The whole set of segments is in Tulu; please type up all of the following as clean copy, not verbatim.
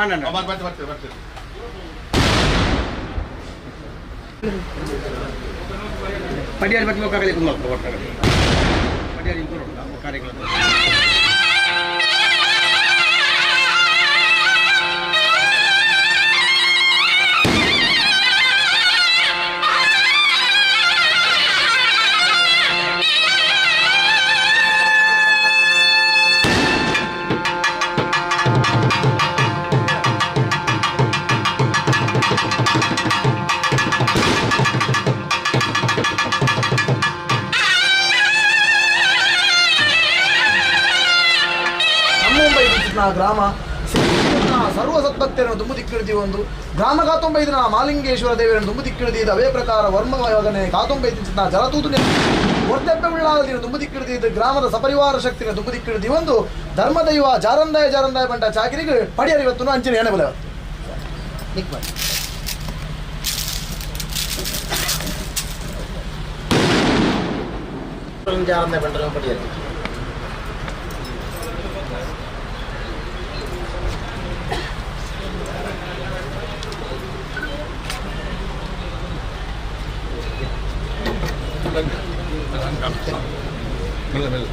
ಬರ್ತೆ. ಪಡಿಯಾರಿ ಬಗ್ಗೆ ಒಕ್ಕಾಗಲಿ ಕುಂದಾಪುರ ಒಟ್ಟಾಗಲಿ ಪಡಿಯಾರಿ ಕಾರ್ಯಕ್ರಮ. ನಮ್ಮ ಗ್ರಾಮ ಸರ್ವ ಸದ್ಭಕ್ತರನ್ನು ತುಂಬು ದಿಕ್ಕಿಳಿದಿ ಒಂದು ಗ್ರಾಮ ಕಾತೊಂಬೈದಿನ ಮಾಲಿಂಗೇಶ್ವರ ದೇವರನ್ನು ತುಂಬು ದಿಕ್ಕಿಳಿದಿ ಅವೇ ಪ್ರಕಾರ ವರ್ಮ ಯೋಗನೆ ಕಾತೊಂಬೈದಿನ ಜಲತೂತು ವರ್ದೆಪ್ಪೆ ಉಳ್ಳಾದಿನ ತುಂಬು ದಿಕ್ಕಿಳಿದಿ ಗ್ರಾಮದ ಸಪರಿವಾರ ಶಕ್ತಿನ ತುಂಬು ದಿಕ್ಕಿಳಿದಿ ಒಂದು ಧರ್ಮದೈವ ಜಾರಂದಾಯ ಜಾರಂದಾಯ ಬಂಟ ಚಾಕಿರಿಗೆ ಪಡಿಯರಿವತ್ತು ಅಂಚಿನ ಎಣೆ ಬಲ. ಜಾರಂದಾಯ ಬಂಟರ ಪಡಿಯರಿ. ಮೆಲ್ಲ ಮೆಲ್ಲ.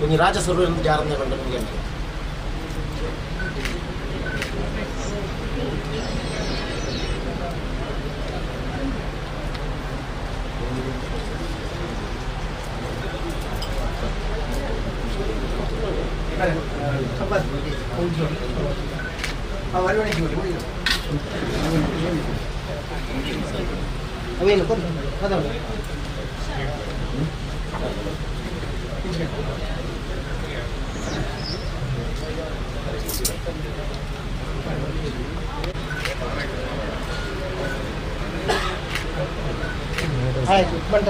ಒಂಜಿ ರಾಜಸರು ಜಾರಂದಾಯ ಬಂಟರ. ಅವೇನು ಆಯ್ತು ಬಂಟ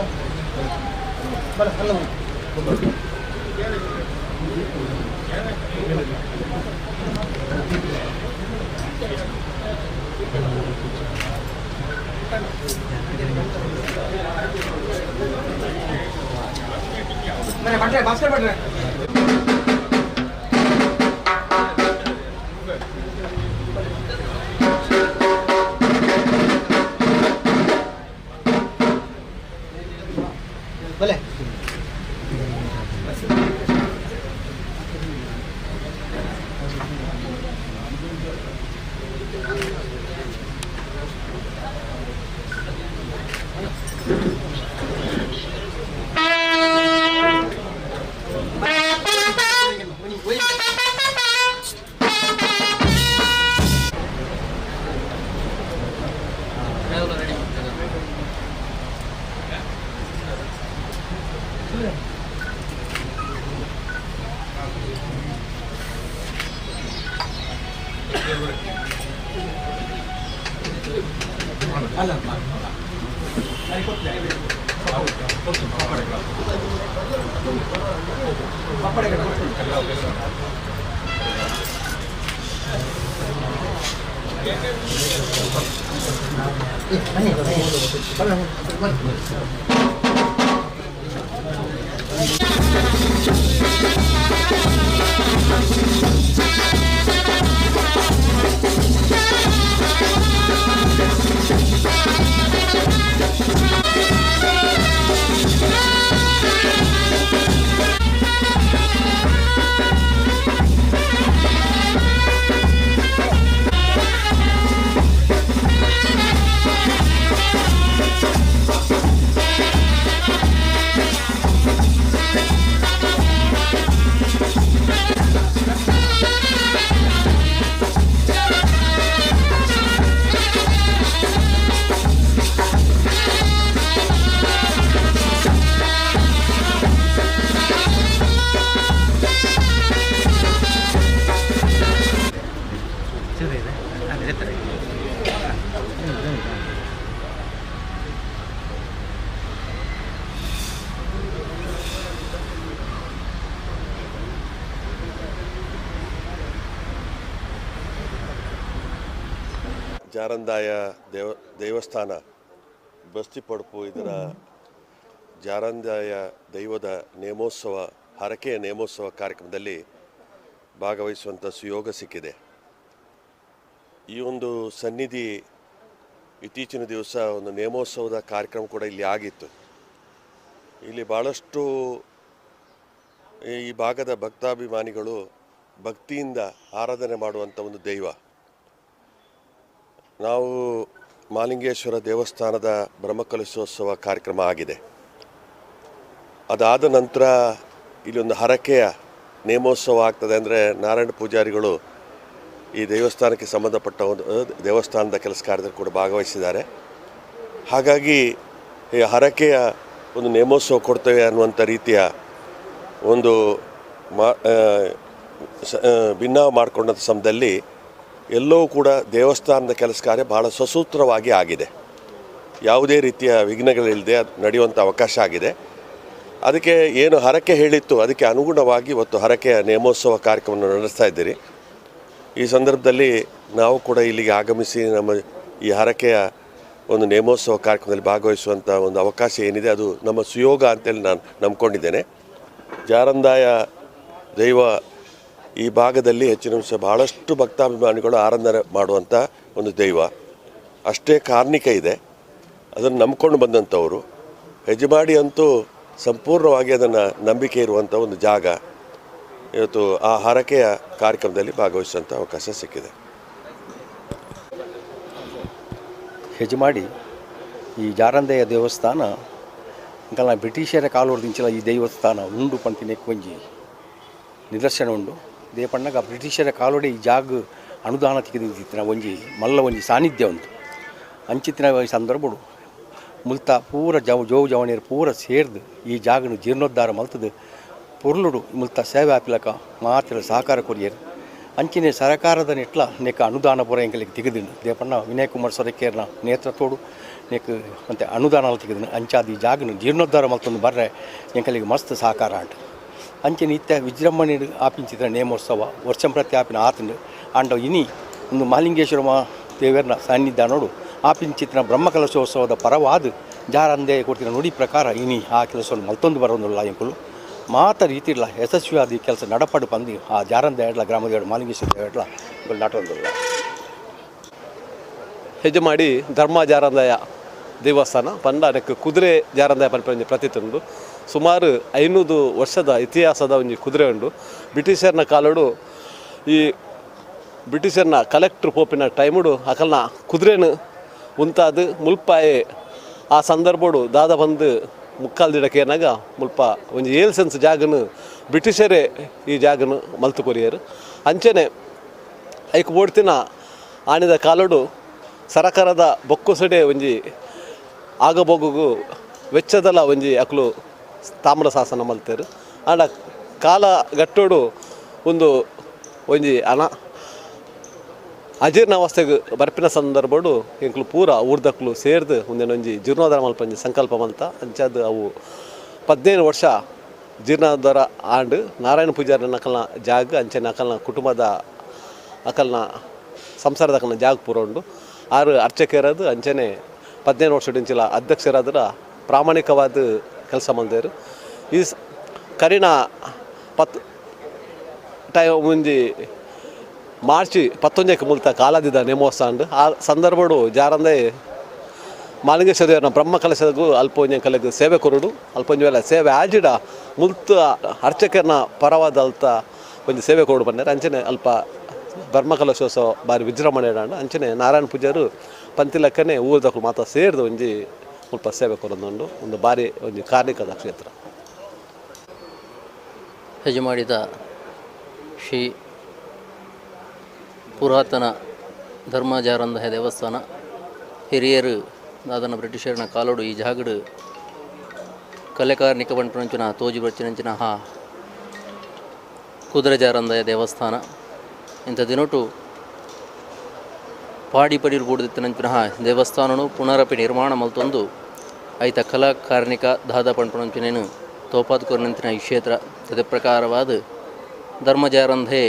ಬರ ಅಲ್ಲ. ಭಟ್ರೆ, ಭಾಸ್ಕರ್ ಭಟ್ರೆ. ಬಲೆ. Jarandaya ದೇವಸ್ಥಾನ ಬಸ್ತಿ ಪಡುಪು ಇದರ ಜಾರಂದಾಯ ದೈವದ ನೇಮೋತ್ಸವ, ಹರಕೆಯ ನೇಮೋತ್ಸವ ಕಾರ್ಯಕ್ರಮದಲ್ಲಿ ಭಾಗವಹಿಸುವಂಥ ಸುಯೋಗ ಸಿಕ್ಕಿದೆ. ಈ ಒಂದು ಸನ್ನಿಧಿ ಇತ್ತೀಚಿನ ದಿವಸ ಒಂದು ನೇಮೋತ್ಸವದ ಕಾರ್ಯಕ್ರಮ ಕೂಡ ಇಲ್ಲಿ ಆಗಿತ್ತು. ಇಲ್ಲಿ ಭಾಳಷ್ಟು ಈ ಭಾಗದ ಭಕ್ತಾಭಿಮಾನಿಗಳು ಭಕ್ತಿಯಿಂದ ಆರಾಧನೆ ಮಾಡುವಂಥ ಒಂದು ದೈವ. ನಾವು ಮಾಲಿಂಗೇಶ್ವರ ದೇವಸ್ಥಾನದ ಬ್ರಹ್ಮಕಲಶೋತ್ಸವ ಕಾರ್ಯಕ್ರಮ ಆಗಿದೆ. ಅದಾದ ನಂತರ ಇಲ್ಲೊಂದು ಹರಕೆಯ ನೇಮೋತ್ಸವ ಆಗ್ತದೆ. ಅಂದರೆ ನಾರಾಯಣ ಪೂಜಾರಿಗಳು ಈ ದೇವಸ್ಥಾನಕ್ಕೆ ಸಂಬಂಧಪಟ್ಟ ಒಂದು ದೇವಸ್ಥಾನದ ಕೆಲಸ ಕಾರ್ಯದಲ್ಲಿ ಕೂಡ ಭಾಗವಹಿಸಿದ್ದಾರೆ. ಹಾಗಾಗಿ ಈ ಹರಕೆಯ ಒಂದು ನೇಮೋತ್ಸವ ಕೊಡ್ತೇವೆ ಅನ್ನುವಂಥ ರೀತಿಯ ಒಂದು ಭಿನ್ನ ಮಾಡಿಕೊಂಡಂಥ ಸಮಯದಲ್ಲಿ ಎಲ್ಲವೂ ಕೂಡ ದೇವಸ್ಥಾನದ ಕೆಲಸ ಕಾರ್ಯ ಭಾಳ ಸಸೂತ್ರವಾಗಿ ಆಗಿದೆ. ಯಾವುದೇ ರೀತಿಯ ವಿಘ್ನಗಳಿಲ್ಲದೆ ಅದು ನಡೆಯುವಂಥ ಅವಕಾಶ ಆಗಿದೆ. ಅದಕ್ಕೆ ಏನು ಹರಕೆ ಹೇಳಿತ್ತು ಅದಕ್ಕೆ ಅನುಗುಣವಾಗಿ ಇವತ್ತು ಹರಕೆಯ ನೇಮೋತ್ಸವ ಕಾರ್ಯಕ್ರಮವನ್ನು ನಡೆಸ್ತಾ ಇದ್ದೀರಿ. ಈ ಸಂದರ್ಭದಲ್ಲಿ ನಾವು ಕೂಡ ಇಲ್ಲಿಗೆ ಆಗಮಿಸಿ ನಮ್ಮ ಈ ಹರಕೆಯ ಒಂದು ನೇಮೋತ್ಸವ ಕಾರ್ಯಕ್ರಮದಲ್ಲಿ ಭಾಗವಹಿಸುವಂಥ ಒಂದು ಅವಕಾಶ ಏನಿದೆ ಅದು ನಮ್ಮ ಸುಯೋಗ ಅಂತೇಳಿ ನಾನು ನಂಬಿಕೊಂಡಿದ್ದೇನೆ. ಜಾರಂದಾಯ ದೈವ ಈ ಭಾಗದಲ್ಲಿ ಹೆಚ್ಚಿನ ಅಂಶ ಭಾಳಷ್ಟು ಭಕ್ತಾಭಿಮಾನಿಗಳು ಆರಾಧನೆ ಮಾಡುವಂಥ ಒಂದು ದೈವ. ಅಷ್ಟೇ ಕಾರ್ಣಿಕ ಇದೆ. ಅದನ್ನು ನಂಬಿಕೊಂಡು ಬಂದಂಥವರು ಹೆಜಮಾಡಿ ಅಂತೂ ಸಂಪೂರ್ಣವಾಗಿ ಅದನ್ನು ನಂಬಿಕೆ ಇರುವಂಥ ಒಂದು ಜಾಗ. ಇವತ್ತು ಆ ಹರಕೆಯ ಕಾರ್ಯಕ್ರಮದಲ್ಲಿ ಭಾಗವಹಿಸುವಂಥ ಅವಕಾಶ ಸಿಕ್ಕಿದೆ. ಹೆಜಮಾಡಿ ಈ ಜಾರಂದೆಯ ದೇವಸ್ಥಾನ ಇಂಕಲ್ನ ಬ್ರಿಟಿಷರ ಕಾಲೋರ್ದಿಂಚಿಲ ಈ ದೇವಸ್ಥಾನ ಉಂಡು ಪಂತಿನ ಒಂಜಿ ನಿದರ್ಶನ ಉಂಡು. ದೇಪಣ್ಣಗ ಬ್ರಿಟಿಷರ ಕಾಲೋಡೆ ಈ ಜಾಗ ಅನುದಾನ ತಿಕ್ಕಿನ ಒಂಜಿ ಮಲ್ಲ ಒಂಜಿ ಸಾನ್ನಿಧ್ಯ ಉಂಟು. ಅಂಚಿತ್ತಿನ ಸಂದರ್ಭಡು ಮುಲ್ತ ಪೂರ ಜೋವು ಜವಣಿಯರು ಪೂರ ಸೇರ್ದು ಈ ಜಾಗನು ಜೀರ್ಣೋದ್ಧಾರ ಮಲ್ತದು ಪೊರ್ಲುಡು ಮುಲ್ತ ಸೇವೆ ಆಪಿಲಕ ಮಾತ್ರ ಸಹಕಾರ ಕೊರಿಯರು. ಅಂಚಿನ ಸರಕಾರದ ನೆಟ್ಲ ನೆಕ್ ಅನುದಾನ ಪೂರ ಎಂಕಲಿಗೆ ತಿಗದಿಂಡು ದೇಪಣ್ಣ ವಿನಯ್ ಕುಮಾರ್ ಸೊರಕೇರ್ನ ನೇತೃತ್ವಡು ನೆಕ್ ಮತ್ತು ಅನುದಾನ ತಿಗದಿನ ಅಂಚಾದ ಈ ಜಾಗನು ಜೀರ್ಣೋದ್ಧಾರ ಮಲ್ತೊಂದು ಬರ್ರೆ ಎಂಕಲಿಗೆ ಮಸ್ತ್ ಸಹಕಾರ ಆಂಟು. ಅಂಚಿನ ಇತ್ತ ವಿಜೃಂಭಣೆ ಆಪಿಂಚಿದ ನೇಮೋತ್ಸವ ವರ್ಷಂಪ್ರತಿ ಆಪಿನ ಆತಂಡು ಆಂಡ ಇನಿ ಒಂದು ಮಹಾಲಿಂಗೇಶ್ವರ ದೇವರನ ಸಾನ್ನಿಧ್ಯ ನೋಡು ಆಪಿಂಚಿತ್ತಿನ ಬ್ರಹ್ಮಕಲಶೋತ್ಸವದ ಪರವಾದ ಜಾರಂದೆ ಕೊಡ್ತಿನ ನುಡಿ ಪ್ರಕಾರ ಇನಿ ಆ ಕೆಲಸವನ್ನು ಮಲ್ತೊಂದು ಬರೋದಿಲ್ಲ ಎಂಕುಲು ಮಾತ ರೀತಿಯಿಲ್ಲ ಯಶಸ್ವಿಯಾದ ಈ ಕೆಲಸ ನಡಪಾಡು ಪಂದು ಆ ಜಾರಂದ ಎಡ್ಲ ಗ್ರಾಮದ ಮಾಲಿಂಗೇಶ್ವರ ಎಡ್ಲ ನಾಟೊಂದಿಲ್ಲ. ಹೆಜಮಾಡಿ ಧರ್ಮ ಜಾರಂದಾಯ ದೇವಸ್ಥಾನ ಪಂಡ ಅದಕ್ಕೆ ಕುದುರೆ ಜಾರಂದಾಯ ಪನ್ಪಂಜಿ ಪ್ರತಿ ಸುಮಾರು 500 ವರ್ಷದ ಇತಿಹಾಸದ ಒಂಜಿ ಕುದುರೆ ಉಂಡು. ಬ್ರಿಟಿಷರ್ನ ಕಾಲಡು ಈ ಬ್ರಿಟಿಷರ್ನ ಕಲೆಕ್ಟ್ರ್ ಪೋಪಿನ ಟೈಮುಡು ಅಕಲ್ನ ಕುದುರೆನು ಉಂತಾದ ಮುಲ್ಪಾಯೆ ಆ ಸಂದರ್ಭಡು ದಾದ ಬಂದು ಮುಕ್ಕಾಲ್ದಿಡಕೇನಾಗ ಮುಲ್ಪ ಒಂಜಿ 7 ಸೆನ್ಸ್ ಜಾಗನು ಬ್ರಿಟಿಷರೇ ಈ ಜಾಗನು ಮಲ್ತು ಕೊರಿಯರು. ಅಂಚನೆ ಐಕ್ ಬೋಡ್ತಿನ ಆಣಿದ ಕಾಲಡು ಸರಕಾರದ ಬೊಕ್ಕುಸಡೆ ಒಂಜಿ ಆಗಬೋಗುಗು ವೆಚ್ಚದಲ್ಲ ಒಂಜಿ ಅಕ್ಲು ತಾಮ್ರ ಶಾಸನ ಮಲ್ತೇರು. ಆಂಡ ಕಾಲ ಗಟ್ಟೋಡು ಒಂದು ಒಂಜಿ ಅನ ಅಜೀರ್ಣಾವಸ್ಥೆಗೆ ಬರ್ಪಿನ ಸಂದರ್ಭಡು ಎಂಕ್ಲು ಪೂರ ಊರ್ದಕ್ಲು ಸೇರ್ದು ಒಂದೇನೊಂಜಿ ಜೀರ್ಣೋದ್ಧಾರ ಮಲ್ಪಂಜಿ ಸಂಕಲ್ಪ ಮಲ್ತ ಅಂಚಾದ ಅವು 15 ವರ್ಷ ಜೀರ್ಣೋದ್ಧಾರ ಆಂಡು ನಾರಾಯಣ ಪೂಜಾರಿ ಅಕಲ್ನ ಜಾಗ ಅಂಚನೆ ಅಕಲ್ನ ಕುಟುಂಬದ ಅಕಲ್ನ ಸಂಸಾರದ ಅಕಲ್ನ ಜಾಗ ಪೂರ ಉಂಡು. 6 ಅರ್ಚಕರದು ಅಂಚನೆ 15 ವರ್ಷದಿಂಚಿಲ ಅಧ್ಯಕ್ಷರಾದ್ರ ಪ್ರಾಮಾಣಿಕವಾದ ಕೆಲಸ ಮಲ್ದೇರು. ಈ ಕರಿನ 10 ಟೈಮ್ ಮುಂಜಿ ಮಾರ್ಚ್ 19ಕ್ಕೆ ಮುಲ್ತ ಕಾಲಾದಿದ್ದ ನೇಮೋತ್ಸವ ಆ ಸಂದರ್ಭಡು ಜಾರಂದೆ ಮಾಲಿಂಗೇಶ್ವರ ದೇವರನ ಬ್ರಹ್ಮ ಕಲಶಗೂ ಅಲ್ಪ ಕಲೆಗೆ ಸೇವೆ ಕೊರಡು ಅಲ್ಪ ವೇಳೆ ಸೇವೆ ಆಜಿಡ ಮುಲ್ತ ಅರ್ಚಕರನ್ನ ಪರವಾದ ಅಲ್ತ ಒಂಜಿ ಸೇವೆ ಕೊರಡು ಬಂದರೆ ಅಂಚನೆ ಅಲ್ಪ ಬ್ರಹ್ಮ ಕಲಶೋತ್ಸವ ಬಾರಿ ವಿಜೃಂಭಣೆ ಅಂಚನೆ ನಾರಾಯಣ ಪೂಜಾರು ಪಂತಿಲಕ್ಕನೆ ಊರದಕ್ಕೂ ಮಾತ್ರ ಸೇರಿದ ಒಂಜಿ ಮುಲ್ಪ ಸೇವೆ ಕೊರೊಂದುಂಡು ಒಂದು ಬಾರಿ ಒಂಜಿ ಕಾರ್ಣಿಕದ ಕ್ಷೇತ್ರ. ಹೆಜಮಾಡಿದ ಶ್ರೀ ಪುರಾತನ ಧರ್ಮಜಾರಂದಹ ದೇವಸ್ಥಾನ ಹಿರಿಯರು ದಾದನ ಬ್ರಿಟಿಷರನ ಕಾಲೋಡು ಈ ಜಾಗಡು ಕಲೆಕಾರ್ನಿಕ ಬಂಟುನಂಚಿನ ತೋಜಿ ಬಚ್ಚಿನಂಚಿನ ಹಾ ಕುದುರೆ ಜಾರಂದಯ ದೇವಸ್ಥಾನ ಇಂಥ ದಿನಟು ಪಾಡಿ ಪಡಿರು ಬೂಡುದಿತ್ತಿನಂಚಿನ ದೇವಸ್ಥಾನನು ಪುನರಪಿ ನಿರ್ಮಾಣ ಮಲ್ತೊಂದು ಐತ ಕಲಾ ಕಾರ್ಣಿಕ ದಾದ ಪಂಪುನಂಚಿನೇನು ತೋಪಾದ್ಕೊರ್ನಂತಿನ ಈ ಕ್ಷೇತ್ರ ತದ ಪ್ರಕಾರವಾದ ಧರ್ಮಜಾರಂಧೆ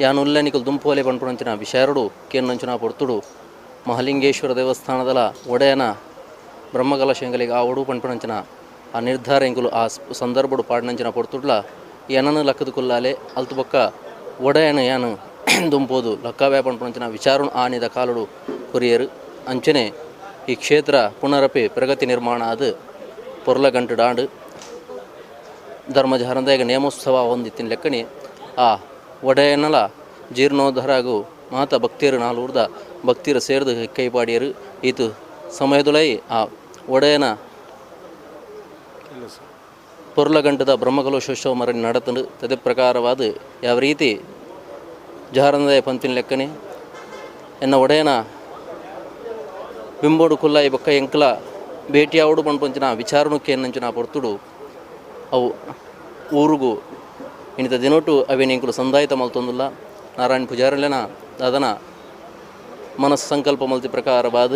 ಯಾನುಲ್ಲ ನಿಕಲ್ ದುಂಪೋಲೆ ಪಂಪುನಂಚಿನ ವಿಷಾರುಡು ಕೇನ್ನಂಚಿನ ಪೊರ್ತುಡು ಮಹಾಲಿಂಗೇಶ್ವರ ದೇವಸ್ಥಾನದಲ ಒಡೆಯನ ಬ್ರಹ್ಮಕಲಶ ಎಂಗಲಿಗೆ ಆ ಒಡು ಪನ್ಪುನಂಚಿನ ಆ ನಿರ್ಧಾರ ಎಂಕುಲು ಆ ಸಂದರ್ಭಡು ಪಾಡ್ನಂಚಿನ ಪೊರ್ತುಡ್ಲ ಎನನು ಲಕ್ಕದ ಕುಲ್ಲಾಲೆ ಅಲ್ತು ಬೊಕ್ಕ ಒಡೆಯನ ಯಾನು ದುಂಪೋದು ಲಕ್ಕವೇ ಪನ್ಪುನಂಚಿನ ವಿಚಾರಣ ಆನಿದ ಕಾಲುಡು ಕೊರಿಯರು. ಅಂಚನೆ ಈ ಕ್ಷೇತ್ರ ಪುನರಪಿ ಪ್ರಗತಿ ನಿರ್ಮಾಣ ಅದು ಪೊರ್ಲಗಂಟು ಡಾಂಡು ಧರ್ಮಜಾರಂದಾಯಗ ನೇಮೋತ್ಸವ ಹೊಂದಿತ್ತಿನ ಲೆಕ್ಕಣಿ ಆ ಒಡೆಯನಲ ಜೀರ್ಣೋದ್ಧಾರಾಗು ಮಾತ ಭಕ್ತಿಯರು ನಾಲ್ಊರ್ದ ಭಕ್ತಿಯರು ಸೇರ್ದು ಕೈಪಾಡಿಯರು. ಈತು ಸಮಯದೊಳೈ ಆ ಒಡೆಯನ ಪೊರ್ಲಗಂಟದ ಬ್ರಹ್ಮಕಲಶೋತ್ಸವ ಮರ ನಡತಂಡು. ತದೇ ಪ್ರಕಾರವಾದ ಯಾವ ರೀತಿ ಜಾರಂದಾಯ ಪಂತಿನ ಲೆಕ್ಕನೆ ಎನ್ನ ಒಡೆಯನ ಬಿಂಬೋಡು ಕುಲ್ಲಾಯಿ ಬೊಕ್ಕ ಎಂಕಲ ಭೇಟಿಯಾವಡು ಪನ್ಪಂಚಿನ ವಿಚಾರಣಕ್ಕೆ ಎನ್ನಂಚಿನ ಪೊರ್ತುಡು ಅವು ಊರುಗು ಇನ್ನಿತ ದಿನೋಟು ಅವೇನು ಎಂಕುಲು ಸಂದಾಯಿತ ಮಲ್ತೊಂದುಲ್ಲ. ನಾರಾಯಣ ಪೂಜಾರಿಲೆನ ದಾದನ ಮನಸ್ಸು ಸಂಕಲ್ಪ ಮಲ್ತಿ ಪ್ರಕಾರವಾದ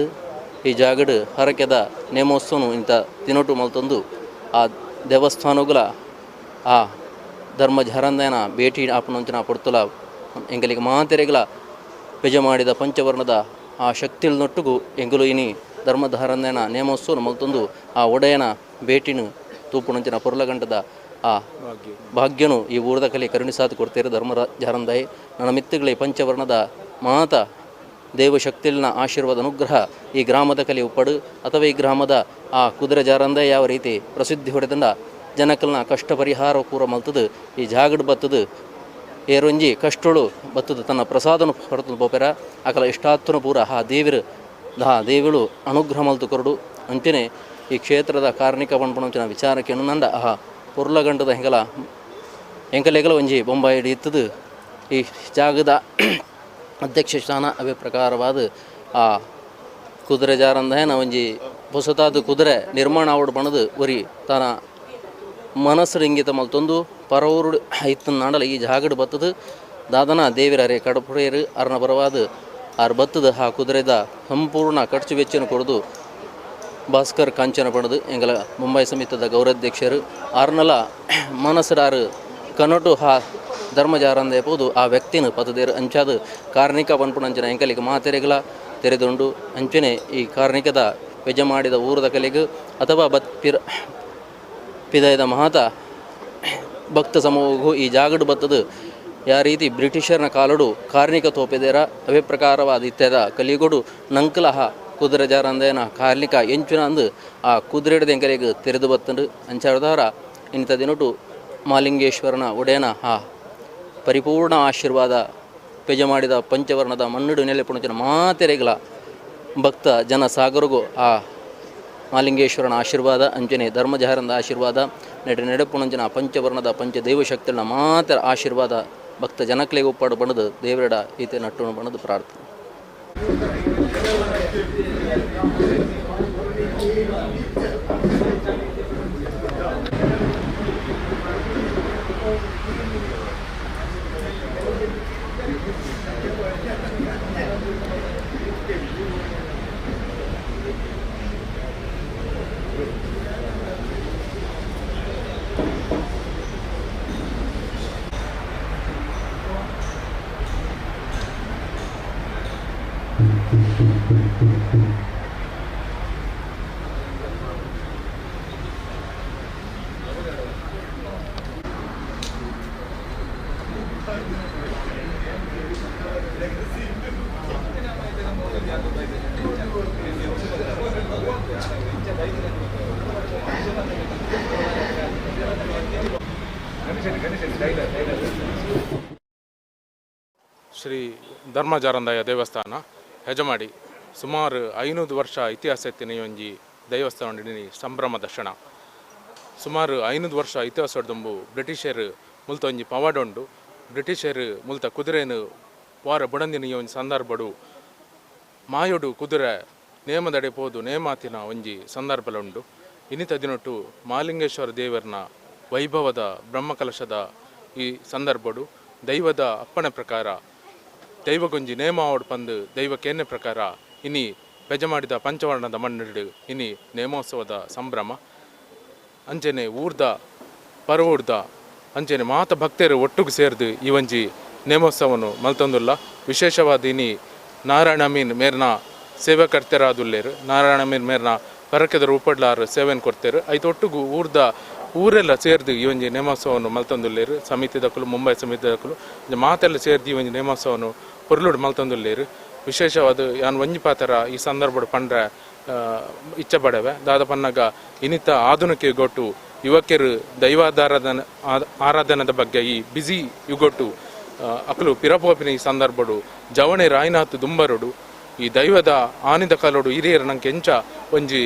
ಈ ಜಾಗಡು ಹರಕೆದ ನೇಮೋತ್ಸವನು ಇಂಥ ದಿನೋಟು ಮಲ್ತೊಂದು ಆ ದೇವಸ್ಥಾನಗಳ ಆ ಧರ್ಮ ಜಾರಂದನ ಭೇಟಿ ಆಪನಂಚಿನ ಪೊರ್ತುಲ ಎಂಕಲಿಗೆ ಮಾತೆರೆಗಳ ಪೆಜ ಮಾಡಿದ ಪಂಚವರ್ಣದ ಆ ಶಕ್ತಿಲ್ ನೊಟ್ಟುಗು ಎಂಗುಲು ಇನಿ ಧರ್ಮಧಾರಂದನ ನೇಮೋತ್ಸವ ಮಲ್ತೊಂದು ಆ ಒಡೆಯನ ಭೇಟಿನು ತೂಪುನಂಚಿನ ಪೊರ್ಲಗಂಟದ ಆ ಭಾಗ್ಯನು ಈ ಊರದ ಕಲೆ ಕರುಣಿಸಾತು ಕೊಡ್ತೀರ ಧರ್ಮ ಜಾರಂದಾಯಿ. ನನ್ನ ಮಿತ್ತುಗಳೇ ಪಂಚವರ್ಣದ ಮಾತ ದೇವಶಕ್ತಿಲಿನ ಆಶೀರ್ವಾದ ಅನುಗ್ರಹ ಈ ಗ್ರಾಮದ ಕಲೆ ಉಪ್ಪಡು ಅಥವಾ ಈ ಗ್ರಾಮದ ಆ ಕುದುರೆ ಜಾರಂದಾಯಿ ಯಾವ ರೀತಿ ಪ್ರಸಿದ್ಧಿ ಹೊಡೆದಂಡ ಜನಕಲ್ನ ಕಷ್ಟ ಪರಿಹಾರ ಪೂರ ಮಲ್ತದು ಈ ಜಾಗಡ್ ಬತ್ತದು ಏರೊಂಜಿ ಕಷ್ಟಳು ಬತ್ತದು ತನ್ನ ಪ್ರಸಾದನು ಹೊರತು ಪೋಪೆರ ಅಕಲ ಇಷ್ಟಾತ್ಮನ ಪೂರ ಆ ದೇವಿರು ಆ ದೇವಿಳು ಅನುಗ್ರಹ ಮಲ್ತು ಕೊರಡು. ಅಂಚನೆ ಈ ಕ್ಷೇತ್ರದ ಕಾರ್ಣಿಕ ಪನ್ಪುನಂಚಿನ ವಿಚಾರಕ್ಕೆ ನಂಡ ಆ ಪೊರ್ಲಗಂಟದ ಹೆಂಗಲ ಎಂಕಲೆಗಲ ಒಂಜಿ ಬೊಂಬಾಯಿ ಇತ್ತದು ಈ ಜಾಗದ ಅಧ್ಯಕ್ಷ ಸ್ಥಾನ ಅವೇ ಪ್ರಕಾರವಾದ ಆ ಕುದುರೆ ಜಾರಂದನ ಒಂಜಿ ಹೊಸತಾದ ಕುದುರೆ ನಿರ್ಮಾಣ ಆವಡು ಬಣದು ಒರಿ ತನ್ನ ಮನಸ್ಸು ಇಂಗಿತ ಮಲ್ತೊಂದು ಪರವೂರು ಇತ್ತನ ನಾಡಲ ಈ ಜಾಗಡು ಬತ್ತದು ದಾದನ ದೇವಿರರೆ ಕಡಪುರೇರು ಅರ್ನ ಬರವಾದ ಆರ್ ಬತ್ತದ ಆ ಕುದುರೆದ ಸಂಪೂರ್ಣ ಖರ್ಚು ವೆಚ್ಚನ ಕೊಡದು ಭಾಸ್ಕರ್ ಕಾಂಚನ ಪಣದು ಎಂಗಲ ಮುಂಬೈ ಸಮಿತದ ಗೌರವಾಧ್ಯಕ್ಷರು ಆರ್ನಲ ಮನಸ್ಸರಾರು ಕನಟು ಹಾ ಧರ್ಮಜಾರಂದೇ ಪೋದು ಆ ವ್ಯಕ್ತಿನ ಪತದೇರು ಅಂಚಾದ ಕಾರ್ಣಿಕ ಪನ್ಪುನಂಚಿನ ಎಂಕಲಿಗೆ ಮಾತೆರೆಗಳ ತೆರೆದುಂಡು. ಅಂಚನೆ ಈ ಕಾರ್ಣಿಕದ ವೆಜ ಮಾಡಿದ ಊರದ ಕಲೆಗೆ ಅಥವಾ ಬತ್ ಪಿರ ಪಿದಯದ ಮಹಾತ ಭಕ್ತ ಸಮೂಹವು ಈ ಜಾಗಡು ಬತ್ತದು ಯಾವ ರೀತಿ ಬ್ರಿಟಿಷರ್ನ ಕಾಲಡು ಕಾರ್ಣಿಕ ತೋಪೆದೇರ ಅವೇ ಪ್ರಕಾರವಾದ ಇತ್ಯದ ಕಲಿಗೊಡು ನಂಕಲಹ ಕುದುರೆ ಜಾರಂದೇನ ಕಾರ್ಣಿಕ ಎಂಚುನ ಅಂದು ಆ ಕುದುರೆಡದ ಎಂಕಲಿಗೆ ತೆರೆದು ಬತ್ತಂಡು. ಅಂಚಾರದವರ ಇಂಥ ದಿನಟು ಮಾಲಿಂಗೇಶ್ವರನ ಒಡೆಯನ ಆ ಪರಿಪೂರ್ಣ ಆಶೀರ್ವಾದ ಪೆಜ ಮಾಡಿದ ಪಂಚವರ್ಣದ ಮಣ್ಣುಡು ನೆಲೆ ಪುಣಚಿನ ಮಾತೆರೆಗಳ ಭಕ್ತ ಜನ ಸಾಗರಗೂ ಆ ಮಾಲಿಂಗೇಶ್ವರನ ಆಶೀರ್ವಾದ ಅಂಚನೆ ಧರ್ಮಜಾರಂದ ಆಶೀರ್ವಾದ ನೆಡೆ ನೆಡಪುಣಂಚಿನ ಪಂಚವರ್ಣದ ಪಂಚದೈವಶಕ್ತಿಗಳ ಮಾತ್ರ ಆಶೀರ್ವಾದ ಭಕ್ತ ಜನಕ್ಲೆಗೆ ಒಪ್ಪಾಡು ಬಣದು ದೇವರಡ ಈತೆ ನಟ್ಟು ಬಣದು ಪ್ರಾರ್ಥನೆ. ಶ್ರೀ ಧರ್ಮಜಾರಂದಾಯ ದೇವಸ್ಥಾನ ಹೆಜಮಾಡಿ ಸುಮಾರು 500 ವರ್ಷ ಇತಿಹಾಸ ಎತ್ತಿನ ಒಂಜಿ ದೇವಸ್ಥಾನ ಸಂಭ್ರಮ ದರ್ಶನ. ಸುಮಾರು 500 ವರ್ಷ ಇತಿಹಾಸ ದುಂಬು ಬ್ರಿಟಿಷರು ಮುಲ್ತ ಒಂಜಿ ಪವಾಡ ಉಂಡು. ಬ್ರಿಟಿಷರು ಮುಲ್ತ ಕುದುರೆನು ವಾರ ಬುಡಂದಿನ ಒಂಜಿ ಸಂದರ್ಭಡು ಮಾಯೋಡು ಕುದುರೆ ನೇಮದಡೆ ಪೋದು ನೇಮಾತಿನ ಒಂಜಿ ಸಂದರ್ಭಲ ಉಂಡು. ಇನ್ನಿತ ದಿನೊಟ್ಟು ಮಾಲಿಂಗೇಶ್ವರ ದೇವರನ ವೈಭವದ ಬ್ರಹ್ಮಕಲಶದ ಈ ಸಂದರ್ಭಡು ದೈವದ ಅಪ್ಪಣೆ ಪ್ರಕಾರ ದೈವಗೊಂಜಿ ನೇಮಾವಡ್ ಪಂದು ದೈವಕ್ಕೇನೆ ಪ್ರಕಾರ ಇನಿ ಪೆಜ ಮಾಡಿದ ಪಂಚವರ್ಣದ ಮಣ್ಣಿಡು ಇನಿ ನೇಮೋತ್ಸವದ ಸಂಭ್ರಮ. ಅಂಚನೆ ಊರ್ದ ಪರವೂರ್ದ ಅಂಚನೆ ಮಾತ ಭಕ್ತರು ಒಟ್ಟುಗು ಸೇರಿದು ಈ ಒಂಜಿ ನೇಮೋತ್ಸವನು ಮಲ್ತೊಂದುಲ್ಲ. ವಿಶೇಷವಾದ ಇನಿ ನಾರಾಯಣ ಮೀನ್ ಮೇರ್ನ ಸೇವಾಕರ್ತರಾದುಲ್ಲೇರು ನಾರಾಯಣ ಮೇರ್ ಮೇರ್ನ ಪರಕೆದ ರೂಪಡ್ಲಾರು ಸೇವೆನ್ ಕೊಡ್ತೇರು ಐತೊಟ್ಟುಗು ಊರ್ದ ಊರೆಲ್ಲ ಸೇರ್ದು ಈ ಒಂಜಿ ನೇಮೋತ್ಸವವನ್ನು ಮಲ್ತೊಂದುಲ್ಲೇರು ಸಮಿತಿ ದಕ್ಕಲು ಮುಂಬೈ ಸಮಿತಿ ದಕ್ಕಲು ಮಾತೆಲ್ಲ ಸೇರ್ದು ಈ ಒಂಜಿ ನೇಮೋತ್ಸವವನ್ನು ಪೊರ್ಲುಡು ಮಲ್ತೊಂದುಲ್ಲೇರು ವಿಶೇಷವಾದ ಯಾನ್ ಒಂಜಿ ಪಾತ್ರ ಈ ಸಂದರ್ಭಡ್ ಪಂಡ್ರೆ ಇಚ್ಛೆ ಪಡವೆ ದಾದ ಪನ್ನಗ ಇನಿತ ಆಧುನಿಕ ಯುಗೊಟ್ಟು ಯುವಕರು ದೈವಾಧಾರಾಧನ ಆರಾಧನದ ಬಗ್ಗೆ ಈ ಬಿಸಿ ಯುಗೊಟ್ಟು ಅಕಲು ಪಿರಪೋಪಿನ ಈ ಸಂದರ್ಭಡು ಜವಣೆ ರಾಯನಾಥ್ ದುಂಬರುಡು ಈ ದೈವದ ಆನಿದ ಕಾಲೋಡು ಹಿರಿಯರು ನಂಗೆ ಎಂಚ ಒಂಜಿ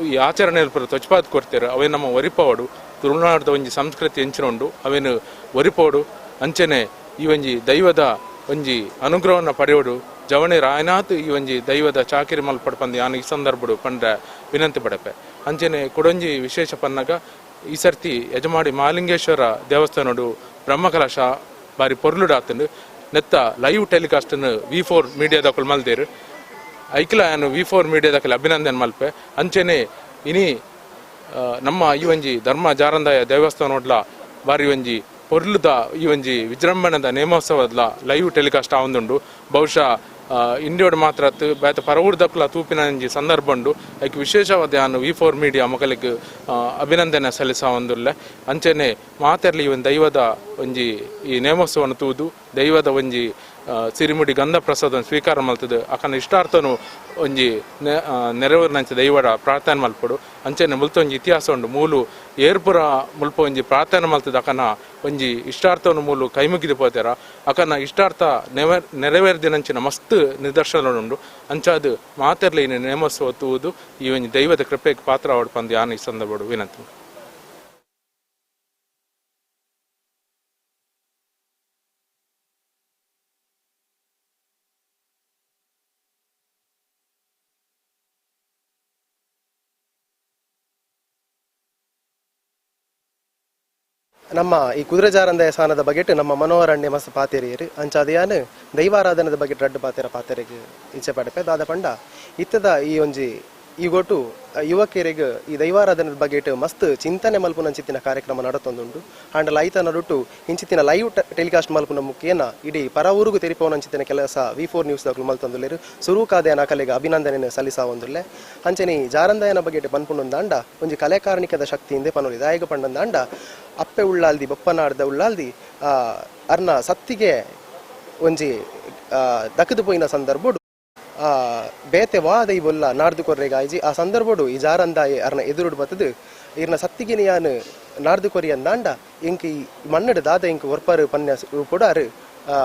ಈ ಆಚರಣೆ ತೊಚ್ಪಾತ್ ಕೊಡ್ತಾರೆ ಅವೇನು ನಮ್ಮ ಒರಿಪೋಡು ತುಳುನಾಡದ ಒಂಜಿ ಸಂಸ್ಕೃತಿ ಎಂಚಿನ ಉಂಡು ಅವೇನು ಒರಿಪೋಡು ಅಂಚನೆ ಈ ಒಂಜಿ ದೈವದ ಒಂಜಿ ಅನುಗ್ರಹವನ್ನು ಪಡೆಯೋಡು ಜವಣೆ ರಾಯನಾಥ್ ಈ ಒಂಜಿ ದೈವದ ಚಾಕಿರಿ ಮಲ್ಪಡ್ ಪಂದ್ ಯಾನು ಈ ಸಂದರ್ಭಡು ಪಂಡ್ರೆ ವಿನಂತಿ ಪಡಪೆ ಅಂಚನೆ ಕೊಡೊಂಜಿ ವಿಶೇಷ ಪನ್ನಗ ಈ ಸರ್ತಿ ಯಜಮಾಡಿ ಮಹಾಲಿಂಗೇಶ್ವರ ದೇವಸ್ಥಾನಡು ಬ್ರಹ್ಮಕಲಶ ಬಾರಿ ಪೊರ್ಲುಡಾತಂಡು ನೆತ್ತ ಲೈವ್ ಟೆಲಿಕಾಸ್ಟನ್ನು V4 ಮೀಡಿಯಾದಕುಲು ಮಲ್ದೇರು ಐಕ್ಲ ಯಾನು V4 ಮೀಡಿಯಾದಕಲು ಅಭಿನಂದನೆ ಮಲ್ಪೆ ಅಂಚನೆ ಇನಿ ನಮ್ಮ ಈ ಒಂಜಿ ಧರ್ಮ ಜಾರಂದಾಯ ದೇವಸ್ಥಾನೋಡ್ಲ ಬಾರಿ ಒಂಜಿ ಪೊರ್ಲುದ ಈ ಒಂಜಿ ವಿಜೃಂಭಣದ ನೇಮೋತ್ಸವದ ಲೈವ್ ಟೆಲಿಕಾಸ್ಟ್ ಆವೊಂದುಂಡು ಬಹುಶಃ ಇಂಡಿಯೋಡು ಮಾತ್ರ ಬೇತ ಪರವೂರ್ದಕ್ಕಲ ತೂಪಿನ ಒಂಜಿ ಸಂದರ್ಭ ಉಂಡು ಐಕ್ ವಿಶೇಷವಾದ ಯಾನು V4 media ಮಕ್ಕಳಿಗೆ ಅಭಿನಂದನೆ ಸಲ್ಲಿಸಾವೊಂದುಲ್ಲೆ ಅಂಚನೆ ಮಾತೆರ್ಲಿ ಈ ಒಂದು ದೈವದ ಒಂಜಿ ಈ ನೇಮೋತ್ಸವವನ್ನು ತೂದು ದೈವದ ಒಂಜಿ ಸಿರಿಮುಡಿ ಗಂಧ ಪ್ರಸಾದ ಸ್ವೀಕಾರ ಮಲ್ತದೆ ಅಕನ ಇಷ್ಟಾರ್ಥನು ಒಂಜಿ ನೆರವೇರಿನಂಚ ದೈವಡ ಪ್ರಾರ್ಥನೆ ಮಲ್ಪಡು ಅಂಚನೆ ಮುಲ್ತ ಒಂಜಿ ಇತಿಹಾಸ ಉಂಡು ಮೂಲು ಏರ್ಪುರ ಮುಲ್ಪ ಒಂಜಿ ಪ್ರಾರ್ಥನೆ ಮಲ್ತದ ಅಕನ ಒಂಜಿ ಇಷ್ಟಾರ್ಥವನ್ನು ಮೂಲು ಕೈ ಮುಗಿದು ಪೋತಾರ ಅಕನ ಇಷ್ಟಾರ್ಥ ನೆರವೇರಿದಿನಂಚಿನ ಮಸ್ತ್ ನಿದರ್ಶನ ಉಂಡು ಅಂಚಾದು ಮಾತೆರ್ಲಿ ನೇಮೋತ್ಸವ ತೂದು ಈ ಒಂಜಿ ದೈವದ ಕೃಪೆಗೆ ಪಾತ್ರ ಅವಡು ಪಂದು ಯಾನು ಈ ಸಂದರ್ಭಡು ವಿನಂತಿ. ನಮ್ಮ ಈ ಕುದುರೆ ಜಾರಂದಾಯ ಸಾನದ ಬಗೆಟ್ ನಮ್ಮ ಮನೋಹರಣ್ಯ ಮಸ್ತ್ ಪಾತೆರಿಯರು ಅಂಚಾದಯಾನು ದೈವಾರಾಧನದ ಬಗ್ಗೆ ರಡ್ಡು ಪಾತೆರ ಪಾತೆರಿಗೆ ಇಚ್ಛೆ ಪಡಪೆ ದಾದ ಪಂಡ ಇತ್ತದ ಈ ಒಂಜಿ ಈ ಗೊಟ್ಟು ಯುವಕರಿಗೆ ಈ ದೈವಾರಾಧನದ ಬಗೆಟ್ ಮಸ್ತ್ ಚಿಂತನೆ ಮಲ್ಪುನಂಚಿತ್ತಿನ ಕಾರ್ಯಕ್ರಮ ನಡತೊಂದುಂಡು ಆಂಡ ಲೈತ ನಡುಟು ಇಂಚಿತ್ತಿನ ಲೈವ್ ಟೆಲಿಕಾಸ್ಟ್ ಮಲ್ಪುನ ಮುಖೇನ ಇಡೀ ಪರ ಊರುಗು ತೆರಿಪವನಂಚಿತ್ತಿನ ಕೆಲಸ V4 news ದಾಕಲು ಮಲ್ತೊಂದುಲ್ಲೆರು ಸುರುಕಾದಯನ ಕಲೆಗೆ ಅಭಿನಂದನೆ ಸಲ್ಲಿಸಾವೊಂದುಲ್ಲೆ ಅಂಚನೆ ಜಾರಂದಾಯನ ಬಗೆಟ್ ಪನ್ಪುನೊಂದಾಂಡ ಒಂಜಿ ಕಲೆಕಾರ್ಣಿಕದ ಶಕ್ತಿಯಿಂದ ಪನೊಲಿ ದಾಯಗ ಪಂಡೊಂದಾಂಡ ಅಪ್ಪೆ ಉಳ್ಳಾಲ್ದಿ ಬೊಪ್ಪನಾಡ್ದ ಉಳ್ಳಾಲ್ದಿ ಅರ್ನ ಸತ್ತಿಗೆ ಒಂಜಿ ದಕ್ಕದು ಪೋಯಿನ ಸಂದರ್ಭಡು ಬೇತೆ ವಾದ ಈ ಬೊಲ್ಲ ನಾಡ್ದು ಕೊರ್ರೆಗಾಯ್ಜಿ ಆ ಸಂದರ್ಭಡು ಈ ಜಾರಂದಾಯಿ ಅರ್ನ ಎದುರುಡು ಬತ್ತದು ಇರ್ನ ಸತ್ತಿಗೆ ಯಾನು ನಾಡ್ದು ಕೊರಿ ಅಂದಾಂಡ ಇಂಕ್ ಈ ಮಣ್ಣಡು ದಾದ ಇಂಕ್ ಒರ್ಪರು ಪನ್ಯ ರೂಪೊಡು ಅರು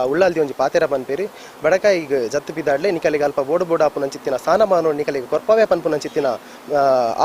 ಉಳ್ಳಾಲ್ದಿ ಒಂಜಿ ಪಾತೆರ ಪನ್ಪೇರು ಬಡಕಾಯಿಗ್ ಜತ್ತು ಪಿದಾಡ್ಲೆ ನಿಕಲಿಗೆ ಅಲ್ಪ ಬೋಡು ಬೋಡು ಆಪುನಂಚಿತ್ತಿನ ಸ್ಥಾನಮಾನ ನಿಕಲಿಗೆ ಕೊರ್ಪವೇ ಪನ್ಪುನಂಚಿತ್ತಿನ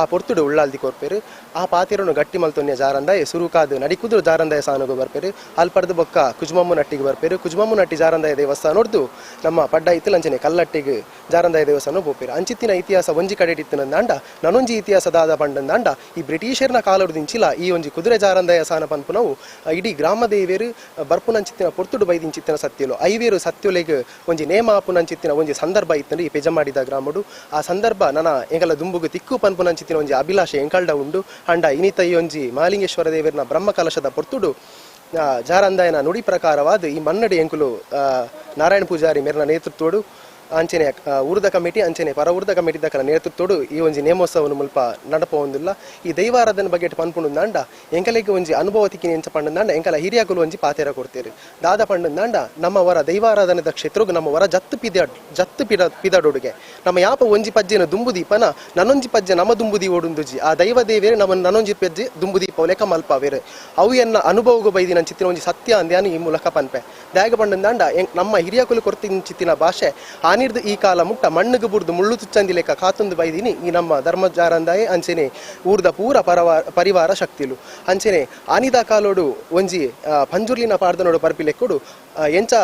ಆ ಪೊರ್ತುಡು ಉಳ್ಳಾಲ್ದಿ ಕೊರ್ಪೇರು ಆ ಪಾತೆರನು ಗಟ್ಟಿ ಮಲ್ತೊನ್ಯ ಜಾರಂದಾಯ ಸುರುಕಾದು ನಡಿಕುದುರು ಜಾರಂದಾಯ ಸಾನುಗು ಬರ್ಪೇರು ಅಲ್ಪಡ್ದು ಬೊಕ್ಕ ಕುಜುಮಮ್ಮು ನಟ್ಟಿಗೆ ಬರ್ಪೇರು ಕುಜುಮಮ್ಮು ನಟ್ಟಿ ಜಾರಂದಾಯ ದೇವಸ್ಥಾನೊಡ್ದು ನಮ್ಮ ಪಡ್ಡ ಇತ್ತಲಂಚನೆ ಕಲ್ಲಟ್ಟಿಗೆ ಜಾರಂದಾಯ ದೇವಸ್ಥಾನ ಪೋಪೇರು ಅಂಚಿತ್ತಿನ ಇತಿಹಾಸ ಒಂಜಿ ಕಡೆ ಇತ್ತಿನಂದಾಂಡ ನನೊಂಜಿ ಇತಿಹಾಸ ದಾದ ಪಂಡಂದಾಂಡ ಈ ಬ್ರಿಟಿಷರ್ನ ಕಾಲೊಡ್ದಿಂಚಿಲ ಈ ಒಂಜಿ ಕುದುರೆ ಜಾರಂದಾಯ ಸಾನ ಪನ್ಪುನವು ಇಡೀ ಗ್ರಾಮ ದೇವೇರು ಬರ್ಪುನಂಚಿತ್ತಿನ ಪೊರ್ತುಡು ಬೈದಿಂಚಿತ್ತಿನ ಸತ್ಯಲು ಐವೇರು ಸತ್ಯುಲೆಗ್ ಒಂಜಿ ನೇಮ ಆಪುನಂಚಿತ್ತಿನ ಒಂಜಿ ಸಂದರ್ಭ ಇತ್ತಂದ್ರೆ ಈ ಪೆಜಮಾಡಿದ ಗ್ರಾಮಡು ಆ ಸಂದರ್ಭ ನನ ಎಂಕಲ ದುಂಬುಗು ತಿಕ್ಕು ಪನ್ಪುನಂಚಿತ್ತಿನ ಒಂಜಿ ಅಭಿಲಾಷೆ ಎಂಕಲ್ಡ ಉಂಡು ಅಂಡ ಇನಿತ ಈ ಒಂಜಿ ಮಹಾಲಿಂಗೇಶ್ವರ ದೇವರನ ಬ್ರಹ್ಮ ಕಲಶದ ಪೊರ್ತುಡು ಜಾರಂದಾಯನ ನುಡಿ ಪ್ರಕಾರವಾದ ಈ ಮನ್ನಡಿ ಎಂಕುಲು ನಾರಾಯಣ ಪೂಜಾರಿ ಮೇರ್ನ ನೇತೃತ್ವಡು ಅಂಚನೆ ಊರ್ದ ಕಮಿಟಿ ಅಂಚನೆ ಪರ ಊರ್ದ ಕಮಿಟಿ ದಕ್ಕಲ ನೇತೃತ್ವಡು ಈ ಒಂಜಿ ನೇಮೋತ್ಸವನು ಮುಲ್ಪ ನಡಪೊಂದುಲ್ಲ ಈ ದೈವಾರಾಧನೆ ಬಗ್ಗೆ ಪನ್ಪುಂಡುಂದಾಂಡ ಎಂಕಲೆಗ್ ಒಂಜಿ ಅನುಭವ ತಿಕ್ಕಿನ ಎಂಚ ಪಂಡಂದಾಂಡ ಎಂಕಲ ಹಿರಿಯಕುಲು ಒಂಜಿ ಪಾತೆರ ಕೊಡ್ತೇರು ದಾದ ಪಂಡಂದಾಂಡ ನಮ್ಮ ವರ ದೈವಾರಾಧನೆದ ಕ್ಷೇತ್ರಗ್ ನಮ್ಮ ವರ ಜತ್ತು ಪಿದ ಜತ್ತು ಪಿದ ಪಿದಡೊಡುಗೆ ನಮ್ಮ ಯಾಪ ಒಂಜಿ ಪಜ್ಜೆನ ದುಂಬು ದೀಪನ ನನೊಂಜಿ ಪಜ್ಜೆ ನಮ್ಮ ದುಂಬು ದೀವೊಡುಂದುಜಿ ಆ ದೈವ ದೇವೇರು ನಮ್ಮ ನನೊಂಜಿ ಪಜ್ಜೆ ದುಂಬು ದೀಪ ಲೆಕ್ಕ ಮಲ್ಪಾವೇರು ಅವು ಎನ್ನ ಅನುಭವಗು ಬೈದಿನ ಚಿತ್ತಿನ ಒಂಜಿ ಸತ್ಯ ಅಂದ್ಯಾನು ಈ ಮೂಲಕ ಪನ್ಪೆ ದಾಯಗ ಪಂಡಂದಾಂಡ ನಮ್ಮ ಹಿರಿಯಕುಲು ಕೊರ್ತಿನ ಚಿತ್ತಿನ ಭಾಷೆ ಆನಿರ್ದು ಈ ಕಾಲ ಮುಟ್ಟ ಮಣ್ಣುಗು ಬುಡ್ದು ಮುಳ್ಳು ತುಚ್ಚಂದಿ ಲೆಕ್ಕ ಕಾತೊಂದು ಬೈದಿನಿ ಈ ನಮ್ಮ ಧರ್ಮ ಜಾರಂದಾಯೆ ಅಂಚೆನೆ ಊರ್ದ ಪೂರ ಪರಿವಾರ ಶಕ್ತಿಲು ಅಂಚೆನೆ ಆನಿದ ಕಾಲೋಡು ಒಂಜಿ ಪಂಜುರ್ಲಿನ ಪಾಡ್ದನೋಡು ಪರ್ಪಿ ಲೆಕ್ಕೊಡು ಎಂಚ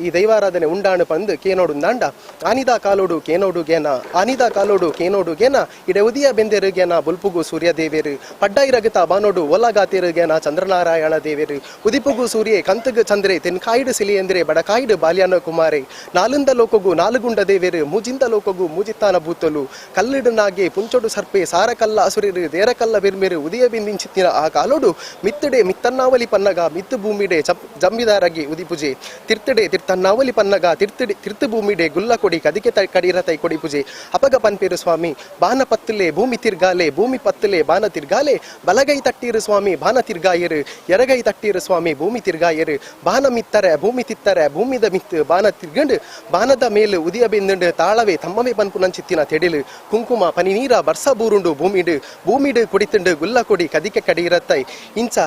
ಈ ದೈವಾರಾಧನೆ ಉಂಡಾಣು ಪಂದು ಕೇನೋಡು ದಾಂಡ ಆನಿದ ಕಾಲೋಡು ಕೇನೋಡು ಗೇನ ಆನಿದ ಕಾಲೋಡು ಕೇನೋಡು ಗೇನ ಇಡೆ ಉದಿಯ ಬೆಂದೆರು ಗೇನ ಬುಲ್ಪುಗು ಸೂರ್ಯ ದೇವೇರು ಪಡ್ಡಾಯಿ ರಗತ ಬಾನೋಡು ಒಲಗಾತೇರು ಗೇನ ಚಂದ್ರನಾರಾಯಣ ದೇವೇರು ಉದಿಪುಗು ಸೂರ್ಯೆ ಕಂತಗು ಚಂದ್ರೆ ತೆನ್ಕಾಯಿಡು ಸಿಲಿ ಎಂದ್ರೆ ಬಡಕಾಯಿಡು ಬಾಲ್ಯಾನ ಕುಮಾರೆ ನಾಲುಂದ ಲೋಕಗು ನಾಲು ಕಲ್ಲುಗುಂಡ ದೇವೆರು ಮುಜಿಂದ ಲೋಕಗು ಮುಜಿತ್ತಾನ ಭೂತಲು ಕಲ್ಲಿಡು ನಾಗೆ ಪುಂಚೊಡು ಸರ್ಪೆ ಸಾರಕಲ್ಲ ಅಸುರಿರು ದೇರಕಲ್ಲ ಬೆರ್ಮೆರು ಉದಯ ಬಿಂದಿಂಚಿತ್ತಿನ ಆ ಕಾಲೋಡು ಮಿತ್ತಡೆ ಮಿತ್ತನ್ನಾವಲಿ ಪನ್ನಗ ಮಿತ್ತು ಭೂಮಿಡೆ ಜಂಬಿದಾರಗಿ ಉದಿಪುಜೆ ತಿರ್ತಡೆ ತಿರ್ತನ್ನಾವಲಿ ಪನ್ನಗ ತಿರ್ತಡೆ ತಿರ್ತು ಭೂಮಿಡೆ ಗುಲ್ಲ ಕೊಡಿ ಕದಿಕೆ ಕಡಿರ ತೈ ಕೊಡಿ ಪೂಜೆ ಅಪಗ ಪನ್ಪೇರು ಸ್ವಾಮಿ ಬಾನ ಪತ್ತಲೆ ಭೂಮಿ ತಿರ್ಗಾಲೆ ಭೂಮಿ ಪತ್ತಲೆ ಬಾನ ತಿರ್ಗಾಲೆ ಬಲಗೈ ತಟ್ಟೀರು ಸ್ವಾಮಿ ಬಾನ ತಿರ್ಗಾಯರು ಎಡಗೈ ತಟ್ಟೀರು ಸ್ವಾಮಿ ಭೂಮಿ ತಿರ್ಗಾಯರು ಬಾನ ಮಿತ್ತರೆ ಭೂಮಿ ತಿತ್ತರೆ ಭೂಮಿದ ಮಿತ್ತು ಬಾನ ತಿರ್ಗಂಡು ಬಾನದ ಮೇಲು ಉದಿಯ ಬೆಂದುಂಡು ತಾಳವೇ ತಮ್ಮವೇ ಪನ್ಪು ನಂಚಿತ್ತಿನ ತೆಡಿಲು ಕುಂಕುಮ ಪನಿ ನೀರ ಬರ್ಸ ಬೂರುಂಡು ಭೂಮಿಡು ಭೂಮಿಡು ಕುಡಿತುಂಡು ಗುಲ್ಲ ಕೊಡಿ ಕದಿಕೆ ಕಡಿರತ್ತೈ ಇಂಚ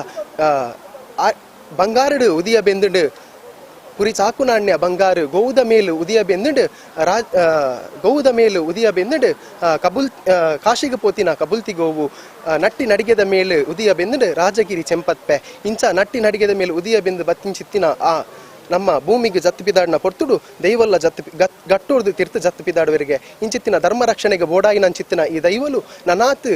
ಬಂಗಾರಡು ಉದಿಯ ಬೆಂದುಂಡು ಪುರಿ ಚಾಕು ನಾಣ್ಯ ಬಂಗಾರು ಗೋವುದ ಮೇಲು ಉದಿಯ ಬೆಂದುಂಡು ರಾಜ್ ಗೋವುದ ಮೇಲು ಉದಿಯ ಬೆಂದುಂಡು ಕಬುಲ್ ಕಾಶಿಗೆ ಪೋತಿನ ಕಬುಲ್ತಿ ಗೋವು ನಟ್ಟಿ ನಡಿಗೆದ ಮೇಲು ಉದಿಯ ಬೆಂದುಂಡು ರಾಜಗಿರಿ ಚೆಂಪತ್ಪೆ ಇಂಚ ನಟ್ಟಿ ನಡಿಗೆದ ಮೇಲು ಉದಿಯ ಬೆಂದು ಬತ್ತಿಂಚಿತ್ತಿನ ಆ ನಮ್ಮ ಭೂಮಿಗೆ ಜತ್ತು ಪಿದಾಡಿನ ಪೊರ್ತುಡು ದೈವಲ್ಲ ಜತ್ತು ಗಟ್ಟೋರ್ದು ತಿರ್ತು ಜತ್ತು ಪಿದಾಡುವರಿಗೆ ಇಂಚಿತ್ತಿನ ಧರ್ಮ ರಕ್ಷಣೆಗೆ ಬೋಡಾಯಿನ ಅಂಚಿತ್ತಿನ ಈ ದೈವಲು ನನಾತ್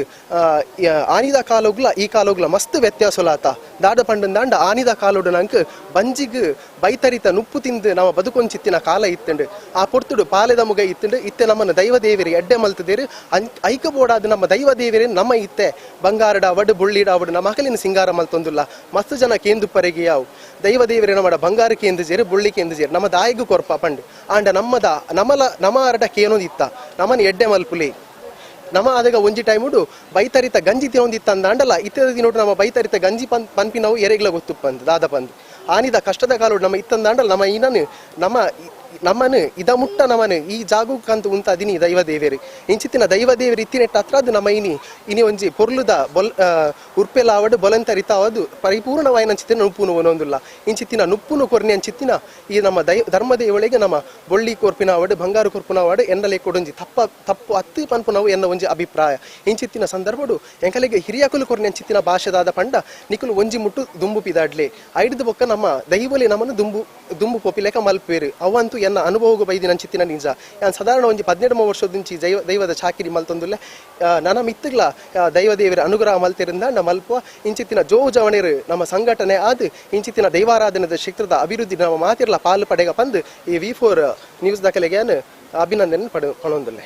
ಆನಿದ ಕಾಲೋಗ್ಲ ಈ ಕಾಲೋಗ್ಲ ಮಸ್ತ್ ವ್ಯತ್ಯಾಸಲಾತ ದಾಡ ಪಂಡನ್ ದಾಂಡ ಆನಿದ ಕಾಲೋಡು ನಂಕ್ ಬಂಜಿಗ್ ಬೈತರಿತ ನುಪ್ಪು ತಿಂದು ನಮ್ಮ ಬದುಕೊಂಚಿತ್ತಿನ ಕಾಲ ಇತ್ತಂಡು ಆ ಪೊರ್ತುಡು ಪಾಲೆದ ಮುಗ ಇತ್ತಂಡು ಇತ್ತೆ ನಮ್ಮನ್ನು ದೈವ ದೇವಿರಿ ಎಡ್ಡೆ ಮಲ್ತದೇರು ಐಕ ಬೋಡಾದ ನಮ್ಮ ದೈವ ದೇವಿರಿ ನಮ್ಮ ಇತ್ತೆ ಬಂಗಾರಡ ಅವಡು ಬುಳ್ಳಿಡ ಅವಡು ನಮ್ಮ ಮಕಲಿನ ಸಿಂಗಾರ ಮಲ್ತೊಂದುಲ್ಲ ಮಸ್ತ್ ಜನ ಕೇಂದುಪ್ಪರೆಗೆ ಯಾವು ದೈವ ದೇವಿರಿ ನಮ್ಮ ಬಂಗಾರ ಕೇಂದು ಜೇರು ಬುಳ್ಳಿ ಕೇಂದು ಜೇರು ನಮ್ಮ ದಾಯಿಗೂ ಕೊರ್ಪ ಪಂಡು ಆಂಡ ನಮ್ಮದ ನಮಲ ನಮ ಅರಡ ಕೇನೊಂದು ಇತ್ತ ನಮನ ಎಡ್ಡೆ ಮಲ್ಪುಲಿ ನಮ ಆದಾಗ ಒಂಜಿ ಟೈಮುಡು ಬೈತರಿತ ಗಂಜಿ ತಿನ್ನೊಂದಿತ್ತ ಅಂದಾಂಡಲ ಇತ್ತದ ದಿನೋಡು ನಮ್ಮ ಬೈತರಿತ ಗಂಜಿ ಪನ್ ಪನ್ಪಿನವು ಎರೆಗ್ಲ ಗೊತ್ತುಪ್ಪಂದು ದಾದ ಪಂದು ಆನಿದ ಕಷ್ಟದ ಕಾಲೋಡು ನಮ್ಮ ಇತ್ತಂದಾಂಡಲ ನಮ್ಮ ಈನನು ನಮ್ಮ ನಮ್ಮನು ಇದ ಮುಟ್ಟ ನಮನು ಈ ಜಾಗಕ್ಕಂತ ಉಂತಾದಿನಿ ದೈವ ದೇವೇರು ಇಂಚಿತ್ತಿನ ದೈವ ದೇವೇರು ಇತ್ತಿನೆಟ್ಟ ಹತ್ರ ಅದು ನಮ್ಮ ಇನಿ ಇನಿ ಒಂಜಿ ಪೊರ್ಲುದ ಬೊಲ್ ಉರ್ಪೆಲಾವಡು ಬೊಲಂತರಿತಾವದು ಪರಿಪೂರ್ಣವಾಯಿನ ಅಂಚಿತ್ತಿನ ನುಪ್ಪುನು ಒನೊಂದುಲ್ಲ ಇಂಚಿತ್ತಿನ ನುಪ್ಪುನು ಕೊರ್ನಿ ಅಂಚಿತ್ತಿನ ಈ ನಮ್ಮ ದೈ ಧರ್ಮ ದೇವಳಿಗೆ ನಮ್ಮ ಬೊಳ್ಳಿ ಕೊರ್ಪಿನಾವಡು ಬಂಗಾರು ಕೊರ್ಪಿನಾವಡು ಎನ್ನಲೆ ಕೊಡೊಂಜಿ ತಪ್ಪ ತಪ್ಪು ಅತ್ತಿ ಪನ್ಪುನವು ಎನ್ನ ಒಂಜಿ ಅಭಿಪ್ರಾಯ ಇಂಚಿತ್ತಿನ ಸಂದರ್ಭಡು ಎಂಕಲಿಗೆ ಹಿರಿಯಕುಲು ಕೊರ್ನಿ ಅಂಚಿತ್ತಿನ ಭಾಷೆದಾದ ಪಂಡ ನಿಕುಲು ಒಂಜಿ ಮುಟ್ಟು ದುಂಬು ಪಿದಾಡ್ಲೆ ಐಡ್ದು ಬೊಕ್ಕ ನಮ್ಮ ದೈವಲಿ ನಮ್ಮನ್ನು ದುಂಬು ದುಂಬು ಪೊಪಿಲೆಕ ಮಲ್ಪೇರು ಅವಂತೂ ಎನ್ನ ಅನುಭವಗೂ ಬೈದಿನ ಅಂಚಿತ್ತಿನ ನಿಜ ಯಾನ್ ಸಾಧಾರಣ ಒಂಜಿ 12 ವರ್ಷದಿಂಚಿ ದೈವದ ಚಾಕಿರಿ ಮಲ್ತೊಂದುಲ್ಲೆ ನನ ಮಿತ್ತುಗ್ಲ ದೈವ ದೇವರ ಅನುಗ್ರಹ ಮಲ್ತಿರಿಂದ ನಮ್ಮ ಮಲ್ಪ ಇಂಚಿತ್ತಿನ ಜೋ ಜವಣೇರು ನಮ್ಮ ಸಂಘಟನೆ ಆದ್ ಇಂಚಿತ್ತಿನ ದೈವಾರಾಧನೆದ ಕ್ಷೇತ್ರದ ಅಭಿವೃದ್ಧಿ ನಮ್ಮ ಮಾತಿರ್ಲ ಪಾಲು ಪಡೆಗ ಪಂದು ಈ ವಿ4 ನ್ಯೂಸ್ ದಾಖಲೆಗೆ ಅಭಿನಂದನೆ ಪಡೊಂದುಲ್ಲೆ.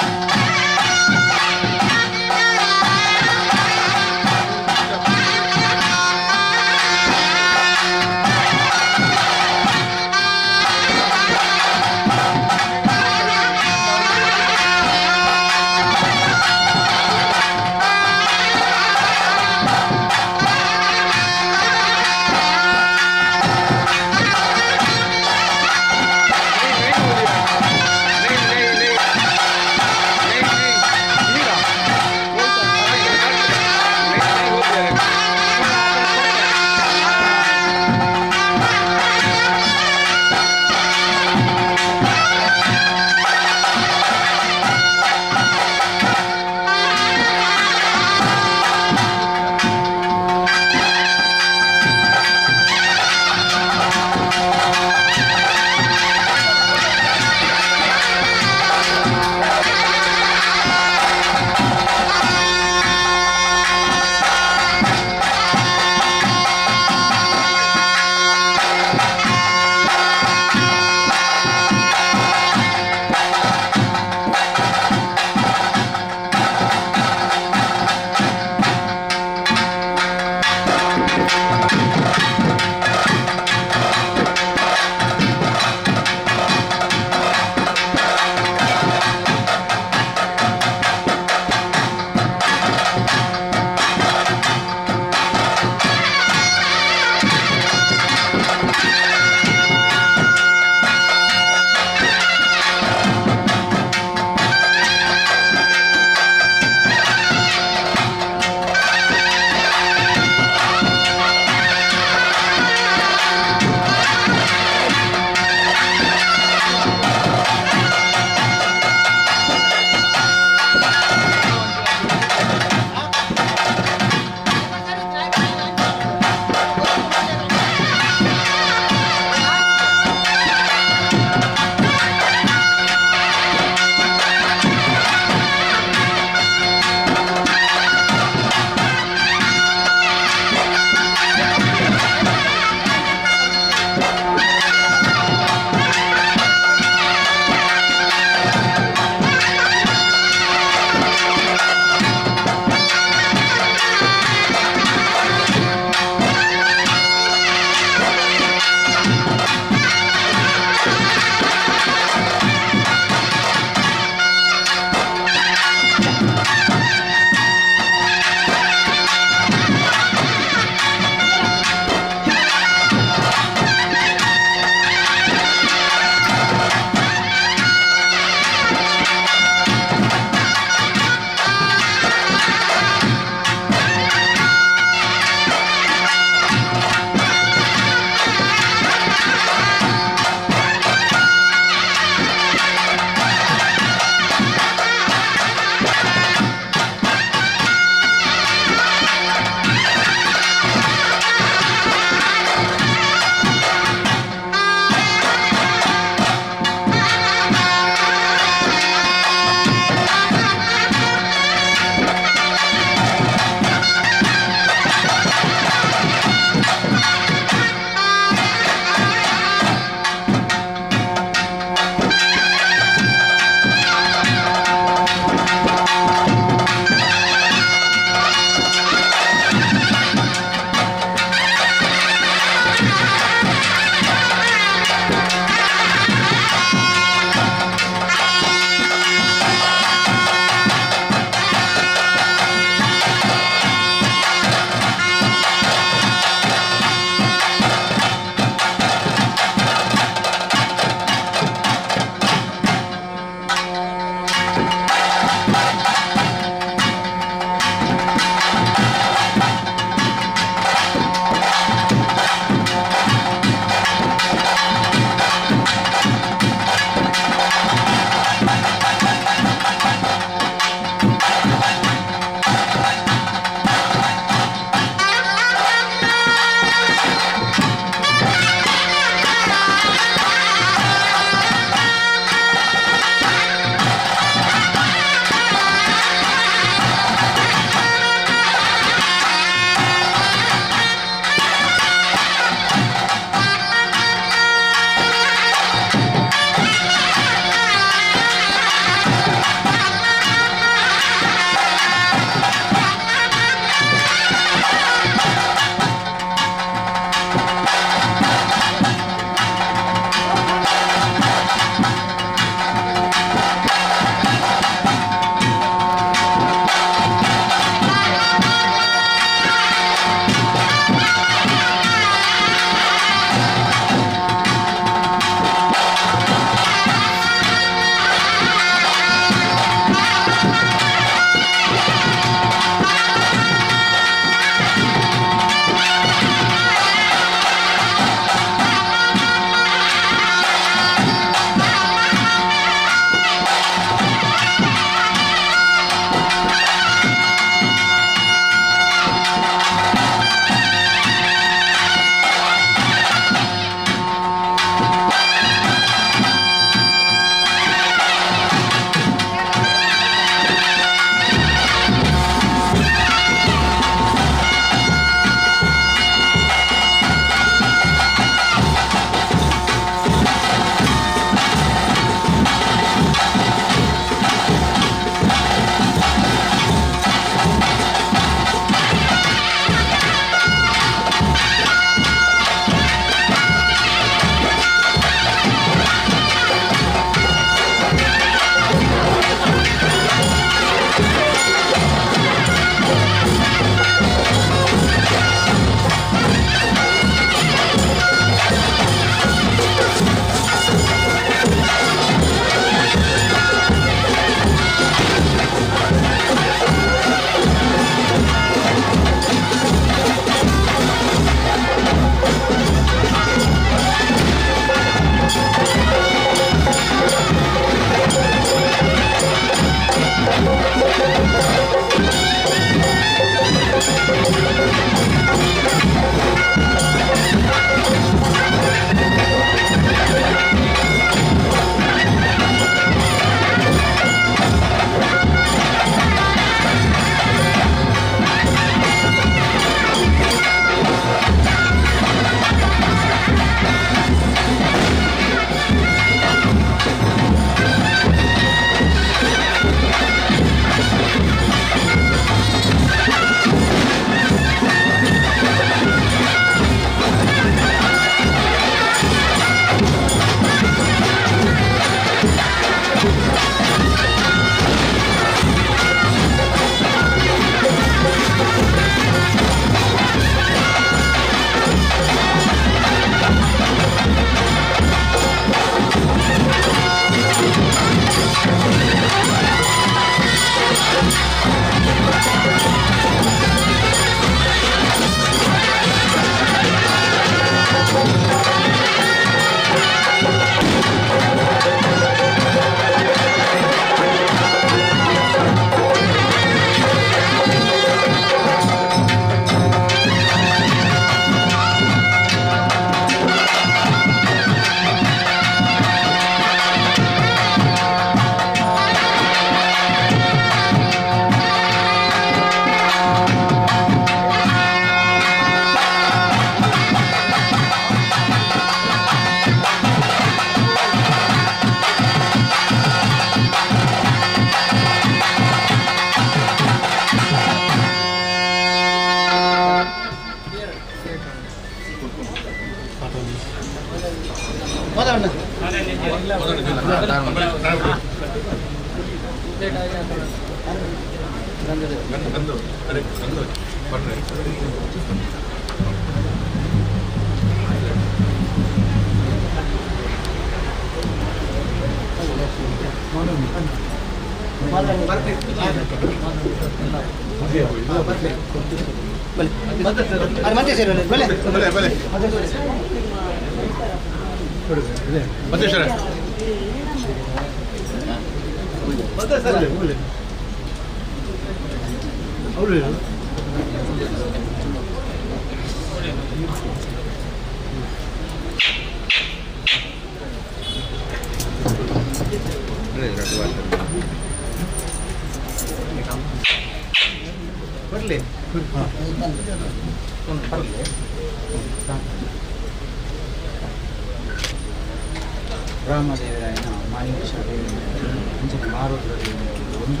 ರಾಮದೇವರಾಯನ ಮಾಲಿಂಗೇಶ್ವರ ದೇವರ ಅಂಚನೆ ಮಾರುದ್ರ ದೇವರ ಒಂದು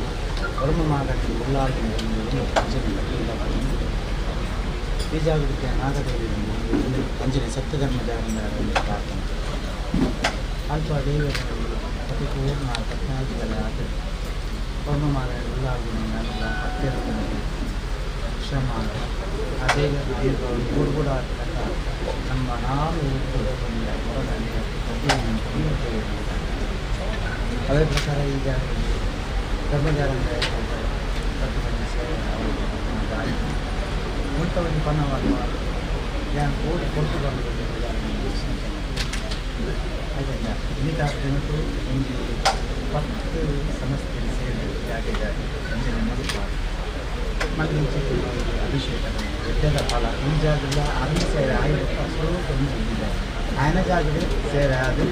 ವರ್ಮ ಮಾಗಟ್ಟಿ ಉಳ್ಳಾಡಿನ ಒಂದು ಅಂಚನೆ ಕಟೀಲ ಬೀಜಾಗುಡಿಕೆ ನಾಗದೇವಿಯ ಒಂದು ಅಂಚನೆ ಸತ್ಯಧರ್ಮ ಜಾಗರ ಒಂದು ಪ್ರಾರ್ಥನೆ ಅಲ್ಪ ದೇವರ ಪ್ರತಿಪೂರ್ಣ ಪತ್ನಾದಿಗಳ ಆದ ವರ್ಮ ಮಾಗ ಉಳ್ಳಾಡಿನ ಅತ್ಯಂತ ಶ್ರಮ ಆ ದೇವರ ಅನುಭವ ಕೂಡ ನಮ್ಮ ನಾವು ಅದೇ ಪ್ರಕಾರ ಈಗ ಧರ್ಮಜಾರಂದ ಮುಲ್ತವನ್ನು ಪನ್ನವಾಗ ಯಾನ್ ಕೋಡಿ ಕೊಟ್ಟು ಬಂದು ಆಯ್ತಾ ಇನ್ನಿತ ದಿನಕ್ಕೂ ಒಂದು 10 ಸಂಸ್ಥೆ ಸೇರಿ ಜಾಗೆ ಜಾಗೆ ಅಂಜನೆ ಮದುಪಾಡು ಮಲ್ಲಿಂಚ ಅಭಿಷೇಕ ಎಡ್ಡೆದ ಫಲ ಈ ಜಾಗದ ಅರಣ್ಯ ಸೇವೆ ಆಯುಧ ಸ್ವಲ್ಪ ಒಂದು ಆಯನ ಜಾಗದ ಸೇವೆ ಅದು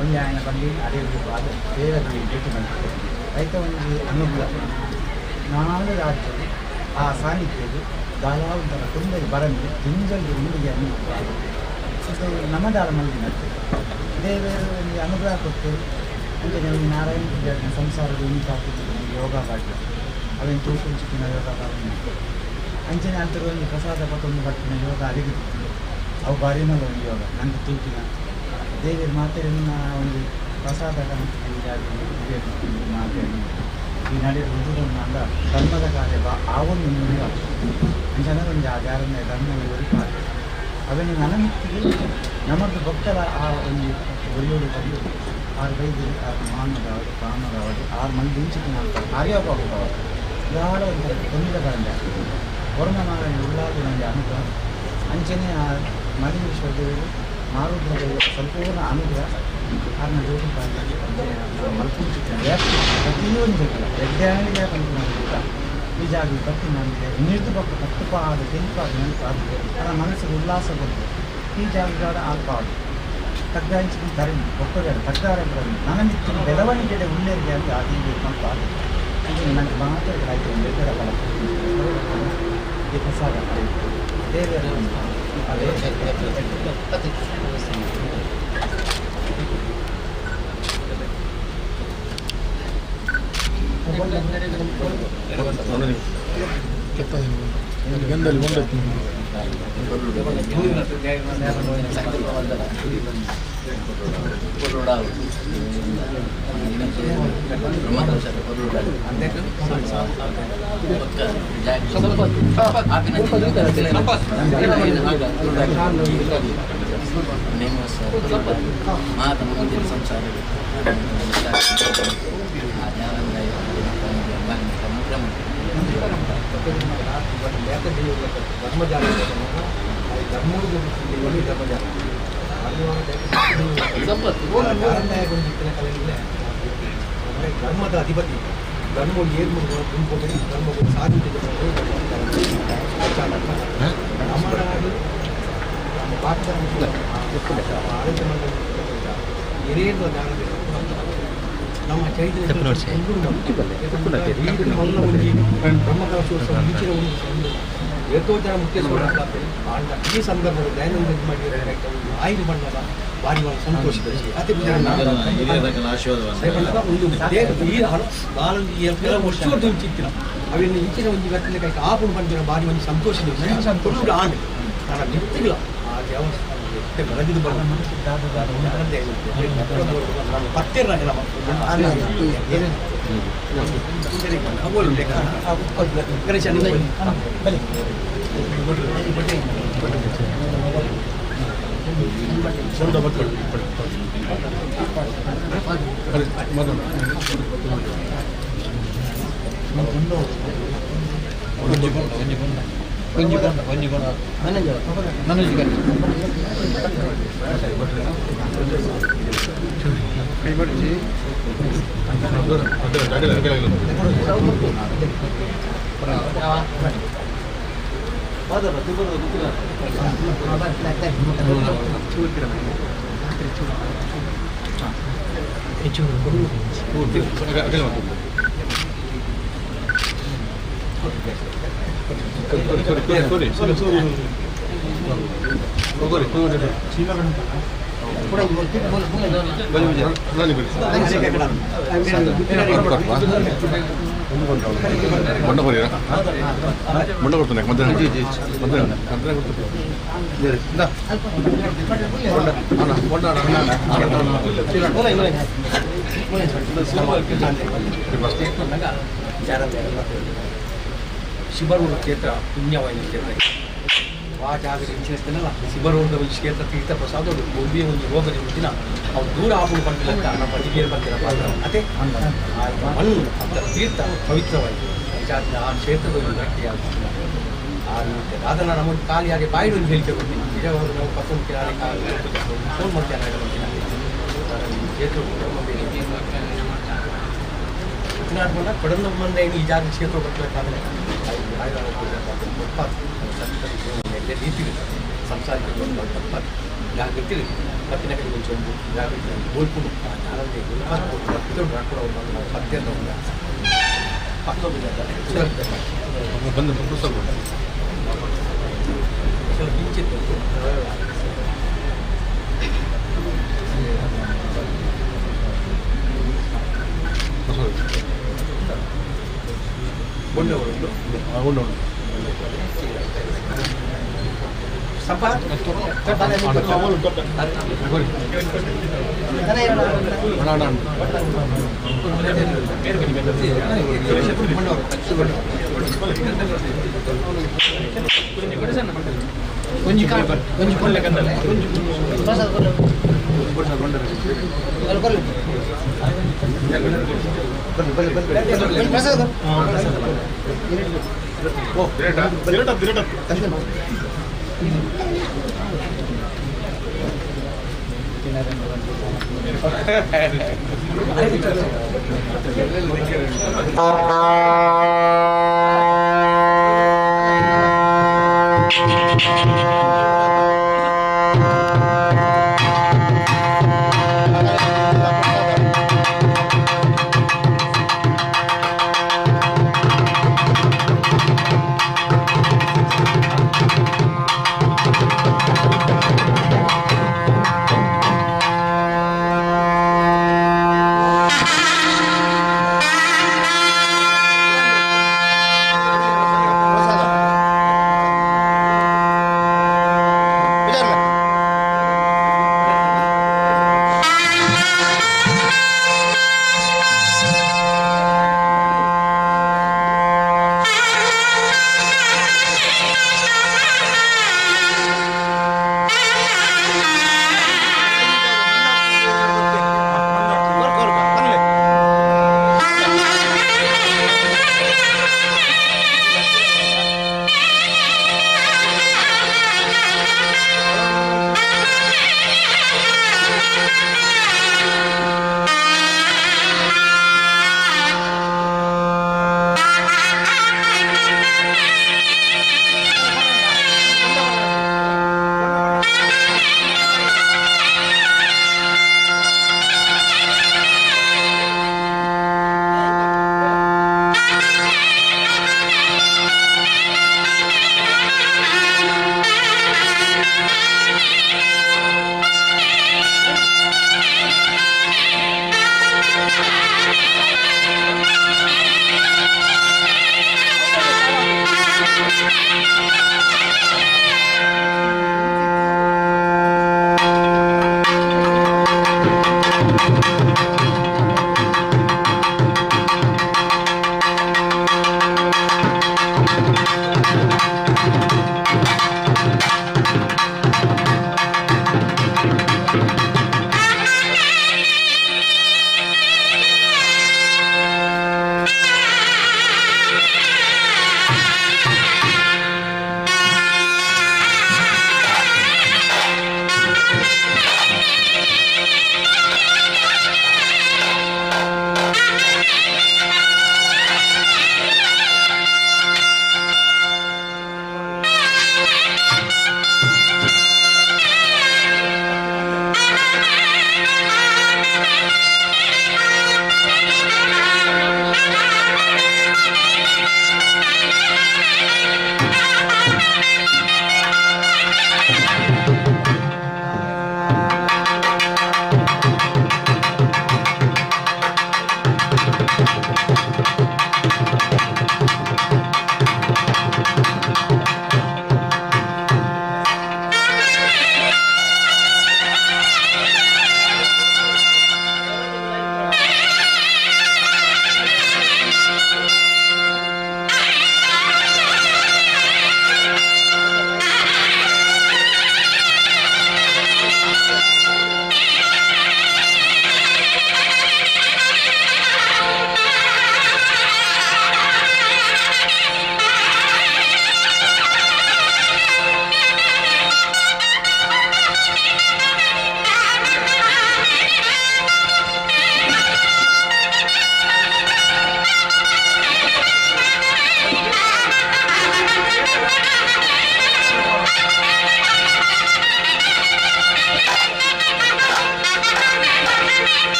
ಒಂದು ಆಯನ ಬಂದು ಅದೇ ಆದ ದೇವರಿಗೆ ಭೇಟಿ ಮಾಡ್ತಾರೆ ರೈತ ಒಂದು ಅನುಗ್ರಹ ನಾಲ್ಕು ರಾಜ್ಯದ ಆ ಸಾನ್ನಿಧ್ಯದ ದಾಲಾವಂತರ ತೊಂದರೆ ಬರಂದು ಜಿಂಜಲ್ಗೆ ಉಂಡಿಗೆ ಅನುಗ್ರಹ ಇದು ನಮ್ಮದಾರ ಮಲ್ಲಿನದ್ದು ದೇವರು ಒಂದು ಅನುಗ್ರಹ ಕೊಟ್ಟು ಅಂಚನೆ ಒಂದು ನಾರಾಯಣ ಪೂಜಾರಿನ ಸಂಸಾರದ ಉಂಟಾಗ್ತದೆ ಯೋಗ ಭಾಗ್ಯ ಅವೇನು ತೂಕುಂಚಿನ ಯೋಗ ಭಾಗ್ಯ ಅಂಚನೆ ಅಂತರ ಒಂದು ಪ್ರಸಾದ ಪತ್ತೊಂದು ಬರ್ತಿನ ಯೋಗ ಅರಿಗಿತ್ತು ಅವು ಭಾರಿ ಮಲ್ಲ ಒಂದು ಯೋಗ ನಂಗೆ ತೂಕಿನ ದೇವಿಯರ ಮಾತೆಯನ್ನ ಒಂದು ಪ್ರಸಾದ ಮಾತೆಯನ್ನು ಈ ನಡೆ ಉದುರನ್ನ ಧರ್ಮದ ಕಾರ್ಯ ಬಾ ಆ ಒಂದು ನುಡಿಯ ಅಂಚನೆ ಒಂದು ಆ ಜಾರನ್ನ ಧರ್ಮ ಒರಿಪಾದ ಅವೇನು ನನಮಿತ್ತಿಗೆ ನಮ್ಮದು ಭಕ್ತರ ಆ ಒಂದು ಒರಿಯೋಡು ಬಂದು ಆರು ವೈದ್ಯರು ಆರು ಮಾನದವರು ಕಾಮದವರು ಆರು ಮಂದಿ ಇಂಚಿನ ಕಾರ್ಯೋಪಾಗದವರು ಯಾರ ಒಂದು ತೊಂದರೆ ಬಂದ ವರ್ಣ ಮಾರಣ ಉಳ್ಳಾದ ಒಂದು ಅನುಗ್ರಹ ಅಂಚನೆ ಆ ಮಲಿಂಗೇಶ್ವರ ದೇವರು ಮಾರುದ್ರ ದೇವರ ಸಂಪೂರ್ಣ ಅನುಗ್ರಹ ಆರ್ನ ಜೋಡಿ ಮಲ್ಪುಂಚಿನ ಪ್ರತಿಯೊಂದು ಜಗಳ ಎಡ್ಡೆ ಬಂದು ಈ ಜಾಗ ಭಕ್ತಿ ಮಾಡಿದೆ ನಿರ್ದು ಪಕ್ಕ ತಪ್ಪುಪಾದ ತೆಂಪಾದ ನೆನಪಾದ ಅದರ ಮನಸ್ಸಿಗೆ ಉಲ್ಲಾಸ ಬಂತು ಈ ಜಾಗದ ಆಲ್ಪಾಡು ತಗ್ಗಾಂಚಿನ ಧರಣಿ ಒಕ್ಕಬೇಡ ತಗ್ಗಾರೆ ಬರಲಿ ನನ್ನ ಮಿತ್ರ ಬೆಳವಣಿಗೆ ಉಳ್ಳೇರಿಗೆ ಅಂತ ಆ ದೇವಿ ಮಲ್ಪಾದ ಅಂಚನೆ ನನಗೆ ಮಾತ್ರ ಆಯಿತು ಒಂದು ಎಡ್ಡೆದ ಫಲ ಈ ಪ್ರಸಾದ ದೇವರ ಅದೇ ಧರ್ಮದ ಅಧಿಪತಿ ಧರ್ಮ ಏರ್ಮು ಧರ್ಮ ಸಾಧಿತ ನಮ್ಮ ನಾಡು ನಮ್ಮ ಭಾರತದ ಆರೋಗ್ಯ ಮಂಡಳಿ ಹಿರಿಯರ ನಮ್ಮ ಚೈತನ್ಯ ಬ್ರಹ್ಮಕಲಶೋತ್ಸವ ಈಚಿನ ಒಂದು ಏತೋ ಜನ ಮುಖ್ಯಸ್ಥರು ಈ ಸಂದರ್ಭದಲ್ಲಿ ದಯಾನಂದ ಆಯ್ದು ಬಣ್ಣದ ಭಾರಿ ಸಂತೋಷದ ಅತಿ ಕೆಲವು ವರ್ಷ ಇಂಚಿತ್ತಿನ ಅವಿನ ಇಂಚಿನ ಒಂದು ವ್ಯಕ್ತಿನ ಕೈಗೆ ಆಪುಡು ಬಂದಿನ ಭಾರಿ ಒಂದು ಸಂತೋಷದ ಆಂಡ್ ನನ್ನ ನಿತ್ಯಗಳ ಆ ದೇವಸ್ಥಾನದಲ್ಲಿ ಮತ್ತೆ ಬೆಳಗಿದು ಬರೋದು ಪತ್ತೇರ ಗಣೇಶ ಶಿಬರೂರು ಕ್ಷೇತ್ರ ಪುಣ್ಯವಾಹಿನಿ ಕ್ಷೇತ್ರ ಆ ಜಾಗ ಇಂಚಿನಲ್ಲ ಶಿಬರೂರದ ಒಂದು ಕ್ಷೇತ್ರ ತೀರ್ಥ ಪ್ರಸಾದ ಒಂದೇ ಒಂದು ರೋಗ ನಿಮಿತ್ತಿನ ಅವು ದೂರ ಆಪುಡು ಪಂಪಿಲಕ್ಕ ನಮ್ಮ ಹಿರಿಯರು ಬಂದಿರ ಅದೇ ಮಣ್ಣು ಅಂತ ತೀರ್ಥ ಪವಿತ್ರವಾಗಿದೆ ಆ ಕ್ಷೇತ್ರದ ಒಂದು ವ್ಯಕ್ತಿಯಾಗುತ್ತಿಲ್ಲ ಆ ರೀತಿ ಅದನ್ನು ನಮ್ಮ ಖಾಲಿಯಾಗಿ ಬಾಯಿಡು ಒಂದು ಹೇಳಿಕೆ ಕೊಡ್ತೀನಿ ನಿಜವಾಗ್ಲೂ ನಾವು ಪತ್ತೊಂದು ಕಾಲಿ ಫೋನ್ ಮಾಡ್ತೇನೆ ಕ್ಷೇತ್ರ ಕೊಡಂದ ಬಂದ ಈ ಜಾಗ ಕ್ಷೇತ್ರ ಬರ್ತಬೇಕಾದ್ರೆ ರೀತಿ ಸಂಸಾರಿಕ ಜಾಗೃತಿ ಪತ್ತಿನ ಕಡೆ ಒಂದು ಜಾಗೃತಿ ಬೋಲ್ಪುಡು ಕಿಂಚಿತ್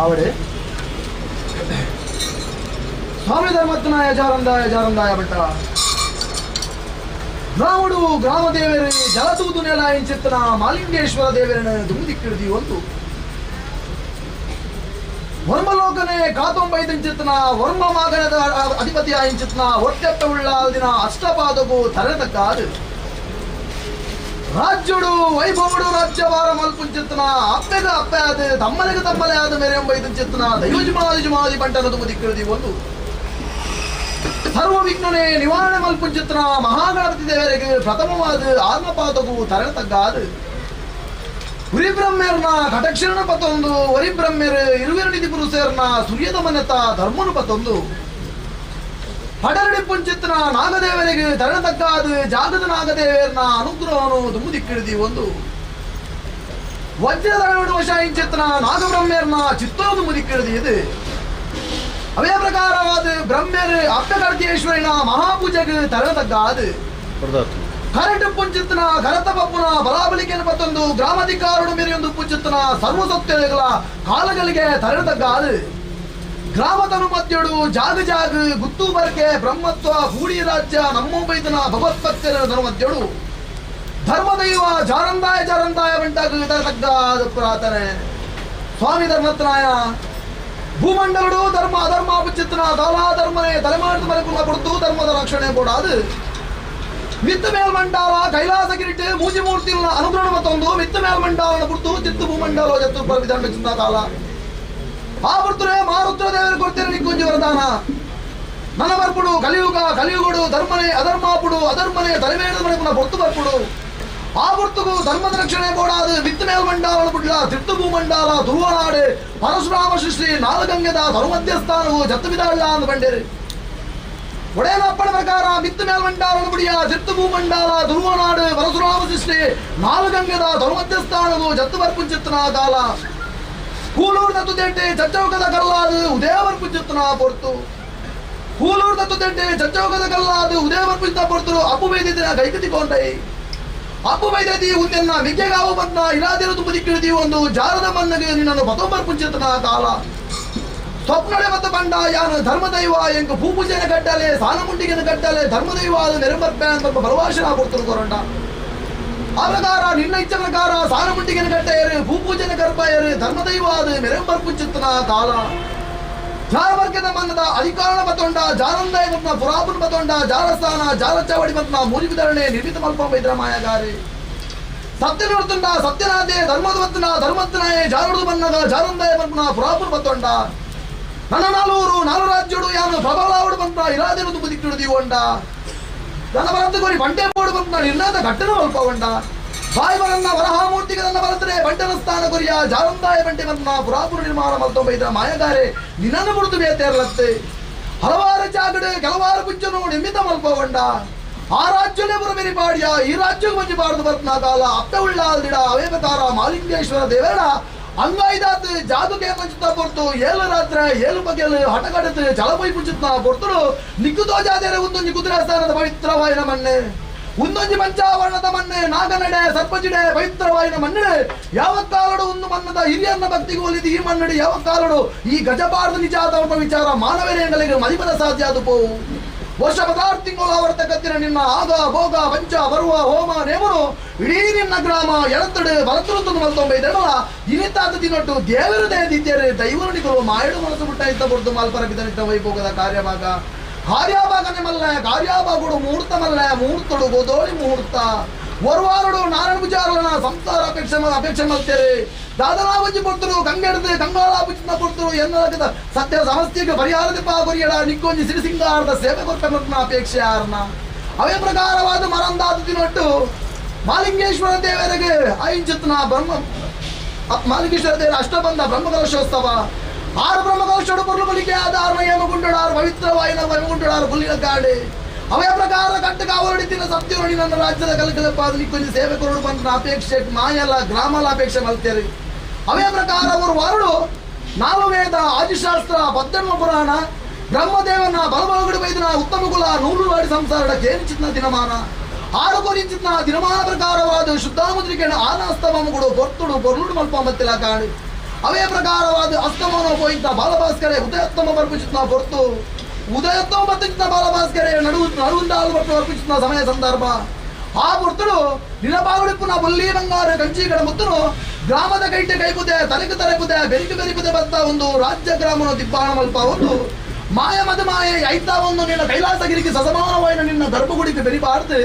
ಅವಡೆ ಸ್ವಾಮಿ ಧರ್ಮತ್ನಾಯ ಜಾರಂದಾಯ ಜಾರಂದಾಯ ಭಟ್ಟ ಗ್ರಾಮಡು ಗ್ರಾಮ ದೇವರೇ ಜಲತೂದು ನೆಲ ಇಂಚಿತ್ತನ ಮಾಲಿಂಗೇಶ್ವರ ದೇವರನ ದುಂದಿಕ್ಕಿಡಿದಿ ಒಂದು ವರ್ಮಲೋಕನೇ ಕಾತೊಂಬೈದಂಚಿತ್ತನ ವರ್ಮ ಮಾಗಣದ ಅಧಿಪತಿ ಆಯಿಂಚಿತ್ತನ ಒಟ್ಟೆಪ್ಪ ಉಳ್ಳಾಲ್ದಿನ ಅಷ್ಟಪಾದಗೂ ತರತಕ್ಕಾದು ರಾಜ್ಯುಡು ವೈಭವಡು ರಾಜ್ಯಭಾರ ಮಲ್ಪುಂಚಿತ್ತನ ಅಪ್ಪೆಗ ಅಪ್ಪೆ ಆದ ತಮ್ಮಲಿಗೆ ತಮ್ಮಲೆ ಆದ ಮೇರೆ ಎಂಬೈದಂಚಿತ್ತನ ದೈವಜುಮಾದಿ ಪಂಟನ ದುಂದಿಕ್ಕಿಡಿದಿ ಒಂದು ಸರ್ವ ವಿಘ್ನನೇ ನಿವಾರಣೆ ಮಲ್ಪುಂಚಿತ್ತನ ಮಹಾಗಣಪತಿ ದೇವರಿಗೆ ಪ್ರಥಮವಾದ ಆತ್ಮಪಾತಗೂ ತರತಗ್ಗಾದು ಹುರಿಬ್ರಹ್ಮೇರ್ನ ಕಟಕ್ಷರಣ ಪತ್ತೊಂದು ವರಿಬ್ರಹ್ಮೇರ್ ಇರುವಿರನಿಧಿ ಪುರುಷೇರ್ನ ಸೂರ್ಯದ ಮನೆತ ಧರ್ಮನು ಪತ್ತೊಂದು ಪಡರಡಿ ಪುಂಚಿತ್ತನ ನಾಗದೇವರಿಗೆ ತರಣತಕ್ಕಾದ ಜಾಗದ ನಾಗದೇವರ್ನ ಅನುಗ್ರಹನು ದುಮ್ಮುದಿಕ್ಕಿಡಿದಿ ಒಂದು ವಜ್ರದ ವಶ ಇಂಚಿತ್ತನ ನಾಗಬ್ರಹ್ಮೇರ್ನ ಚಿತ್ತೋದು ದುಮ್ಮುದಿಕ್ಕಿಡಿದಿ ಇದು ಅವೇ ಪ್ರಕಾರವಾದ ಬ್ರಹ್ಮೇರ್ ಅಪ್ಪಕರ್ತಿಯೇಶ್ವರಿನ ಮಹಾಪೂಜೆಗೆ ತರಣತಕ್ಕಾದ ಕರಟು ಪುಂಚಿತ್ತನ ಕರತ ಪಪ್ಪುನ ಬಲಾಬಲಿಕೆಯನ್ನು ಪತ್ತೊಂದು ಗ್ರಾಮಾಧಿಕಾರಡು ಮೇರೆಯೊಂದು ಪುಂಚಿತ್ತನ ಸರ್ವಸತ್ಯಗಳ ಕಾಲಗಳಿಗೆ ತರಣತಕ್ಕಾದ ಗ್ರಾಮತನು ಮಧ್ಯಡು ಜಾಗ ಜಾಗ ಗುತ್ತು ಬರ್ಕೆ ಬ್ರಹ್ಮತ್ವ ಹೂಡಿ ರಾಜ್ಯ ನಮ್ಮೊಬೈದನ ಭಗವತ್ಪತ್ಯರ ಧರ್ಮದ್ಯಡು ಧರ್ಮದೈವ ಜಾರಂದಾಯ ಜಾರಂದಾಯ ಬಂಟಾಗ ತರತಗ್ಗಾದ ಪ್ರಾರ್ಥನೆ ಸ್ವಾಮಿ ಧರ್ಮತ್ನಾಯ ಭೂಮಂಡಲಡು ಧರ್ಮ ಅಧರ್ಮ ಪುಂಚಿತ್ತನ ದಾಲಾ ಧರ್ಮನೇ ತಲೆಮಾಡಿದ ಮನೆಕುಲ ಕೊಡ್ತು ಧರ್ಮದ ರಕ್ಷಣೆ ಕೊಡಾದು ಮಿತ್ತ ಮೇಲ್ಮಂಡಲ ಕೈಲಾಸ ಕಿರೀಟ ಮೂಜಿ ಮೂರ್ತಿನ ಅನುಗ್ರಹ ಮತ್ತೊಂದು ಮಿತ್ತ ಮೇಲ್ಮಂಡಲನ ಬಿಡ್ತು ಚಿತ್ತು ಭೂಮಂಡಲ ಜತ್ತು ಪರವಿಧಾನ ಚಿಂತ ಕಾಲ ಆ ಬರ್ತರೆ ಮಾರುದ್ರ ದೇವರು ಕೊಡ್ತೀರ ನಿಕ್ಕೊಂಜಿ ವರದಾನ ನನ ಬರ್ಪುಡು ಕಲಿಯುಗ ಕಲಿಯುಗಡು ಧರ್ಮನೇ ಅಧರ್ಮಾಪುಡು ಅಧರ್ಮನೇ ತಲೆಮೇಳದ ಮನೆಪುನ ಬೊರ್ತು ಬರ್ಪುಡು ಆ ಬರ್ತುಗು ಧರ್ಮದ ರಕ್ಷಣೆ ಬೋಡಾದು ಮಿತ್ತ ಮೇಲ್ಮಂಡಲನ ಬಿಡ್ಲ ತಿಟ್ಟು ಭೂಮಂಡಲ ಧ್ರುವನಾಡು ಪರಶುರಾಮ ಸೃಷ್ಟಿ ನಾಲ್ಗಂಗದ ಧರ್ಮಧ್ಯಸ್ಥಾನವು ಜತ್ತು ಬಿದಾಳ್ಳ ಅಂದು ಬಂಡೇರಿ. ಒಡೆಯನಪ್ಪನ ಪ್ರಕಾರ ಮಿತ್ತು ಮೇಲ್ಮಂಡಾಲನ ಬುಡಿಯ ಜತ್ತು ಭೂಮಂಡಾಲ ದುರ್ವನಾಡು ಪರಶುರಾಮ ಸೃಷ್ಟಿ ನಾಲ್ಗಂಗದ ಧರ್ಮಧ್ಯಸ್ಥಾನದು ಜತ್ತು ಬರ್ಪುಂಚಿತ್ತನ ಕಾಲ ಕೂಲೂರು ತತ್ತುದೆಟ್ಟೆ ಚಚ್ಚೌಕದ ಕಲ್ಲಾದು ಉದಯ ಬರ್ಪುಂಚಿತ್ತನ ಪೊರ್ತು ಕೂಲೂರು ತತ್ತುದೆಟ್ಟೆ ಚಚ್ಚೌಕದ ಕಲ್ಲಾದು ಉದಯ ಬರ್ಪುಂಚಿತ ಪೊರ್ತು ಅಪ್ಪು ಬೈದಿನ ಕೈಕತಿ ಕೊಂಡೈ ಅಪ್ಪು ಬೈದತಿ ಉಂದೆನ್ನ ಮಿಗ್ಗೆಗಾವು ಬಂದ ಇರಾದಿರ ತುಪ್ಪು ಒಂದು ಜಾರದ ಮನ್ನಗೆ ನಿನ್ನನ್ನು ಬತೊಂಬರ್ ಪುಂಚಿತನ ಕಾಲ ಸ್ವಪ್ನಡೆ ಮತ್ತು ಬಂಡ ಯಾನು ಧರ್ಮದೈವ ಎಂಕು ಭೂಪೂಜೆನ ಕಟ್ಟಲೆ ಸಾನಮುಂಡಿಗೆನ ಕಟ್ಟಲೆ ಧರ್ಮದೈವ ಅದು ನೆರೆಂಬರ್ಪೆ ಅಂತ ಬಲವಾಶನ ಕೊಡ್ತರು ಕೊರಂಡ. ಆ ಪ್ರಕಾರ ನಿನ್ನ ಇಚ್ಛೆ ಪ್ರಕಾರ ಸಾನಮುಂಡಿಗೆನ ಕಟ್ಟೆಯರು ಭೂಪೂಜೆನ ಕರ್ಪಾಯರು ಧರ್ಮದೈವ ಅದು ಮೆರೆಂಬರ್ಪುಂಚಿತನ ಕಾಲ. ಜಾರವರ್ಗದ ಮನ್ನದ ಅಧಿಕಾರಣ ಬತ್ತೊಂಡ ಜಾರಂದಾಯ ಮತ್ನ ಪುರಾಪುನ ಬತ್ತೊಂಡ ಜಾರಸ್ಥಾನ ಜಾರಚಾವಡಿ ಮತ್ನ ಮೂಲಿಬಿದರಣೆ ನಿರ್ಮಿತ ಮಲ್ಪ ಇದ್ರ ಮಾಯಗಾರಿ ಸತ್ಯನುರ್ತುಂಡ ಸತ್ಯನಾದೆ ಧರ್ಮದ ಬತ್ತನ ಧರ್ಮತ್ತನಾಯೇ ಜಾರುಡು ಬನ್ನಗ ಜಾರಂದಾಯ ಮತ್ನ ಪುರಾಪುನ ಬತ್ತೊಂಡ ನನ್ನ ನಾಲೂರು ನಾಲು ರಾಜ್ಯಡು ಯಾನು ಪ್ರಬಲಾವಡು ಬಂತ ಇರಾದಿರುದು ಬುದಿಕ್ಕಿಡು ದೀವೊಂಡ ನನ್ನ ಬರಂತ ಕೋರಿ ಬಂಟೆ ಬೋಡು ಬಂತ ನಿರ್ಣಯದ ಘಟ್ಟನ ಮಲ್ಪವಂಡ ಬಾಯಿ ಬರನ್ನ ವರಹಾಮೂರ್ತಿಗೆ ನನ್ನ ಬರತ್ರೆ ಬಂಟನ ಸ್ಥಾನ ಕೊರಿಯ ಜಾರಂದಾಯ ಬಂಟೆ ಬಂತ ಪುರಾಪುರ ನಿರ್ಮಾಣ ಮಲ್ತೊಂಬ ಇದ್ರ ಮಾಯಗಾರೆ ನಿನ್ನನ್ನು ಬಿಡುದು ಬೇತೇರ್ಲತ್ತೆ ಹಲವಾರು ಜಾಗಡೆ ಕೆಲವಾರು ಪುಂಚನು ನಿಮಿತ್ತ ಮಲ್ಪವಂಡ ಆ ರಾಜ್ಯನೇ ಬುರಬೆರಿ ಪಾಡಿಯ ಈ ರಾಜ್ಯಕ್ಕೆ ಮಂಜು ಬಾರದು ಬರ್ತ್ನ ಕಾಲ ಅಪ್ಪೆ ಉಳ್ಳಾಲ್ದಿಡ ಅವೇ ಪ್ರಕಾರ ಮಾಲಿಂಗೇಶ್ವರ ದೇವರ ಅಂಗಾಯ್ದಾತ್ ಜಾದುಕೆ ಪಂಚುತ್ತ ಪೊರ್ತು ಏಳು ರಾತ್ರಿ ಏಳು ಬಗೆಲು ಹಟಗಡತು ಜಲಮೈ ಪುಂಚುತ್ತ ಪೊರ್ತುಡು ನಿಕ್ಕುತೋ ಜಾದೇರೆ ಒಂದೊಂದು ಕುದುರೆ ಸ್ಥಾನದ ಪವಿತ್ರವಾಯಿನ ಮಣ್ಣೆ ಒಂದೊಂದು ಪಂಚಾವರಣದ ಮಣ್ಣೆ ನಾಗನಡೆ ಸರ್ಪಜಿಡೆ ಪವಿತ್ರವಾಯಿನ ಮಣ್ಣೆ ಯಾವ ಕಾಲಡು ಒಂದು ಮನ್ನದ ಹಿರಿಯನ್ನ ಭಕ್ತಿಗೆ ಒಲಿದು ಈ ಮನ್ನಡಿ ಯಾವ ಕಾಲಡು ಈ ಗಜಬಾರದು ನಿಜಾದ ವಿಚಾರ ಮಾನವರೇಂಗಳಿಗೆ ಮದಿಪದ ಸಾಧ್ಯ ಅದು ಪೋವು ವರ್ಷ ಪದಾರ್ ತಿಂಗಳು ಆವರ್ತಕತ್ತಿನ ನಿನ್ನ ಆಗ ಭೋಗ ಪಂಚ ಬರುವ ಹೋಮ ನೇಮನು ಇಡೀ ನಿನ್ನ ಗ್ರಾಮ ಎಳತ್ತಡು ಬಲತುರುತ್ತನ್ನು ಮಲ್ತೊಂಬೈದೆಡಲ ಇನಿತಾತ ತಿನ್ನೊಟ್ಟು ದೇವರು ದಯದಿದ್ದರೆ ದೈವನಿಗಳು ಮಾಯಡು ಮನಸ್ಸು ಬಿಟ್ಟ ಇದ್ದ ಬುರ್ದು ಮಾಲ್ಪರ ಬಿದನಿದ್ದ ವೈಭೋಗದ ಕಾರ್ಯಭಾಗ ಕಾರ್ಯಭಾಗನೆ ಮಲ್ಲ ಕಾರ್ಯಭಾಗುಡು ಮುಹೂರ್ತ ಮಲ್ಲ ಮುಹೂರ್ತಡು ಗೋದೋಳಿ ಮುಹೂರ್ತ ಒರ್ವಾರುಡು ನಾರಾಯಣ ಪೂಜಾರನ ಸಂಸಾರ ಅಪೇಕ್ಷೆ ಅಪೇಕ್ಷೆ ಮಲ್ತೇರೆ ದಾದನಾ ಒಂಜಿ ಪೊರ್ತರು ಕಂಗೆಡ್ದು ಕಂಗಾಳ ಪುಚ್ಚಿನ ಪೊರ್ತರು ಎನ್ನಲಕದ ಸತ್ಯ ಸಮಸ್ಯೆಗೆ ಪರಿಹಾರದ ಪಾಗುರಿಯಡ ನಿಕ್ಕೊಂಜಿ ಸಿರಿಸಿಂಗಾರದ ಸೇವೆ ಕೊರ್ಪೆ ಅಪೇಕ್ಷೆ ಯಾರನ ಅವೇ ಪ್ರಕಾರವಾದ ಮರಂದಾದ ತಿನ್ನೊಟ್ಟು ಮಾಲಿಂಗೇಶ್ವರ ದೇವರಿಗೆ ಐಂಚಿತ್ನ ಬ್ರಹ್ಮ ಮಾಲಿಂಗೇಶ್ವರ ದೇವರ ಅಷ್ಟಬಂಧ ಬ್ರಹ್ಮಕಲಶೋತ್ಸವ ಆರು ಬ್ರಹ್ಮಕಲಶೋಡು ಪೊರ್ಲು ಬಲಿಕೆ ಆದ ಆರು ಹೇಮಗುಂಡಾರು ಪವಿತ್ರವಾಯಿನ ಹೇಮಗುಂಡಾರು ಹುಲ್ಲಿನ ಕಾಡೆ ಅವಯ ಪ್ರಕಾರ ಕಟ್ಟ ಕಾವಲಡಿತಿನ ಸತ್ಯನುಡಿ ನನ್ನ ರಾಜ್ಯದ ಕಲಕಲಪ್ಪ ನಿಕ್ಕೊಂಜಿ ಸೇವೆ ಕೊರಡು ಬಂದ ಅಪೇಕ್ಷೆ ಮಾಯಲ ಗ್ರಾಮಲ ಅಪೇಕ್ಷೆ ಮಲ್ತೇರಿ ಅವಯ ಪ್ರಕಾರ ಅವರು ವಾರುಡು ನಾಲ್ಕು ವೇದ ಆದಿಶಾಸ್ತ್ರ ಪದ್ದೆನ್ಮ ಪುರಾಣ ಬ್ರಹ್ಮದೇವನ ಬಲಬಲಗಡು ಬೈದನ ಉತ್ತಮ ಕುಲ ನೂರು ವಾಡಿ ಸಂಸಾರದ ಕೇನಿಚಿತ್ನ ದಿನಮಾನ ಆರು ಕೊರಿಂಚಿತ್ನ ದಿನಮಾನ ಪ್ರಕಾರವಾದ ಶುದ್ಧಾಮುದ್ರಿಕೆಣ ಆನಾಸ್ತಮಗುಡು ಪೊರ್ತುಡು ಪೊರ್ಲುಡು ಮಲ್ಪ ಮತ್ತಿಲ ಕಾಣು ಅವೇ ಪ್ರಕಾರವಾದ ಅಸ್ತಮಾನ ಪೋಯಿಂತ ಬಾಲಭಾಸ್ಕರೆ ಉದಯೋತ್ತಮ ಬರ್ಪುಚಿತ್ನ ಪೊರ್ತು ಉದಯೋತ್ತಮ ಬರ್ತಿದ್ದ ಬಾಲಭಾಸ್ಕರೆ ನಡುವು ನಡುವಂದಾಳು ಬರ್ತು ಅರ್ಪಿಸುತ್ತ ಸಮಯ ಸಂದರ್ಭ ಆ ಪೊರ್ತುಡು ನಿಲಬಾಗುಡಿಪ್ಪುನ ಬೊಲ್ಲಿ ಬಂಗಾರ ಕಂಚಿಗಡ ಮುತ್ತುನು ಗ್ರಾಮದ ಕೈಟೆ ಕೈಪುದೆ ತಲೆಕು ತಲೆಪುದೆ ಬೆರಿಕು ಬೆರಿಪುದೆ ಬತ್ತ ಒಂದು ರಾಜ್ಯ ಗ್ರಾಮನ ದಿಬ್ಬಾಣ ಮಲ್ಪ ಒಂದು ಮಾಯ ಮದ ಮಾಯೆ ಐತಾ ಒಂದು ನಿನ್ನ ಕೈಲಾಸಗಿರಿಗೆ ಸಸಮಾನವಾಯಿನ ನಿನ್ನ ಗರ್ಭಗುಡಿಗೆ ಬೆರಿಬಾರ್ದು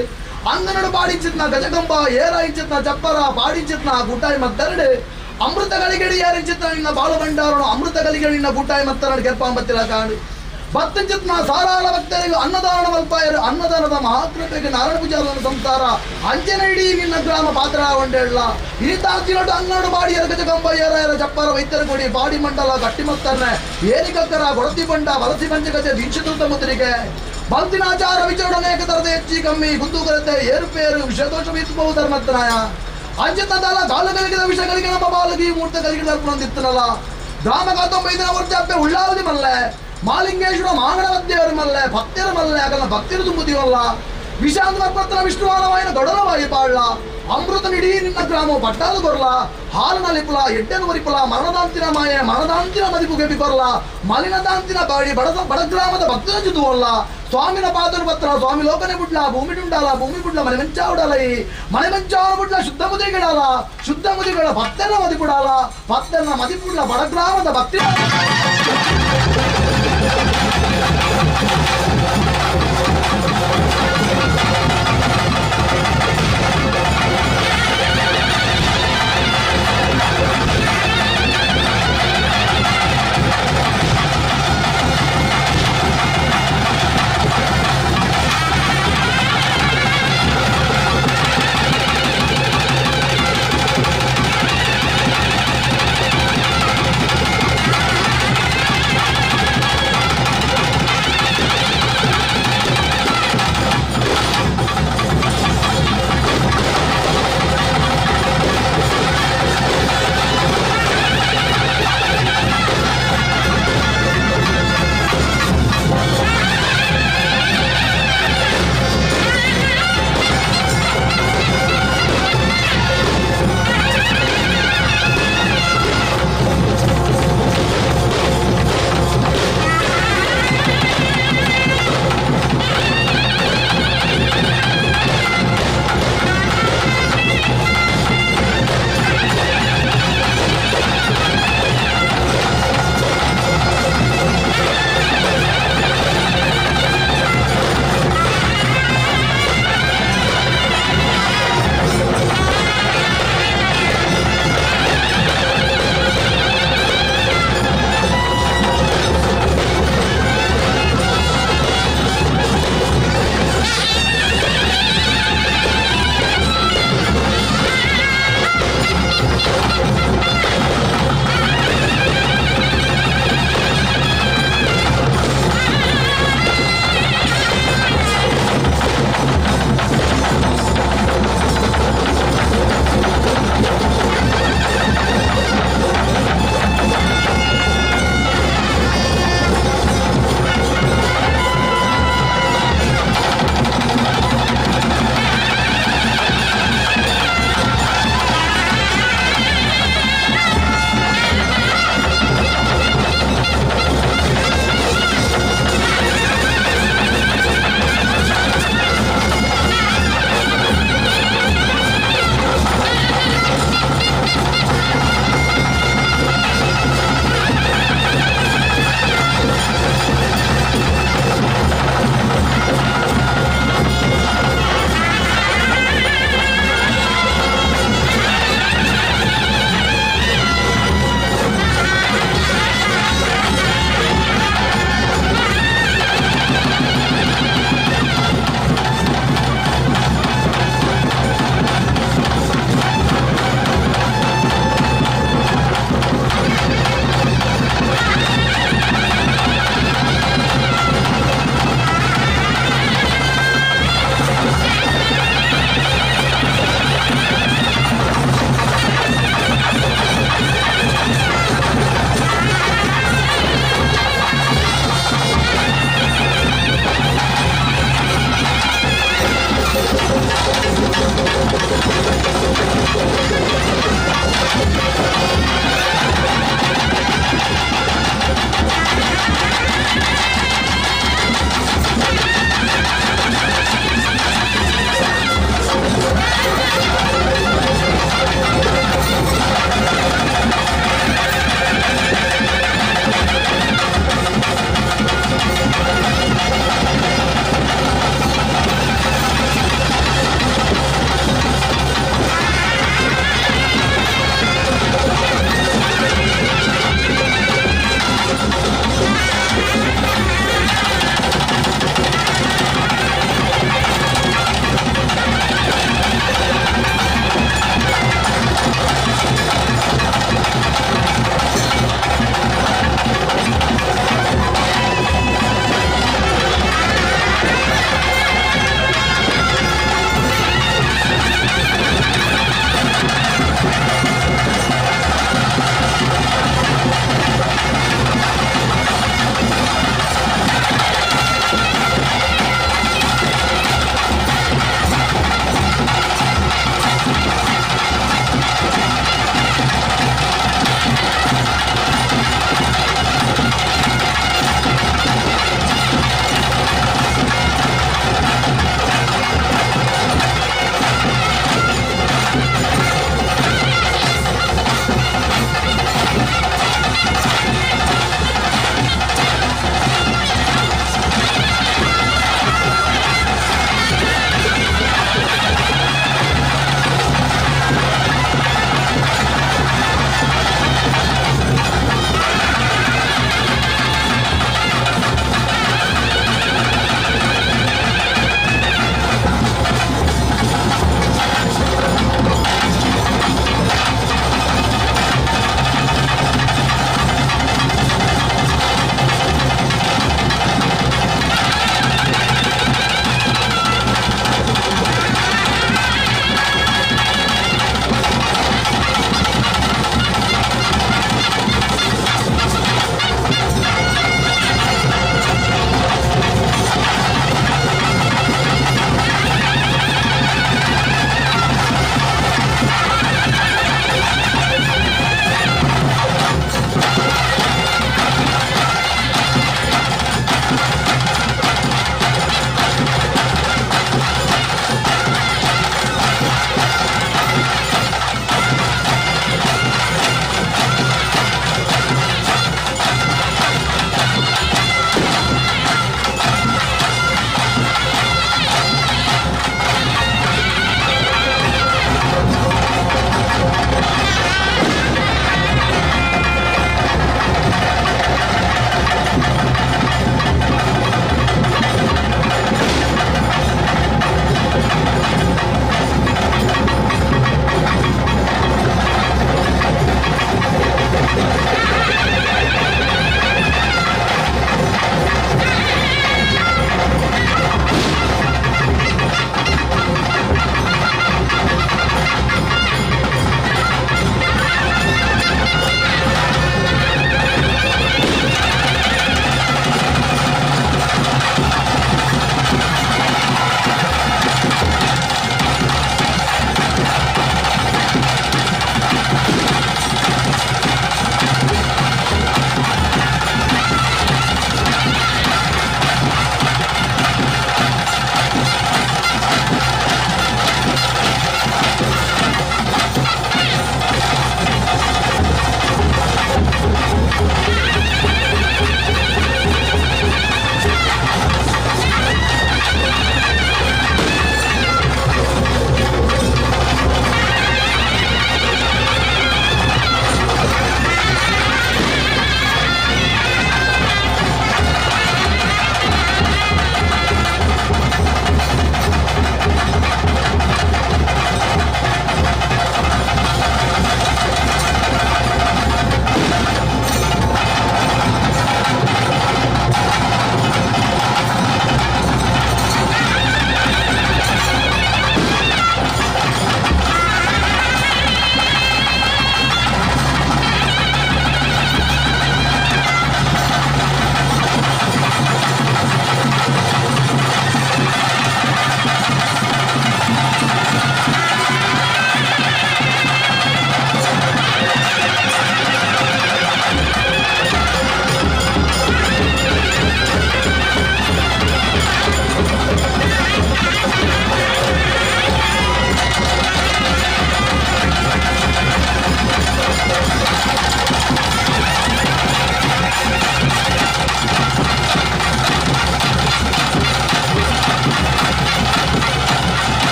ಅಂಗನಡು ಪಾಡಿಂಚಿತ್ನ ಗಜಗಂಬ ಏರ ಇಂಚಿತ್ನ ಚಪ್ಪರ ಪಾಡಿಂಚಿತ್ನ ಗುಟ್ಟಾಯಿ ಮತ್ತೆರಡು ಅಮೃತ ಗಳಿಗಡಿ ಯಾರಿಂಚಿತ್ನ ನಿನ್ನ ಬಾಳು ಭಂಡಾರನು ಅಮೃತ ಗಳಿಗೆ ನಿನ್ನ ಗುಟ್ಟಾಯಿ ಮತ್ತೆರಡು ಕೆರ್ಪಾಂಬತ್ತಿರ ಕಾಣು ಭಕ್ತಂಚಿತ್ನ ಸಾರಾಳ ಭಕ್ತರಿಗೆ ಅನ್ನದಾನ ಮಲ್ಪಾಯರು ಅನ್ನದಾನದ ಮಹಾಕೃಪೆಗೆ ನಾರಾಯಣ ಪೂಜಾರನ ಸಂಸಾರ ಅಂಜನ ಇಡೀ ನಿನ್ನ ಗ್ರಾಮ ಪಾತ್ರ ಒಂಡೆಳ್ಳ ಇನಿತಾತಿನೊಟ್ಟು ಅಂಗನಡು ಬಾಡಿಯರ ಗಜಗಂಬ ಏರ ಏರ ಚಪ್ಪರ ವೈದ್ಯರ ಕೊಡಿ ಬಾಡಿ ಮಂಡಲ ಗಟ್ಟಿಮತ್ತನ್ನೆ ಏನಿಕಕ್ಕರ ಕೊಡತಿ ಬಂಡ ವಲಸಿ ಪಂಚಗಜ ದೀಕ್ಷಿತೃತ ಮುದ್ರಿಗೆ ಬಲ್ತಿನಾಚಾರ ವಿಚಾರಣೆ ತರದ ಹೆಚ್ಚಿ ಕಮ್ಮಿ ಕುಂದುಕೊರತೆ ಏರುಪೇರು ವಿಷದೋಷ ಮೀಸುಬಹುದು ಧರ್ಮತ್ನಾಯ ಅಂಜಿತದಲ್ಲ ಕಾಲುಗಳಿಗೆ ವಿಷಗಳಿಗೆ ನಮ್ಮ ಬಾಲಗಿ ಮೂರ್ತಗಳಿಗೆ ದರ್ಪಣಂದಿತ್ತನಲ್ಲ ಗ್ರಾಮ ಕಾತೊಂಬೈದಿನ ವರ್ಷ ಉಳ್ಳಾವದಿ ಮಲ್ಲೆ ಮಾಲಿಂಗೇಶ್ವರ ಮಾಂಗಣವದ್ಯವರು ಮಲ್ಲೆ ಭಕ್ತಿಯರ ಮಲ್ಲೆ ಆಗಲ್ಲ ಭಕ್ತಿಯರು ತುಂಬುದಿವಲ್ಲ ವಿಷಾಂತ ಪತ್ರ ವಿಷ್ಣುವಾನವಾಯಿನ ದೊಡಲವಾಯಿ ಪಾಳ್ಳ ಅಮೃತ ನಿಡೀ ನಿನ್ನ ಗ್ರಾಮ ಪಟ್ಟಾದು ಕೊರ್ಲ ಹಾಲು ನಲಿಪುಲ ಎಡ್ಡೆನು ಒರಿಪುಲ ಮರಣದಾಂತಿನ ಮಾಯೆ ಮರಣದಾಂತಿನ ಮದಿಪು ಗೆಬಿ ಕೊರ್ಲ ಮಲಿನದಾಂತಿನ ಬಾಡಿ ಬಡದ ಬಡಗ್ರಾಮದ ಭಕ್ತರ ಜುದುವಲ್ಲ ಸ್ವಾಮಿನ ಪಾದರು ಪತ್ರ ಸ್ವಾಮಿ ಲೋಕನೆ ಬುಡ್ಲ ಭೂಮಿ ಡುಂಡಾಲ ಭೂಮಿ ಬುಡ್ಲ ಮನೆ ಮಂಚಾವುಡಲೈ ಮನೆ ಮಂಚಾವ ಬುಡ್ಲ ಶುದ್ಧ ಮುದಿಗಿಡಾಲ ಶುದ್ಧ ಮುದಿಗಳ ಭಕ್ತನ ಮದಿಪುಡಾಲ ಭಕ್ತನ ಮದಿಪುಡ್ಲ ಬಡಗ್ರಾಮದ ಭಕ್ತಿ.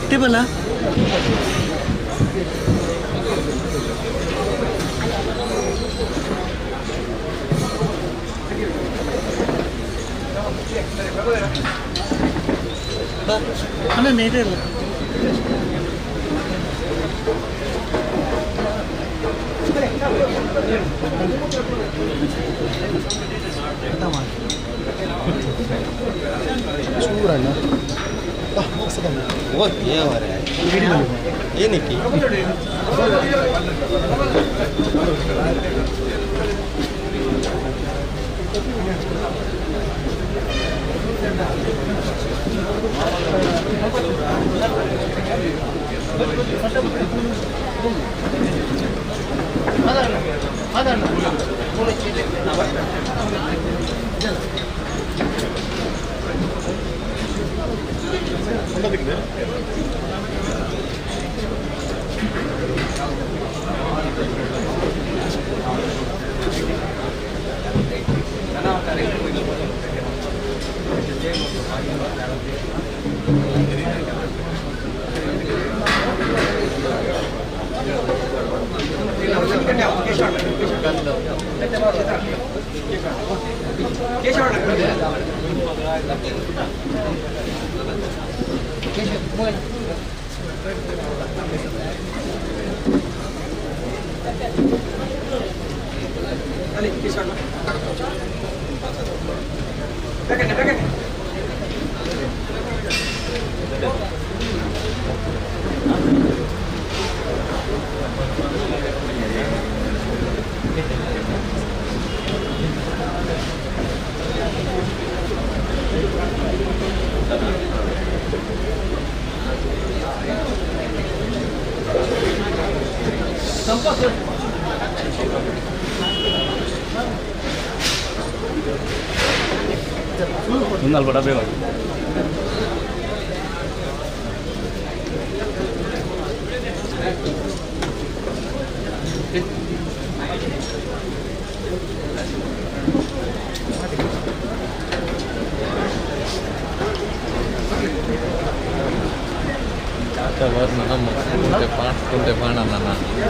Table. ಏನಕ್ಕೆ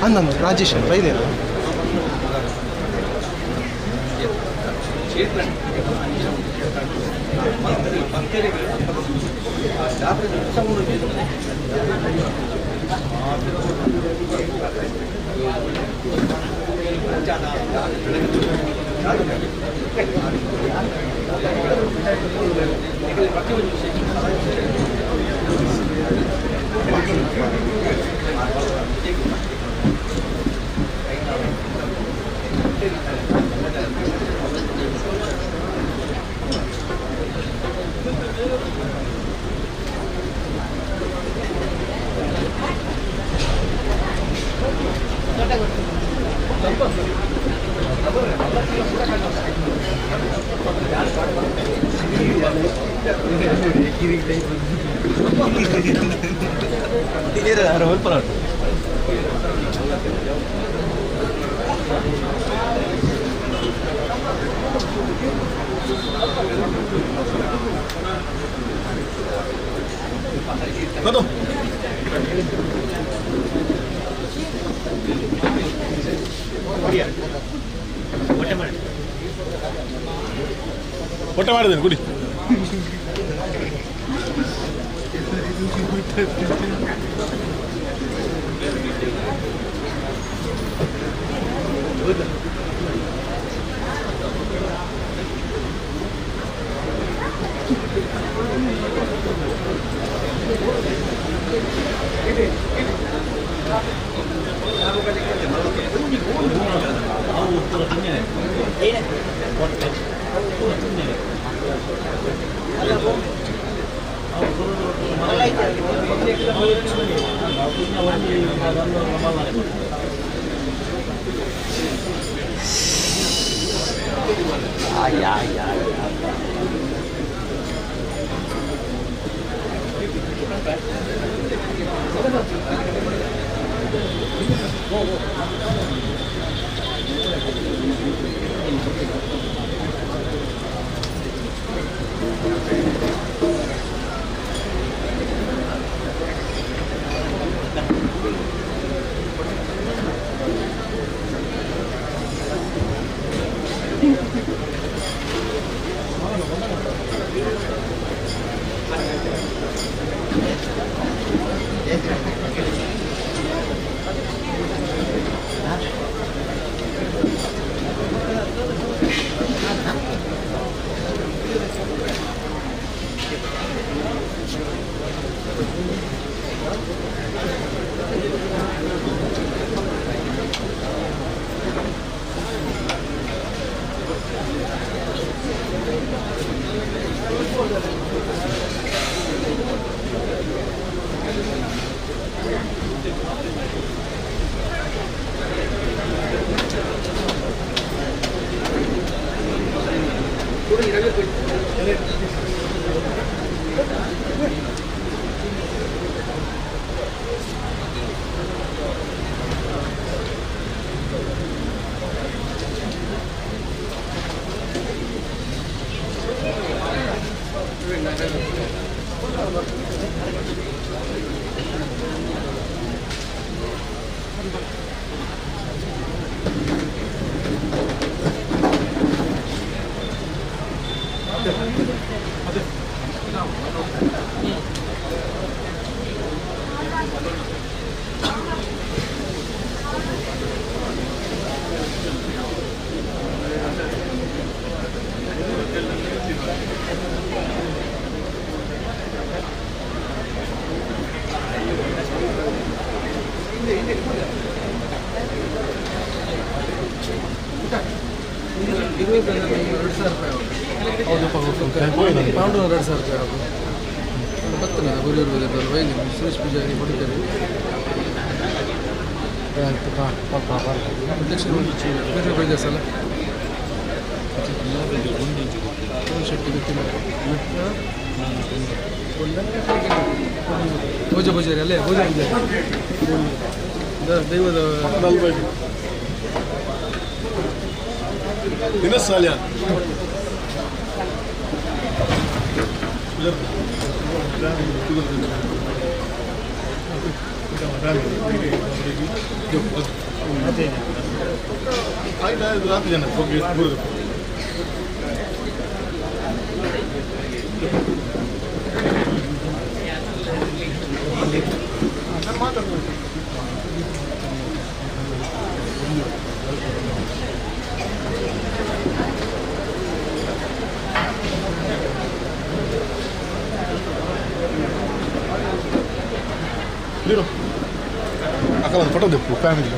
ಅಂದನು ರಾಜೇಶ್ ಬೈದೇನು ಹೊಟ್ಟೆ ಮಾಡಿದ್ದೇನೆ ಕುಡಿ. Suresh Poojary ಕೊಡ್ತೇನೆ ಅಧ್ಯಕ್ಷರು ಸಲ ಶೆಟ್ಟಿ ಗೊತ್ತಿಲ್ಲ ಭೋಜ ಪೂಜಾರಿ ಅಲ್ಲೇ ಭೋಜ ಪೂಜಾರಿ ದೈವದ ದಿನಸಾಲ್ಯ ಅಕ್ಕ ಒಂದು ಫೋಟೋ ದಿಪ್ಪು ಫ್ಯಾಮಿಲಿ.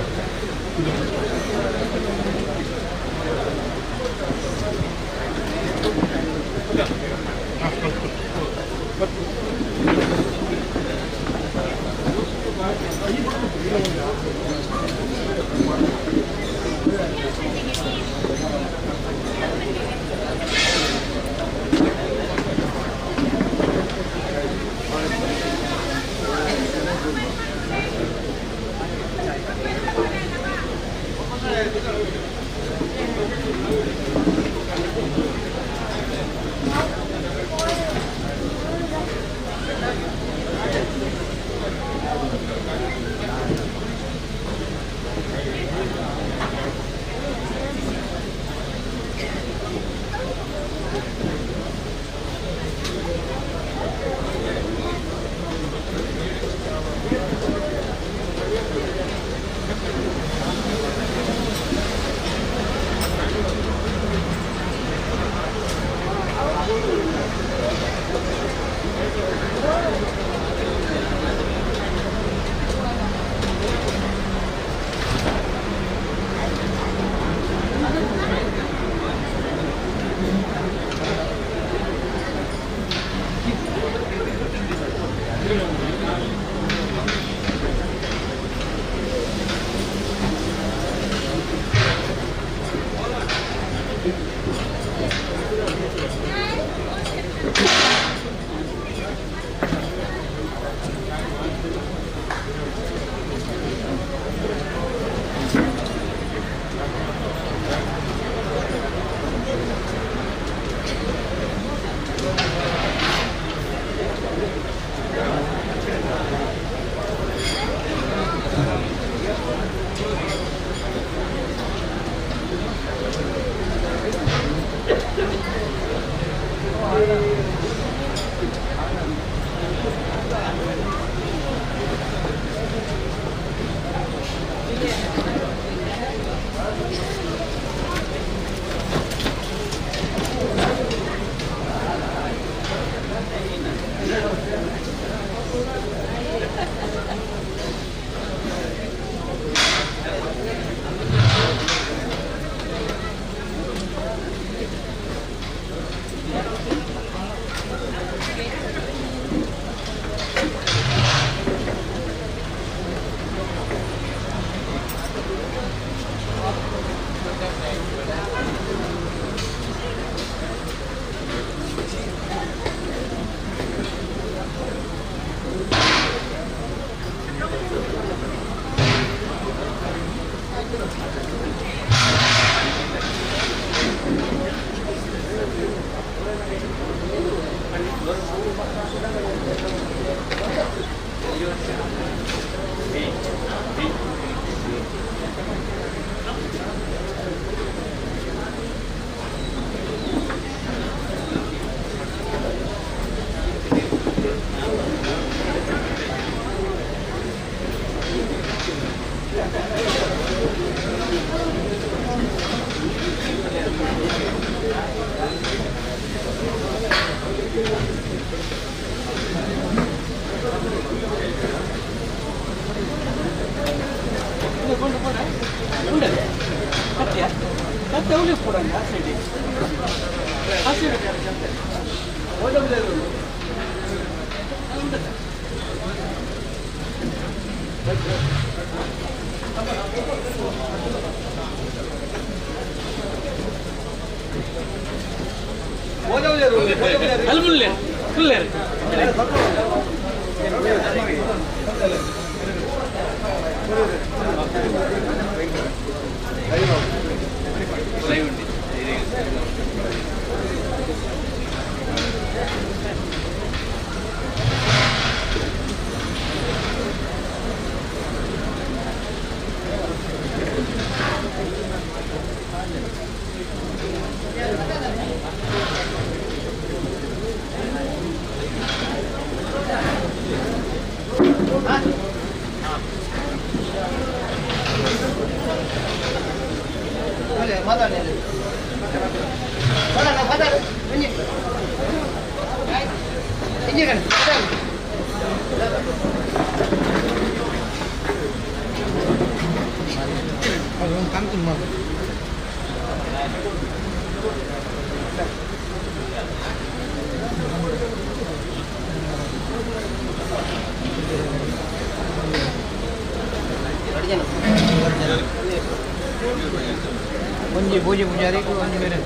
ಒಂಜಿ ಪೂಜೆ ಪೂಜಾರಿ ಒಂಜಿ ಬೇರೆ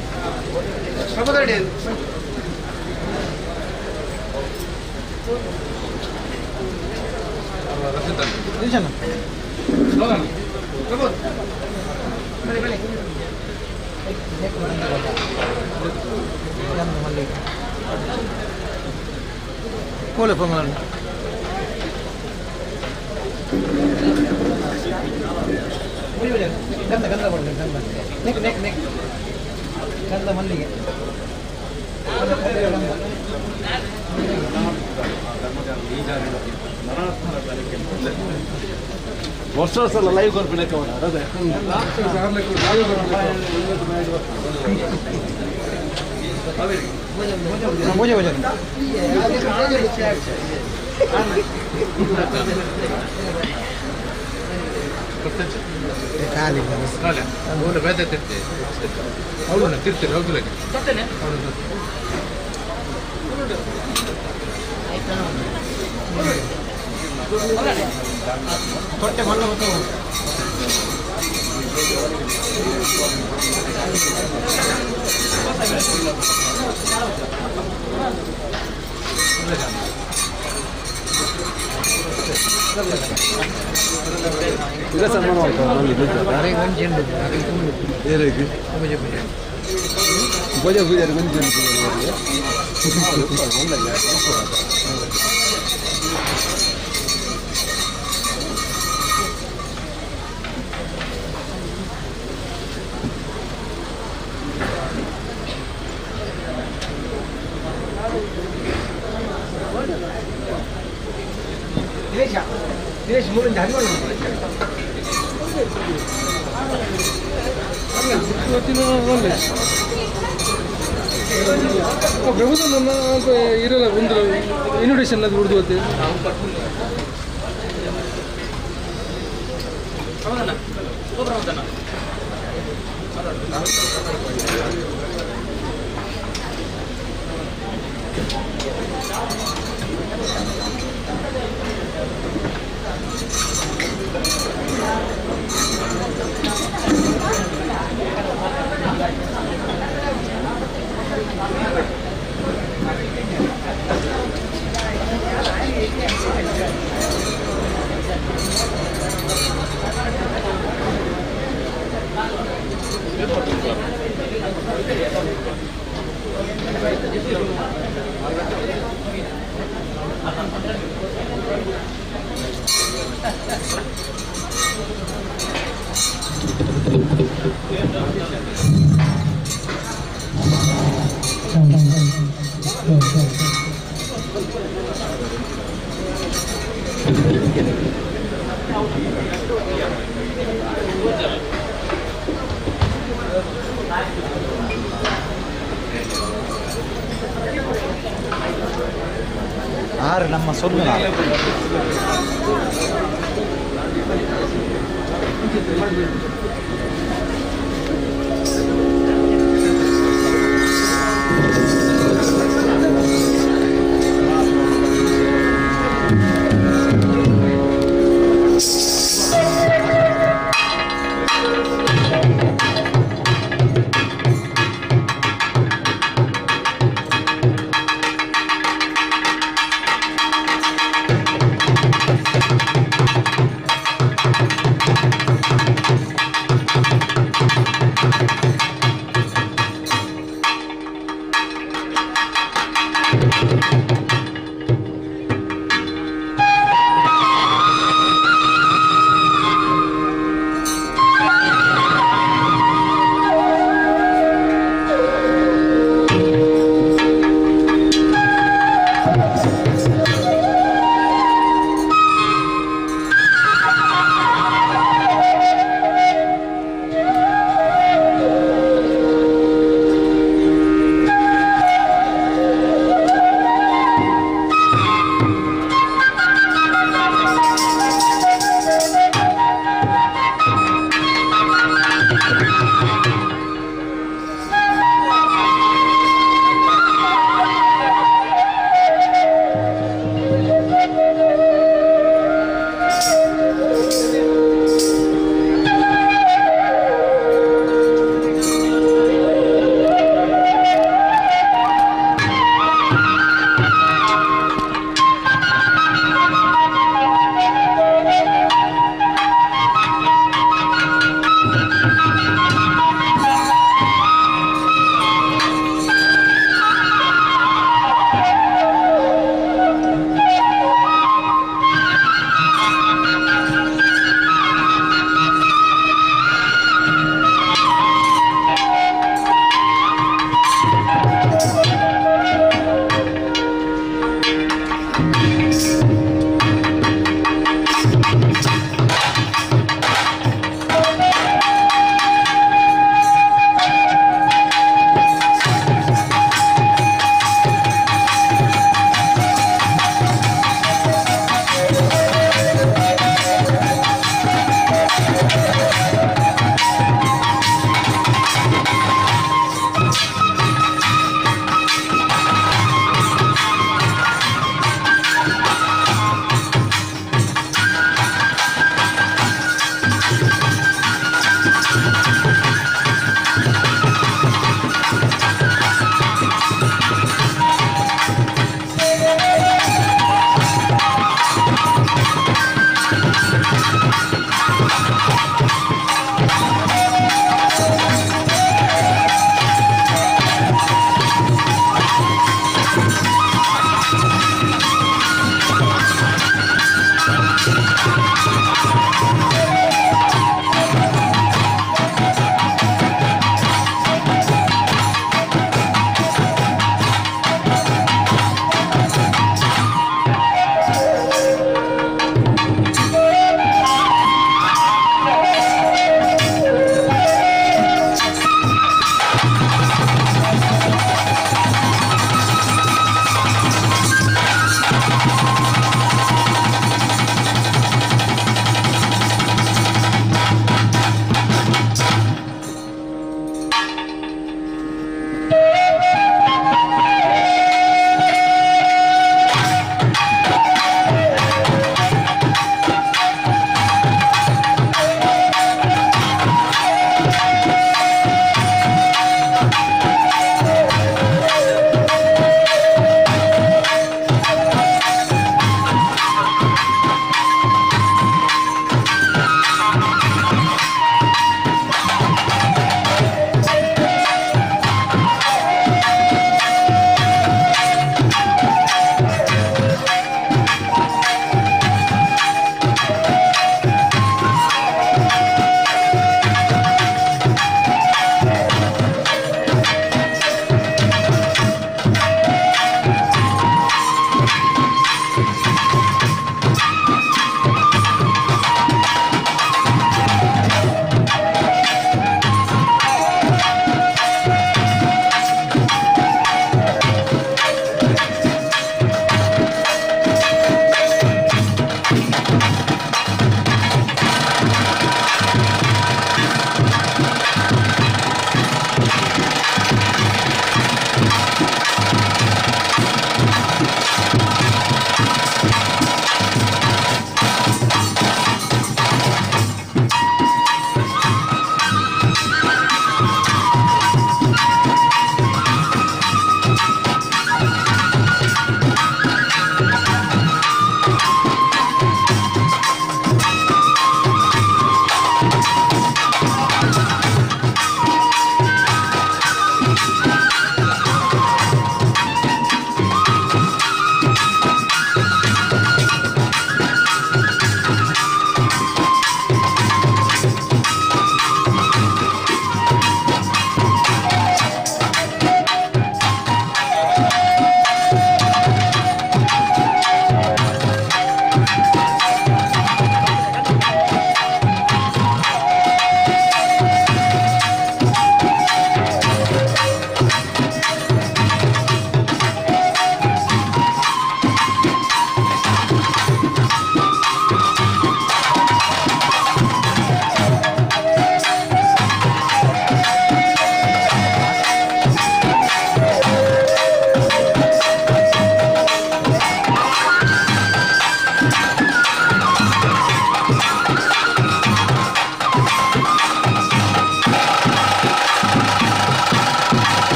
ಕೋಲೆ ಪೊಂಗಲ್ ಗಂಧ ಗಂಧ ಕೊಡ್ಲಿ ಗಂಧ ನೆಕ್ ನೆಕ್ ನೆಕ್ ಗಂಧ ಮಲ್ಲಿಗೆ ವರ್ಷ ವರ್ಷ ಲೈವ್ ಕೊರ್ಪಿನ ಅದೇ ಪೂಜೆ ಪೂಜೆ ತೊಟ್ಟೆ ಮಲ್ಲ ಇದೇ ಸನ್ಮಾನ ಪೂಜೆ ಪೂಜಾರಿ ದಿನೇಶ ದಿನೇಶ್ ಮೂರಿಂದ ಹರಿವಣ ಪ್ರಭುತ್ವ ಇರಲ್ಲ ಒಂದು ಇನ್ವಿಟೇಷನ್ ಅದು ಉರ್ದು ಹೋಗ್ತೀವಿ. ಆರು ನಮ್ಮ ಸೊಲ್ಲು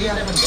ರೆಡಿ.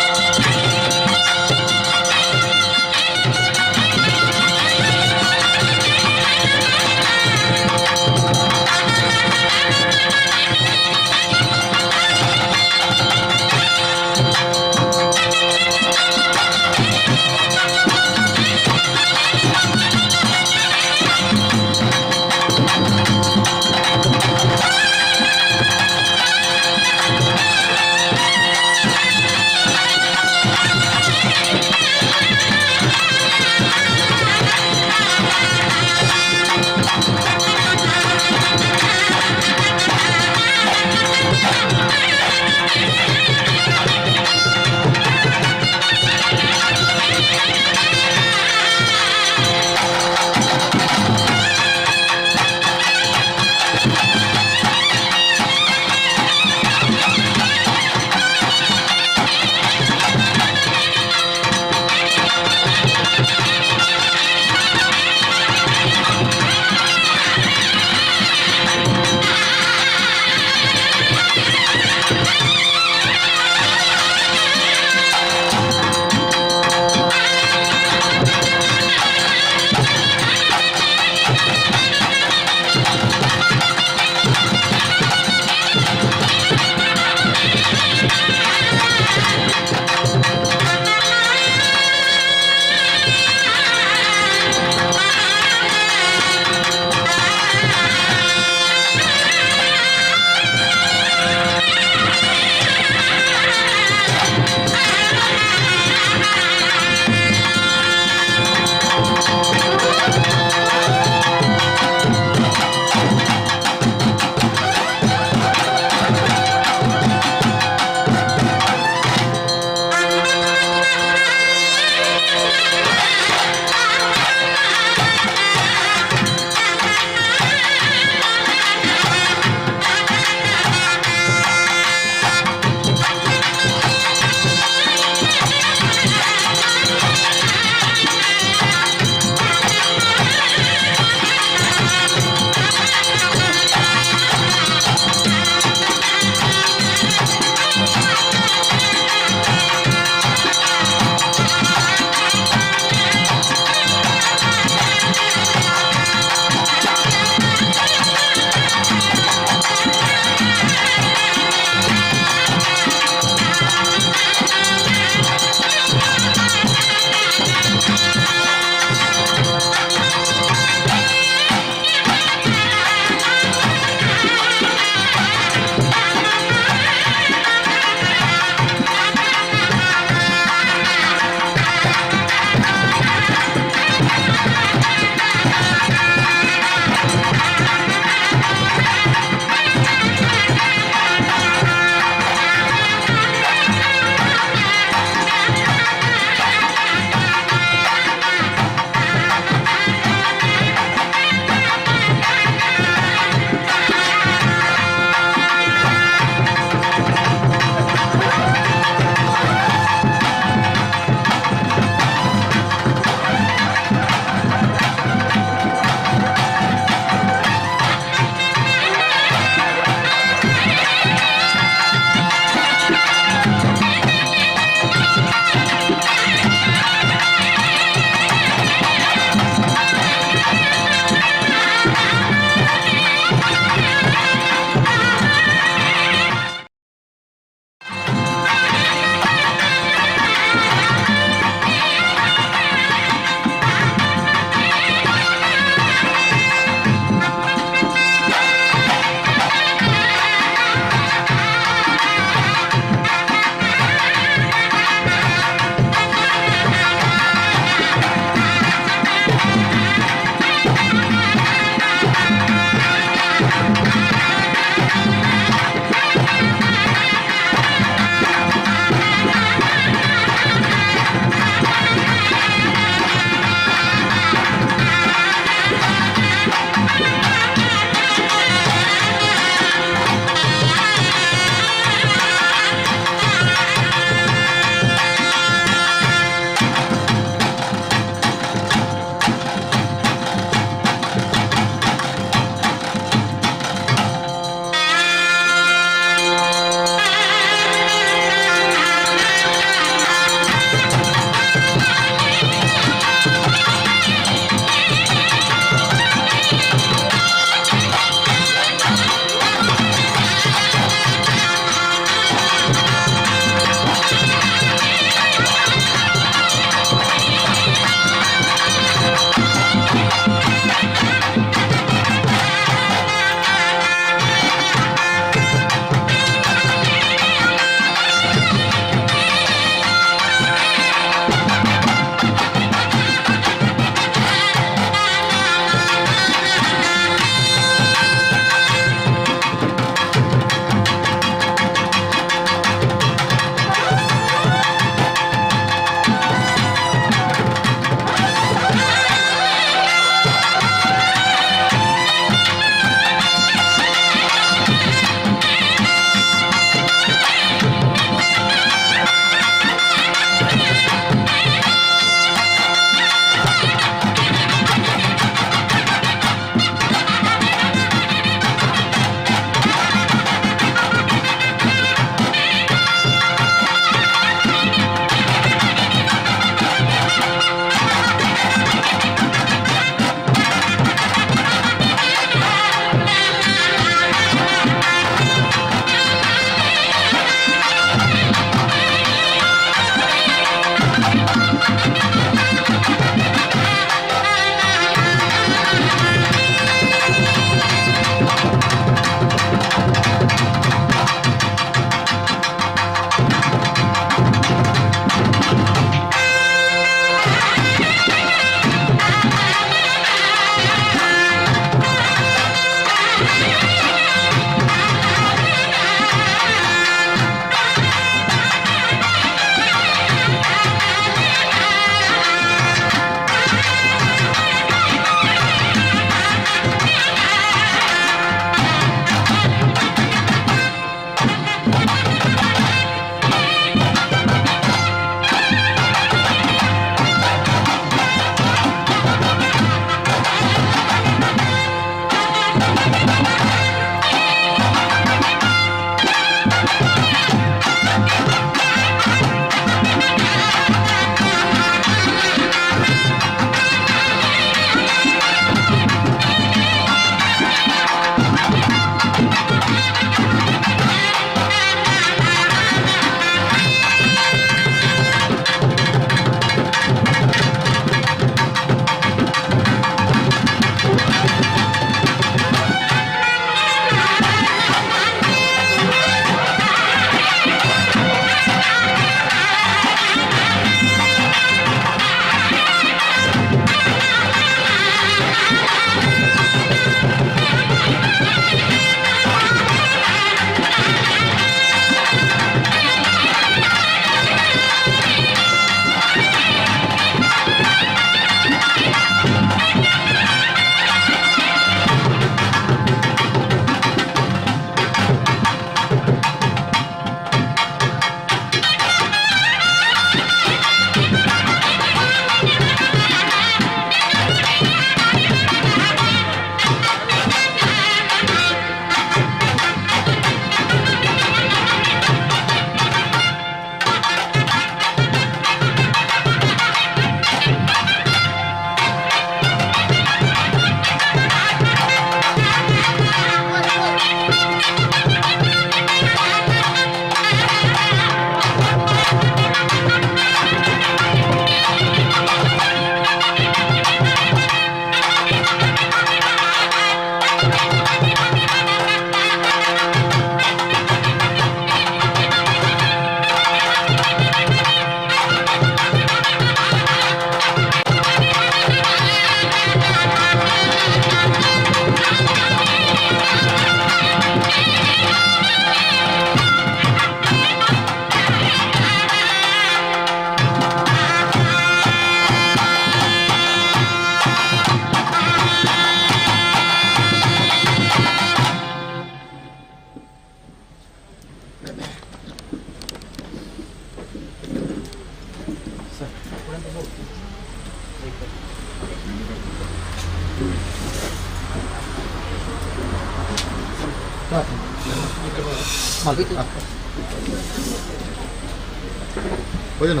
ಭೋಜನ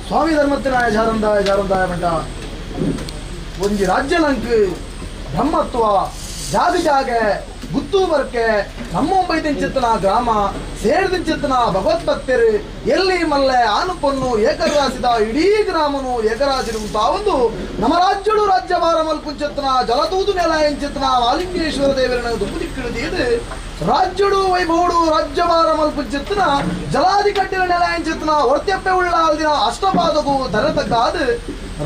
ಸ್ವಾಮಿ ಧರ್ಮತ್ತಿನಾಯ ಜಾರಂದಾಯ ಜಾರಂದಾಯ ಮಂಟ ಒಂಜಿ ರಾಜ್ಯಲಂಕ್ ಬ್ರಹ್ಮತ್ವ ಜಾಗ ಜಾಗೆ ಗುತ್ತು ಬರ್ಕೆ ನಮ್ಮೊಂಬೈದಿಂಚಿತ್ತನ ಗ್ರಾಮ ಸೇರಿದಿಂಚಿತ್ತನ ಭಗವದ್ಭಕ್ತರು ಎಲ್ಲಿ ಮಲ್ಲೆ ಆನು ಪೊನ್ನು ಏಕರಾಸಿದ ಇಡೀ ಗ್ರಾಮನು ಏಕರಾಸಿರುವಂತ ಒಂದು ನಮ್ಮ ರಾಜ್ಯಡು ರಾಜ್ಯಭಾರ ಮಲ್ಪುಂಚಿತ್ತನ ಜಲತೂದು ನೆಲ ಎಂಚಿತ್ತನ ಮಾಲಿಂಗೇಶ್ವರ ದೇವರನ ದುಪ್ಪುದಿಕ್ಕಿಡಿದು ರಾಜ್ಯಡು ವೈಭವಡು ರಾಜ್ಯಭಾರ ಮಲ್ಪುಂಚಿತ್ತನ ಜಲಾದಿ ಕಟ್ಟಿನ ನೆಲ ಎಂಚಿತ್ತನ ಒರ್ತೆಪ್ಪೆ ಉಳ್ಳ ದಿನ ಅಷ್ಟಪಾದಕು ಧರತಕ್ಕಾದ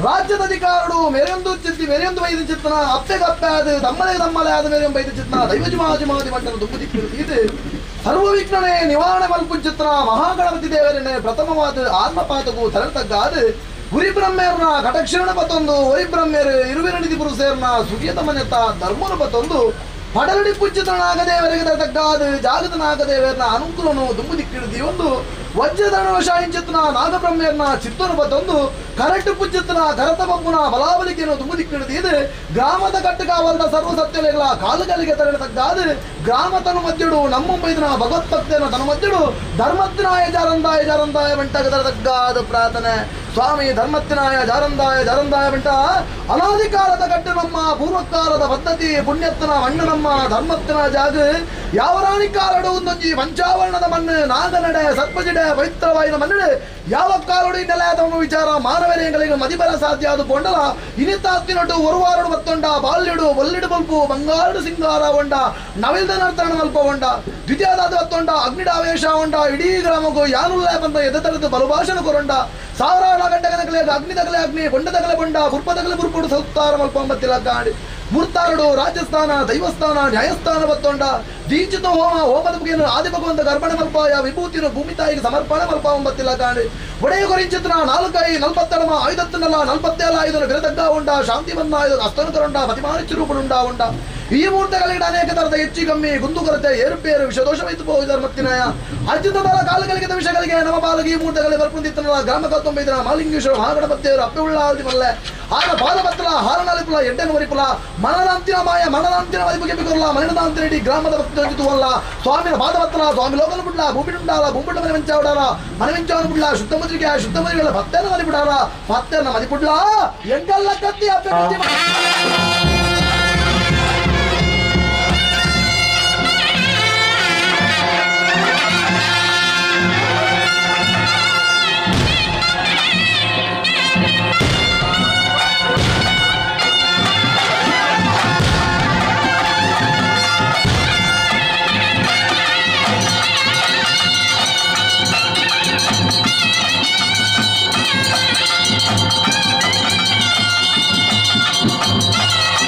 ರಾಜ್ಯದ ಅಧಿಕಾರಡು ಮೇರೆಂದು ಚಿತ್ತಿ ಮೇರೆಂದು ಬೈದು ಚಿತ್ತನ ಅಪ್ಪೆಗಪ್ಪೆ ಆದ ತಮ್ಮಲೆ ತಮ್ಮಲೆ ಆದ ಮೇರೆಂದು ಬೈದು ಚಿತ್ತನ ದೈವಜುಮಾಜುಮಾದಿ ಮಟ್ಟನ ದುಪ್ಪು ದಿಕ್ಕಿಡಿದು ಸರ್ವ ವಿಘ್ನನೆ ನಿವಾರಣೆ ಮಲ್ಪುಂಚಿತ್ತನ ಮಹಾಗಣಪತಿ ದೇವರನ್ನೇ ಪ್ರಥಮವಾದ ಆತ್ಮಪಾತಕು ತರತಗ್ಗಾದ ಗುರಿ ಬ್ರಹ್ಮೇರ್ನ ಕಟಕ್ಷರಣ ಪತ್ತೊಂದು ಒರಿ ಬ್ರಹ್ಮೇರು ಇರುವಿರಣಿದಿ ಪುರುಷೇರ್ನ ಸುಖಿಯತ ಮನೆತ ಧರ್ಮನು ಪತ್ತೊಂದು ಪಡಲಡಿ ಪುಂಚಿತನಾಗದೇವರಿಗೆ ತಗ್ಗಾದ ಜಾಗತನಾಗದೇವರನ ಅನುಕೂಲನು ದುಂಬು ದಿಕ್ಕಿಡಿದಿ ಒಂದು ವಜ್ರಧನ ಶಾಯಿಂಚಿತನ ನಾಗಬ್ರಹ್ಮೇರ್ನ ಚಿತ್ತನು ಪತ್ತೊಂದು ಕರಟು ಪುಂಚಿತನ ಕರತ ಬೊಂಬುನ ಬಲಾಬಲಿಕೆಯನ್ನು ದುಂಬು ದಿಕ್ಕಿಡಿದಿ ಗ್ರಾಮದ ಕಟ್ಟುಕಾವಲ್ದ ಸರ್ವ ಸತ್ಯಲೆಗಳ ಕಾಲುಗಳಿಗೆ ತರಣ ತಗ್ಗಾದ ಗ್ರಾಮ ತನು ಮಧ್ಯಡು ನಮ್ಮೊಂಬೈದನ ಭಗವತ್ಭಕ್ತನ ತನು ಮಧ್ಯಡು ಧರ್ಮತ್ತಿನಾಯ ಜಾರಂದಾಯ ಜಾರಂದಾಯ ಬಂಟಗದರ ತಗ್ಗಾದ ಪ್ರಾರ್ಥನೆ. ಸ್ವಾಮಿ ಧರ್ಮತ್ತಿನಾಯ ಜಾರಂದಾಯ ಜಾರಂದಾಯ ಬಂಟ ಅನಾದಿಕಾಲದ ಕಟ್ಟು ನಮ್ಮ ಪೂರ್ವಕಾಲದ ಪದ್ಧತಿ ಪುಣ್ಯತ್ತನ ಮಣ್ಣು ನಮ್ಮ ಧರ್ಮತ್ತಿನ ಜಾಗ ಯಾವರಾಣಿ ಕಾಲಡು ಒಂದೊಂಜಿ ಪಂಚಾವರಣದ ಮಣ್ಣು ನಾಗನಡೆ ಸರ್ಪಜಿಡೆ ಪವಿತ್ರವಾಯಿನ ಮಣ್ಣು ಯಾವ ಕಾಲಡು ನೆಲೆಯಾದ ವಿಚಾರ ಮಾನವರೇಗಳಿಗೆ ಮದಿಬರ ಸಾಧ್ಯ ಅದು ಕೊಂಡಲ ಇನಿತಾತ್ತಿನೊಟ್ಟು ಒರುವಾರಡು ಮತ್ತೊಂಡ ಬಾಲ್ಯಡು ಒಲ್ಲಿಡು ಬಲ್ಪು ಬಂಗಾರಡು ಸಿಂಗಾರ ಉಂಡ ನವಿಲ್ದ ನರ್ತನ ಮಲ್ಪ ಉಂಡ ದ್ವಿತೀಯದಾದ ಮತ್ತೊಂಡ ಅಗ್ನಿಡಾವೇಶ ಉಂಡ ಇಡೀ ಗ್ರಾಮಕ್ಕೂ ಯಾನುಲ್ಲ ಬಂದ ಎದೆ ತಡೆದು ಬಲುಭಾಷಣ ಕೊರೊಂಡ ಸಾವಿರಾರು ಗಂಟೆ ಅಗ್ನಿ ತಗಲೆ ಅಗ್ನಿ ಬೊಂಡ ತಗಲೆ ಬೊಂಡ ಬುರ್ಪ ತಗಲೆ ಬುರ್ಪುಡು ಸೌತ್ತಾರ ಮಲ್ಪ ಮತ್ತಿಲ ಕಾಡಿ ಮೂರ್ತಾರಡು ರಾಜಸ್ಥಾನ ದೈವಸ್ಥಾನ ನ್ಯಾಯಸ್ಥಾನ ಬತ್ತೊಂಡ ದೀಚಿತ ಹೋಮ ಹೋಮದ ಬಗೆಯನ್ನು ಆದಿ ಭಗವಂತ ಗರ್ಭಣ ಮಲ್ಪಾಯ ವಿಭೂತಿನ ಭೂಮಿ ತಾಯಿಗೆ ಸಮರ್ಪಣೆ ಮಲ್ಪ ಒಂಬತ್ತಿಲ್ಲ ಕಾಣಿ ಒಡೆಯ ಕೊರಿಂಚಿತ್ರ ನಾಲ್ಕೈ ನಲ್ಪತ್ತಡಮ ಐದತ್ತನಲ್ಲ ನಲ್ಪತ್ತೇಳ ಐದನು ಬಿರದಗ್ಗ ಉಂಡ ಶಾಂತಿ ಬಂದ ಐದು ಅಸ್ತನಕರುಂಡ ಪತಿಮಾನಿಚ್ಚರೂಪನುಂಡ ಉಂಡ ಈ ಮೂರ್ತಗಳಿಗೆ ಅನೇಕ ತರದ ಹೆಚ್ಚು ಕಮ್ಮಿ ಗುಂದುಕೊರತೆ ಏರುಪೇರು ವಿಷದೋಷವೈತು ಹೋಗಿದ್ದಾರೆ ಮತ್ತಿನಾಯ ಅರ್ಜಿತದಾರ ಕಾಲುಗಳಿಗೆ ವಿಷಗಳಿಗೆ ನಮ್ಮ ಬಾಲಗಿ ಈ ಮೂರ್ತಗಳಿಗೆ ಬರ್ಪುಂದಿತ್ತನಲ್ಲ ಗ್ರಾಮ ಕತ್ತೊಂಬೈದನ ಮಾಲಿಂಗೇಶ್ವರ ಮಹಾಗಣಪತಿಯವರು ಅಪ್ಪೆ ಉಳ್ಳ ಆಲ್ದಿ ಮಲ್ಲೆ ಆಗ ಪಾದಪತ್ರ ಹಾರನಾಲಿಪುಲ ಎಡ್ಡೆನ ವರಿಪುಲ ಮನದಾಂತಿನ ಮಾಯ ಮನದಾಂತಿನ ಮದಿಪು ಕೆಂಪಿಕೊರ್ಲ ಮನದಾಂತಿನಡಿ ಗ್ರಾಮದ ಭಕ್ತಿ ಅಲ್ಲ ಸ್ವಾಮಿನ ಪಾದಪತ್ರ ಸ್ವಾಮಿ ಲೋಕನ ಬುಡ್ಲ ಭೂಮಿಡುಂಡಾಲ ಭೂಮಿಡ ಮನೆ ವೆಂಚಾವಡಾರ ಮನೆ ವೆಂಚಾವನ ಬುಡ್ಲ ಶುದ್ಧ ಮುದ್ರಿಕೆ ಶುದ್ಧ ಮುದ್ರಿಗಳ ಭಕ್ತನ ಮದಿಪುಡಾರ ಭಕ್ತನ ಮದಿಪುಡ್ಲ ಎಂಗಲ್ಲ ಕತ್ತಿ ಅಪ್ಪೆ ಕತ್ತಿ. Thank you.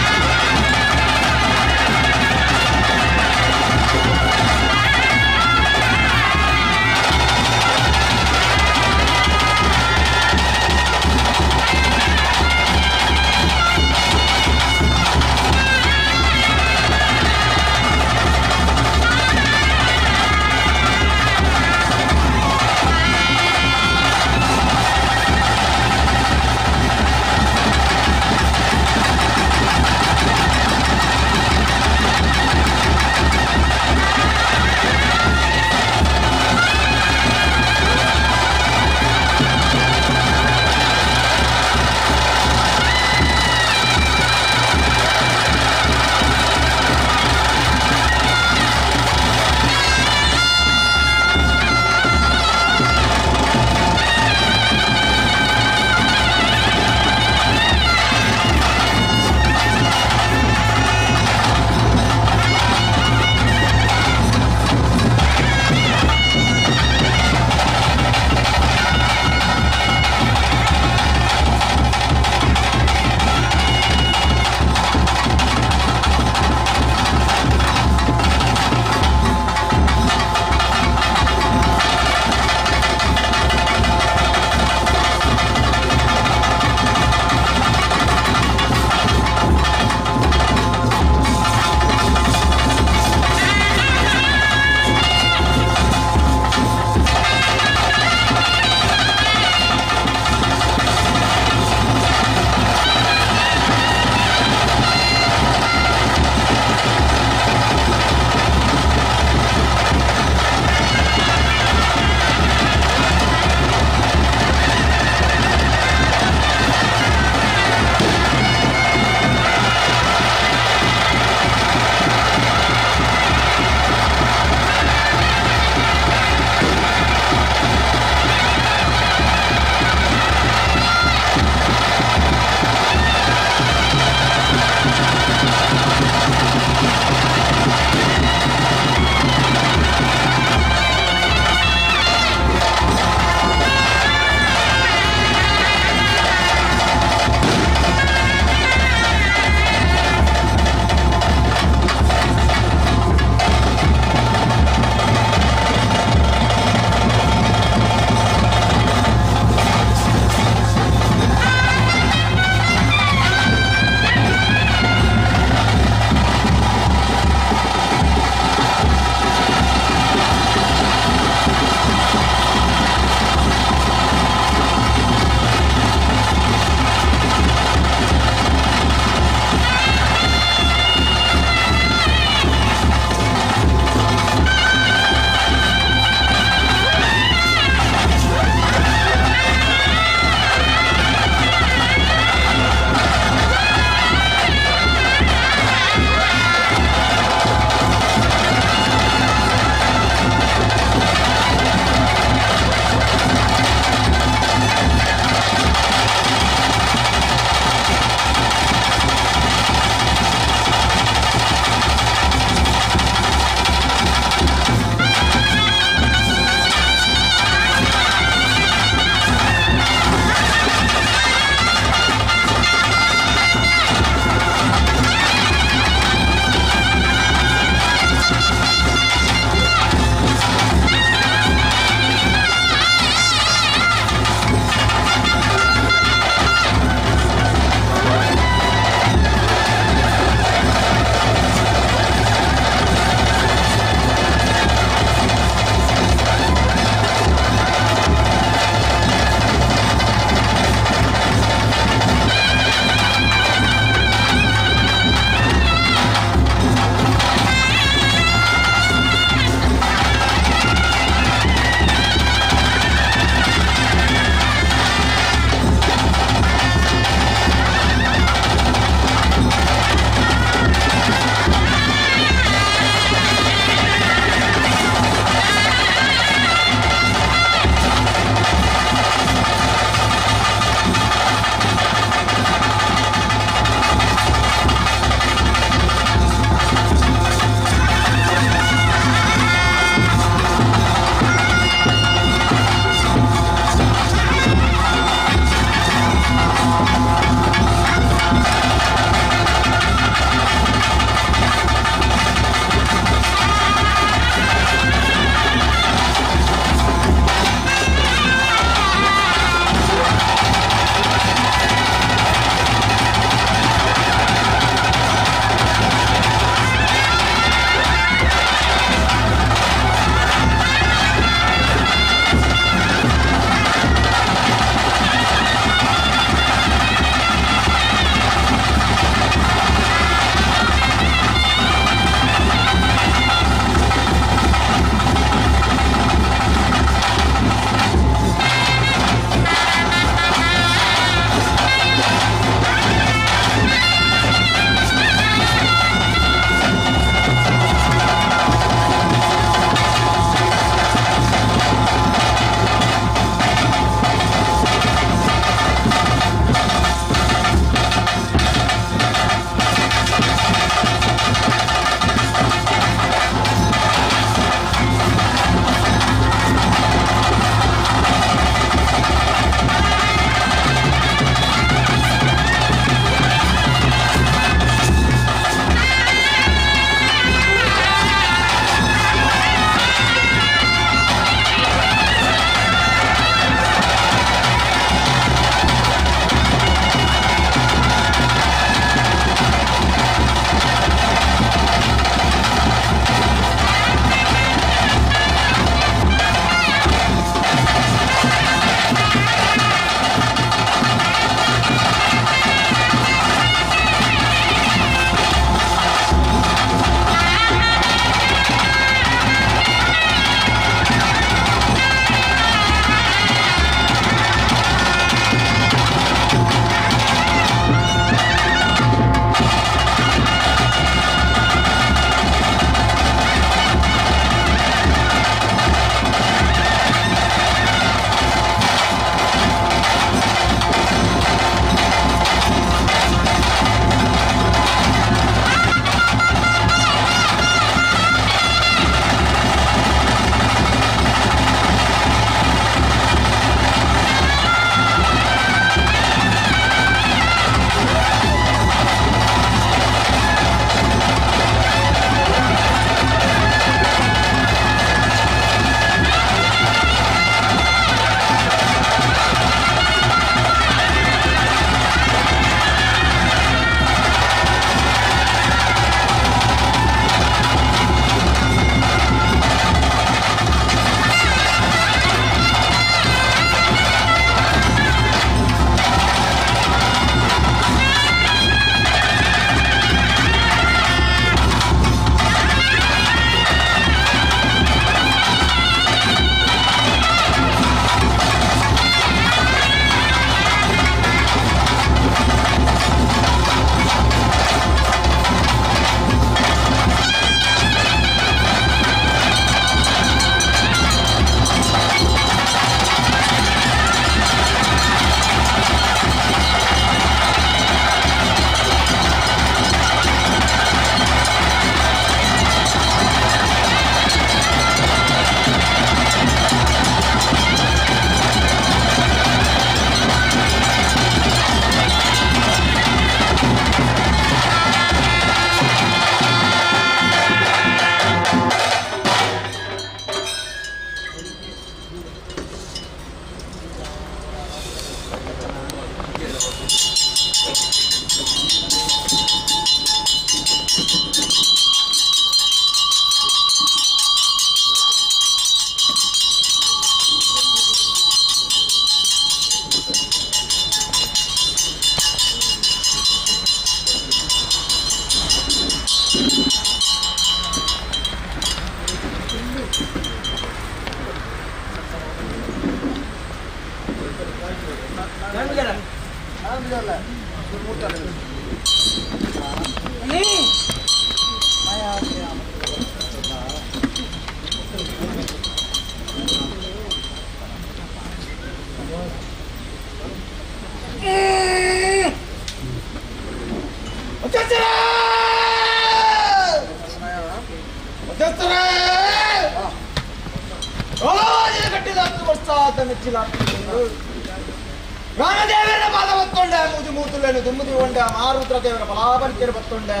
ರಾಮದೇವರ ಪಾದ ಬತ್ತೊಂಡೆ ಮೂಜು ಮೂತುలను ದುಮ್ಮುದಿ ಉಂಡೆ ಮಾರುದ್ರ ದೇವರ ಬಲಾಬಲಿಕೆಯನ್ನು ಬತ್ತೊಂಡೆ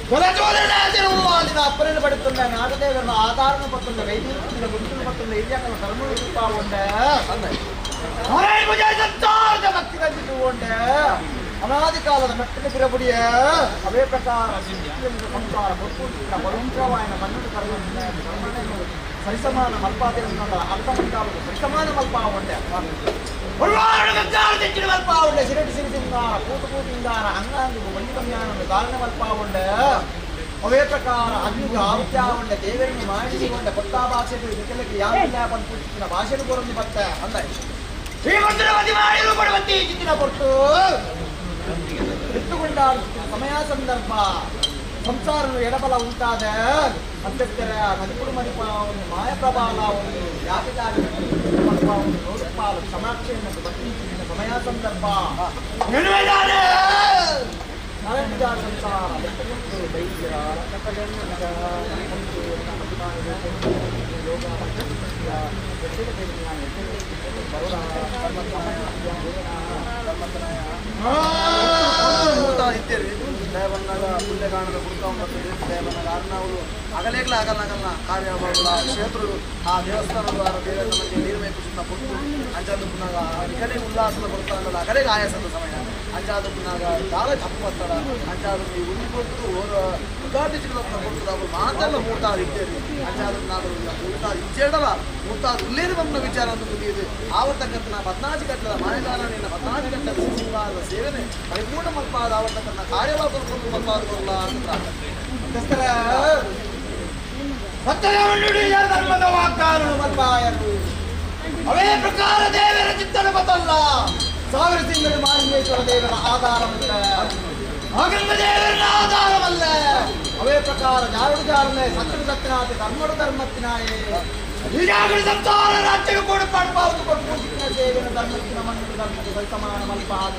ಕೊಲಚೋದನ ಅಪ್ಪನನ್ನು ಪಡುತ್ತೊಂಡೆ ನಾಗದೇವರನ್ನ ಆಧಾರನ ಬತ್ತೊಂಡೆ ವೈದ್ಯನ ಗುರುತನ್ನು ಬತ್ತೊಂಡೆ ಹಿರಿಯಕನ ಧರ್ಮನು ಉಂಡೆ ಭಕ್ತಿ ಉಂಡೆ ಅನಾದಿ ಕಾಲದ ಮೆಟ್ಟಲು ಬಿರಬುಡಿಯ ಅವೇ ಪ್ರಕಾರ ಸಂಸಾರ ಪರಂಪರವಾಯನ ಮಣ್ಣು ಕರೆದು ಸರಿಸಮಾನ ಮಲ್ಪಾತಿರ ಅರ್ಥ ಮಂಟಾಲು ಸರಿಸಮಾನ ಮಲ್ಪ ಉಂಡೆ ಮಲ್ಪಾವುಂಡೆ ಸಿರಟಿ ಸಿರಿಸಿಂಗಾರ ಕೂತು ಕೂತಿಂಗಾರ ಅಂಗಾಂಗಿಗೂ ಬಳ್ಳಿ ಕಮ್ಯಾನನ್ನು ಧಾರಣೆ ಮಲ್ಪಾವುಂಡೆ ಅವೇ ಪ್ರಕಾರ ಅಗ್ನಿಗೆ ಆಹುತ್ಯಾವುಂಡೆ ದೇವರನ್ನು ಮಾಡಿಸಿಕೊಂಡೆ ಕೊತ್ತಾ ಭಾಷೆಗೆ ಇದಕ್ಕೆಲ್ಲಕ್ಕೆ ಯಾವಿಲ್ಲ ಪಂಪುಚಿನ ಭಾಷೆನು ಕೊರೊಂದು ಬತ್ತೆ ಅಂದ ಶ್ರೀಮಂತರವತಿ ಮಾಡಿರು ಪಡವತಿ ಚಿತ್ತಿನ ಕೊಟ್ಟು ಎತ್ತುಕೊಂಡಾಡುತ್ತಿನ ಸಮಯ ಸಂದರ್ಭ ಸಂಸಾರನು ಎಡಬಲ ಉಂಟಾದ ಅತ್ಯತ್ತರ ನದಿಪುಡು ಮರಿಪ ಒಂದು ಮಾಯಪ್ರಬಾಲ ಒಂದು ಯಾತಿದಾಗಿ ಒಂದು ನೋಡುಪಾಲು ಸಮಾಕ್ಷೆಯನ್ನು ಬತ್ತಿ ಸಮಯ ಸಂದರ್ಭ ಸಂಸಾರ ಪುಣ್ಯಗಾಣದ ಪುಣ್ಯ ಅರ್ಣವರು ಅಗಲೇಗ್ಲ ಆಗಲ್ಲ ಆಗಲ್ಲ ಕಾರ್ಯ ಕ್ಷೇತ್ರರು ಆ ದೇವಸ್ಥಾನದ ದೇವರ ನಮಗೆ ನೀರ್ಬೇಕು ಸುತ್ತ ಪುಟ್ಟು ಅಂಚಾದ ಪುನಾಗ ಈ ಉಲ್ಲಾಸದ ಬರ್ತಾ ಅಗಲೇಗ ಆಯಾಸದ ಸಮಯ ಅಂಚಾದ ಪುನಾಗ ದಾಳ ತಪ್ಪು ಬರ್ತಾರ ಅಂಚಾದ ಈ ಉಂಡಿ ಕೊಟ್ಟು ಉದಾಟಿ ಚಿಕ್ಕ ಕೊಡ್ತದ ಅವರು ಮಾತೆಲ್ಲ ಮೂರ್ತಾರು ಇದ್ದೇವೆ ಅಂಚಾದ ಪುನಾಗ ಮೂರ್ತಾರು ಇಚ್ಚೇಡಲ್ಲ ಮೂರ್ತಾರು ಉಲ್ಲೇನು ಬಂದ ವಿಚಾರ ಅಂತ ಬುದ್ಧಿದೆ ಆವರ್ತಕ್ಕಂಥ ಪದ್ನಾಜಿ ಕಟ್ಟದ ಮಾಯಗಾರನಿನ ಪದ್ನಾಜಿ ಕಟ್ಟದ ಸಿಂಹಾರದ ಸೇವನೆ ಪರಿಪೂರ್ಣ ಮಲ್ಪಾದ ಆವರ್ತಕ್ಕಂಥ ಕಾರ್ಯವಾದ ಮಲ್ಪಾದ ಬರಲ್ಲ ಅಂತ ಧರ್ಮದ ವಾಗ್ದಾನನು ಮಲ್ಪಾಯರು ಅವೇ ಪ್ರಕಾರ ದೇವರ ಚಿತ್ತನ ಬತಲ್ಲ ಸಾವಿರ ತಿಂಗಳು ಮಾಲಿಂಗೇಶ್ವರ ದೇವರ ಆಧಾರವಲ್ಲ ಆಗಂಗ ದೇವರ ಆಧಾರವಲ್ಲ ಅವೇ ಪ್ರಕಾರ ಜಾರುಡು ಜಾರನೆ ಸತ್ತಡು ಸತ್ತನಾತೆ ಧರ್ಮಡು ಧರ್ಮತ್ತಿನಾಯೇ ಈಗಾಗಲೇ ಸಂಸಾರ ರಾಜ್ಯಕ್ಕೆ ಕೊಡು ಪಡ್ಪಾವುದು ಕೊಟ್ಟು ಸೇವಿನ ಧರ್ಮತ್ತಿನ ಮಣ್ಣು ಧರ್ಮಕ್ಕೆ ಸರಿಸಮಾನ ಮಲ್ಪಾದ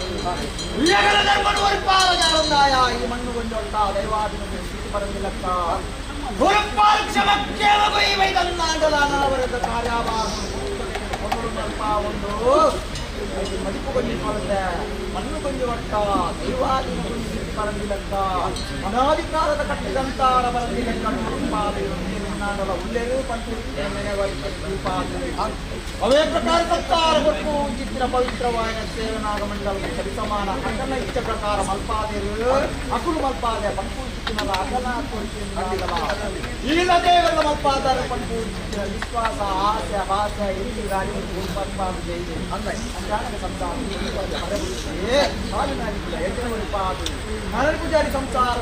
ಈಗಲ ಧರ್ಮನು ಒರಿಪಾದ ಜಾರಂದಾಯ ಈ ಮಣ್ಣು ಕೊಂಡೊಟ್ಟ ದೈವಾದಿನ ಸ್ಥಿತಿ ಪರಂದಿಲಕ್ಕ ಗುರುಪಾಲ್ ಕ್ಷಮಕ್ಕೇವ ವೈದನ್ನಾಡಲಾನವರದ ಕಾರ್ಯವಾದ ಮಲ್ಪ ಒಂದು ಮದಿಪು ಕೊಂಜಿ ಕೊರತೆ ಮಣ್ಣು ಕೊಂಜಿ ಒಟ್ಟ ದೈವಾದಿನ ಸ್ಥಿತಿ ಪರಂದಿಲಕ್ಕ ಅನಾಧಿಕಾರದ ಕಟ್ಟಿದಂತಾರ ಪರಂದಿಲಕ್ಕ ಅವೇ ಪ್ರಕಾರ ಸತ್ಕಾರ ಕೊಟ್ಟು ಚಿತ್ರ ಪವಿತ್ರವಾದ ಸೇವನಾಗ ಮಂಡಲದ ಸರಿಸಮಾನ ಅಗಲ ಇಚ್ಛ ಪ್ರಕಾರ ಮಲ್ಪಾದೇರು ಅಕುಲು ಮಲ್ಪಾದೆ ಪಂಪು ಚಿತ್ತಿನಲ್ಲ ಅಗಲ ಈಗ ದೇವರ ಮಲ್ಪಾದಾರ ಪಂಪು ಚಿತ್ತಿನ ವಿಶ್ವಾಸ ಆಸೆ ಭಾಷೆ ಇಲ್ಲಿ ಗಾಡಿ ಸಂಸಾರ ಪೂಜಾರಿ ಸಂಸಾರ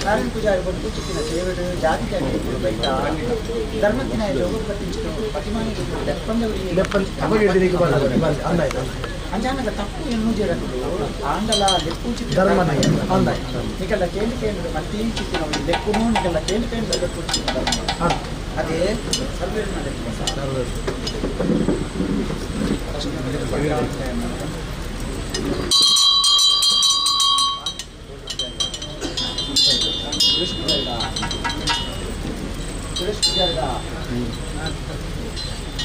ನಾರಾಯಣ ಪೂಜಾರಿ ಬಂದು ಚಿಕ್ಕಿನ ಸೇವೆಡು ಜಾತಿ ಜಾತಿ ಬೈತ ಧರ್ಮತ್ತಿನ ಜೋಗ ಪಟ್ಟಿಂಚಿನ ಪ್ರತಿಮಾನಿಗೆ ಅಂಜಾನಗ ತಪ್ಪು ಎನ್ನು ಜೇರಕುಲು ಆಂಡಲ ಲೆಪ್ಪು ಚಿಕ್ಕ ನಿಕಲ್ಲ ಕೇಳಿ ಕೇಂದ್ರ ಮತ್ತಿ ಚಿಕ್ಕಿನ ಲೆಕ್ಕುನು ನಿಕಲ್ಲ ಕೇಳಿ ಕೇಂದ್ರ ಲೆಪ್ಪು ಚಿಕ್ಕಿನ ಧರ್ಮ ಅದೇ ಸರ್ವೇರ್ನ ಲೆಕ್ಕ. ಸುರೇಶ್ ಪೂಜಾರಿದ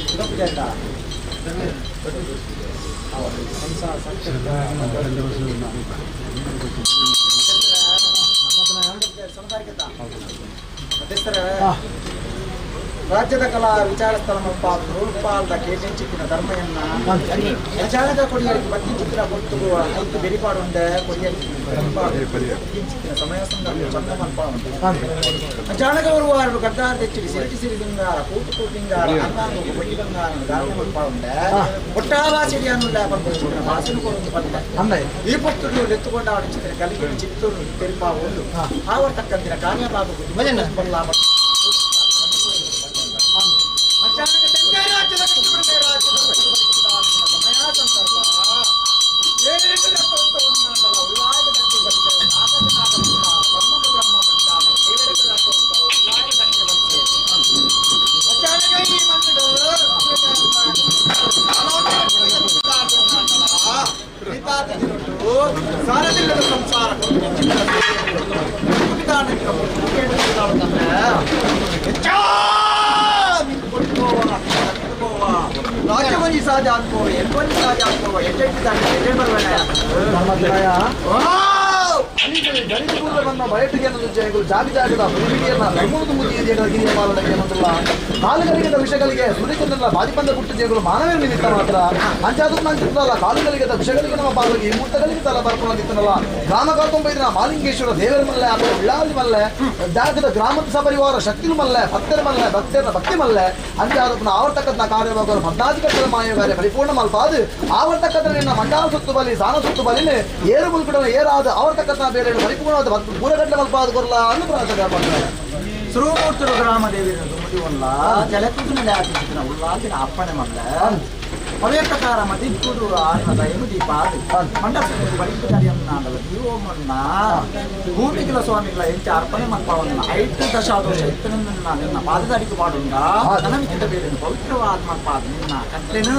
ಶಿವ ಪೂಜಾರಿದ ರಾಜ್ಯದ ಕಲಾ ವಿಚಾರ ಸ್ಥಳ ರೂಪಾಲ್ದ ಕೇಟಿಂಚಿಕ್ಕಿನ ಧರ್ಮಯನ್ನ ಅಚಾನಕ ಕೊಡಿಯರಿಗೆ ಬತ್ತಿ ಚಿತ್ರ ಕೊಟ್ಟು ಐದು ಬೆರಿಪಾಡುಂಡೆ ಕೊಡಿಯರಿಗೆ ಚಿಕ್ಕಿನ ಸಮಯ ಸಂದರ್ಭ ಚಂದ ಮಲ್ಪ ಅಚಾನಕ ಬರುವಾರು ಗದ್ದಾರ ತೆಚ್ಚಿಡಿ ಸಿರಿಟಿ ಸಿರಿ ಸಿಂಗಾರ ಕೂಟು ಕೂಟಿಂಗಾರ ಅಂಗಾಂಗ ಬೊಟ್ಟಿ ಬಂಗಾರ ಧಾರಣ ಮಲ್ಪ ಉಂಡೆ ಒಟ್ಟಾವಾಸಿಡಿ ಅನ್ನುಲ್ಲ ಪಂಪು ವಾಸನ ಕೊಡು ಪಂಡ ಈ ಪೊತ್ತುಡು ಎತ್ತುಕೊಂಡ ಚಿತ್ರ ಕಲಿಗೆ ಚಿತ್ತೂರು ತೆರಿಪಾ ಒಂದು ಆವರ್ತಕ್ಕಂತಿನ ಕಾರ್ಯಭಾಗ ಬಲ್ಲ. ಜಾಗ ಜಾಗದ ಕಾಲುಗಳಿಗೆ ವಿಷಗಳಿಗೆ ಸೂರ್ಯಚಂದ್ರನ ಬಾದಿಪಂದ ಹುಟ್ಟು ಜಯಗಳು ಮಾನವೇ ನಿಮಿತ್ತ ಮಾತ್ರ ಅಂಚಾದ ಅಂಚಿತ್ತಲ್ಲ ಕಾಲುಗಳಿಗೆ ವಿಷಗಳಿಗೆ ನಮ್ಮ ಪಾಲಿಗೆ ಈ ಮೂರ್ತಗಳಿಗೆ ತಲ ಬರ್ಕೊಂಡಿತ್ತನಲ್ಲ ಗ್ರಾಮ ಕಾತೊಂಬೈದಿನ ಮಾಲಿಂಗೇಶ್ವರ ದೇವರ ಮಲ್ಲೆ ಅಥವಾ ಉಳ್ಳಾಲಿ ಮಲ್ಲೆ ಜಾಗದ ಗ್ರಾಮದ ಸಪರಿವಾರ ಶಕ್ತಿಲು ಮಲ್ಲೆ ಭಕ್ತರ ಮಲ್ಲೆ ಭಕ್ತರ ಭಕ್ತಿ ಮಲ್ಲೆ ಅಂಚಾದ ಆವರ್ತಕ್ಕಂಥ ಕಾರ್ಯವಾಗರು ಪದ್ನಾಧಿಕಟ್ಟದ ಮಾಯ ಕಾರ್ಯ ಪರಿಪೂರ್ಣ ಮಲ್ಪಾದು ಆವರ್ತಕ್ಕಂಥ ನಿನ್ನ ಮಂಡಾಲ ಸುತ್ತು ಬಲಿ ಸಾನ ಸುತ್ತು ಬಲಿನೇ ಏರು ಮುಲ್ಕುಡನ ಏರಾದ ಆವರ್ತಕ್ಕಂಥ ಬೇರೆ ಪರಿಪೂರ್ಣವಾದ ಪೂರಗಟ್ಟಲೆ ಮಲ್ಪಾದ ಕೊರಲ ಅನ್ನು ಪ್ರಾರ್ಥನೆ ಮಾಡ್ತಾರೆ. ಸುರುಮೂರ್ತರು ಗ್ರಾಮ ದೇವಿನ ಮುಡಿವಲ್ಲ ಜಲಕುದಿನ ಆಚಿಸಿದ ಉಲ್ಲಾಸಿನ ಅಪ್ಪಣೆ ಮಲ್ಲ ಅವೇ ಪ್ರಕಾರ ಮದಿಕ್ಕುಡು ಆರ್ನ ದಯನು ದೀಪ ಮಂಡಸು ಬಳಿಕುದಾರಿಯನ್ನಾಡಲ ದೀವೋಮನ್ನ ಭೂಮಿಗಿಲ ಸ್ವಾಮಿಗಳ ಎಂಚ ಅರ್ಪಣೆ ಮಲ್ಪವನ್ನ ಐದು ದಶಾದೋಷ ಇತ್ತನನ್ನ ನಿನ್ನ ಪಾದದ ಅಡಿಗೆ ಮಾಡುಂಡ ನನಮಿಕ್ಕಿದ್ದ ಬೇರೆ ಪವಿತ್ರವಾದ ಮಲ್ಪಾದ ನಿನ್ನ ಕಟ್ಲೆನು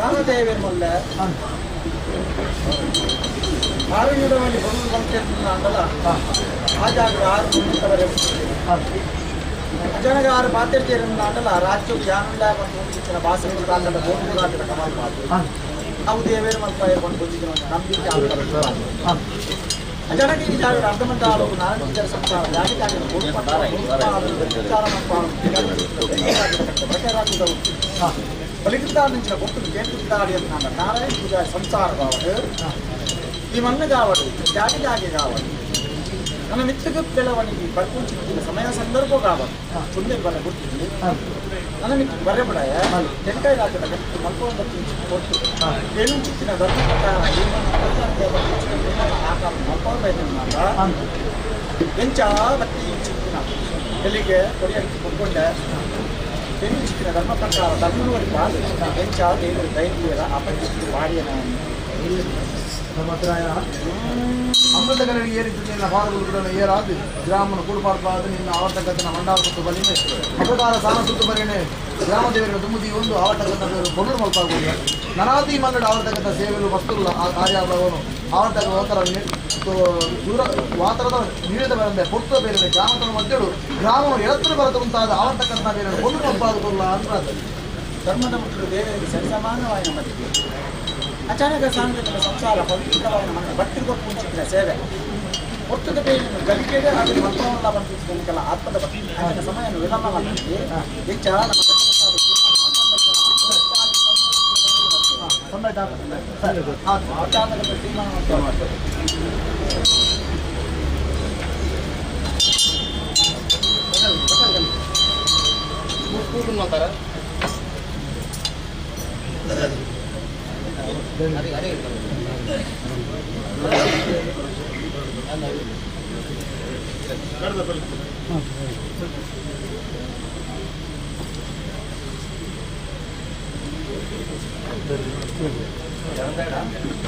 ಗ್ರಾಮದೇವರು ಮಲ್ಲ ಆರುನೂರವಲ್ಲಿ ಬೊಮ್ಮು ಬಂತಿರ್ತಲ್ಲ ಆ ಜಾಗ ಆರು ಮುನ್ನೂರವರೆ ಅಜನಗ ಆರು ಪಾತಿರ್ತೀರಂದಲ್ಲ ರಾಜ್ಯ ಜಾನುಲ್ಲ ಬಂದು ಭಾಷೆ ಬೋಧು ಕಮಾಲ್ ಮಾತು ಅವು ದೇವೇರು ಮಲ್ಪ ಬಂದು ಬಂದಿದ್ದ ನಂಬಿಕೆ ಅಜನಗ ಈ ಜಾಗ ಅರ್ಧಮಂತ ಆಲೋಕು ನಾರಾಯಣ ಸಂಸಾರ ಜಾಗ ಜಾಗ ಬಲಿಗಿದ್ದಾನಿಂచిన ಕೊಟ್ಟು ಕೇಂದ್ರಿದ್ದಾಡಿ ಅಂತ ನಾರಾಯಣ ಪೂಜಾ ಸಂಸಾರ ಕಾವಡು ಈ ಮಣ್ಣು ಕಾವಡು ಜಾಗೆ ಜಾಗೆ ಕಾವಡು ನನ್ನ ಮಿತ್ರಗ ಬೆಳವಣಿಗೆ ಬರ್ಕುಂಚಿನ ಸಮಯ ಸಂದರ್ಭ ಕಾವಡು ಸುಂದರ ಬರ ಗುರ್ತಿದ್ವಿ ನನ್ನ ಮಿತ್ರ ಬರೆಬಡಾಯ ತೆಂಕಾಯಿ ರಾಜ್ಯದ ಮಲ್ಪೊಂದು ಕೊಟ್ಟು ಏನುಂಚಿನ ಧರ್ಮ ಪ್ರಕಾರ ಆಕಾರ ಮಲ್ಪೊಂದು ಎಂಚ ಬತ್ತಿ ಚಿಕ್ಕಿನ ಎಲ್ಲಿಗೆ ಕೊಡಿಯಕ್ಕೆ ಕೊಟ್ಕೊಂಡೆ ಚಿಕ್ಕಿನ ಧರ್ಮ ಪ್ರಕಾರ ಧರ್ಮನವರಿ ಪಾಲು ಎಂಚ ದೇವರು ಧೈರ್ಯ ಅಪರಿಚಿತ ವಾಡಿಯನ ಅಮೃತಗಳಿಗೆ ಏರಿದ್ದು ನಿನ್ನ ಪಾದಗಳು ಏರಾದು ಗ್ರಾಮನ ಕೂಡುಪಾಡ್ಬಾರ್ದು ನಿನ್ನ ಆವರ್ತಕತನ ಮಂಡಾರ ಸುತ್ತು ಬಲಿಮೆ ಅಪಕಾರ ಸಾನ ಸುತ್ತು ಬರಿಣೆ ಗ್ರಾಮ ದೇವರ ದುಮ್ಮುದಿ ಒಂದು ಆವರ್ತಕತ ಬೊಣ್ಣು ಮಲ್ಪಾಗುವುದು ನನಾದಿ ಮನ್ನಡ ಆವರ್ತಕತ ಸೇವೆಲು ವಸ್ತುಲ್ಲ ಆ ಕಾರ್ಯಾಭವನು ಆವರ್ತಕ ವಾತರ ದೂರ ವಾತರದ ನೀಡಿದ ಬರಂದೆ ಪೊರ್ತ ಬೇರೆ ಗ್ರಾಮದ ಮಧ್ಯಡು ಗ್ರಾಮವನ್ನು ಎಳತ್ರ ಬರತ ಉಂಟಾದ ಆವರ್ತಕತನ ಬೇರೆ ಬೊಣ್ಣು ಮಲ್ಪಾದುಕೊಳ್ಳ ಅಂತ ಧರ್ಮದ ಮಕ್ಕಳು ದೇವರಿಗೆ ಸರಿಸಮಾನವಾದ ಮಧ್ಯೆ ಅಚಾನಕ ಸಾಂಗದ ಸಂಸಾರ ಪವಿತ್ರವಾದ ಮನೆ ಭಕ್ತರಿಗೂ ಪೂಜಿಸಿದ ಸೇವೆ ಒತ್ತದ ಬೇಯಿನ ಗಲಿಕೆಗೆ ಹಾಗೂ ಮಲ್ಪವಲ್ಲ ಬಂತಿದ್ದನಿಗೆಲ್ಲ ಆತ್ಮದ ಭಕ್ತಿ ಆತನ ಸಮಯವನ್ನು ವಿಳಂಬ ಮಾಡ್ತಿದ್ದೆ ಹೆಚ್ಚ ನಮ್ಮ ತೀರ್ಮಾನ ಮಾಡ್ತಾರೆ.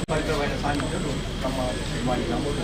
ಪರಿಕರವಾದ ಸಾನ್ನಿಧ್ಯರು ನಮ್ಮ ಶ್ರೀಮಾನಿ ನಮ್ಮದು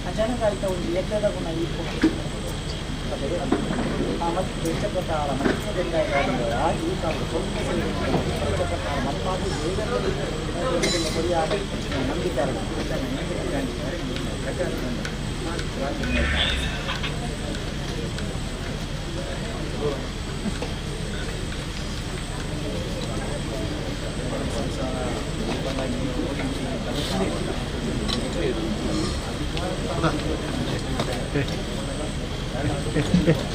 ಅಚಾನಕ ಆಯ್ತಾ ಒಂದು ಎಕ್ಕದ ಗುಣ ಈ ಪ್ರಕಾರ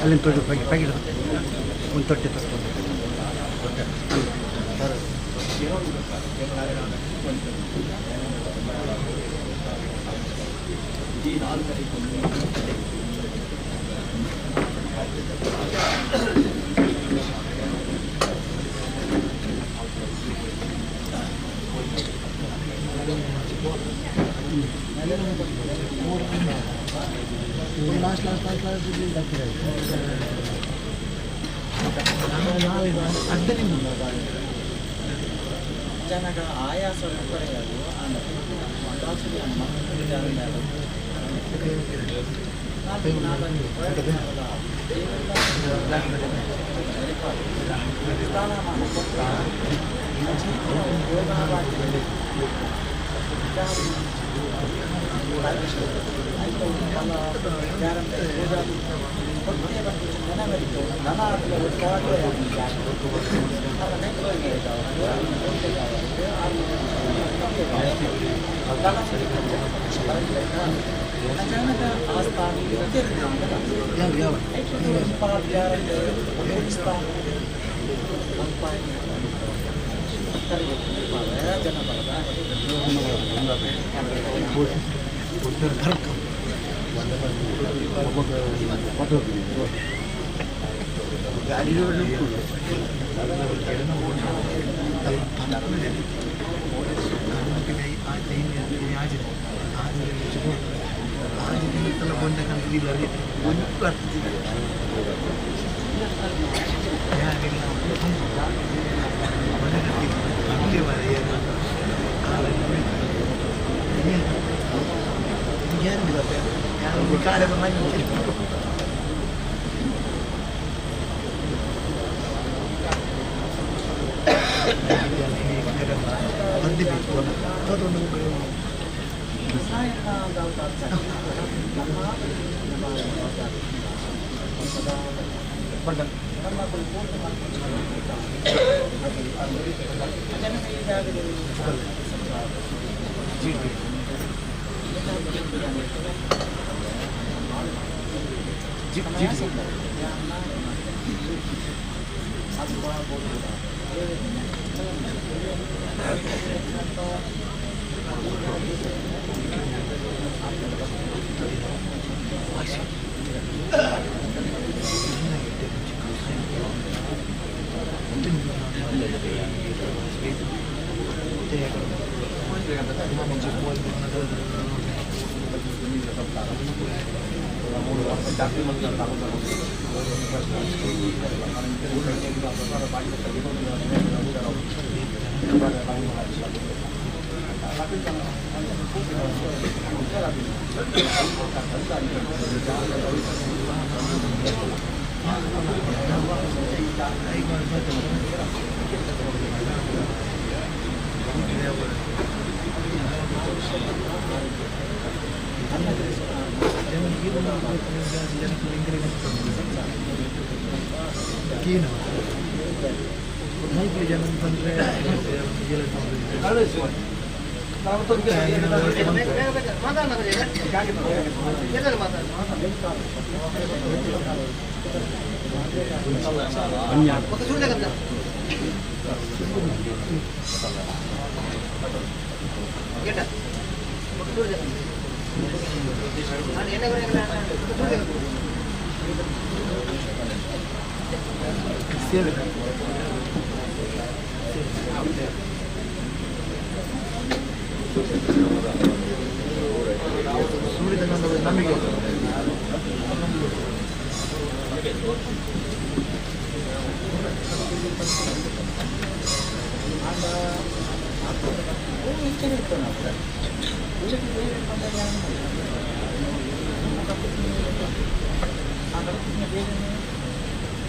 ಅಲ್ಲಿಂದ ತೊಟ್ಟು ಪ್ಯಾಕೆಟ್ ಒಂದು ತೊಟ್ಟೆ ತಗೊಂಡು last last last last ಜನಗ ಆಯಾಸ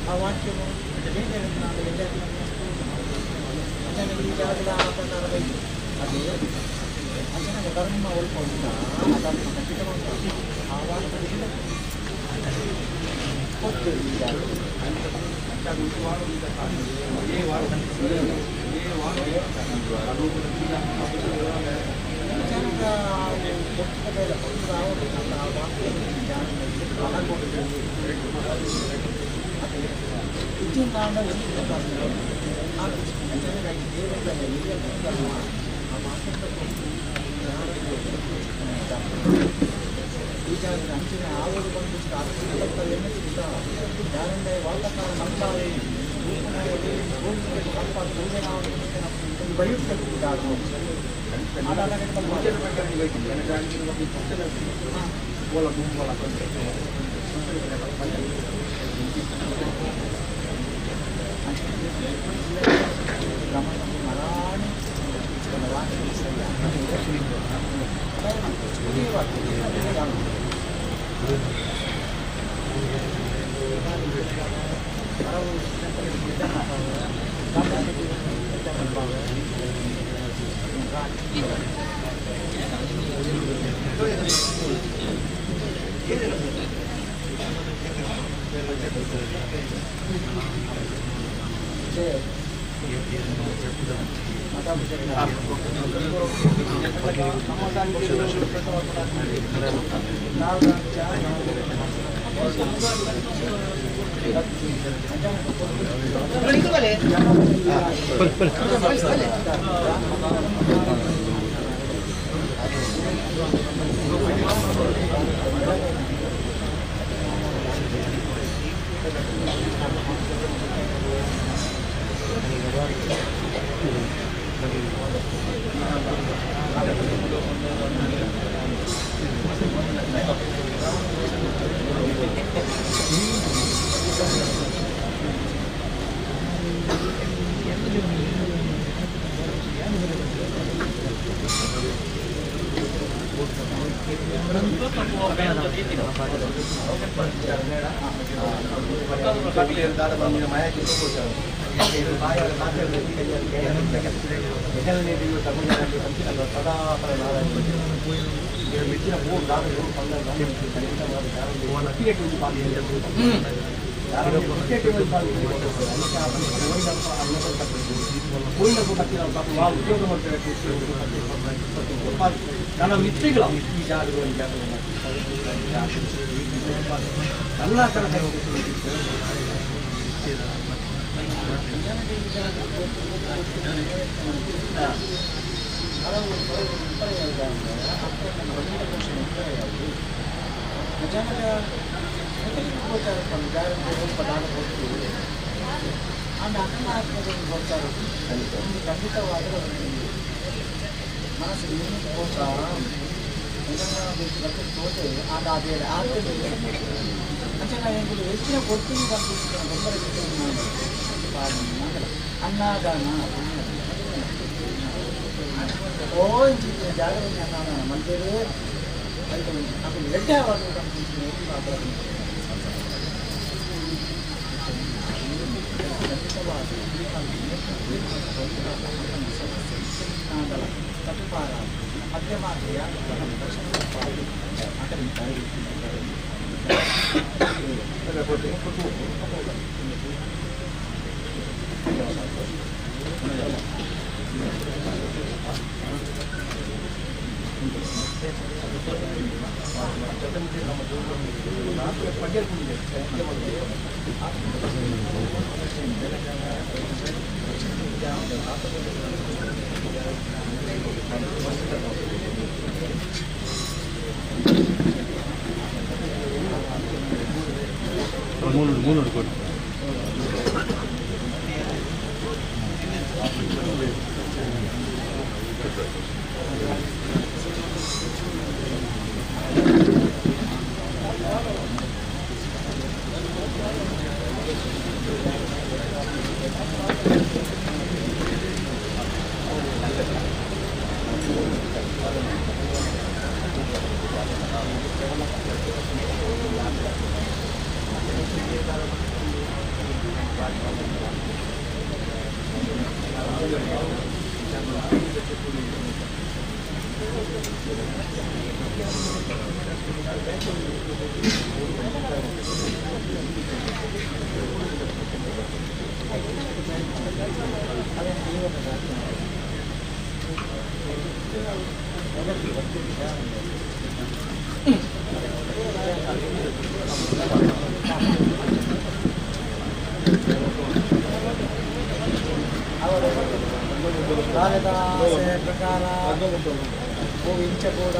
ಆ ವಾಕ್ಯನು ಈ ಜಾಗದ ಆ ಪ್ರಕಾರ ಬೈತು ಅದೇ ಅಂಚನಾಗ ಧರ್ಮ ಒಲ್ಪ ಉಂಟ ಆ ಧರ್ಮ ಖಚಿತ ಉಂಟು ಆ ವಾಕ್ಯ ಕೊಟ್ಟು ಈ ಜಾಗ ಪ್ರಕಾರ ಇಂಚ ಕೂಡ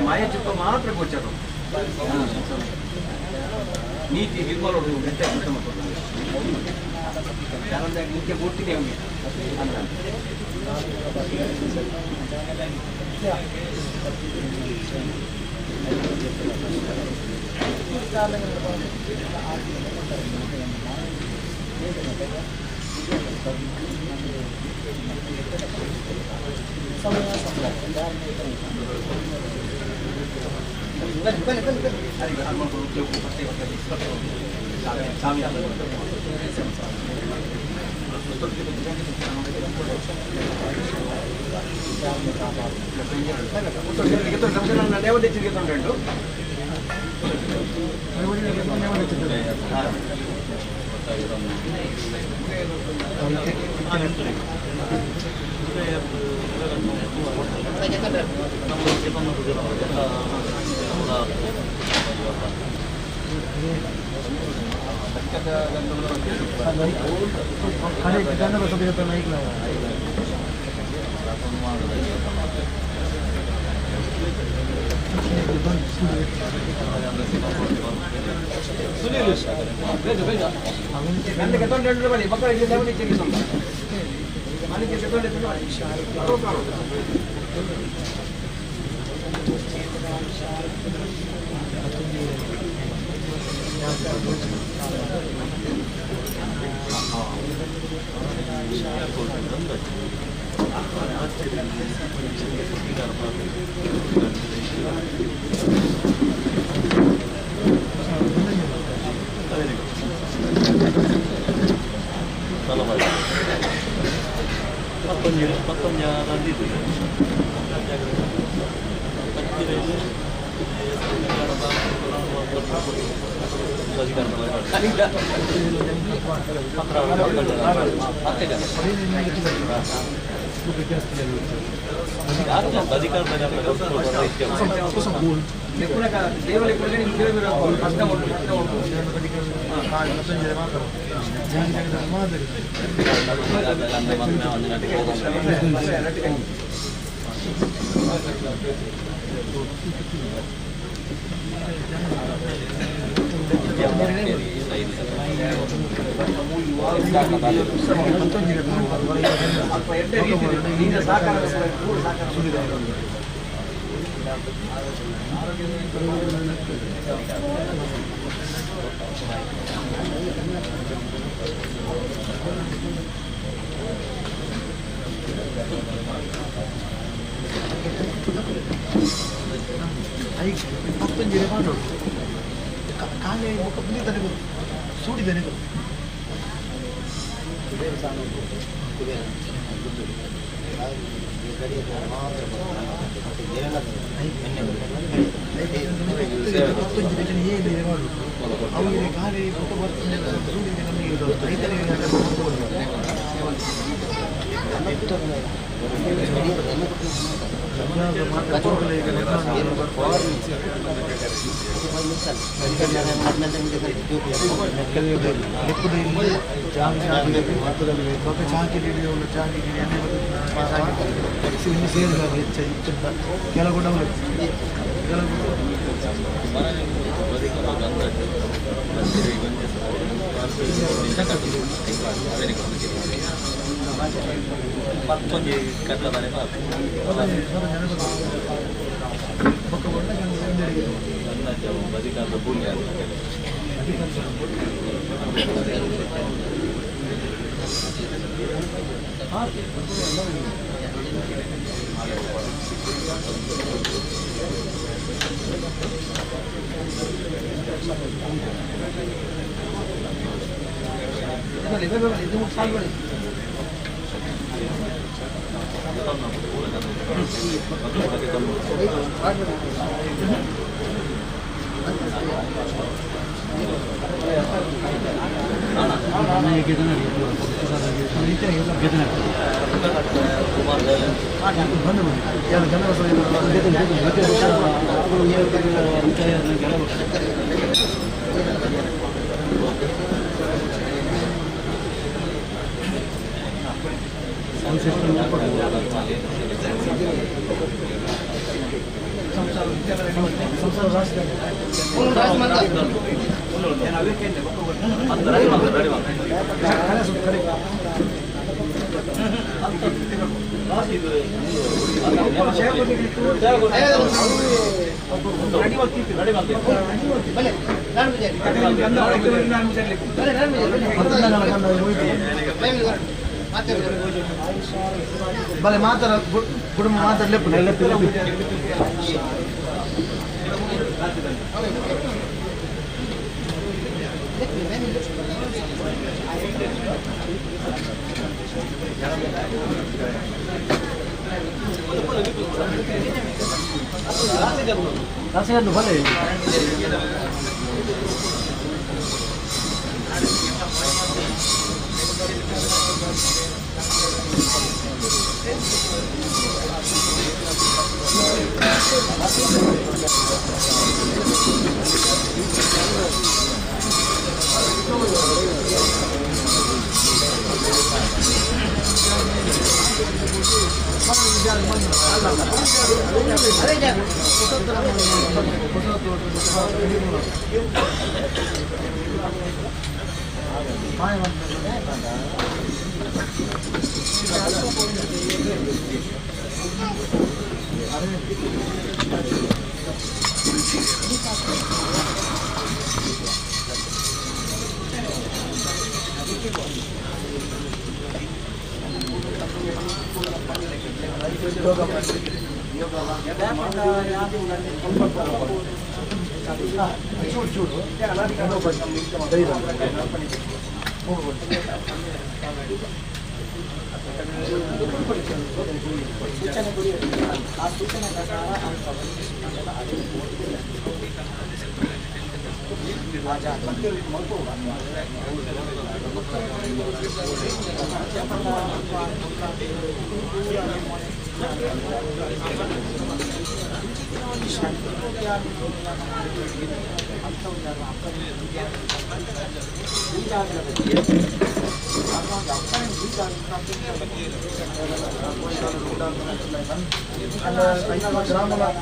ಮಾಯಚಿತ್ತ ಮಾತ್ರ ಗೋಚರ ನೀತಿ ನಿರ್ಮಲೋಡು ಗಂಟೆ ನಿತ್ಯ ಕೊಟ್ಟಿದೆ ಅವನಿಗೆ ಬಲೆ ಮಾತರ ಕುಟುಂಬ ಮಾತಾಡಲೇ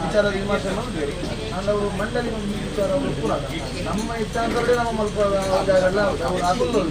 ವಿಚಾರ ವಿಮರ್ಶೆ ಮಾಡಿದ್ವಿ ಅವರು ಮಂಡಳಿ ಒಂದು ವಿಚಾರ ಪೂರ ನಮ್ಮ ಇಚ್ಛಾಂತರೇ ನಮ್ಮ ಮಲ್ಪ ಜಾಗಲ್ಲ ಅವರು ಅಕುಲು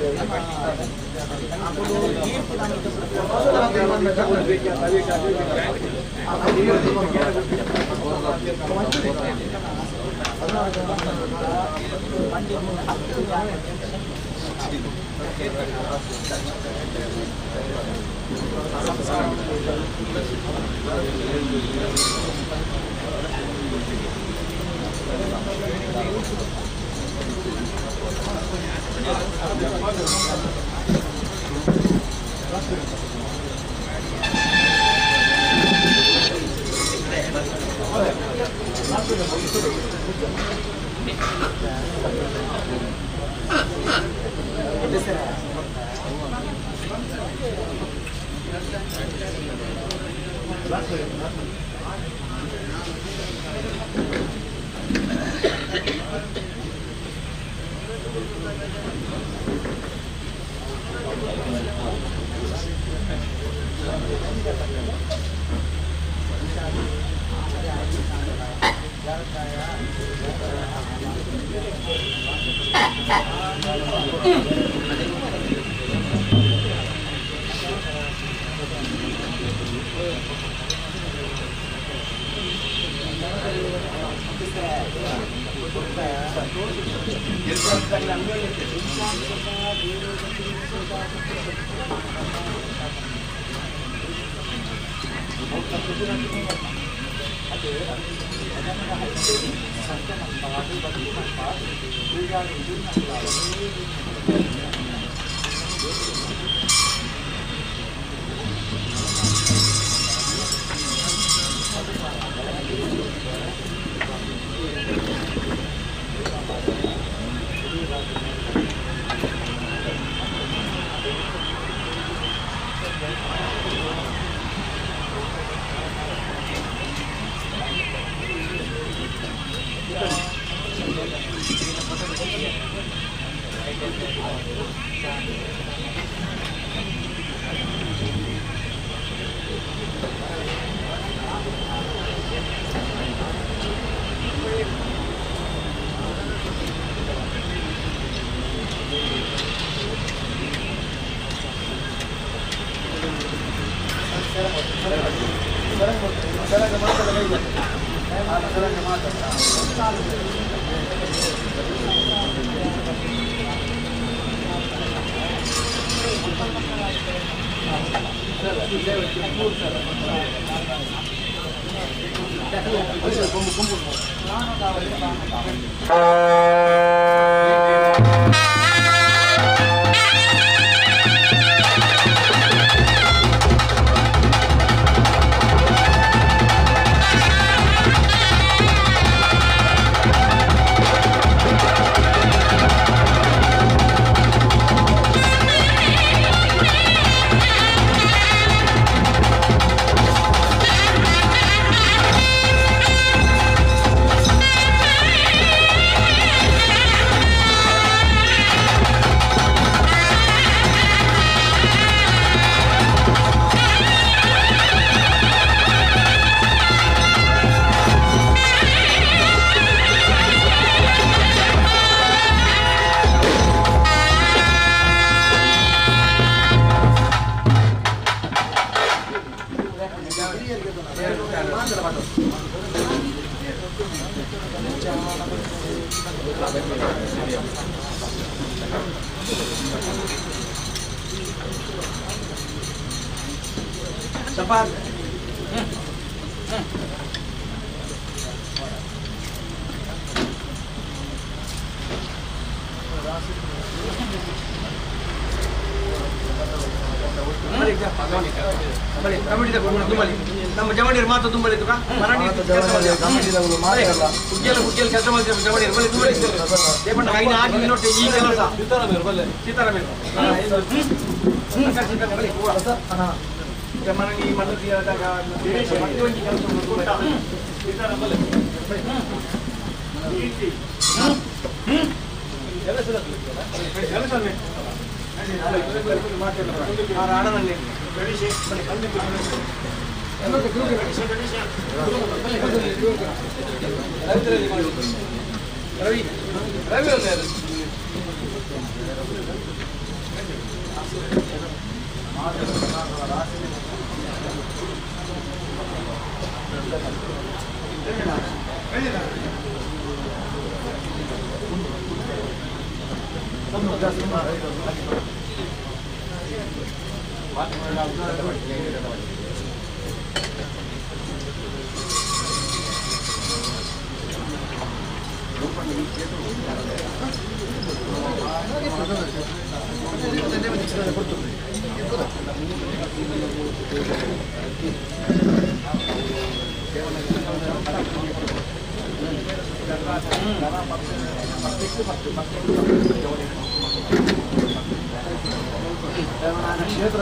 ಕ್ಷೇತ್ರ ಕ್ಷೇತ್ರ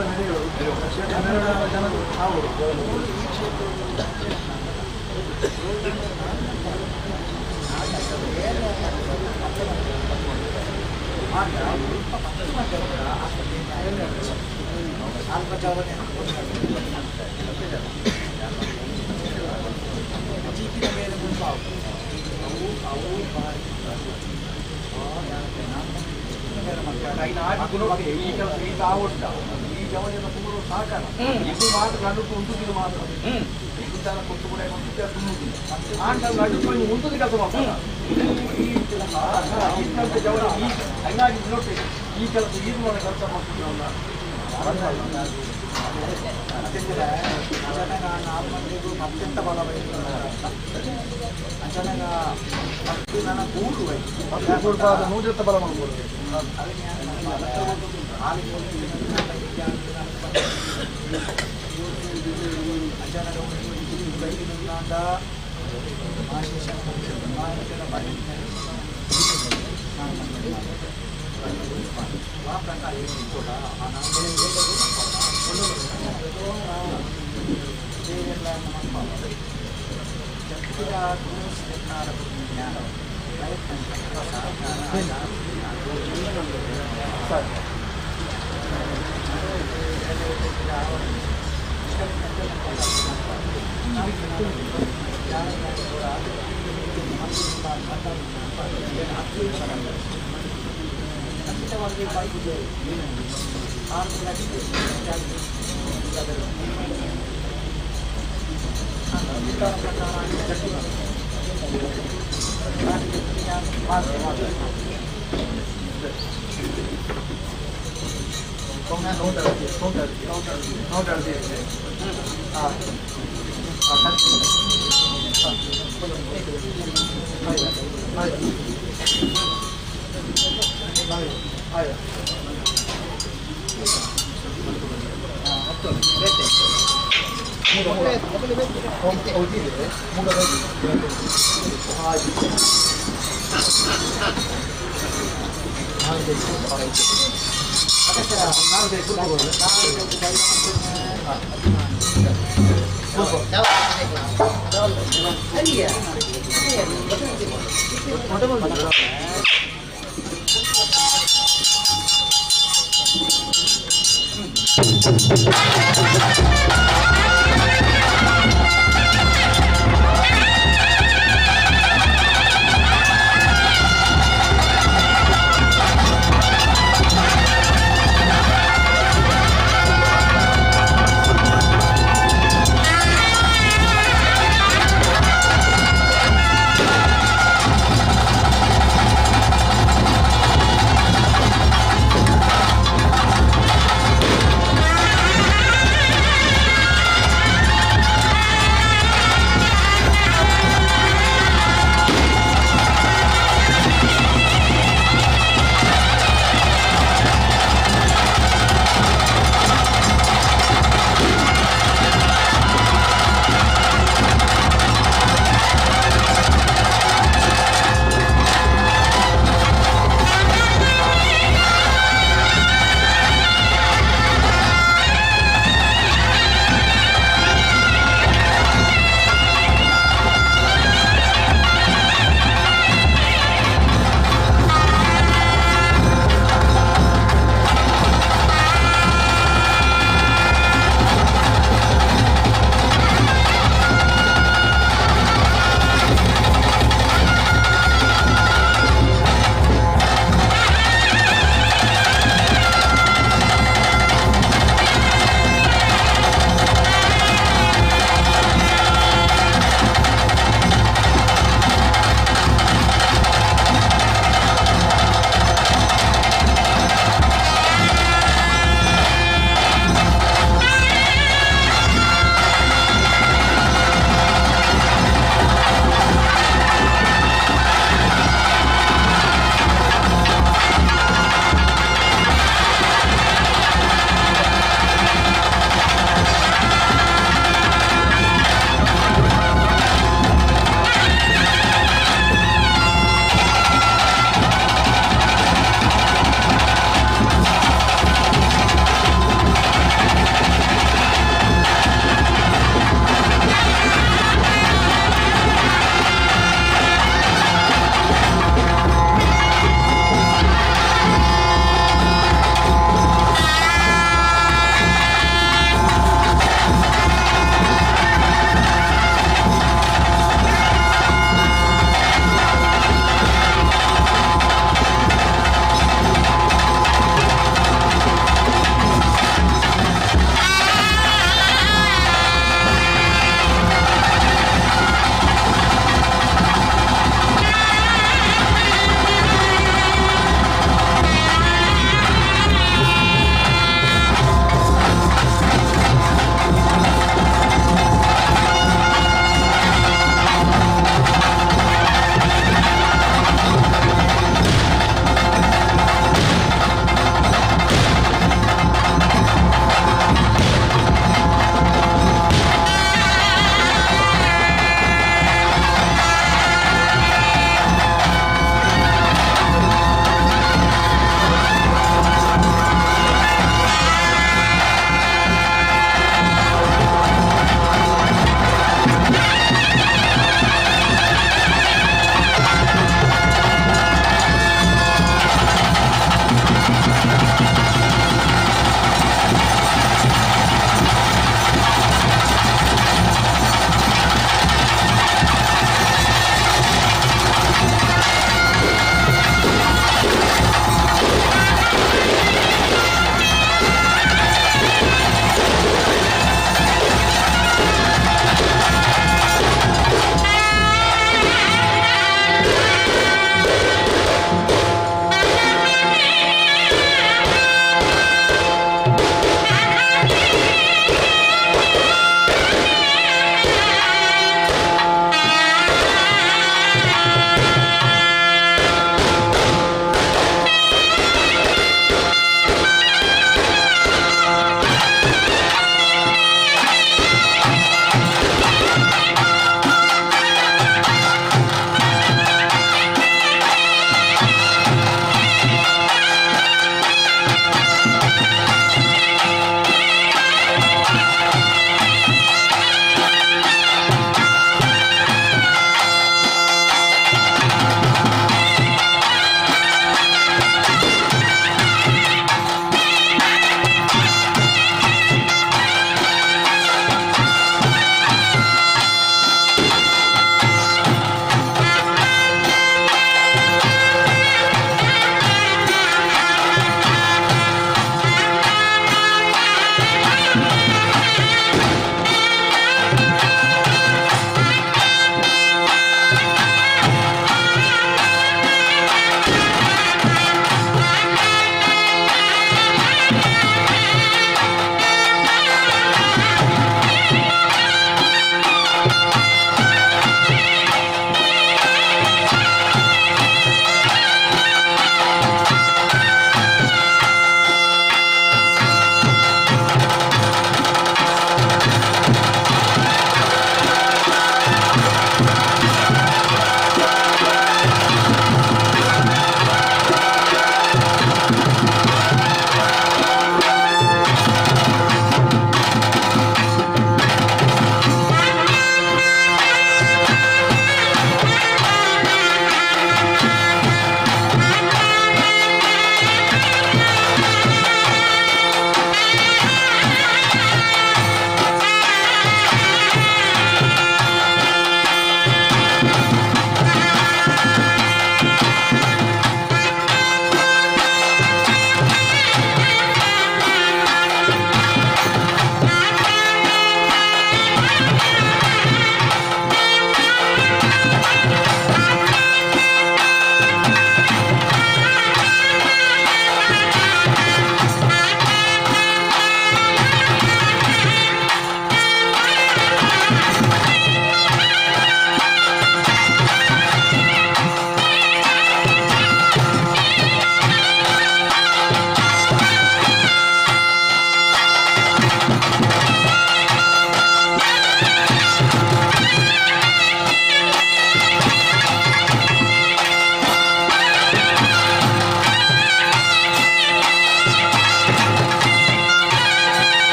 ಈ ಕೆಲಸ ಈ ಕೆಲಸ ಮಾಡ್ತಿದ್ರಲ್ಲ. ಅತ್ಯಂತ ನೂಜತ್ತ ಬಲ ಮಾಡ್ಬೋದು.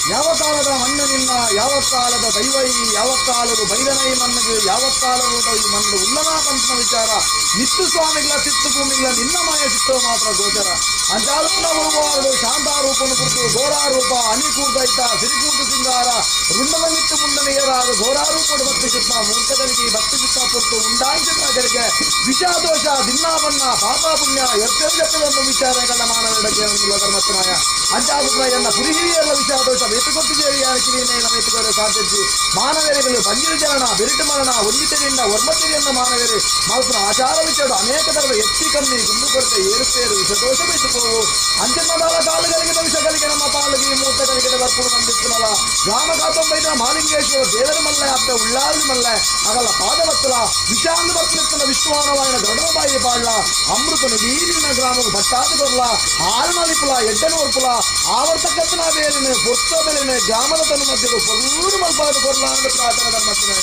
ಯಾವ ಕಾಲದ ಮಣ್ಣನಿಲ್ಲ, ಯಾವ ಕಾಲದ ದೈವೈ, ಯಾವ ಕಾಲವು ಬೈದನೈ ಮಣ್ಣಿಗೆ, ಯಾವ ಕಾಲವು ಈ ಮಣ್ಣು ಉಲ್ಲನ ಪಂಚನ ವಿಚಾರ ನಿತ್ತು ಸ್ವಾಮಿಗಳ ಚಿತ್ತು ಭೂಮಿಗಳ ನಿನ್ನ ಮಾಯ ಚಿತ್ತ ಮಾತ್ರ ಗೋಚರ. ಅಂಚಾಲೂನ ಉರುವಾರು ಶಾಂತಾರೂಪನು ಕುರಿತು ಘೋರಾರೂಪ ಅನಿಕೂರ್ದೈತ ಸಿರಿಕೂರ್ದು ಸಿಂಗಾರ ರುಂಡಮಂಗಿತ್ತು ಮುಂಡನೆಯರಾದ ಘೋರಾರೂಪಡು ಭಕ್ತಿ ಚಿತ್ತ ಮೂರ್ಖಗಳಿಗೆ ಭಕ್ತಿ ಚಿತ್ತ ಪುರ್ತು ಉಂಡಾಂಚಿತ ವಿಷಾದೋಷ ದಿನ್ನಾಬಣ್ಣ ಪಾಪ ಪುಣ್ಯ ಎರ್ತೇಜಪ್ಪದೊಂದು ವಿಚಾರಗಳ ಮಾನವಡಕ್ಕೆ ಧರ್ಮಸ್ಥನಾಯ ಅಂಚಾಸುತ್ರ ಎನ್ನ ಪುರಿಹಿರಿಯಲ್ಲ ವಿಷಾದೋಷ ವೇತುಕೊಟ್ಟಿದ್ದೇರಿಯಾನ ಕಿರಿಯನೇನ ವೇತುಕೋರೆ ಸಾಧ್ಯಜಿ ಮಾನವೇರಿಗಳು ಬಂಜಿರು ಜನನ ಬೆರಿಟು ಮರಣ ಒಂದಿತೆರಿಂದ ಒರ್ಮತಿರಿಯನ್ನ ಮಾನವೇರಿ ಮಾಲ್ಪನ ಆಚಾರ ವಿಚಾರ ಅನೇಕ ಥರದ ಎತ್ತಿ ಕಮ್ಮಿ ಗುಂಡು ಕೊರತೆ ಏರುಪೇರು ವಿಷದೋಷ ಬೇತುಕೋವು ಅಂಚನ್ನದಾದ ಕಾಲುಗಳಿಗೆ ವಿಷಗಳಿಗೆ ನಮ್ಮ ಪಾಲುಗೆ ಮೂರ್ತಗಳಿಗೆ ಬರ್ಪುಡು ಬಂದಿತ್ತನಲ್ಲ ಗ್ರಾಮ ಕಾತೊಂಬೈದ ಮಾಲಿಂಗೇಶ್ವರ ದೇವರ ಮಲ್ಲೆ ಅತ್ತ ಉಳ್ಳಾಲಿ ಮಲ್ಲೆ ಅಗಲ ಪಾದವತ್ತಲ ವಿಷಾಂದು ಬರ್ಪುಲಿತ್ತನ ವಿಶ್ವಾನವಾಯನ ಗರುಡಬಾಯಿ ಪಾಳ್ಳ ಅಮೃತನ ನೀರಿನ ಗ್ರಾಮವು ಭಟ್ಟಾದ ಕೊರ್ಲ ಹಾಲ್ಮಲಿಪುಲ ಎಡ್ಡನೂರ್ಪುಲ ಆವರ್ತಕತ್ತನ ಬೇಲಿನ ಪೊತ್ತ ಬೇಲಿನ ಗ್ರಾಮದ ತನ್ನ ಮಧ್ಯದ ಪೊಲ್ಲೂರು ಮಲ್ಪಾದ ಕೊರ್ಲ ಅಂತ ಪ್ರಾರ್ಥನೆ ಧರ್ಮಸ್ಥನ.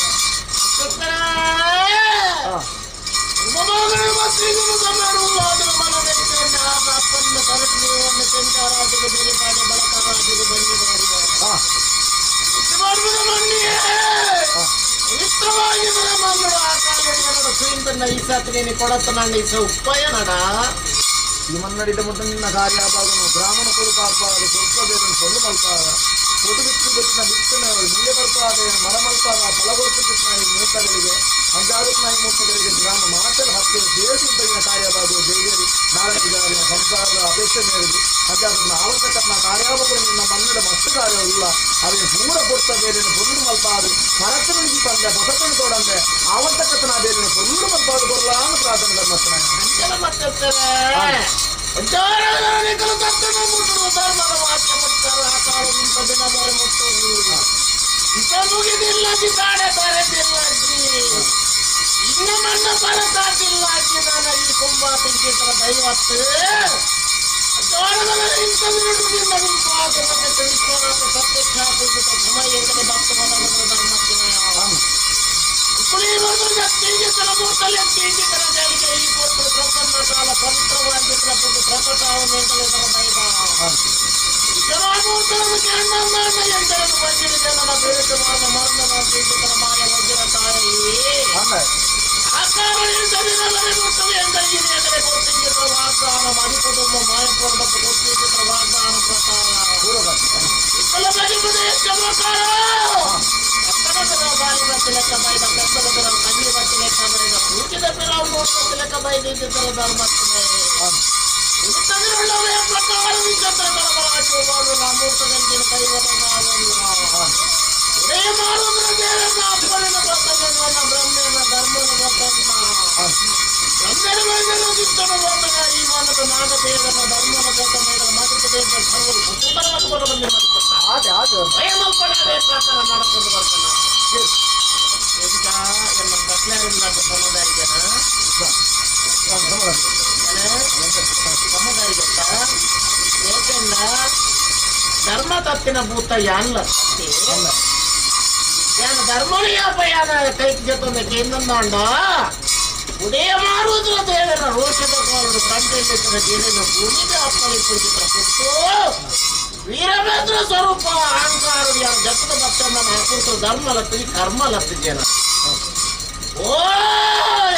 ಈ ಮನ್ನಡಿದ ಮುಟ್ಟ ನಿನ್ನ ಕಾರ್ಯಾಭಾಗನು ಗ್ರಾಮನ ಕೊಡುಪಾರ್ಪಾದ ಕೊರ್ಪಬೇಕನ್ನು ಸೊಲ್ಲು ಮಲ್ಪಾದ ಕೊಡು ಬಿತ್ತು ಬಿತ್ತಿನ ಬಿತ್ತನ ನೀಳೆ ಬರ್ಪಾದ ಮರ ಮಲ್ಪಾದ ಫಲ ಕೊಡ್ತಿದ್ದ ಈ ಮೂರ್ತಗಳಿಗೆ ಅಂಜಾರುತ್ನ ಈ ಮೂರ್ತಗಳಿಗೆ ಗ್ರಾಮ ಮಾತ್ರ ಹತ್ತಿರ ಸೇರಿಸಿದ್ದ ಕಾರ್ಯಭಾಗವು ಜೈಗೇರಿ ನಾರಾಯಣ ಸಂಸಾರದ ಅಪೇಕ್ಷೆ ಮೇರೆದು ಅಂಜಾರುತ್ನ ಆವರ್ತಕತ್ನ ಕಾರ್ಯಾಭಾಗಗಳು ನಿನ್ನ ಮನ್ನಡ ಮಸ್ತು ಕಾರ್ಯವಿಲ್ಲ ಅವೇ ಪೂರ ಕೊಡ್ತ ಬೇರೆ ಪೊರ್ಲು ಮಲ್ಪಾದು ಮರತನಿಗೆ ತಂದೆ ಬಸತನು ತೋಡಂದೆ ಆವರ್ತಕತ್ನ ಬೇರೆ ಪೊರ್ಲು ಮಲ್ಪಾದು ಕೊರ್ಲ ಅಂತ ಪ್ರಾರ್ಥನೆ ಧರ್ಮಸ್ಥನ. ಧರ್ಮ ತಪ್ಪಿನ ಭೂತ ಯಾನ್ಲ ಯಾನ ಧರ್ಮನಿಯ ಯಾನ ಕೈಗೆ ಜೊತೆ ಕೇಂದ್ರಂದಾಂಡ ಉದಯ ಮಾಡುವುದರ ದೇವರ ರೋಷದ ಕೋರಡು ಕಂಡಿಡಿದ ಜೀವನ ಭೂಮಿಗೆ ಅಪ್ಪಳಿಸಿದ್ರ ಪುಟ್ಟು ವೀರಭದ್ರ ಸ್ವರೂಪ ಅಹಂಕಾರ ಯಾರ ಜಗದ ಭಕ್ತನ ಆಕೃತ ಧರ್ಮ ಲತ್ತಿ ಕರ್ಮ ಲತ್ತಿ ಜನ ಓ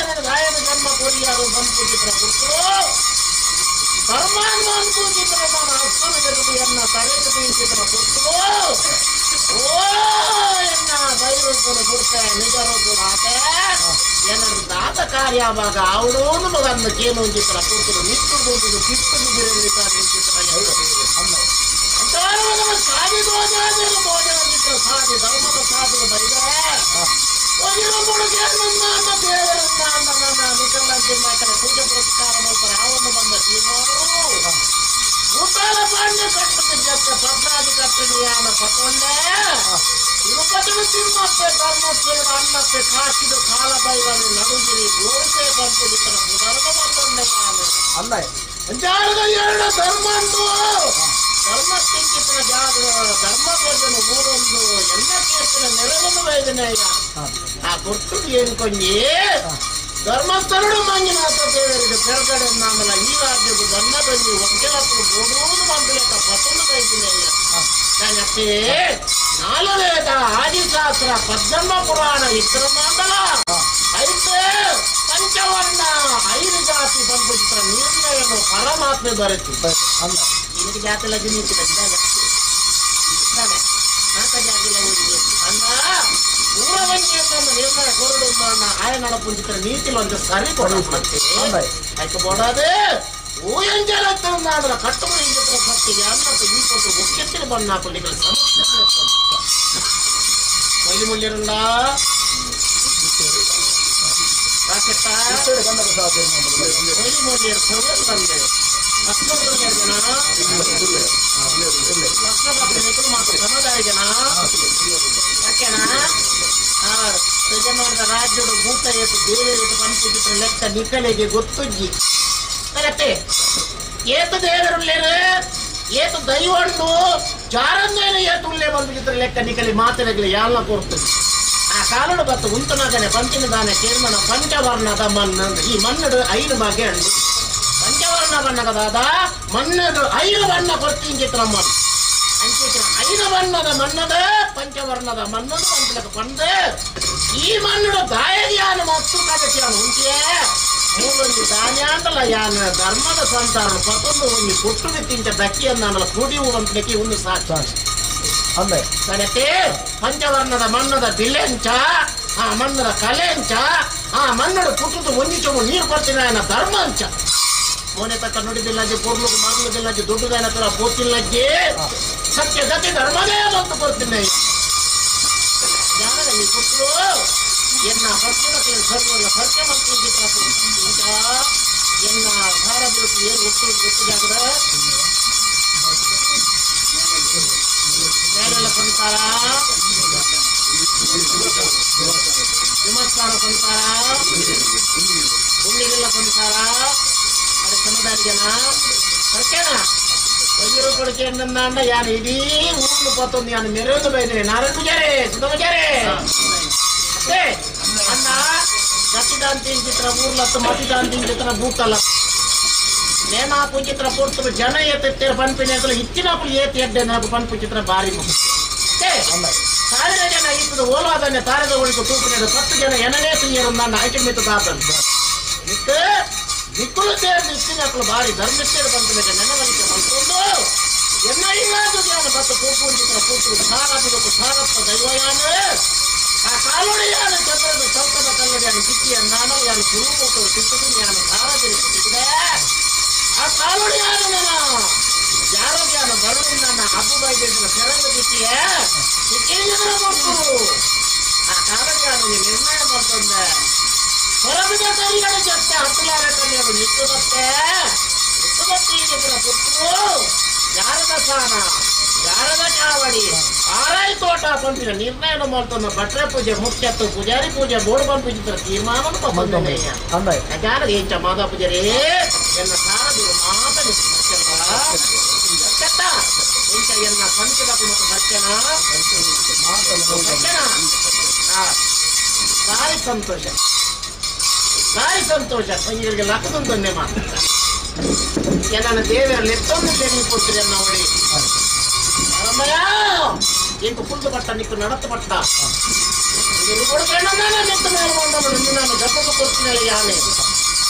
ಎನ್ನ ಗಾಯನ ಜನ್ಮ ಕೋರಿಯಾರು ಬಂದು ಪುಟ್ಟು ಧರ್ಮಾನ್ ಪೂಜಿತರ ನಾನು ಅಪ್ಪನ ಜಗದಿಯನ್ನ ತಲೆಗೆ ಬೀಸಿದರ ಪುಟ್ಟು ಓ ಎನ್ನ ಬೈರುಗಳು ಗುಡ್ತೆ ನಿಜರು ಆತೆ ಎನ್ನ ದಾತ ಕಾರ್ಯವಾಗ ಅವಡೋನು ಮಗನ್ನ ಕೇನು ಅಂಚಿತರ ಪುಟ್ಟರು ನಿಟ್ಟು ದುಡ್ಡು ಕಿಟ್ಟು ಬಿರಲಿ ನಿಂತಿತರ ಸಾಧಿ ದೋಜಾದಿರು ದೋಜಾದಿತ್ರ ಸಾಧಿ ಧರ್ಮದ ಸಾಧು ಬೈದ ಪೂಜೆ ಪುರಸ್ಕಾರ ಮಾಡ್ತಾರೆ ಅವನು ಬಂದ ತೀರ್ಮಾನವು ಉತ್ತಾರ ಪಾಂಡ್ಯ ಕಟ್ಟದ ಜತ್ತ ಪದ್ನಾದಿ ಕಟ್ಟಣಿಯಾನ ಪತೊಂಡೆ ತಿರುಪತಿಡು ತಿಮ್ಮಪ್ಪೆ ಧರ್ಮಸ್ಥಳ ಅಣ್ಣಪ್ಪೆ ಕಾಶಿದು ಕಾಲ ಬೈವನು ನಡುಗಿರಿ ಗೋಸೆ ಬಂಪುಡಿತನ ಧರ್ಮ ಪತೊಂಡೆ ಯಾನು ಅಲ್ಲ ಜಾರದ ಎರಡು ಧರ್ಮ ಅಂದು ಧರ್ಮ ತಿಂಕಿತನ ಜಾಗ ಧರ್ಮ ಭೋಜನ ಮೂರೊಂದು ಎಲ್ಲ ಕೇಸಿನ ನೆರವನ್ನು ವೈದನೆಯ ಆ ಕೊಟ್ಟು ಏನ್ ಕೊಂಜಿ ಧರ್ಮಸ್ಥಳಡು ಮಂಜುನಾಥ ದೇವರಿಗೆ ಪೆರಗಡೆ ನಾಮಲ ಈ ರಾಜ್ಯದ ಬಣ್ಣ ಬಂದು ಒಗ್ಗಲಕ್ಕೂ ಬೋಡೂನು ಮಂಡಲಕ ಪತೊಂದು ಬೈದಿನೆಯ దాని నాలువేద ఆదిశాస్త్ర పద్మ పురాణ విక్రమాండల అయితే పంచవర్ణ ఐదు ಜಾತಿ పంಪಿಸಿದ ನಿರ್ಣಯನು ಪರಮಾತ್ಮೆ ಬರೆತು. ఎనిమిది జాతులకి నీకు ನಾಲ್ಕು ಜಾತಿల ಅಣ್ಣ ಪೂರವಂಚಿಯನ್ನು ನಿರ್ಣಯ ಕೊರಡು ಆಯ ನಡಪುಂಚಿತರ ನೀತಿಲೊಂದು ಸರಿ ಕೊಡ ಐಕ ಬೋಡಾದೆ ಊಯಂಜಲತ್ತಂದಾದ್ರ ಕಟ್ಟುವ ಇಂಜಿತ್ರ ಸತ್ತಿಗೆ ಅನ್ನಕ್ಕೆ ಈ ಕೊಟ್ಟು ಮುಖ್ಯತ್ತಿನ ಬಣ್ಣ ಸಮಸ್ಯೆ ಮೊಯ್ಲಿ ಮುಳ್ಳಿರಂಡ ಮೊಯ್ಲಿ ಮುಳ್ಳಿಯರು ಸರ್ವೇ ಬಂದೆ ರಾಜ್ಯಡು ಭೂತ ಏತು ದೇವೇರಿತು ಪಂಪಿಚಿತ್ರ ಲೆಕ್ಕ ನಿಕಲೆಗೆ ಗೊತ್ತುಜ್ಜಿ ಕರೆಕ್ಟೇ ಏತು ದೇವರುಳ್ಳೇರು ಏತು ದೈವಂಡು ಜಾರಂದೇನು ಏತು ಉಳ್ಳೇ ಬಂದು ಲೆಕ್ಕ ನಿಕಲಿ ಮಾತಿನಗಲಿ ಯಾಲ್ನ ಕೊಡ್ತದೆ ಆ ಕಾಲಡು ಬತ್ತು ಉಂತನಾಗನೆ ಪಂಚಿನ ದಾನೆ ಕೇರ್ಮನ ಪಂಚವರ್ಣದ ಮಣ್ಣು ಈ ಮಣ್ಣು ಐದು ಬಗೆ ಉಂಡು ಪಂಚವರ್ಣ ಬಣ್ಣಗದಾದ ಮಣ್ಣದು ಐದು ಬಣ್ಣ ಕೊಡ್ತೀನಿ ಮಣ್ಣು ಅಂಚಿತ್ರ ಐದು ಬಣ್ಣದ ಮಣ್ಣದ ಪಂಚವರ್ಣದ ಮಣ್ಣದು ಅಂತಲಕ ಪಂದು ಈ ಮಣ್ಣು ದಾಯದಿಯಾನ ಮತ್ತು ಕದಟಿಯಾನ ಉಂಟಿಯೇ ಮೂಲೊಂಜಿ ದಾನ್ಯಾಂಡಲ ಯಾನ ಧರ್ಮದ ಸಂತಾನ ಪತೊಂದು ಒಂಜಿ ಪುಟ್ಟು ತಿಂಚ ದಕ್ಕಿಯನ್ನಾನಲ ಕುಡಿವು ಅಂತಲಕ್ಕೆ ಒಂದು ಸಾಕ್ಷಿ ಅಂದೆ ಸರತೆ ಪಂಚವರ್ಣದ ಮಣ್ಣದ ಬಿಲೆಂಚ ಆ ಮಣ್ಣದ ಕಲೆಂಚ ಆ ಮಣ್ಣಡು ಪುಟ್ಟುದು ಒಂಜಿ ಚೊಂಬು ನೀರು ಕೊಡ್ತೀನಿ ఆయన ಧರ್ಮ ಅಂಚ ಮೋನೆ ತಕ್ಕ ನುಡಿದಿಲ್ಲಜ್ಜಿ ಪೊರ್ಲುಗು ಮರ್ಲುದಿಲ್ಲಜ್ಜಿ ದುಡ್ಡುದಾಯನ ತರ ಪೋತಿಲ್ಲಜ್ಜಿ ಸತ್ಯ ಗತಿ ಧರ್ಮದೇ ಅಂತ ಕೊಡ್ತೀನಿ ಜ್ಞಾನದ ಈ ಪುಟ್ಟರು ಎನ್ನ ಪಟ್ಟಣ ಸರ್ವಲ್ಲ ಸತ್ಯ ಮಂತ್ರ ಎನ್ನ ಭಾರತ ಏನು ಒಟ್ಟು ಗೊತ್ತು ಜಾಗದ ಬೇರೆಲ್ಲ ಸಂತಾರ ವಿಮಸ್ತಾನ ಸಂತಾರ ಗುಂಡಿಗೆಲ್ಲ ಸಂಸಾರ ಅದು ಸಮುದಾಯ ಜನ ಬರ್ಕೇನ ವೈದ್ಯರು ಕೊಡಕೆ ಅಂದ ಯಾನು ಇಡೀ ಊರು ಪತ್ತೊಂದು ಯಾನು ಮೆರೆದು ಬೈದ್ರೆ ನಾರಾಯಣ ಪೂಜಾರಿ ಸುಧಾ ಪೂಜಾರಿ ಅಣ್ಣ ಗತಿದಾಂತಿ ಚಿತ್ರ ಊರ್ಲತ್ತು ಮತಿದಾಂತಿ ಚಿತ್ರ ಬೂತಲ ನೇಮಾ ಪೂಜಿತ್ರ ಪೊರ್ತುಲು ಜನ ಏತೆತ್ತೇರು ಪನ್ಪಿನ ಇಚ್ಚಿನప్పుడు ಏತಿ ಎಡ್ಡೆ నాకు ಪನ್ಪು ಚಿತ್ರ ಭಾರಿ ಸಾವಿರ ಜನ ಇತ್ತದ ಓಲಾದನ್ನೇ ತಾರದ ಒಳಿಗೆ ತೂಪಿನ 10 ಜನ ಎನನೇ ತುಯ್ಯರು ನನ್ನ ಆಯ್ಕೆ ಮಿತ್ತು ತಾತನು ಇತ್ತು ದಿಕ್ಕುಲು ಸೇರಿದ ಇಚ್ಚಿನప్పుడు ಭಾರಿ ಧರ್ಮಿಸ್ತೇರು ಪನ್ಪಿನ ನೆನವಲಿಕೆ ಮಲ್ಕೊಂಡು ಎನ್ನ ಈಗಾದು ಜ್ಞಾನ ಬತ್ತ ಕೂಪು ಚಿತ್ರ ಕೂತರು ಸಾರಬೇಕು ಸಾರಪ್ಪ ದೈವಯಾನ ಆ ಕಾಲೊಡೆಯಾನ ಚಂದ್ರದ ಚೌಕದ ಕಲ್ಲಡಿಯಾನ ಸಿಕ್ಕಿಯ ನಾನು ಯಾನು ಕುರುಮೂತರು ತಿಟ್ಟದು ಯಾನು ಸಾರದಿರಿ ಸಿಕ್ಕಿದೆ ಆ ಕಾಲೊಡೆಯಾನ ನಾನು ಯಾರೋಗ್ಯಾನ ಬರುಳು ನನ್ನ ಹಬ್ಬ ಬೈದಿದ್ದ ಸೆರಂಗ ದಿಕ್ಕಿಯ ಸಿಕ್ಕಿದ್ರೆ ಕೊಡ್ತರು ಆ ಕಾಲೊಡೆಯಾನ ನಿರ್ಣಯ ಮಾಡ್ತಂದೆ ಹೊರಬಿದ ಕರಿಗಡೆ ಜೊತೆ ಹತ್ತಲಾರ ಕಲಿಯರು ನಿಟ್ಟು ಬತ್ತೆ ನಿಟ್ಟು ಬತ್ತಿ ಪುಟ್ಟರು ಯಾರದ ಸಾನ ಯಾರದ ಚಾವಡಿ ಆರಾಯಿ ತೋಟ ಪಂಪಿನ ನಿರ್ಣಯ ಮಾಡ್ತಾನ ಭಟ್ರ ಪೂಜೆ ಮುಖ್ಯತ್ತು ಪೂಜಾರಿ ಪೂಜೆ ಬೋರ್ಡ್ ಪಂಪಿಸಿದ್ರ ತೀರ್ಮಾನ ಜಾನದ ಎಂಚ ಮಾಧವ ಪೂಜಾರಿ ಎನ್ನ ಸಾರದಿರು ಮಾತನಿ ಸತ್ಯತ್ತ ಎಂಚ ಎನ್ನ ಪಂಚದ ಮತ್ತು ಸತ್ಯನ ಸತ್ಯನ ಭಾರಿ ಸಂತೋಷ ಭಾರಿ ಸಂತೋಷ ಪಂಜಿಗಳಿಗೆ ಲಕ್ಕದೊಂದೊಂದೇ ಮಾತು ನನ್ನ ದೇವರ ಲೆತ್ತೊಂದು ತೆರಿ ಕೊಡ್ತೀರಿ ಅನ್ನ ಹೊಡಿ ಅರಮಯ್ಯ ಇಂಕು ಪುಲ್ದು ಪಟ್ಟ ನಿಕ್ಕು ನಡತು ಪಟ್ಟ ಕೊಡ್ಬೇಡ ನಾನು ನೆತ್ತ ಮೇಲೆ ಕೊಂಡವನು ನಾನು ಜಪಕ್ಕೆ ಕೊಡ್ತೀನಿ ಯಾನೆ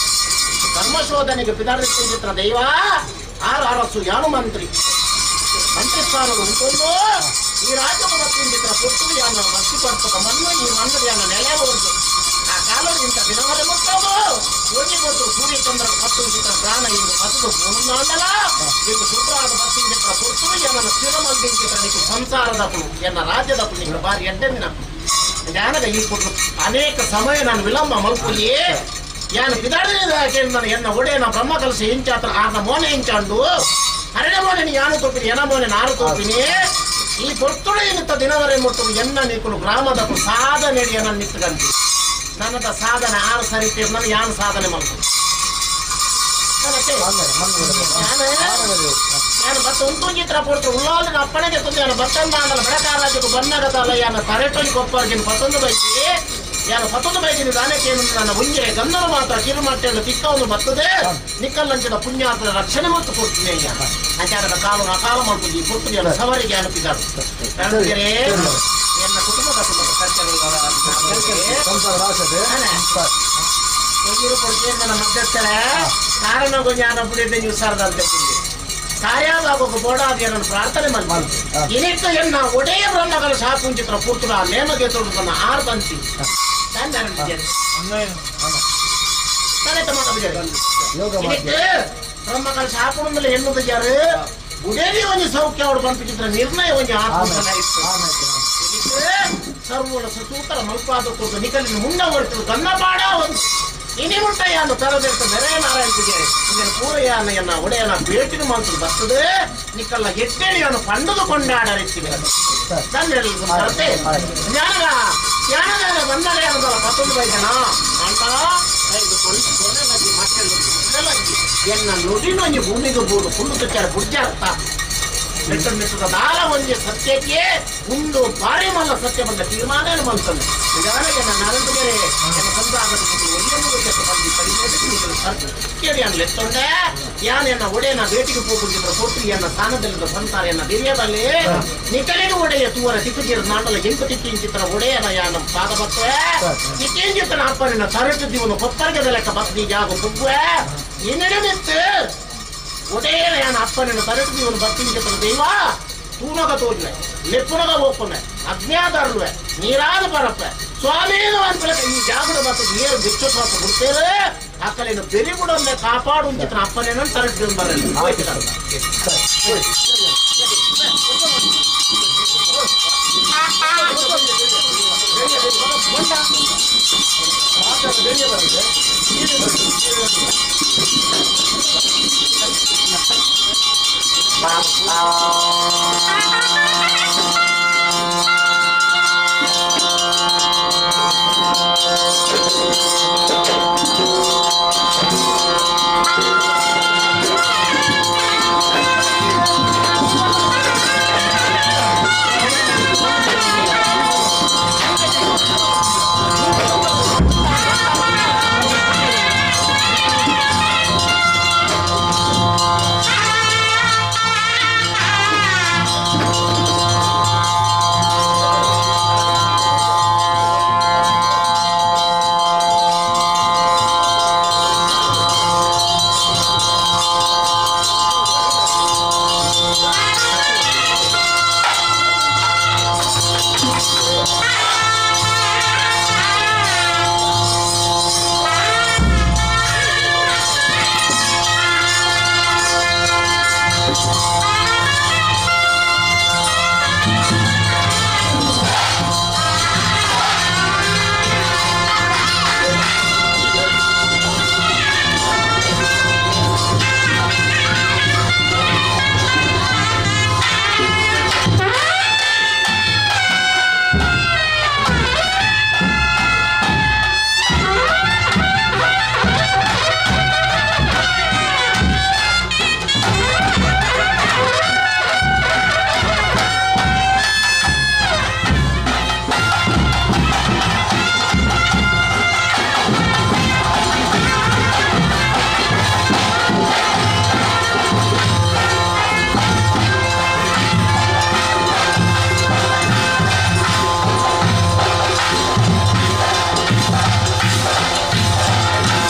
ಧರ್ಮಶೋಧನೆಗೆ ಪಿದಾರ್ತಿತ್ರ ದೈವ ಆರು ಅರಸು ಯಾನು ಮಂತ್ರಿ ಮಂತ್ರಿ ಸ್ಥಾನದ ಉಂಟೊಂದು ಈ ರಾಜ್ಯದ ಮತ್ತಿಂಚಿತ್ರ ಪೊಟ್ಟು ಯಾನ ವಸ್ತು ಪಡ್ತದ ಮಣ್ಣು ಈ ಮಣ್ಣು ಯಾನ ನೆಲೆ ಉಂಟು ಆ ಕಾಲದಿಂದ ದಿನವರೆ ಮುಟ್ಟವು ಒಂಜಿ ಕೊಟ್ಟು ಸೂರ್ಯಚಂದ್ರ ಪತ್ತು ಚಿತ್ರ ಪ್ರಾಣ ಇಂದು ಪತ್ತು ಪೂರ್ಣಾಂಡಲ ಇಂದು ಶುಭ್ರಾದ ಪತ್ತಿಂಚಿತ್ರ ಪೊಟ್ಟು ಎನ್ನ ಸ್ಥಿರ ಮಲ್ದಿಂಚಿತ್ರ ನೀಕು ಸಂಸಾರದಪ್ಪು ಎನ್ನ ರಾಜ್ಯದಪ್ಪು ನೀವು ಬಾರಿ ಎಡ್ಡೆಂದಿನ ಜ್ಞಾನದ ಈ ಕೊಟ್ಟು ಅನೇಕ ಸಮಯ ನಾನು ವಿಳಂಬ ಮಲ್ಪುಲಿಯೇ ಯಾನು ಪಿದಾಡಿದ ಎನ್ನ ಒಡೆಯನ ಬ್ರಹ್ಮ ಕಲಸ ಇಂಚಾತ್ರ ಆರ್ನ ಮೋನೆ ಇಂಚಾಂಡು ಹರಣ ಮೋನೆ ಯಾನು ತೋಪಿನಿ ಎನ ಮೋನೆ ನಾರು ತೋಪಿನಿ ಈ ಪೊರ್ತುಳೆ ನಿತ್ತ ದಿನವರೆ ಮುಟ್ಟು ಎನ್ನ ನೀಕುಲು ಗ್ರಾಮದ ಸಾಧನೆ ಎನ್ನ ನಿತ್ತಗಂತಿ ನನ್ನದ ಸಾಧನೆ ಆರು ಸರಿ ನನ್ನ ಯಾನು ಸಾಧನೆ ಮಲ್ಪು ಯಾನು ಬತ್ತ ಉಂಟುಂಜಿತ್ರ ಪೊರ್ತು ಉಳ್ಳಾಲಿನ ಅಪ್ಪಣೆಗೆ ತುಂದು ಯಾನು ಬತ್ತಂದ ಅಂದಲ ಬೆಳಕಾರಾಜకు ಬನ್ನಗದಲ್ಲ ಯಾನ ತರೆಟೊಂಜಿ ಕೊಪ್ಪರ್ಗಿನ ಪತ್ತೊಂದು ಬೈಕಿ ಯಾನು ಪತ್ತೊಂದು ಬೈಕಿನ ದಾನಕ್ಕೆ ನನ್ನ ಉಂಜೆ ಗಂಧರು ಮಾತ್ರ ಕಿರುಮಟ್ಟೆಯನ್ನು ತಿಕ್ಕವನ್ನು ಬರ್ತದೆ ನಿಕ್ಕಲ್ಲಂಚಿನ ಪುಣ್ಯಾತ್ಮ ರಕ್ಷಣೆ ಮತ್ತು ಕೊಡ್ತೀನಿ ಅಂಚಾರದ ಕಾಲು ಅಕಾಲ ಮಾಡ್ಕೊಂಡು ಈ ಪೊರ್ತು ಯಾನು ಸವರಿಗೆ ಅನುಪಿದ್ದಾರೆ ಎನ್ನ ಕುಟುಂಬದ ಒಂದಿರು ಕೊಡ್ತೀನಿ ನನ್ನ ಮಧ್ಯಸ್ಥರ ಕಾರಣ ಜ್ಞಾನ ಪುಡಿದ ನೀವು ಸಾರದಂತೆ ಕಾರ್ಯವಾಗೋಕೆ ಬೋಡಾದ ನನ್ನ ಪ್ರಾರ್ಥನೆ ಮಾಡಿ ಇನಿಟ್ಟು ಎನ್ನ ಒಡೆಯ ಬ್ರಹ್ಮಗಳ ಶಾಪುಂಚಿತ್ರ ಪುತ್ರ ನೇಮಗೆ ತೊಡುತ್ತನ್ನ ಆರು ಬಂತಿ ಬ್ರಹ್ಮಗಳ ಶಾಪುಂದಲೆ ಹೆಣ್ಣು ಯಾರು ಉಡೇರಿ ಒಂಜಿ ಸೌಖ್ಯ ಅವಳು ಬಂಪಿಚಿತ್ರ ನಿರ್ಣಯ ಒಂಜಿ ಆತ್ಮ ಸರ್ವಲ ಸೂತರ ಮಲ್ಪಾದ ಕೊಟ್ಟು ನಿಕಲಿನ ಮುಂಡ ಹೊರತು ಗನ್ನಪಾಡ ಒಂದು ಇನಿ ಮುಟ್ಟಯ್ಯನು ತರದಿರ್ತ ನೆರೆ ನಾರಾಯಣ ಪೂಜೆ ಇದನ್ನು ಪೂರಯ್ಯನ ಎನ್ನ ಒಡೆಯನ ಭೇಟಿನ ಮಾತ್ರ ಬರ್ತದೆ ನಿಕ್ಕಲ್ಲ ಎಟ್ಟೆಣಿಯನ್ನು ಪಂಡದು ಕೊಂಡಾಡರಿತ್ತಿವೆ ತನ್ನೆಲ್ಲ ಜ್ಞಾನದ ಜ್ಞಾನದ ಬಂದರೆ ಅನ್ನೋದಲ್ಲ ಪತ್ತೊಂದು ಬೈದನ ಅಂತ ಕೊನೆಲಗಿ ಮಟ್ಟೆಲ್ಲ ಎನ್ನ ನುಡಿನೊಂಜಿ ಭೂಮಿಗೆ ಬೂಡು ಕುಂಡು ತುಚ್ಚಾರ ಬುಡ್ಜಾರ್ಥ ಮೆಟ್ಟು ಮೆಟ್ಟದ ದಾರ ಒಂಜಿ ಸತ್ಯಕ್ಕೆ ಒಂದು ಬಾರಿ ಮಲ್ಲ ಸತ್ಯ ಬಂದ ತೀರ್ಮಾನ ಮಂತಂದು ನಿಜವಾಗಿ ನನ್ನ ಬೇರೆ ಎನ್ನ ಸಂಸಾರದ ಕೇಳಿ ಲೆತ್ತೊಂಡೆ ಯಾನ್ ಎನ್ನ ಒಡೆಯನ ಬೇಟಿಗೆ ಹೋಗುತ್ತಿದ್ರ ಕೊಟ್ಟು ಎನ್ನ ಸ್ಥಾನದಲ್ಲಿದ್ದ ಸಂಸಾರ ಎನ್ನ ಬಿರಿಯಬಲ್ಲಿ ನಿಕಲಿಗೆ ಒಡೆಯ ತೂವರ ತಿಕ್ಕುಜಿರ ನಾಟಲ ಎಂಕು ತಿಕ್ಕಿಂಚಿತ್ರ ಒಡೆಯನ ಯಾನ ಪಾದ ಬತ್ತವೆ ತಿಕ್ಕಿಂಚಿತ್ರ ಅಪ್ಪನಿನ ತರಟು ದಿವನು ಕೊಪ್ಪರ್ಗದ ಲೆಕ್ಕ ಬತ್ತಿ ಜಾಗ ಕುಗ್ಗುವೆ ಇನ್ನೆಡೆ ನಿತ್ತು ಒಡೆಯನ ಯಾನ ಅಪ್ಪನಿನ ತರಟು ದಿವನು ಬತ್ತಿಂಚಿತ್ರ ದೈವ ತೂನಗ ತೋಜುವೆ ಲೆಪ್ಪುನಗ ಒಪ್ಪುನೆ ಅಜ್ಞಾತರುವೆ ನೀರಾದ ಪರಪ್ಪೆ ಸ್ವಾಮೀನು ಅನ್ಪಲಕ ಈ ಜಾಗದ ಮತ್ತು ನೀರು ಬಿಚ್ಚು ಸ್ವಾಸ ಬಿಡ್ತೇವೆ ಅಕ್ಕಲೇನು ಬೆರಿ ಬಿಡೊಂದೆ ಕಾಪಾಡು ಅಂಚಿತ್ರ ಅಪ್ಪನೇನ ತರಟು ಬರಲ್ಲ Ah!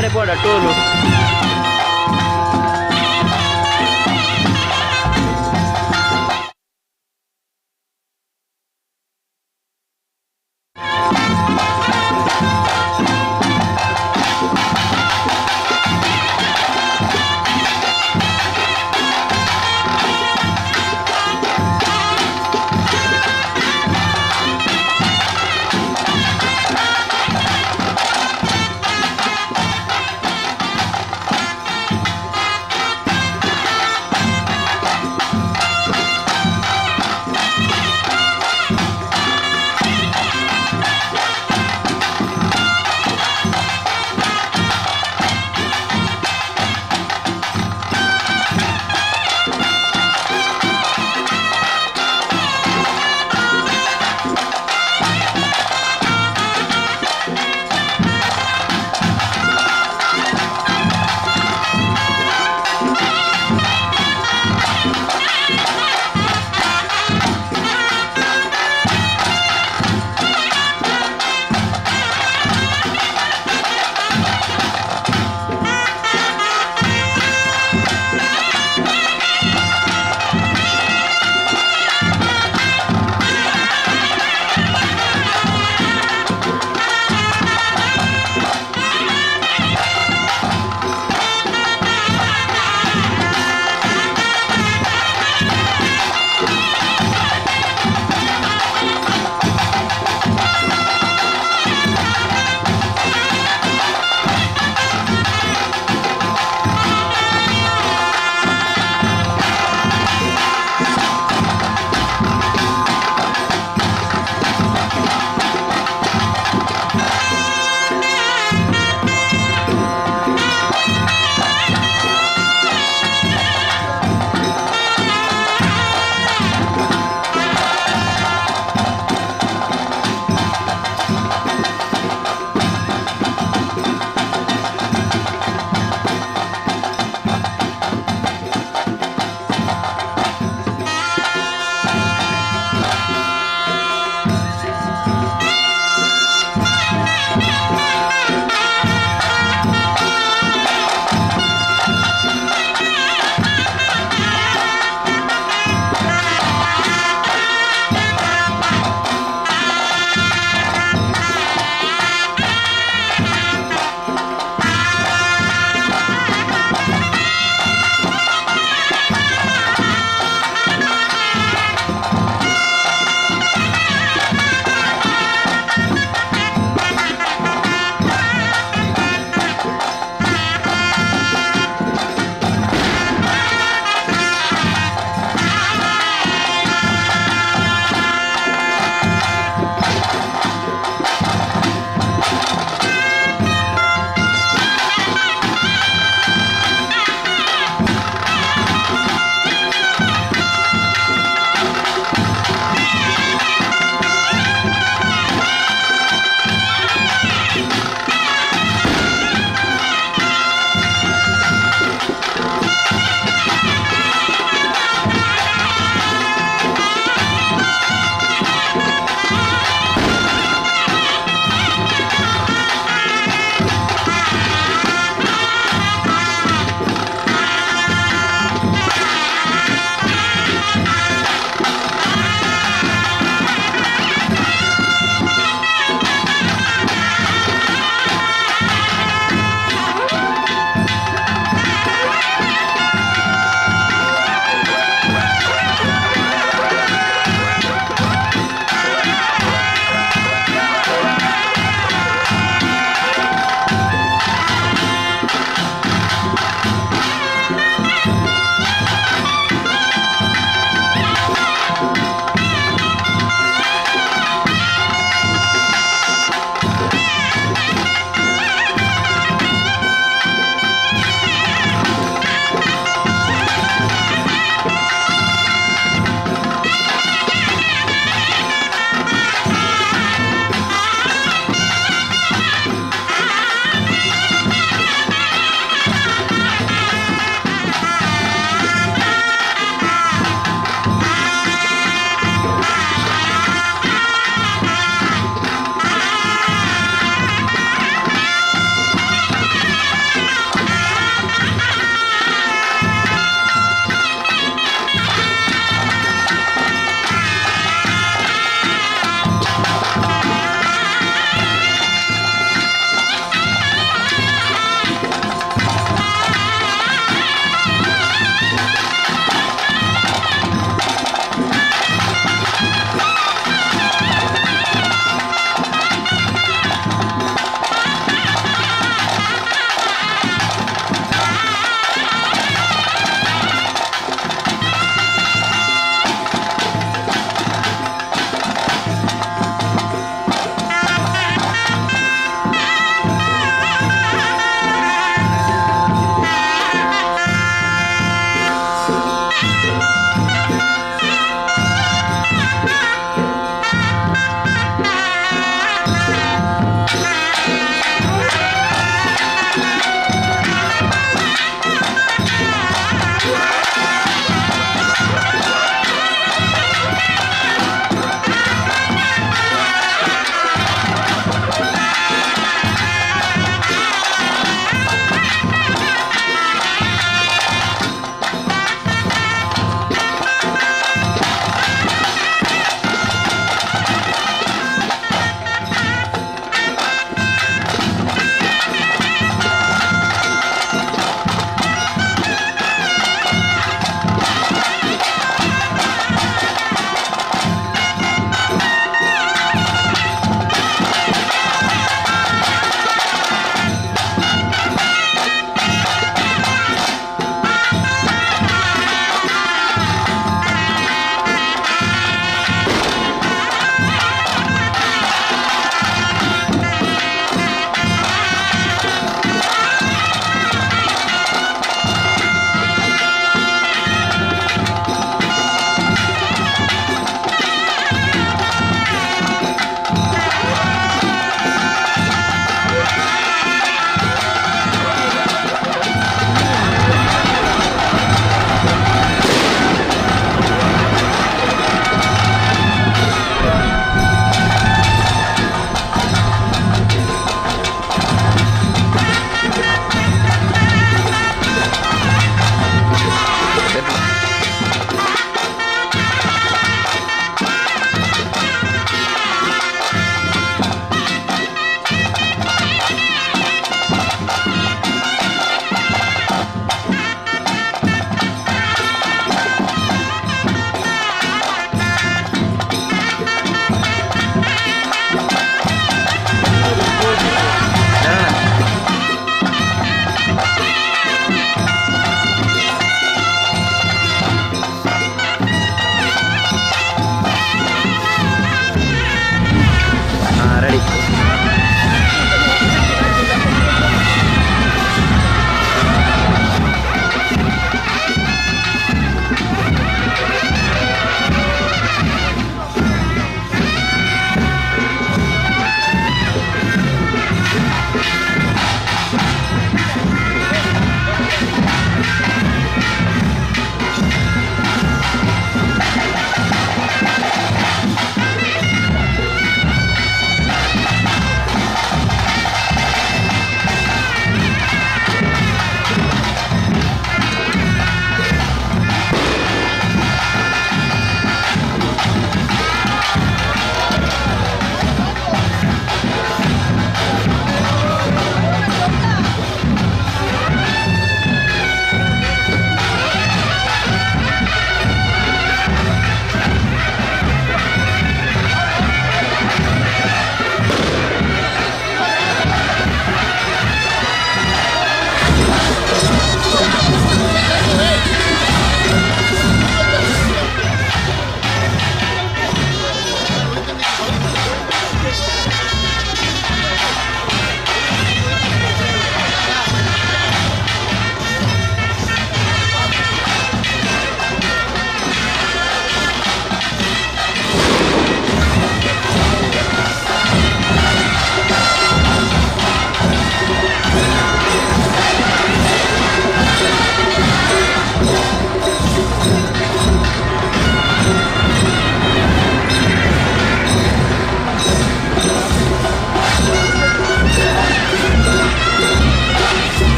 ಟೋಲ್ ಪೋಡ ಟೋಲು.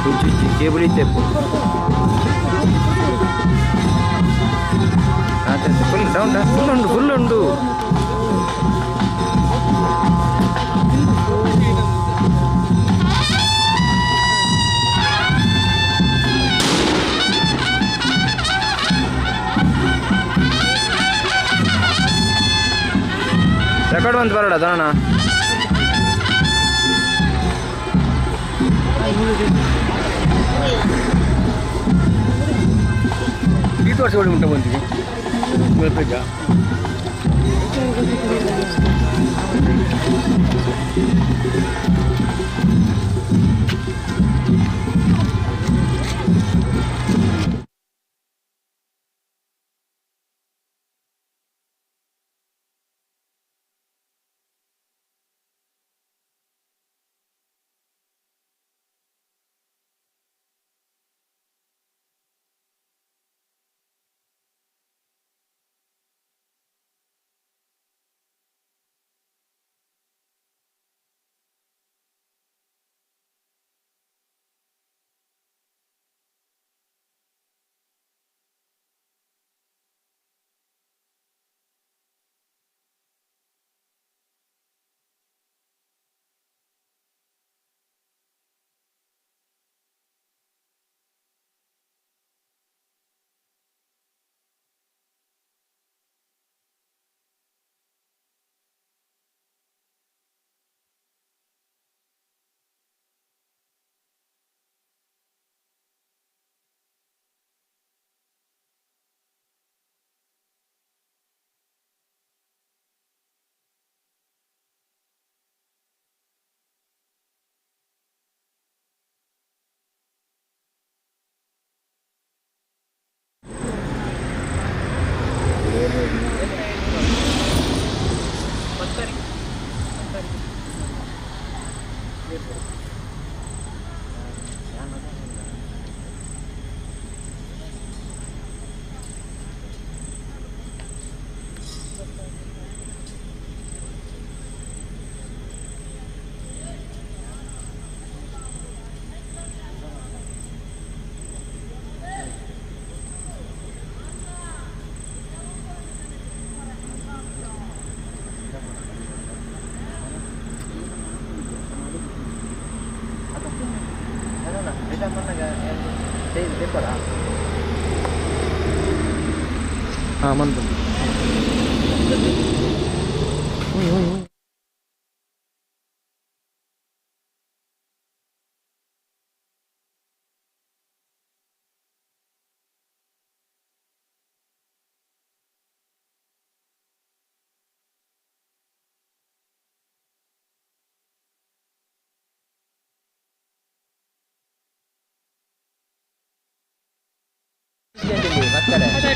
ಒಂಚಿ ಕೇಬಲ್ ಇತ್ತೆ ಫುಲ್ ಸೌಂಡ್ ಫುಲ್ ಉಂಡು ಫುಲ್ ಉಂಡು. ರೆಕಾರ್ಡ್ ಬಂದು ಬರೋಡ ದೋಣ. ಈ ವರ್ಷ ಉಂಟು ಬಂದಿದೆ. ಹಾಂ ಬಂತು.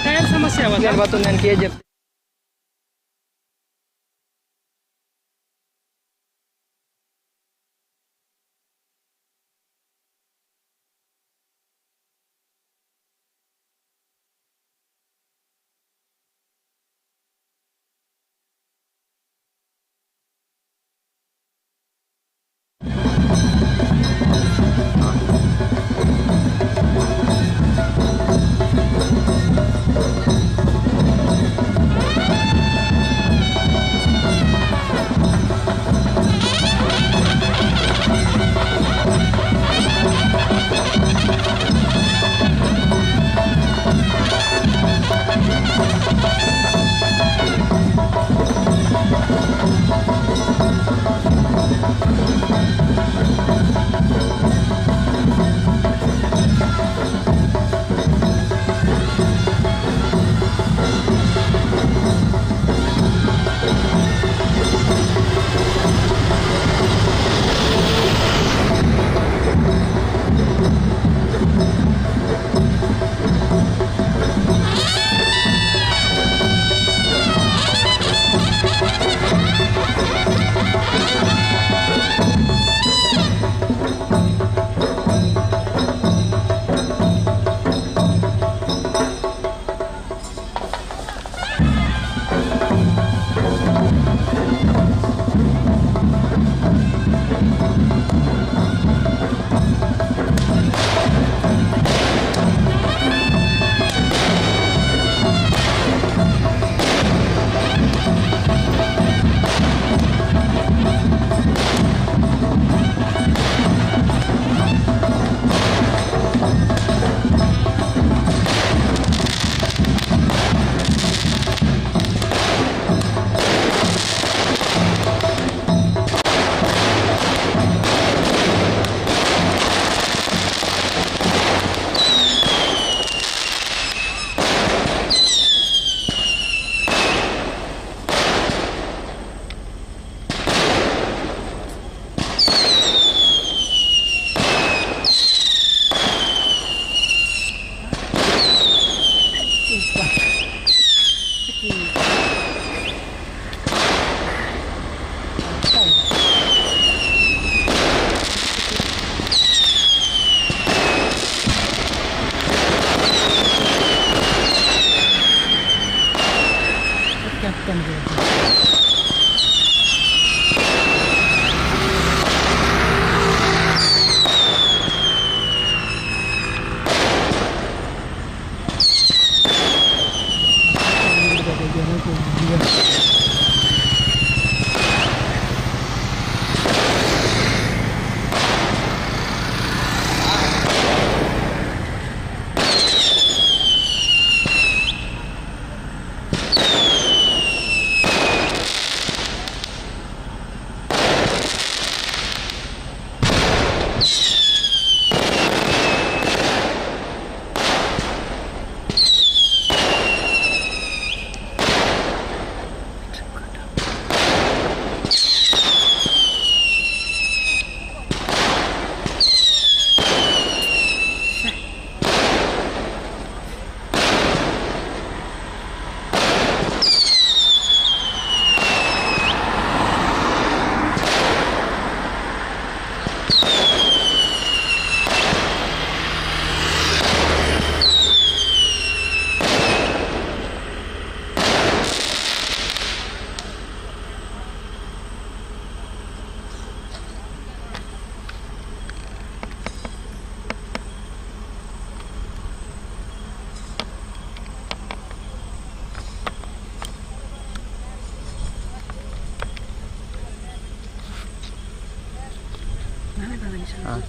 ಟೈರ್ ಸಮಸ್ಯೆ ನಾನು ಕೆ ಜಿ. ಹಾಂ.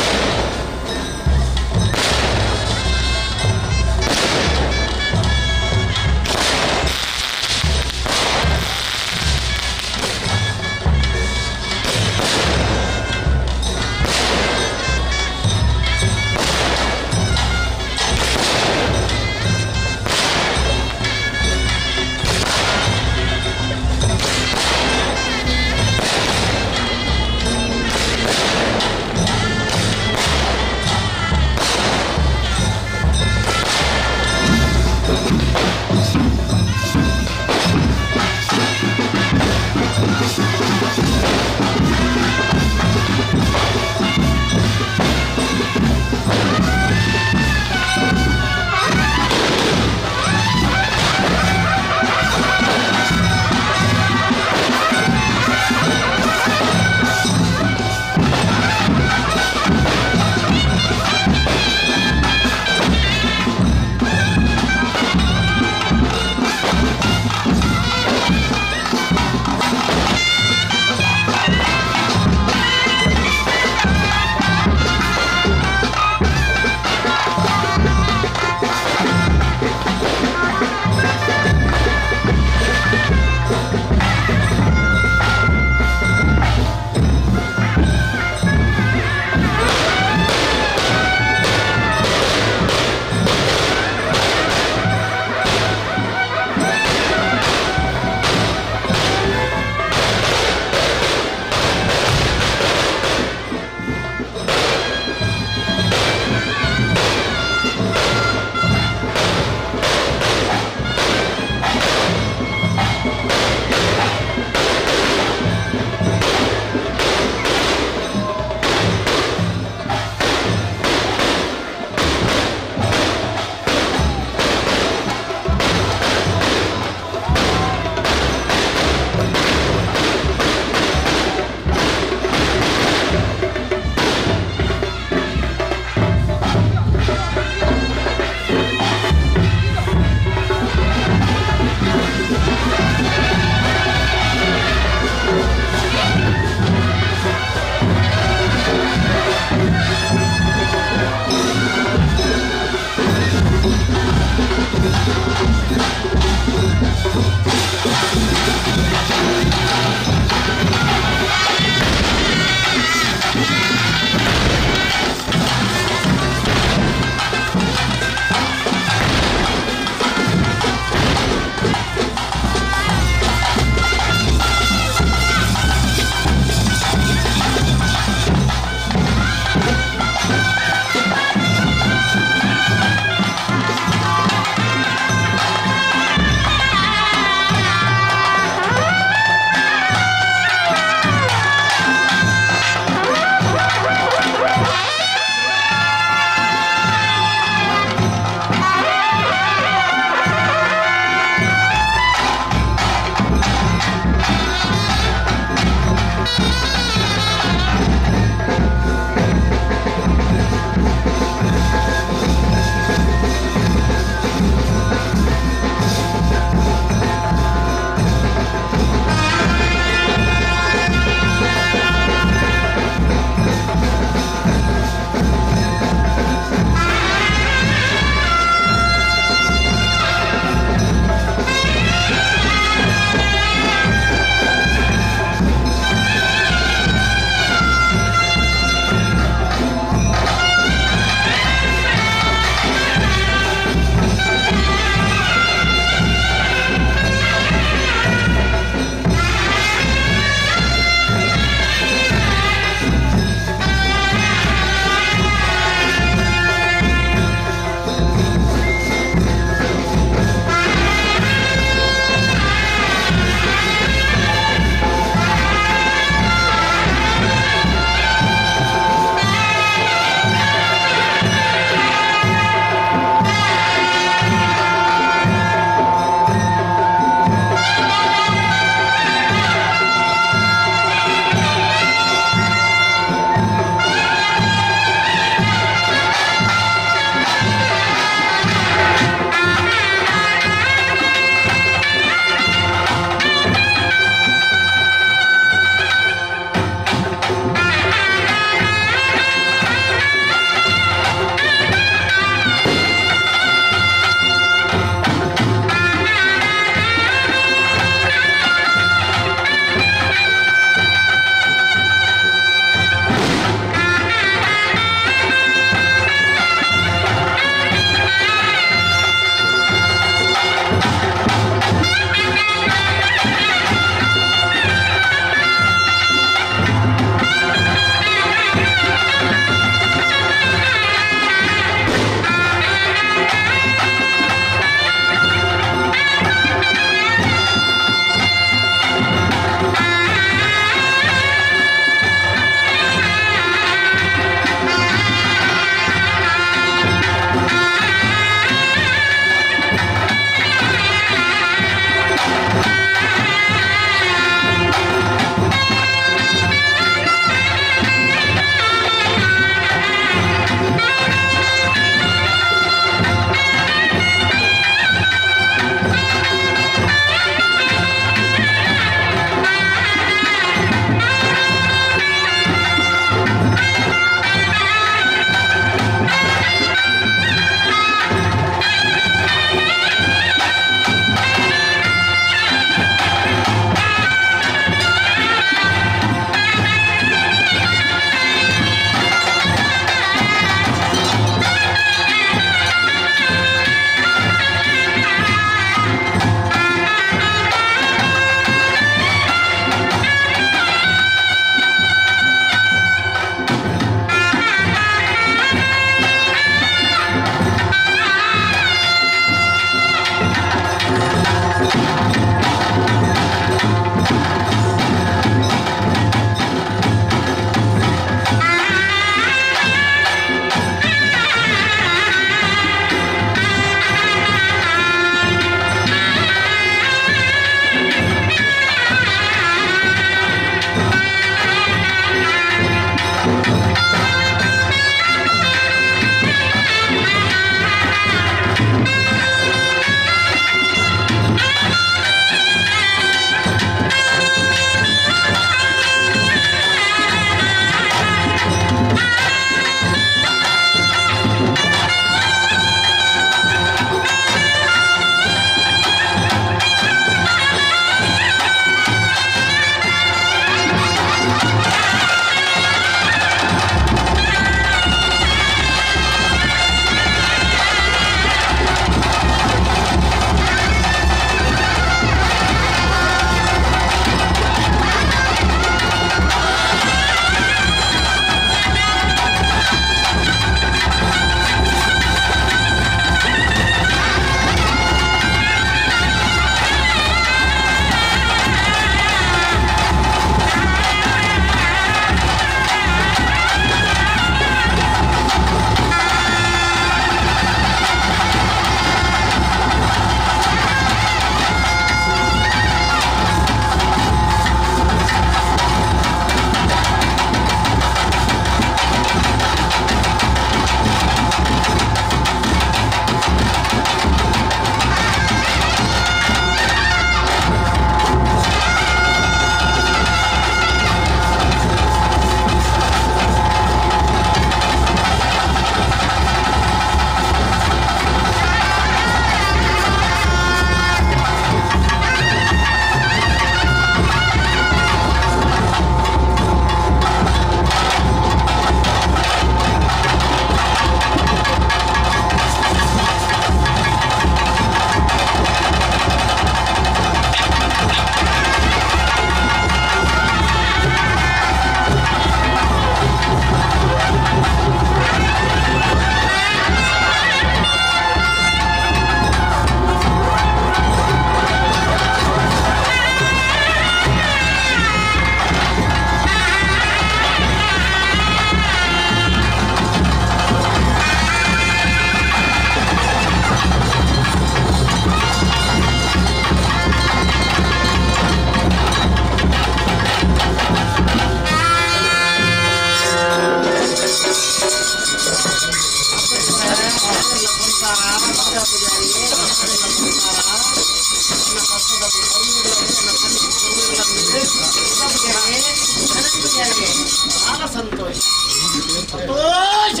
ಸಂತೋಷ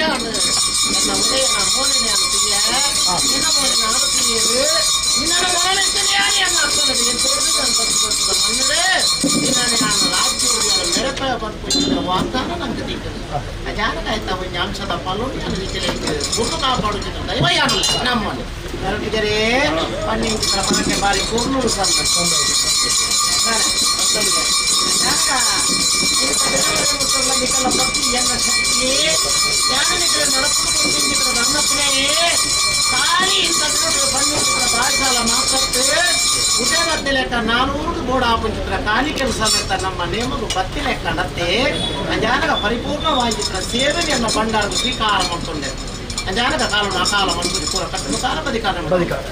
ನನ್ನ ಉದಯನ ಮೋನನೆ ಅಂತೀಯ ನಿನ್ನ ಮೋನೆ ಆಡುತ್ತೀಯರು ನಿನ್ನ ಮರಣಿಸ್ತೀನಿ ಅನ್ನ ಅರ್ಥದಲ್ಲಿ ಮನ್ನಡೆ ನಿನ್ನ ನಾನು ರಾಜ್ಯ ಮೆರಪ ಪನ್ಪುಂಚಿನ ವಾಗ್ದಾನ ನಂಗೆ ತಿಂತದೆ ಅಜಾನಕ ಆಯ್ತಾ ಒಂದು ಅಂಶದ ಪಲ್ಲೋನಿ ಅಲ್ಲಿ ಗುರು ಕಾಪಾಡುತ್ತಿದ್ದ ದೈವ ಯಾರು ನಮ್ಮನೆ ಕರೆಕ್ಟಿಗರೇ ಪನ್ನಿಂಚಿನ ಪನಕ್ಕೆ ಬಾರಿ ಕೂರ್ನೂರು ಸಂದ ಭಕ್ತಿ ಎನ್ನ ಶಕ್ತಿ ಯಾನಿಕಲ ನಡಪು ಧರ್ಮತ್ನೇ ಸಾರಿ ಇಂಥ ಪನ್ನಿಂಚಿನ ಬಾರಿಸಾಲ ಮಾತಕ್ಕೆ ಉದಯ ಬತ್ತಿ ಲೆಕ್ಕ ನಾನೂರು ಬೋರ್ಡ್ ಆಪುಂಚಿತ್ರ ಕಾಲಿ ಕೆಲಸ ನಮ್ಮ ನೇಮಗು ಬತ್ತಿ ಲೆಕ್ಕ ನತ್ತೆ ಅಂಜಾನಗ ಪರಿಪೂರ್ಣವಾಗಿದ್ದ ಸೇವೆಯನ್ನು ಭಂಡಾರ ಸ್ವೀಕಾರ ಮಾಡ್ತೊಂಡೆ ಅಂಜಾನಗ ಕಾಲ ಅಕಾಲ ಮನ್ಪುರಿ ಪೂರ ಕಟ್ಟಲು ಕಾಲ ಬದಿಕಾರ ಬದಿಕಾರ.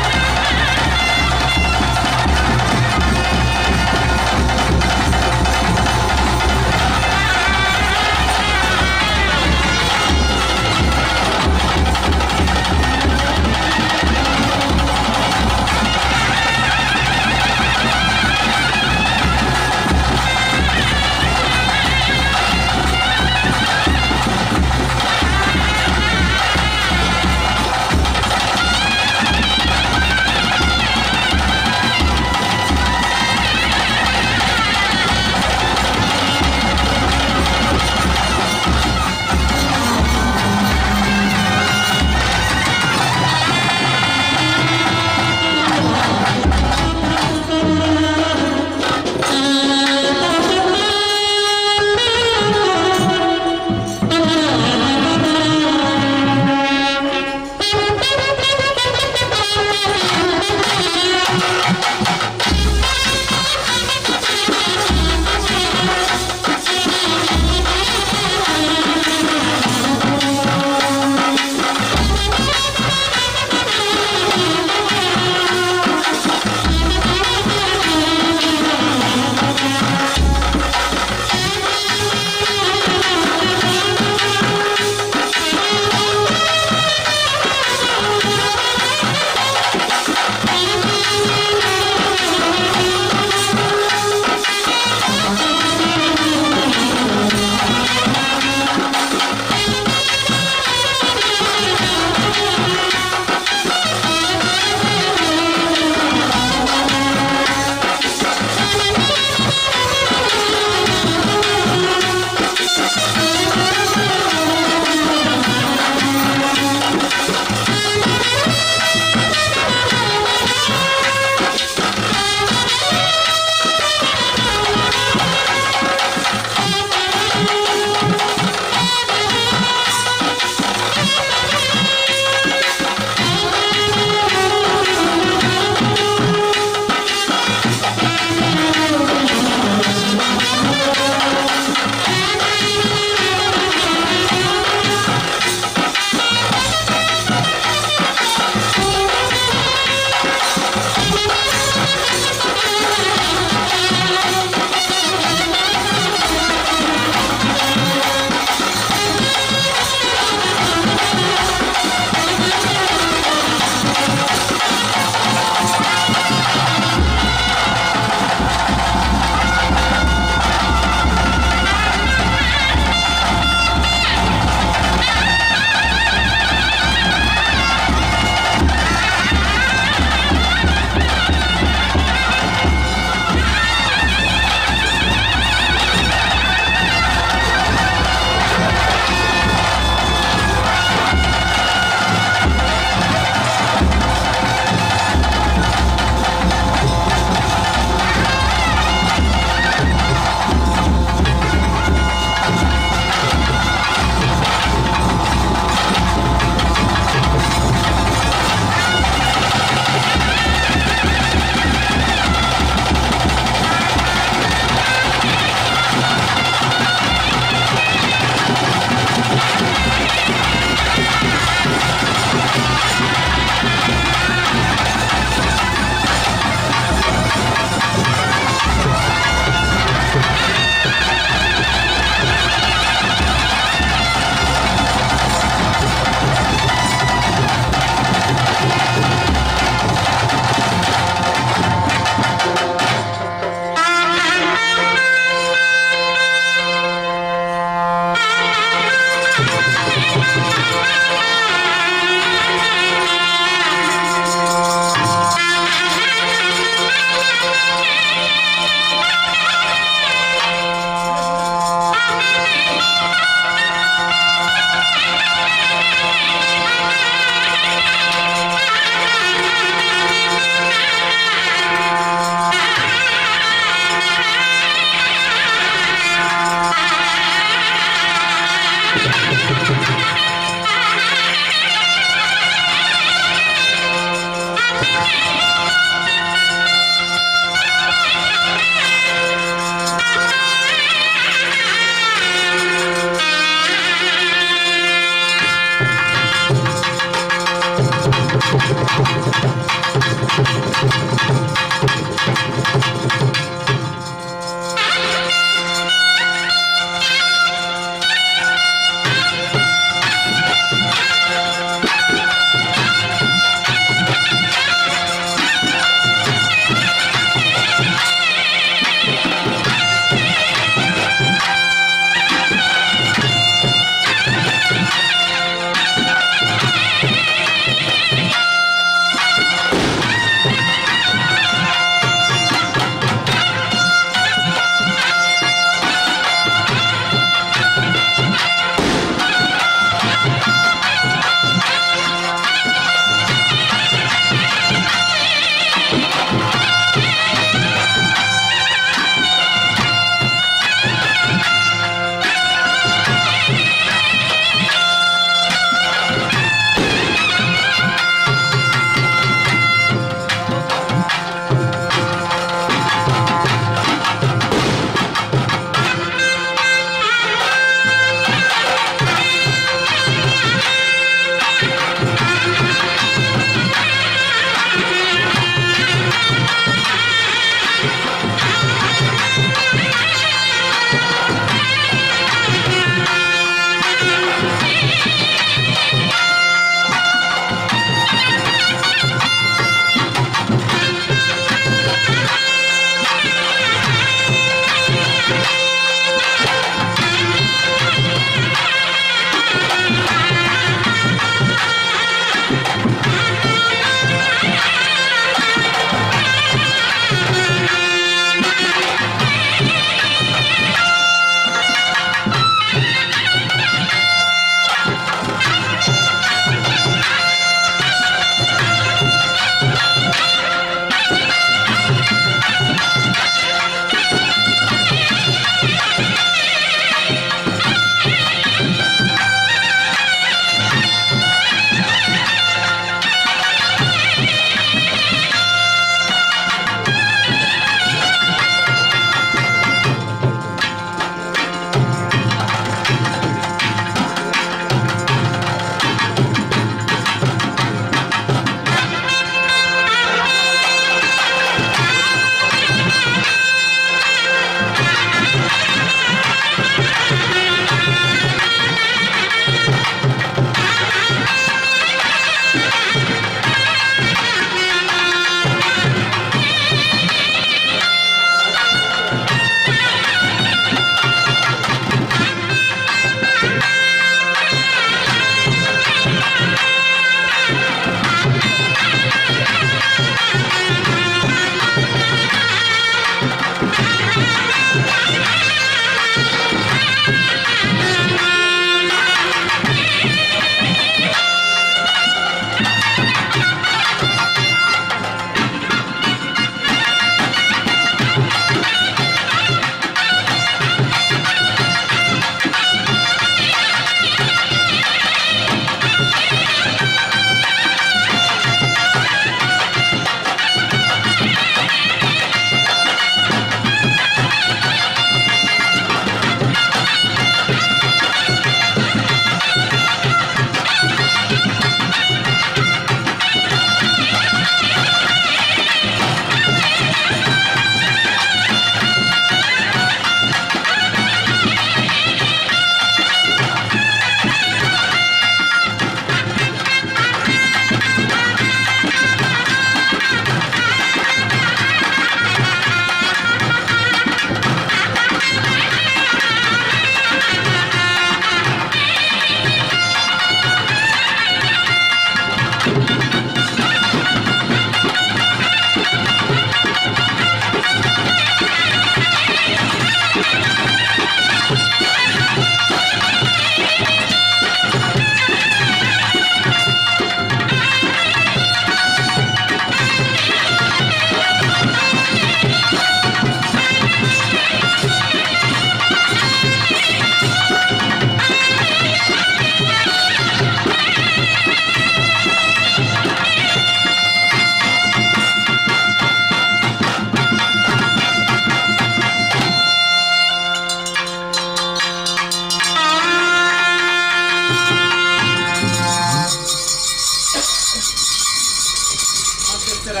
ಈಶ್ವರ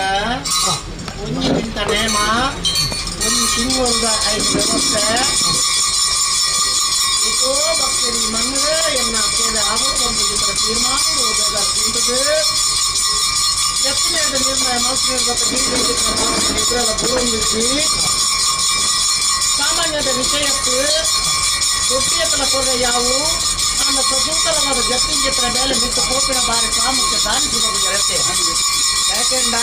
ಒಂಜಿ ತಿಂತ ನೇಮ ಒಂಜಿ ತಿಂಗೊಳ್ದ ಐದು ವ್ಯವಸ್ಥೆ ಇತೋ ಭಕ್ತರಿ ಮಣ್ಣು ಎನ್ನ ಸೇವೆ ಆವಡು ಒಂದು ಇದರ ತೀರ್ಮಾನ ಬೇಗ ತಿಂತದೆ ಎತ್ತನೇದ ನಿರ್ಣಯ ಮಲ್ತಿನ ಬುರುಂದಿಸಿ ಸಾಮಾನ್ಯದ ವಿಷಯಕ್ಕೆ ತೊಟ್ಟಿಯತಲ ಕೊರ ಯಾವು ನಮ್ಮ ಸ್ವತಂತ್ರವಾದ ಜತ್ತಿನ ಮೇಲೆ ನಿಂತು ಕೋಪಿನ ಬಾರಿ ಪ್ರಾಮುಖ್ಯ ದಾನಿ ಸುಧಪುಜರತ್ತೆ ಯಾಕೆಂಡ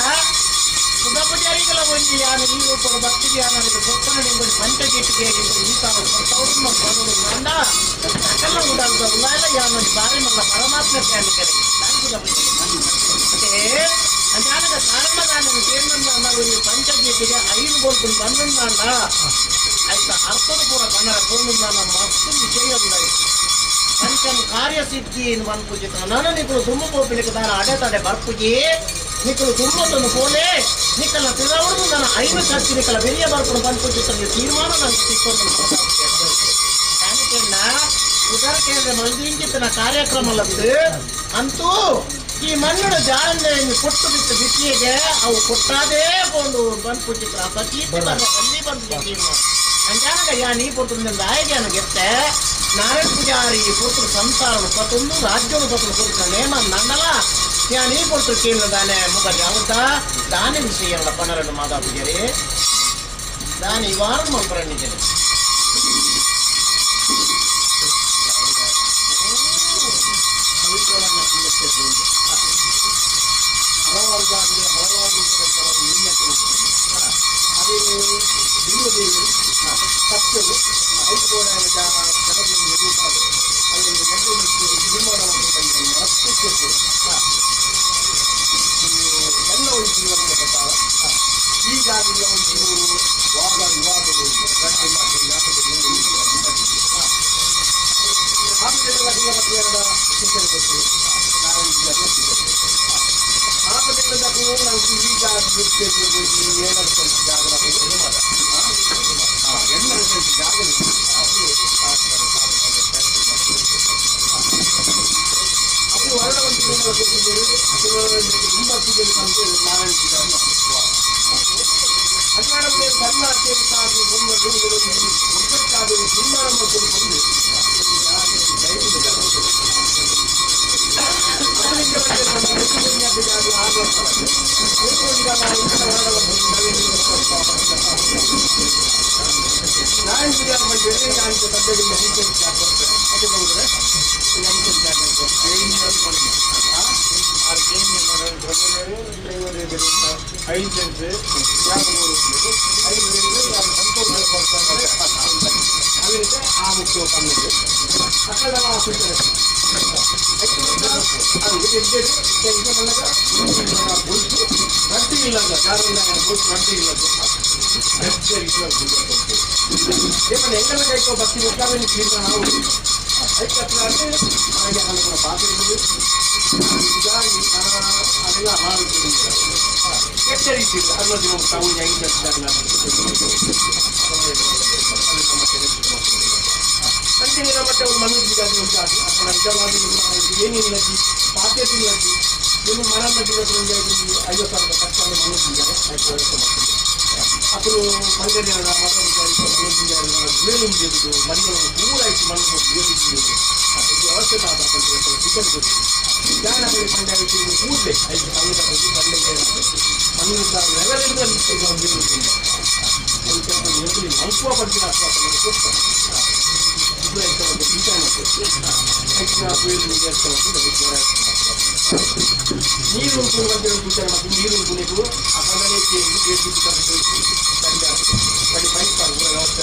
ಸುಧಪುಜರಿಗಳ ಒಂಜಿ ಯಾನು ಈ ರೂಪದ ಭಕ್ತಿಗೆ ಯಾನಿಗೆ ಸೊಪ್ಪನ ನಿಂಬಲ್ಲಿ ಪಂಚಗೀಟಿಗೆ ಈ ತಾವು ಕೊಟ್ಟವರು ಬರೋದು ಅಂದ ಸಕಲ ಉಡಲ್ದ ಉಲಾಲ ಯಾನು ಬಾರಿ ಮಲ್ಲ ಪರಮಾತ್ಮ ಧ್ಯಾನ ಕೆಳಗೆ ದಾನಿ ಸುಧಪುಜರಿ ಮತ್ತೆ ಅಂಜಾನಗ ಕಾರಣದಾನ ಕೇಂದ್ರ ಪಂಚಗೀಟಿಗೆ ಐದು ಬೋಲ್ಪುನ್ ಬಂದಂದಾಂಡ ಆಯ್ತ ಅರ್ಥದ ಪೂರ ಕನ್ನಡ ಕೋಂದಾನ ಮಸ್ತು ವಿಷಯ ಉಂಡಾಯ್ತು ಪಂಚಂ ಕಾರ್ಯಸಿದ್ಧಿ ಮನ್ಪುಜಿ ನನ ನಿಕುಲು ದುಮ್ಮು ಪೋಪಿಲಿಕ್ಕೆ ದಾನ ಅಡೆ ತಡೆ ಬರ್ಪುಜಿ ನಿಕುಲು ದುಮ್ಮತನು ಪೋಲೆ ನಿಕಲ ತಿರವಡು ನನ್ನ ಐದು ಶಕ್ತಿ ನಿಕಲ ಬೆರಿಯ ಬರ್ಪುಡು ಪನ್ಪುಜಿ ತನ್ನ ತೀರ್ಮಾನ ನನಗೆ ಸಿಕ್ಕೊಂಡು దానికన్నా ఉదర కేంద్ర మల్దించితన ಕಾರ್ಯಕ್ರಮಲದ್ದು ಅಂತೂ ಈ ಮಣ್ಣುಡ ಜಾರಂದೆ ಕೊಟ್ಟು ಬಿಟ್ಟು ಬಿಟ್ಟಿಗೆ ಅವು ಕೊಟ್ಟಾದೇ ಪೋಂಡು ಬಂದು ಪಚೀತಿ ಬಂದ ಬಲ್ಲಿ ಬಂದು ತೀರ್ಮಾನ ಅಂಜಾನಗ ಯಾ ನೀ ಪೊರ್ತುಂದ ಆಯ್ಗೆ ಗೆತ್ತೆ ನಾರಾಯಣ ಪೂಜಾರಿ ಪೊರ್ತುಡು ಸಂಸಾರ ಪತೊಂದು ರಾಜ್ಯದ ಪೊರ್ತುಡು ಕೊಡ್ತ ನೇಮ ನಂಡಲ ಯಾ ನೀ ಪೊರ್ತುಡು ಕೇಂದ್ರ ದಾನೆ ಮುಖ ಜಾವುದ ದಾನೆ ವಿಷಯ ಪನರನ್ನು ಮಾತಾ ಪೂಜಾರಿ ದಾನೆ ಈ ವಾರ ಮಲ್ಪರಣ್ಣಿದ್ದೇನೆ. ಪವಿತ್ರವಾದ ಪುಣ್ಯಕ್ಷೇತ್ರ. ಹಲವಾರು ಜಾಗದಲ್ಲಿ ಹಲವಾರು ರೂಪದ ಕೆಲವು ಲಿಂಗಗಳು. ಅದೇ ದೇವರು ಸತ್ಯವು ಐದು ಜನತೆಯನ್ನು ರೂಪ ಅಲ್ಲಿ ನಿರ್ಮಾಣ ಅಸ್ತಿತ್ವ ಎಲ್ಲ ಒಂದು ಜೀವನದ ಪ್ರಕಾರ ಈ ಜಾಗದಲ್ಲಿ ಒಂಚೂರು ವಾದ ವಿವಾದಗಳು ಐದು ಸೆಂಟ್ಸ್ ಯಾರು ಮೂರು ಐದು ಸೆಂಟ್ಸ್ ಯಾರು ಸಂತೋಷ ಅದೇ ಆ ಮುಖ್ಯ ಪನ್ನೆಂಡು ಅక్కడ ಅದು ಎಡ್ಡೆಡ್ ಬುಲ್ಸು ರಡ್ಡಿ ಇಲ್ಲ ಬುಲ್ಸು ರಡ್ಡಿ ಇಲ್ಲ ಏಮನ್ನ ಎಂಗಲ ಕೈಕೋ ಭಕ್ತಿ ಮುಖಾಮಿ ತೀರ್ಮಾನ ಐಕತ್ಲಾಂటే ಹಾಗೆ ಅನುಗುಣ ಪಾತ್ರ ಹೀಗಾಗಿ ಅದೆಲ್ಲ ಕೆಟ್ಟ ರೀತಿ ಅಲ್ಲ ದಿನ ತಾವು ಅಂತೆಯೇ ನಮ್ಮ ಒಂದು ಮನೋಜಿಗಾಗಿ ಉಂಟಾಗಿ ಅక్కడ ನಿಜವಾಗಿ ಏನಿಲ್ಲ ಪಾತ್ಯತಿಲ್ಲದ್ದು ನಿಮ್ಮ ಮರಣ ಒಂಜಿ 50,000 ಖರ್ಚು ಮನೋಜಿದ್ದಾರೆ ಅప్పుడు పండగ వేలు ఉండేది మరియు పూర మనకు వ్యవస్థ ಜ್ಞಾನ పండగ ಕೂಡಲೇ ಐದು ಸಾವಿರ పండుగ మన ಮಲ್ಪುವ ಪಡ್ತಿನ ನೀರು ಉಂಟು ನೀರು ಉಂಟು ನೀವು ಅక్కడ పై వ్యవస్థ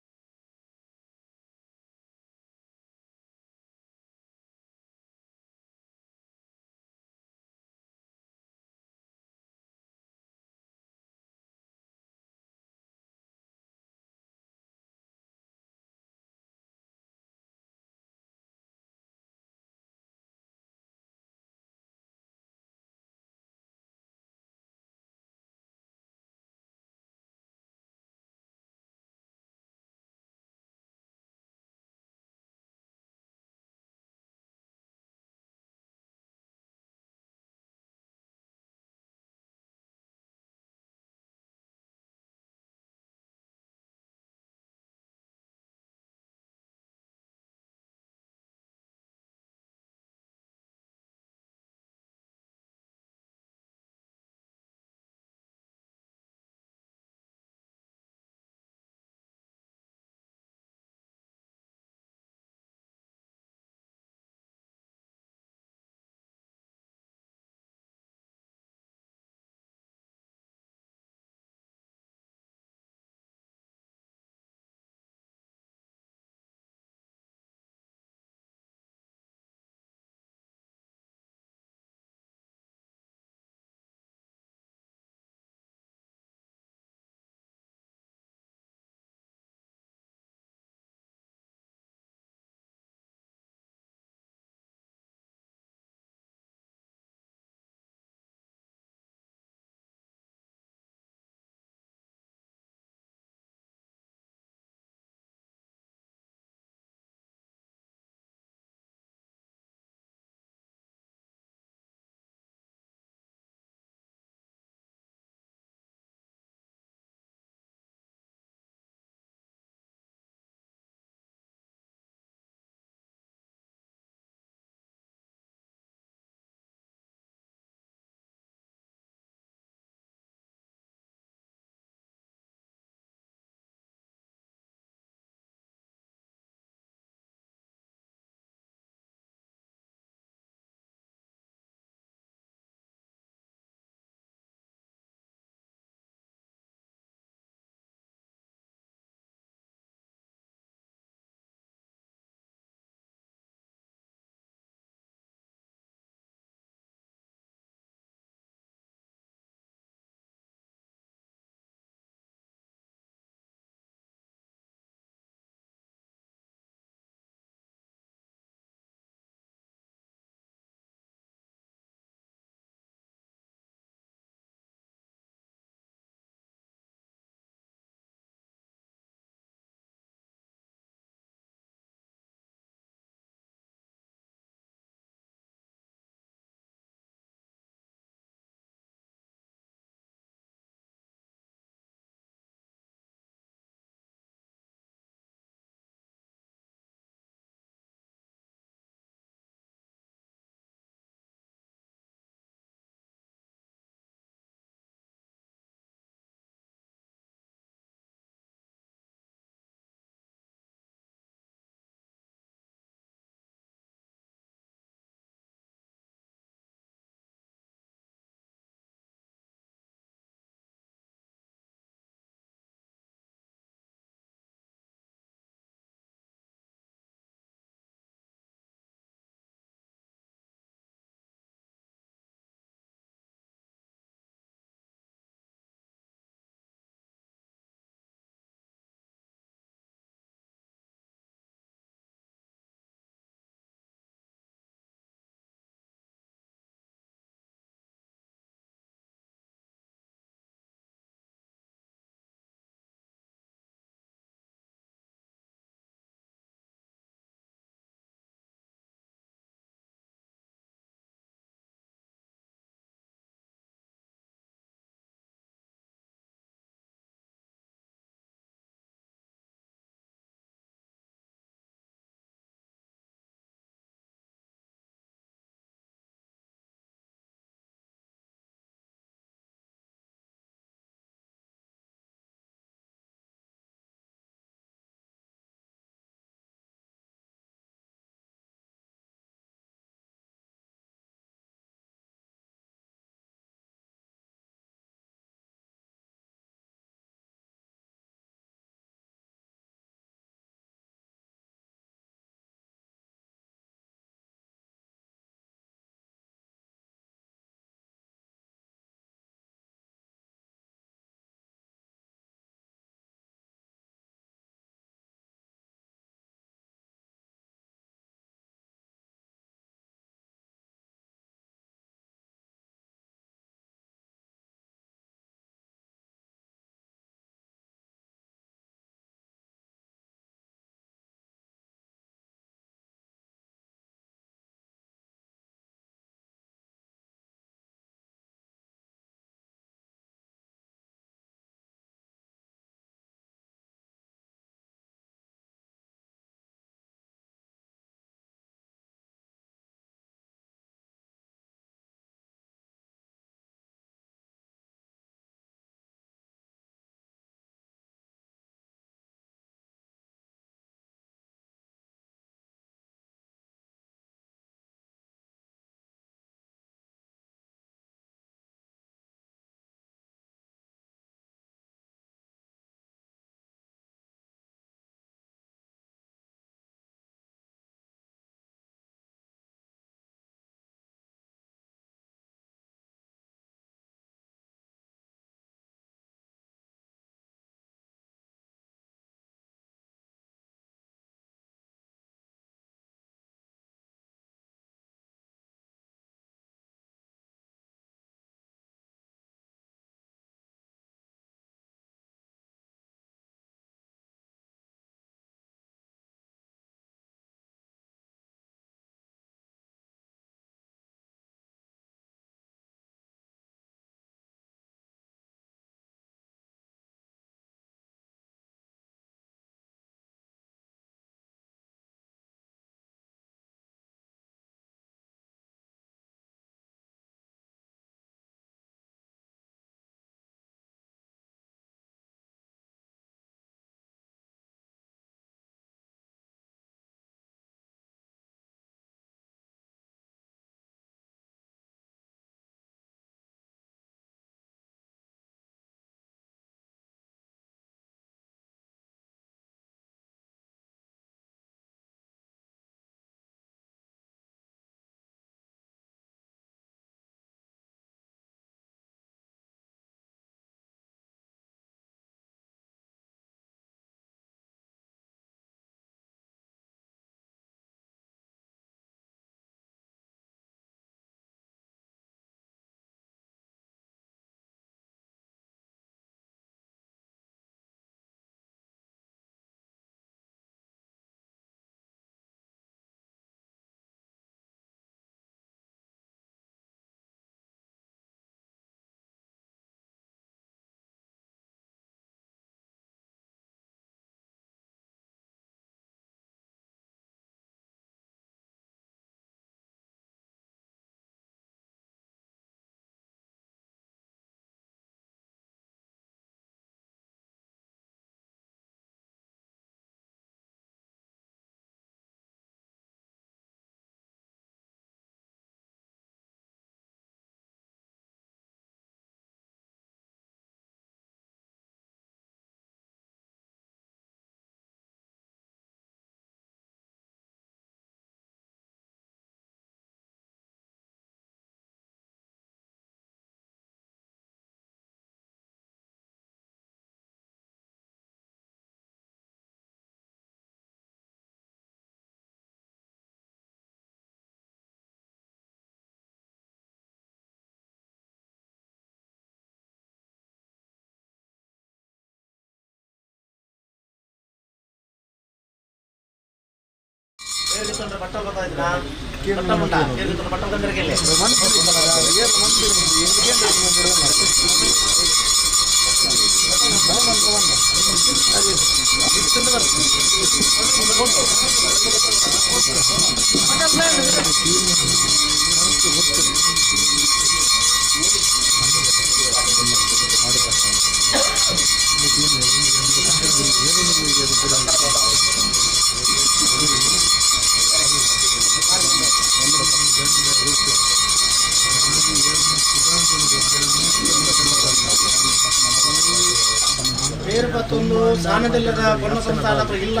ಪೇರು ಪತ್ತೊಂದು ಸಾನದೆಲ್ಲದ ಬಣ್ಣ ಸಂಸಾರ ಇಲ್ಲ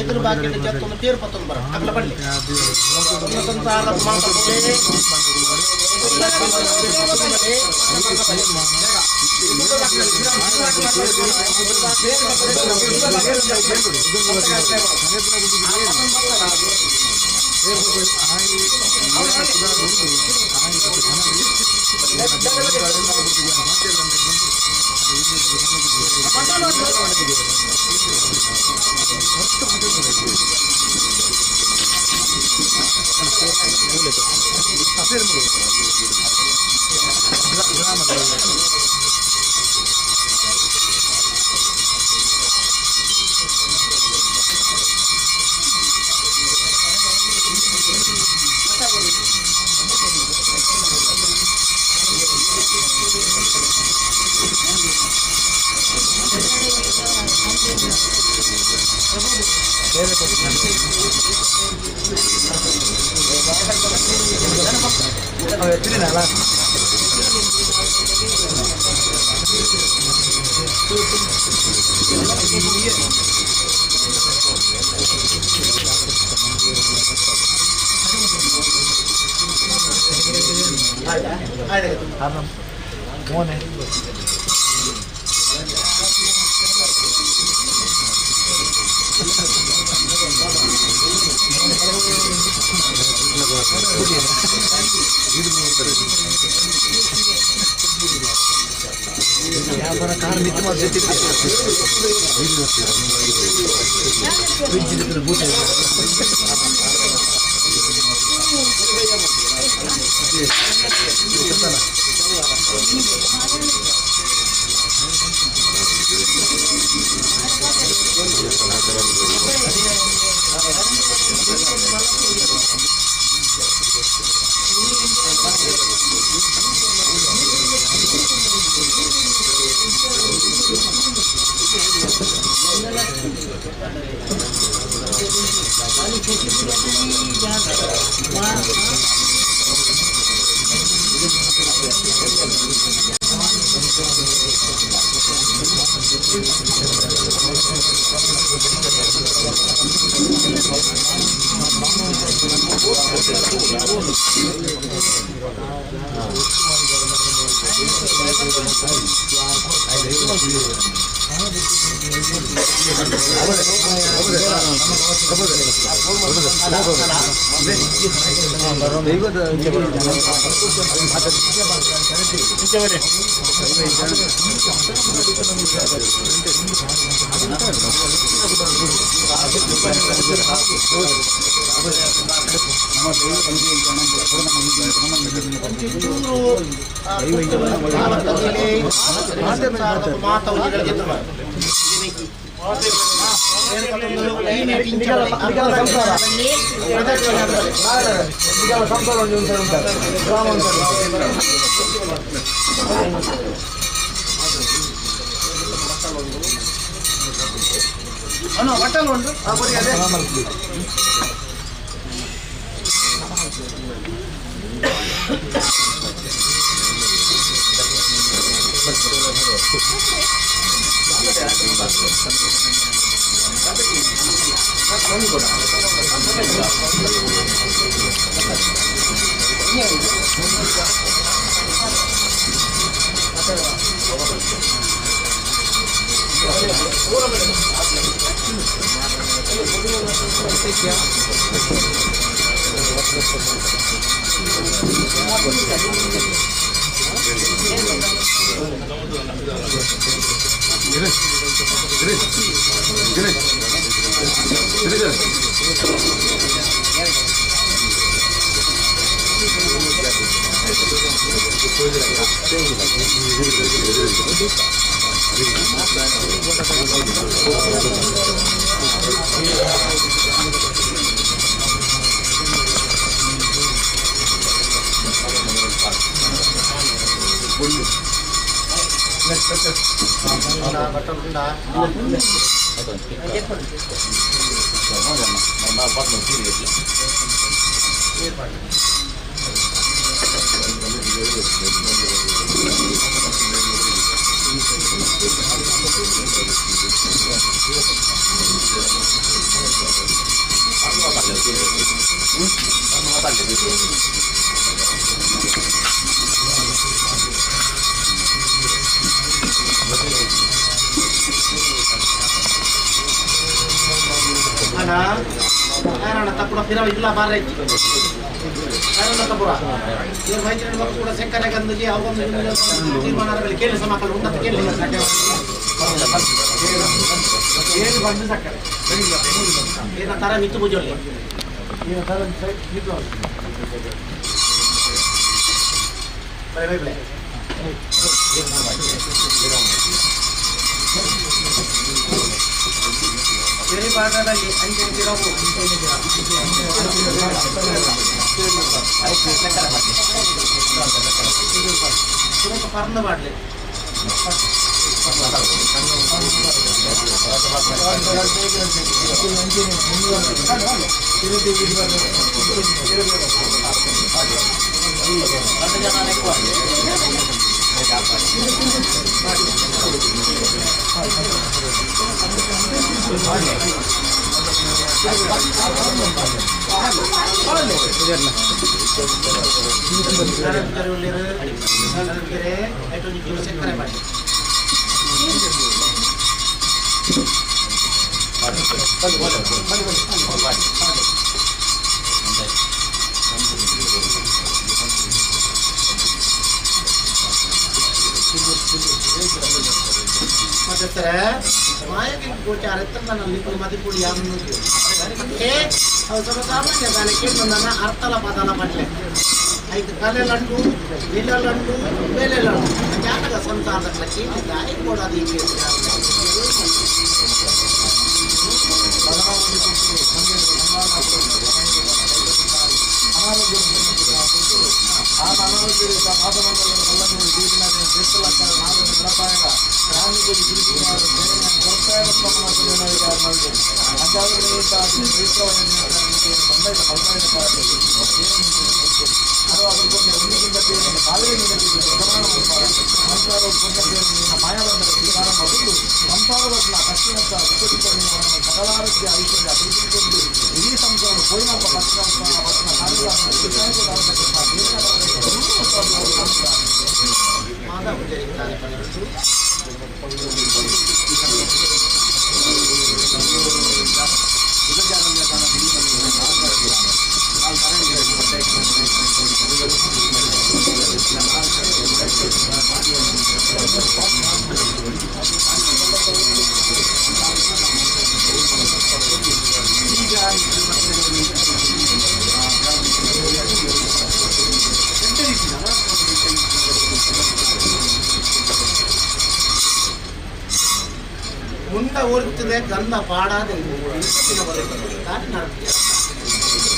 ಎದುರು ಬಾಕಿ ಜತ್ತೊಂದು ಪೇರು ಪತ್ತೊಂದು ಬರ ಅಗಲ ಬಳ್ಳಿ ಬಣ್ಣ ಸಂಸಾರ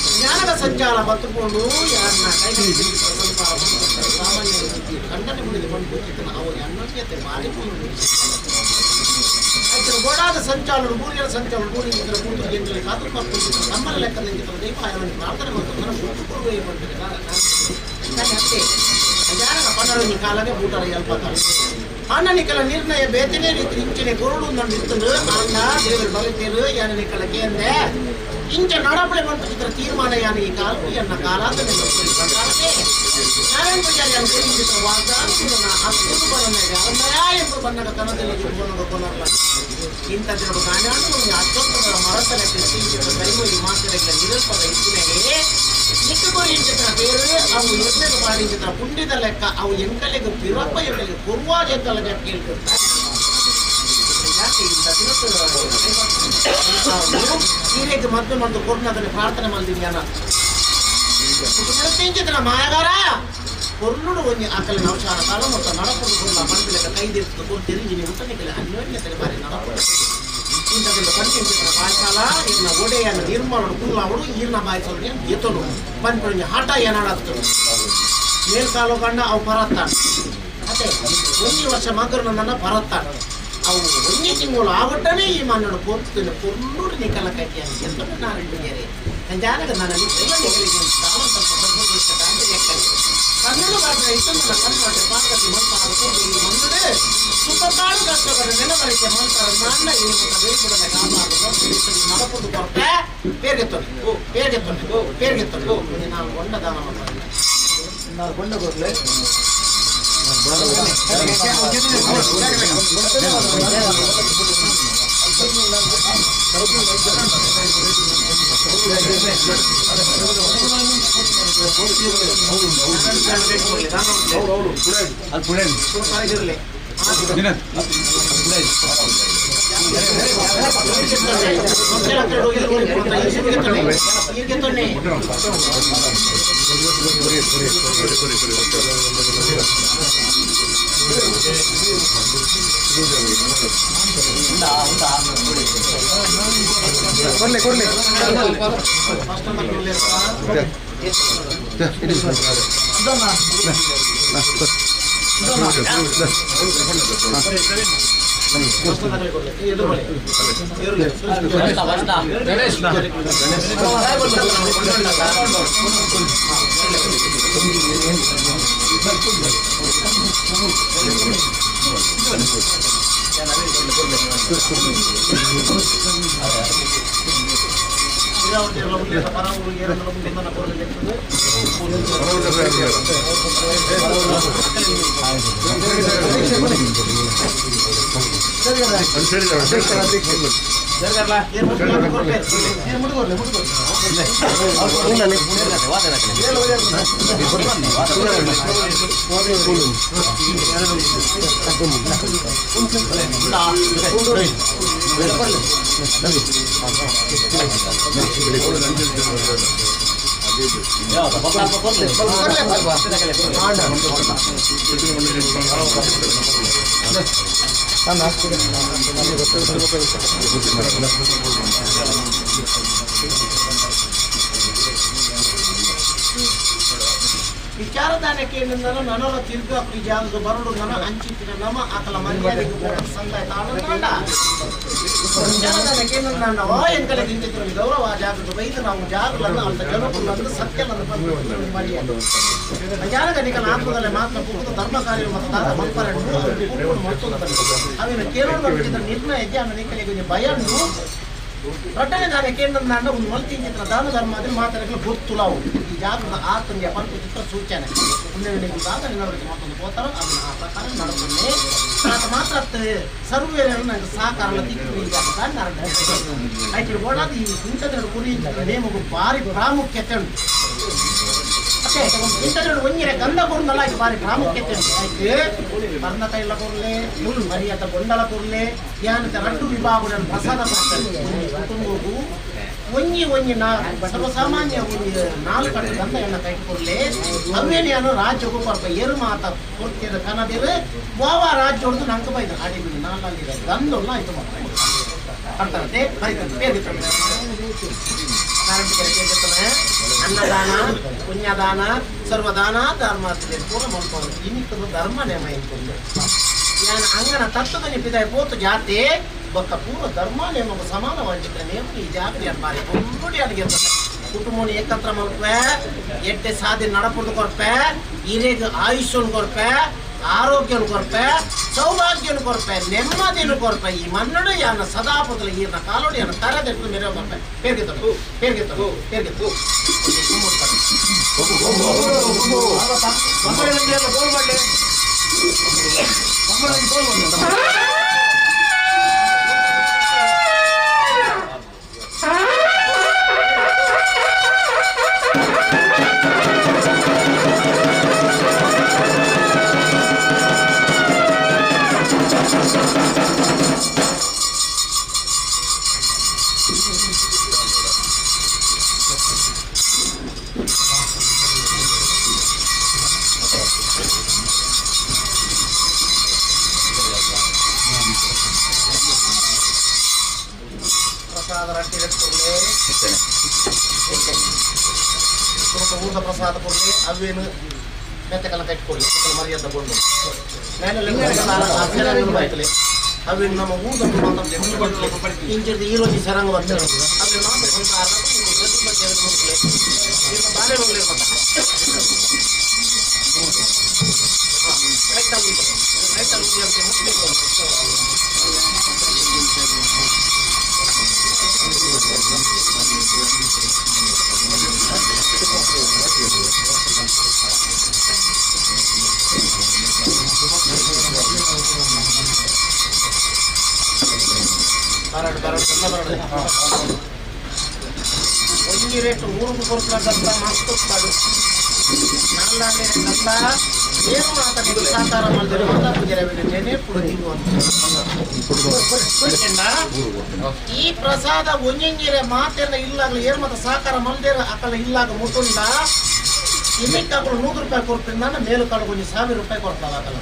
ಜ್ಞಾನದ ಸಂಚಾರ ಬತ್ತುಕೊಂಡು ಯಾರನ್ನ ಸಾಮಾನ್ಯ ಖಂಡನೆ ಮುಡಿದು ಬಂದು ಅವರು ಅನ್ಯೋನ್ಯತೆ ಮಾಡಿಕೊಂಡು ಗೋಡಾದ ಸಂಚಾರ ಮೂರ್ಯರ ಸಂಚಾರ ಮೂರಿನ ಮೂರು ಎಂಟಲ್ಲಿ ಕಾತು ನಮ್ಮ ಲೆಕ್ಕದಲ್ಲಿ ದೈವ ಪ್ರಾರ್ಥನೆ ಮಾಡ್ತಾರೆ ಕಾಲನೇ ಊಟರ ಎಲ್ಪತ್ತಾರೆ ಅಣ್ಣನಿಕಲ ನಿರ್ಣಯ ಬೇತನೇ ರೀತಿ ಇಂಚಿನ ಕೊರಡು ನಿಂತನು ಅಣ್ಣ ದೇವರು ಬರುತ್ತೇರು ಯಾನನಿಕಲ ಕೇಂದೆ ಇಂಚ ನಡಪಡೆ ಬಂತ ತೀರ್ಮಾನ ಯಾನ ಈ ಕಾಲ ಎನ್ನ ಕಾಲಾಂತರ ನಾರಾಯಣ ಪೂಜಾರಿ ಎಂದು ಬಣ್ಣದ ಕನದಲ್ಲಿ ಇಂಥ ದಿನಡು ಕಾಣಾಡು ಅತ್ಯುತ್ತಮ ಮರತಲ ಕೈಮೊಯ್ಯಿ ಮಾತುಗಳ ನಿರಲ್ಪದ ಇತ್ತಿನಗೆ ನಿಕ್ಕುಗೊರಿ ಇಂಚಿನ పేరు ಅವು ಎಣ್ಣೆಗೆ ಪಾಡಿಂಚಿನ ಪುಂಡಿದ ಲೆಕ್ಕ ಅವು ಎಂಕಲೆಗೆ ಪಿರಪ್ಪ ಎಂಕಲೆಗೆ ಕುರ್ವಾಜ ಎಂಕಲ ಸೀರೆಗೆ ಮದ್ದು ಮಂದು ಕೊರ್ನದನ್ನು ಪ್ರಾರ್ಥನೆ ಮಾಡಿದ್ದೀನಿ. ಕುಟುಂಬ ಮಾಯಗಾರ ಕೊರ್ಲುಡು ಒಂಜಿ ಆಕಲೆ ನವಶಾರ ಕಾಲ ಮೊತ್ತ ನಡಪುಡು ಕೊರ್ಲ ಮಣ್ಪಿಲಕ ಕೈದಿರ್ತು ಕೊರ್ತಿರಿ ಇನಿ ಮುಟ್ಟನಿಕಲೆ ಅನ್ಯೋನ್ಯತೆ ಬಾರಿ ನಡಪುಡು ಇಂಥದೆಲ್ಲ ಪಂಚಿಂಚಿನ ಪಾಠಶಾಲ ಇರ್ನ ಒಡೆಯನ ನಿರ್ಮಾಣ ಕುಲ್ಲಾವಡು ಈರ್ನ ಬಾಯಿಸಲು ಎತ್ತಲು ಪನ್ಪೊಂಜಿ ಹಾಟ ಏನಾಡತ್ತಳು ಮೇಲ್ಕಾಲು ಕಂಡ ಅವು ಪರತ್ತಾಣ ಅದೇ ಒಂಜಿ ವರ್ಷ ಮಗರು ನನ್ನ ಪರತ್ತಾಣ ಅವು ಒಂಜಿ ತಿಂಗಳು ಆವಟ್ಟನೇ ಈ ಮನ್ನಡು ಪೊರ್ತುನ ಪೊರ್ಲೂರು ನಿಕಲ ಕೈಟಿ ಅಂತ ನಾರೆಡ್ಡಿಗೆರೆ ಜಾನಗ ನನ್ನ ಎಲ್ಲ ನಿಕಲಿಗೆ ಕನ್ನಡ ಭಾಷೆ ಇತ್ತಂದ್ರೆ ಕನ್ನಡ ಪಾರ್ವತಿ ಮಂತಾರ ಈ ಮನ್ನಡೆ ಸುಖತಾಳು ಕಷ್ಟಪಡ ನೆಲವರೆಗೆ ಮಂತಾರ ನನ್ನ ಈ ಮುಖ ಬೇರ್ಪಡನೆ ಕಾಪಾಡು ನಡಪುದು ಕೊರತೆ పేరుಗೆತ್ತೊಂದು పేరుಗೆತ್ತೊಂದು పేరుಗೆತ್ತೊಂದು ನಾನು ಕೊಂಡ ದಾನ ಮಾಡ್ತಾರೆ ನಾನು ಕೊಂಡ ಕೊಡ್ಲೆ ಕೊಡ್ಲಿ ಕೊಡ್ಲಿ ವಿಚಾರದಾನಕ್ಕೆ ಏನಂದ್ರೆ ನನರ ತಿರ್ಗಾ ಜಾಗದ ಬರಡು ನನ ಅಂಚಿತ್ತಿನ ನಮ ಆಕಲ ಮರ್ಯಾದೆಗೆ ಸಂದಾಯ ತಾಳಂಡ ವಿಚಾರದಾನಕ್ಕೆ ಏನಂದ್ರೆ ವಾ ಎಂಕಲೆ ತಿಂತಿದ್ರು ಗೌರವ ಜಾಗದ ಬೈದು ನಾವು ಜಾಗಲನ್ನು ಅಂತ ಜನಕುಲನ್ನು ಸತ್ಯಲನ್ನು ಮರ್ಯಾದೆ ಜಾಗನಿಕನ ಆತ್ಮದಲ್ಲೇ ಮಾತ್ರ ಪುಕ್ಕದ ಧರ್ಮ ಕಾರ್ಯ ಮತ್ತು ದಾದ ಮಲ್ಪರನ್ನು ಮತ್ತೊಂದು ಅವಿನ ಕೇರಳ ನಿರ್ಣಯಕ್ಕೆ ಅವನ ನಿಕಲಿಗೆ ಭಯಂಡು ರೊಟ್ಟನೆ ದಾನ ಕೇಂದ್ರ ಒಂದು ಮಲ್ತಿಂಚಿತ್ರ ದಾನ ಧರ್ಮ ಅದನ್ನು ಮಾತಾಡಲು ಗೊತ್ತುಲಾವು ಈ ಜಾಗದ ಆತನಿಗೆ ಪಂಚಚಿತ್ರ ಸೂಚನೆ ಮುಂದೆ ದಾನ ನಿನ್ನವರಿಗೆ ಮತ್ತೊಂದು ಹೋತಾರೋ ಅದನ್ನು ಆ ಪ್ರಕಾರ ನಡ್ಕೊಂಡೆ ಆತ ಮಾತ್ರ ಸರ್ವೇರನ್ನು ನನಗೆ ಸಹಕಾರ ತಿಕ್ಕು ಈ ಜಾಗದ ಆಯ್ತು ಬೋಡಾದ ಈ ಇಂಥದ್ರಲ್ಲಿ ಕುರಿ ನೇಮಗು ಭಾರಿ ಪ್ರಾಮುಖ್ಯತೆ ಉಂಟು ಅತ್ತೆ ಇಂಥದ್ರಲ್ಲಿ ಒಂಜಿರೆ ಗಂಧ ಕೊರ್ನಲ್ಲ ಇದು ಭಾರಿ ಪ್ರಾಮುಖ್ಯತೆ ಉಂಟು ಆಯ್ತು ಬರ್ಣ ತೈಲ ಕೊರ್ಲೆ ಮರಿಯತ ಗೊಂಡಲ ಕೊರ್ಲೆ ಯಾನತ ರಡ್ಡು ವಿಭಾಗಗಳನ್ನು ಪ್ರಸಾದ ಕೊಡ್ತಾರೆ ಕುಟುಂಬಗೂ ಒಂಜಿ ಒಂಜಿ ನಾ ಸರ್ವಸಾಮಾನ್ಯ ಒಂಜಿ ನಾಲ್ಕು ಕಟ್ಟು ಗಂಧ ಎಣ್ಣ ಕೈ ಕೊರ್ಲೆ ಅವೇನು ರಾಜ್ಯಕ್ಕೂ ಕೊರ್ಪ ಏರು ಮಾತ ಕೊಡ್ತಿದ ಕನದಿರು ವಾವ ರಾಜ್ಯ ಹೊಡೆದು ನಂಗೆ ಬೈದು ಅಡಿಬಿಡಿ ನಾಲ್ಕಲ್ಲಿದೆ ಗಂಧೊಲ್ಲ ಆಯ್ತು ಮಕ್ಕಳು ಅರ್ಥಂತೆ ಬರೀತಂತೆ ಬೇರೆ ಅನ್ನದಾನ ಪುಣ್ಯದಾನ ಸರ್ವದಾನ ಧರ್ಮ ಪೂರ ಮಲ್ಪವರು ಇನ್ನಿಕ್ಕದು ಧರ್ಮ ನೇಮ ಇಂಕೊಂಡು ಯಾನ ಅಂಗನ ತತ್ವದ ನಿಪಿದಾಯ ಪೋತು ಜಾತಿ ಬೊಕ್ಕ ಪೂರ್ವ ಧರ್ಮ ನೇಮకు ಸಮಾನವಾಗಿದ್ದ ನೇಮ ಈ ಜಾಗರಿ ಬಾರಿ ಕೊಂಡುಡಿ ಅಡಿಗೆ ಕುಟುಂಬನ ಏಕತ್ರ ಮಲ್ಪೆ ಎಡ್ಡೆ ಸಾಧಿ ನಡಪುದು ಕೊರ್ಪೆ ಹಿರೇಗ ಆಯುಷ್ಯನು ಕೊರ್ಪೆ ಆರೋಗ್ಯನು ಕೊರ್ಪೆ ಸೌಭಾಗ್ಯನು ಕೊರ್ಪೆ ನೆಮ್ಮದಿನು ಕೊರ್ಪೆ ಈ ಮನ್ನಡು ಯಾನ ಸದಾ ಪುದಲ ಈರ್ನ ಕಾಲೋಡಿ ಯಾನ ತರದೆಟ್ಟು ಮೆರೆ ಕೊರ್ಪೆ ಪೇರ್ಗೆ ತಗೋ ಪೇರ್ಗೆ ತಗೋ ಪೇರ್ಗೆ ತಗೋ ರಡ್ಡಿ ಕೊರ್ಲೆ ಸುರುಕು ಊರ್ದ ಪ್ರಸಾದ ಕೊರ್ಲೆ ಅವೇನು ಮೆತ್ತಕಲ್ಲ ಕಟ್ಕೊಡ್ಲಿ ಮರ್ಯಾದ ಕೊಂಡು ಅವೇನು ನಮ್ಮ ಊರ್ದ ಇಂಚಿರ್ದು ಈ ರೋಜಿ ಸರಂಗ ಬರ್ತಾರೆ ಅವೇನು ಮಾತ್ರ ಸ್ವಲ್ಪ ಬಾಳೆ ಬರಡು ಬರಡು ಎಲ್ಲ ಬರಡು ಒಂಜಿ ರೇಟ್ ಊರುಗು ಕೊರ್ಪುನ ಮಸ್ತ್ ಪಾಡು ನಾಲ್ನಾನೇ ರೇಟ್ ಏನು ಮಾತಾಡಿ ಸಾಕಾರ ಮಲ್ದಿರ ಮಾತಾ ಪೂಜೆ ನೆನೆ ಈ ಪ್ರಸಾದ ಒಂಜೊಂಜಿರೆ ಮಾತೆಲ್ಲ ಇಲ್ಲಾಗಲಿ ಏನ್ ಮಾತ ಸಾಕಾರ ಮಲ್ದೇರ ಅಕಲ ಇಲ್ಲಾಗ ಮುಟ್ಟುಂಡ ಇನ್ನಕ್ಕೆ ಅಕಲು 100 ರೂಪಾಯಿ ಕೊಡ್ತೀನಿ ನಾನು ಮೇಲು ಕಾಳು ಒಂಜಿ 1000 ರೂಪಾಯಿ ಕೊಡ್ತಾವ ಅಕಲ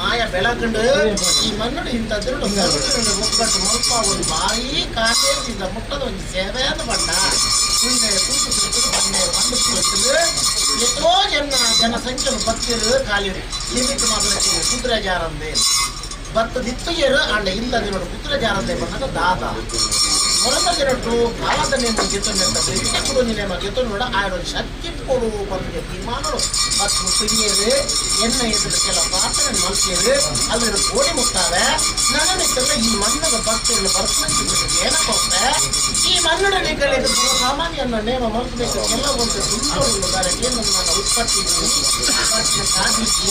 ಮಾಯ ಬೆಳಕಂಡು ಈ ಮಣ್ಣು ಇಂಥದ್ದು ಒಗ್ಗಟ್ಟು ಮಲ್ಪ ಒಂದು ಭಾರಿ ಕಾಲೇಜಿಂದ ಮುಟ್ಟದ ಒಂದು ಸೇವೆ ಅಂತ ಬಣ್ಣ ಬಂಡೆ ಬಂದು ಎಷ್ಟೋ ಜನ ಜನಸಂಖ್ಯೆ ಬತ್ತಿರು ಕಾಲಿರಿ ಲಿಮಿಟ್ ಮಾತ್ರ ಕುದುರೆ ಜಾರಂದೆ ಬತ್ತದಿತ್ತು ಅಂಡ ಇಲ್ಲದೆ ನೋಡು ಕುದುರೆ ಜಾರಂದೆ ಬಂದಾಗ ದಾದ ಮೊದಲ ದಿನಟ್ಟು ಕಾಲದ ನೇಮ ಗೆತ್ತು ಇಟ್ಟೆ ಕೊಡು ನೇಮ ಗೆತ್ತು ನೋಡ ಆಯಡ ಶಕ್ತಿ ಕೊಡು ಬಂದು ತೀರ್ಮಾನಗಳು ಮತ್ತು ತುಯ್ಯರು ಎನ್ನ ಎದುರು ಕೆಲ ಪ್ರಾರ್ಥನೆ ಮಲ್ತಿರು ಅಲ್ಲಿ ಕೋಡಿ ಮುಟ್ಟಾವೆ ನನಗೆ ಈ ಮಣ್ಣದ ಭಕ್ತಿಯನ್ನು ಬರ್ತಂತೆ ಏನ ಕೊಟ್ಟೆ ಈ ಮನ್ನಡ ನಿಗಲಿಗೆ ಸಾಮಾನ್ಯ ನೇಮ ಮಲ್ಪಬೇಕು ಎಲ್ಲ ಒಂದು ಸುಂದರ ಏನು ನನ್ನ ಉತ್ಪತ್ತಿ ಸಾಧಿಸಿ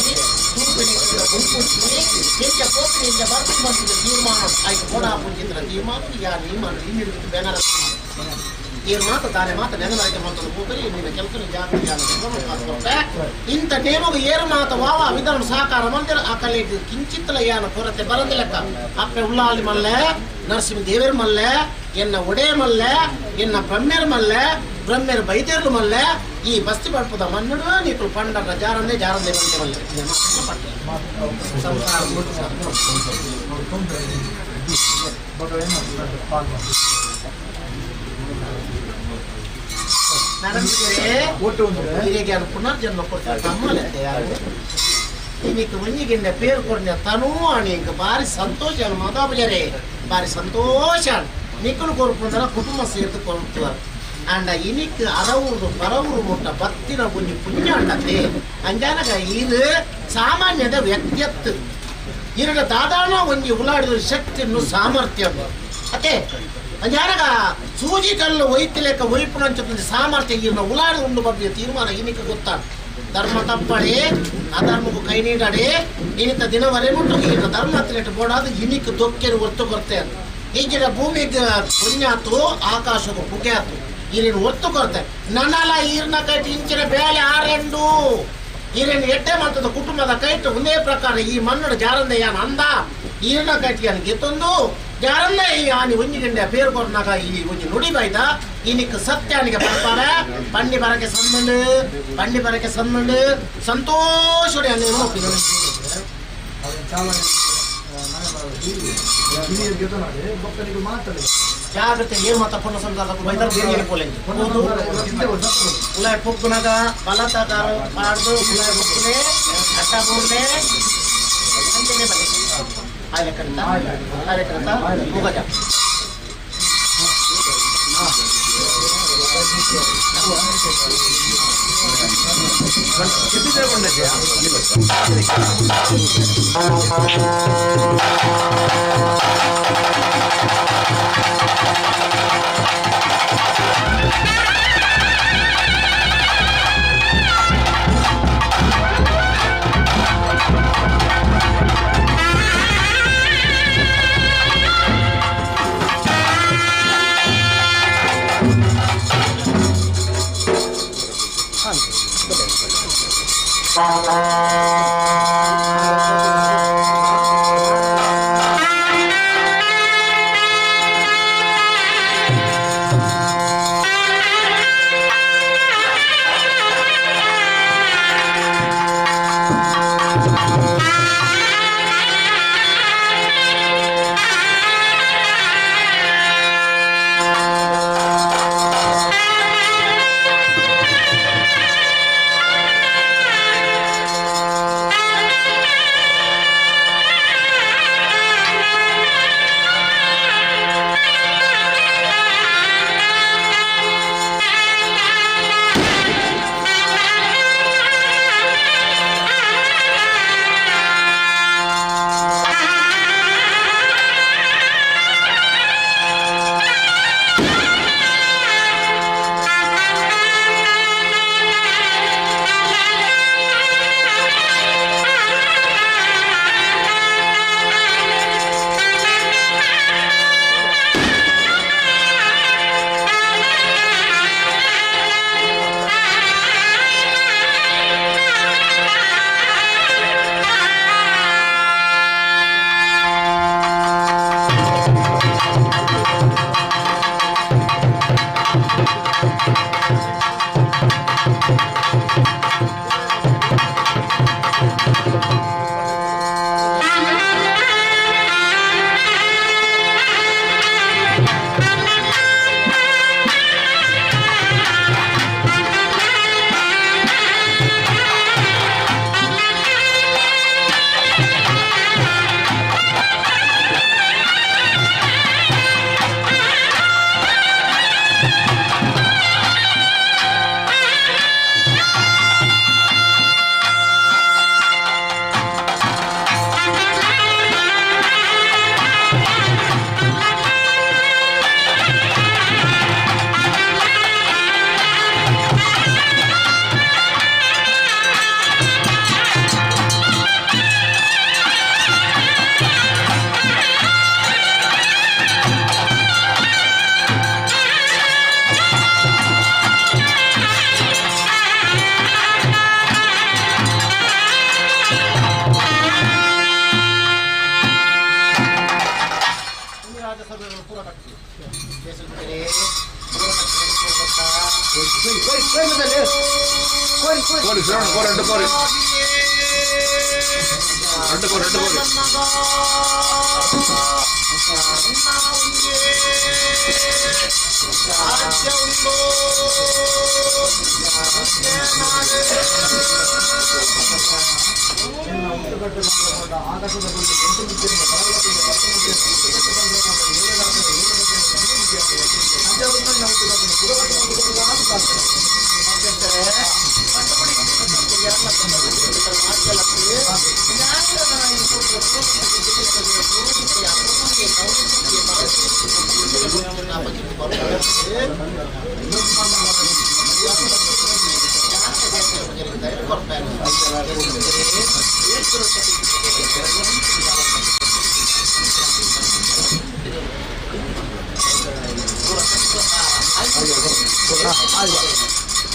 ತೂಪಿನ ಗುಂಪುಚ್ಚಿ ನಿಂಚ ಕೋಪಿನಿಂದ ಬರ್ತು ಬಂದಿದ್ದ ತೀರ್ಮಾನ ಆಯ್ತು ಕೋಡ ಪುಂಜಿತ್ರ ತೀರ್ಮಾನ ಯಾ ತೀರ್ಮಾನ ಇನ್ನಿಡಿದು ಬೇನಾರ ನೀರು ಮಾತ ತಾನೆ ಮಾತ ನೆನದಾಯ್ತು ಮಂತದ್ದು ಕೂತರಿ ನಿನ್ನ ಕೆಲಸ ಜಾಗೃತಿ ಇಂಥ ನೇಮಗು ಏರು ಮಾತ ವಾವ ವಿಧಾನ ಸಹಕಾರ ಮಂದಿರ ಆ ಕಲೆಗೆ ಕಿಂಚಿತ್ತಲ ಯಾನ ಕೊರತೆ ಬರಂದ ಲೆಕ್ಕ ಅಪ್ಪೆ ಉಳ್ಳಾಲಿ ಮಲ್ಲೆ ನರಸಿಂಹ ದೇವರ ಮಲ್ಲೆ ಎನ್ನ ಒಡೆ ಮಲ್ಲೆ ಎನ್ನ ಬ್ರಹ್ಮೇರ್ ಮಲ್ಲೆ ಬ್ರಹ್ಮೇರ್ ಬೈದೇರ್ಲು ಮಲ್ಲೆ ಈ ಬಸ್ತಿ ಪಡ್ಪದ ಮನ್ನಡು ನೀಕು ಪಂಡರ ಜಾರಂದೆ ಜಾರಂದೆ ಬಂದೆ ಮಲ್ಲೆ ಸಂಸಾರ ಪುನರ್ಜನ್ಮ ಕೊಡ್ತಾರೆ ತಮ್ಮಲೆತ್ತೆ ಯಾರು ಇನ್ನಿಕ್ ಒಂಜಿಗಿಂಡ ಪೇರು ಕೊಡ್ನ ತನೂ ಅಣಿ ಇಂಕ ಭಾರಿ ಸಂತೋಷ ಮಾತಾಪಜರೇ ಭಾರಿ ಸಂತೋಷ ನಿಕ್ಕಲು ಕೊರ್ಪುಂದರ ಕುಟುಂಬ ಸೇರ್ತು ಕೊಡ್ತುವರು ಅಂಡ ಇನಿಕ್ ಅರವೂರು ಪರವೂರು ಮುಟ್ಟ ಬತ್ತಿನ ಒಂಜಿ ಪುಣ್ಯ ಅಂಡತೆ ಅಂಜಾನಗ ಇದು ಸಾಮಾನ್ಯದ ವ್ಯಕ್ತಿಯತ್ತು ಇರಡ ದಾದಾನ ಒಂಜಿ ಉಲಾಡಿದ ಶಕ್ತಿಯನ್ನು ಸಾಮರ್ಥ್ಯ ಅತೆ ಅಂಜಾನಗ ಸೂಜಿ ಕಲ್ಲು ಒಯ್ತಿಲೆಕ್ಕ ಒಯ್ಪುನಂಚ ಸಾಮರ್ಥ್ಯ ಇರನ ಉಲಾಡಿ ಉಂಡು ಬಗ್ಗೆ ತೀರ್ಮಾನ ಇನಿಕ್ ಗೊತ್ತಾಡ ಧರ್ಮ ತಪ್ಪಡೆ ಅಧರ್ಮಕ್ಕೂ ಕೈ ನೀಡಡೆ ಇನಿತ ದಿನವರೆ ಮುಟ್ಟು ಈಗ ಧರ್ಮ ಹತ್ತಿರ ಬೋಡಾದ ಇನಿಕ್ ದೊಕ್ಕೆನು ಒತ್ತು ಕೊರತೆ ಅಂತ ಈಗಿನ ಭೂಮಿಗೆ ಪುಣ್ಯಾತು ಆಕಾಶಕ್ಕೂ ಪುಗೆ ಆತು ಈರಿನ ಒತ್ತು ಕೊರತೆ ನನ್ನಲ ಈರ್ನ ಕೈಟ್ ಇಂಚಿನ ಬೇಲೆ ಆರೆಂಡು ಈರಿನ ಎಡ್ಡೆ ಮಂತದ ಕುಟುಂಬದ ಕೈಟ್ ಒಂದೇ ಪ್ರಕಾರ ಈ ಮನ್ನಡ ಜಾರಂದೆ ಯಾನ್ ಅಂದ ಈರ್ನ ಕೈಟ್ ಯಾನ್ ಗೆತ್ತೊಂದು ಜಾರಂದೆ ಈ ಆನಿ ಒಂಜಿ ಗಂಡೆ ಪೇರು ಕೊರ್ನಾಗ ಈ ಒಂಜಿ ನುಡಿ ಬೈದ ಇನಿಕ್ ಸತ್ಯಾನಿಗೆ ಬರ್ಪಾರ ಪಂಡಿ ಬರಕ್ಕೆ ಸಮ್ಮಂಡು ಪಂಡಿ ಬರಕ್ಕೆ ಸಮ್ಮಂಡು ಸಂತೋಷ ಜಾಗ್ರತೆ ಏನು ಮಾತ ಪುಣ್ಯ ಸಂಸಾರ ಬೈದಾರ ಬೇರೆ ಪೋಲೆಂಜಿ ಉಲಾಯ್ ಪೊಕ್ಕುನಾಗ ಬಲತಗಾರ ಪಾಡ್ದು ಉಲಾಯ್ ಪೊಕ್ಕುನೆ ಅಟ್ಟ ಬೋರ್ನೆ ಅಂಚನೆ ಬಲೆ ಆಯ್ಲೆ ಕಣತ ಆಯ್ಲೆ ಕಣತ ಮುಗಜ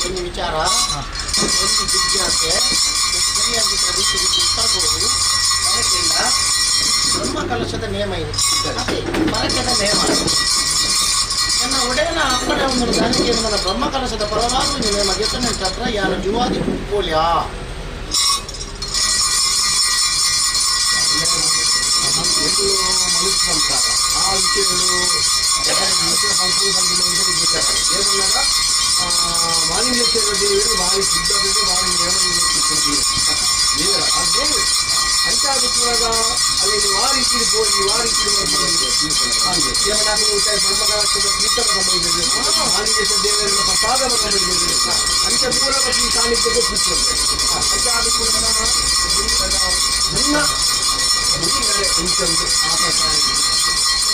ಒಂದು ವಿಚಾರ, ಒಂದು ಜಿಜ್ಞಾಸೆ, ಸರಿಯಾಗಿ ಉತ್ತರ ಕೊಡುವುದು. ಅದಕ್ಕಿಂತ ಬ್ರಹ್ಮ ಕಲಶದ ನಿಯಮ ಇದೆ, ಅದೇ ಪರಕೆದ ನಿಯಮ. ನನ್ನ ಒಡೆಯನ ಅಪ್ಪಣೆ ಒಂದು ದಾನಿಗೆ ನನ್ನ ಬ್ರಹ್ಮ ಕಲಶದ ಪರವಾಗಿ ನಿಯಮ ಗೆತ್ತನ ಛತ್ರ ಯಾರು ಜುವಾದಿ ಪೋಲ್ಯಾ. ಮನುಷ್ಯ ಸಂಸಾರ ಆ ವಿಷಯಗಳು ಮಾಲಿಂಗೇಶ್ವರ ದೇವರು ಭಾರಿ ಶುದ್ಧತೆ ಭಾರಿ ನಿಯಮ ಅಂಚಾಗುವಾಗ ಅಲ್ಲಿ ವಾರಿ ಪೋಲಿ ವಾರಿ ಮಾಲಿಂಗೇಶ್ವರ ದೇವರ ಪ್ರಸಾದ ಅಂಚ ಪೂರ ಈ ಸಾನ್ನಿಧ್ಯಕ್ಕೆ ಅಂಚಾದ ಕೂಡ ನನ್ನ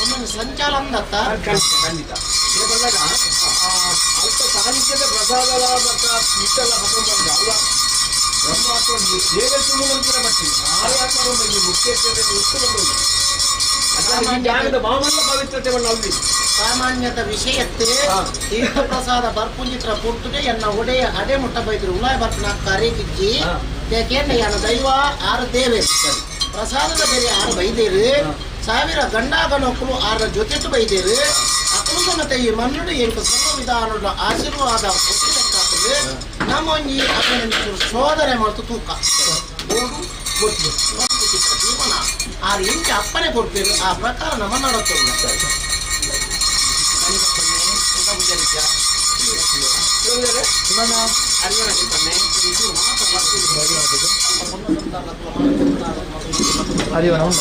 ಒಮ್ಮೆ ಸಂಚಾಲನ ದತ್ತ ಖಂಡಿತ ಖಂಡಿತ ಬಂದಾಗ ಅಲ್ಪ ಸಾನ್ನಿಧ್ಯದ ಪ್ರಸಾದ ಬಕ್ಕ ತೀರ್ಥಲ ಹಬ್ಬ ಅಲ್ಲ ಬ್ರಹ್ಮಾತ್ಮ ಹೇಗೆ ಸುಮ್ಮನೆ ಬರ್ತೀನಿ ನಾಳೆ ಮುಖ್ಯ ಉತ್ತಮ ಜಾಗದ ಮಾಮಲ್ಲ ಪವಿತ್ರತೆಯನ್ನು ಅಲ್ಲಿ ಸಾಮಾನ್ಯದ ವಿಷಯತ್ತೆ ತೀರ್ಥ ಪ್ರಸಾದ ಬರ್ಪುಂಜಿತ್ರ ಪುರ್ತುಗೆ ಎನ್ನ ಒಡೆಯ ಅಡೆ ಮುಟ್ಟ ಬೈದ್ರು ಉಲಾಯ ಬರ್ಪುನ ಕರೆಗಿಜ್ಜಿ ಯಾಕೆಂದ್ರೆ ಯಾನ ದೈವ ಆರು ದೇವೆ ಪ್ರಸಾದದ ಬೇರೆ ಆರು ಬೈದೇರು ಸಾವಿರ ಗಂಡಾಗನೊಕ್ಕಲು ಆರ ಜೊತೆಟು ಬೈದೇರು ಅಕಲು ಸಮೇತ ಈ ಮನ್ನುಡು ಎಂಟು ಸರ್ವ ವಿಧಾನದ ಆಶೀರ್ವಾದ ಕೊಟ್ಟಿಲೆಕ್ಕಾಗ್ತದೆ ನಮ್ಮೊಂಜಿ ಅದನ್ನು ಶೋಧನೆ ಮಾಡ್ತು ತೂಕ ಓಡು ಗೊತ್ತು ಜೀವನ ಆರು ಇಂಚ ಅಪ್ಪನೆ ಕೊಡ್ತೇವೆ ಆ ಪ್ರಕಾರ ನಮ್ಮ ನಡತ್ತಲ್ಲ. ಅರಿವನ ಉಂಟು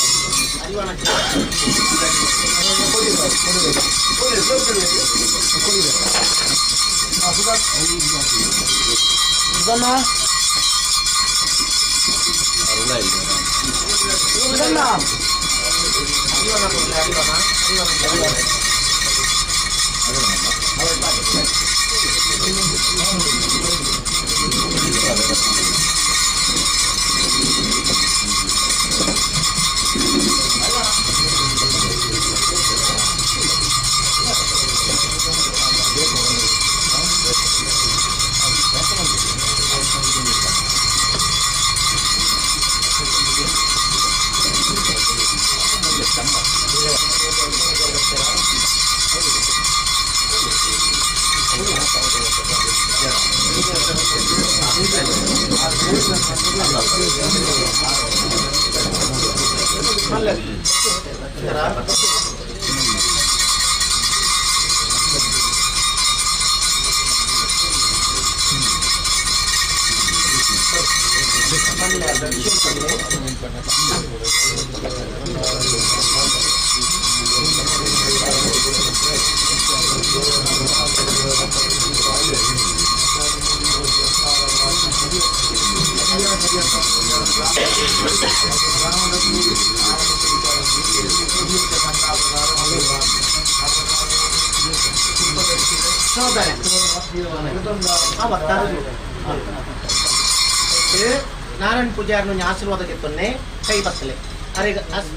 ನಾರಾಯಣ ಪೂಜಾರನು ಆಶೀರ್ವಾದ ಗೆತ್ತೊನ್ನೆ ಕೈ ಬತ್ತಲೆ ಅರೆ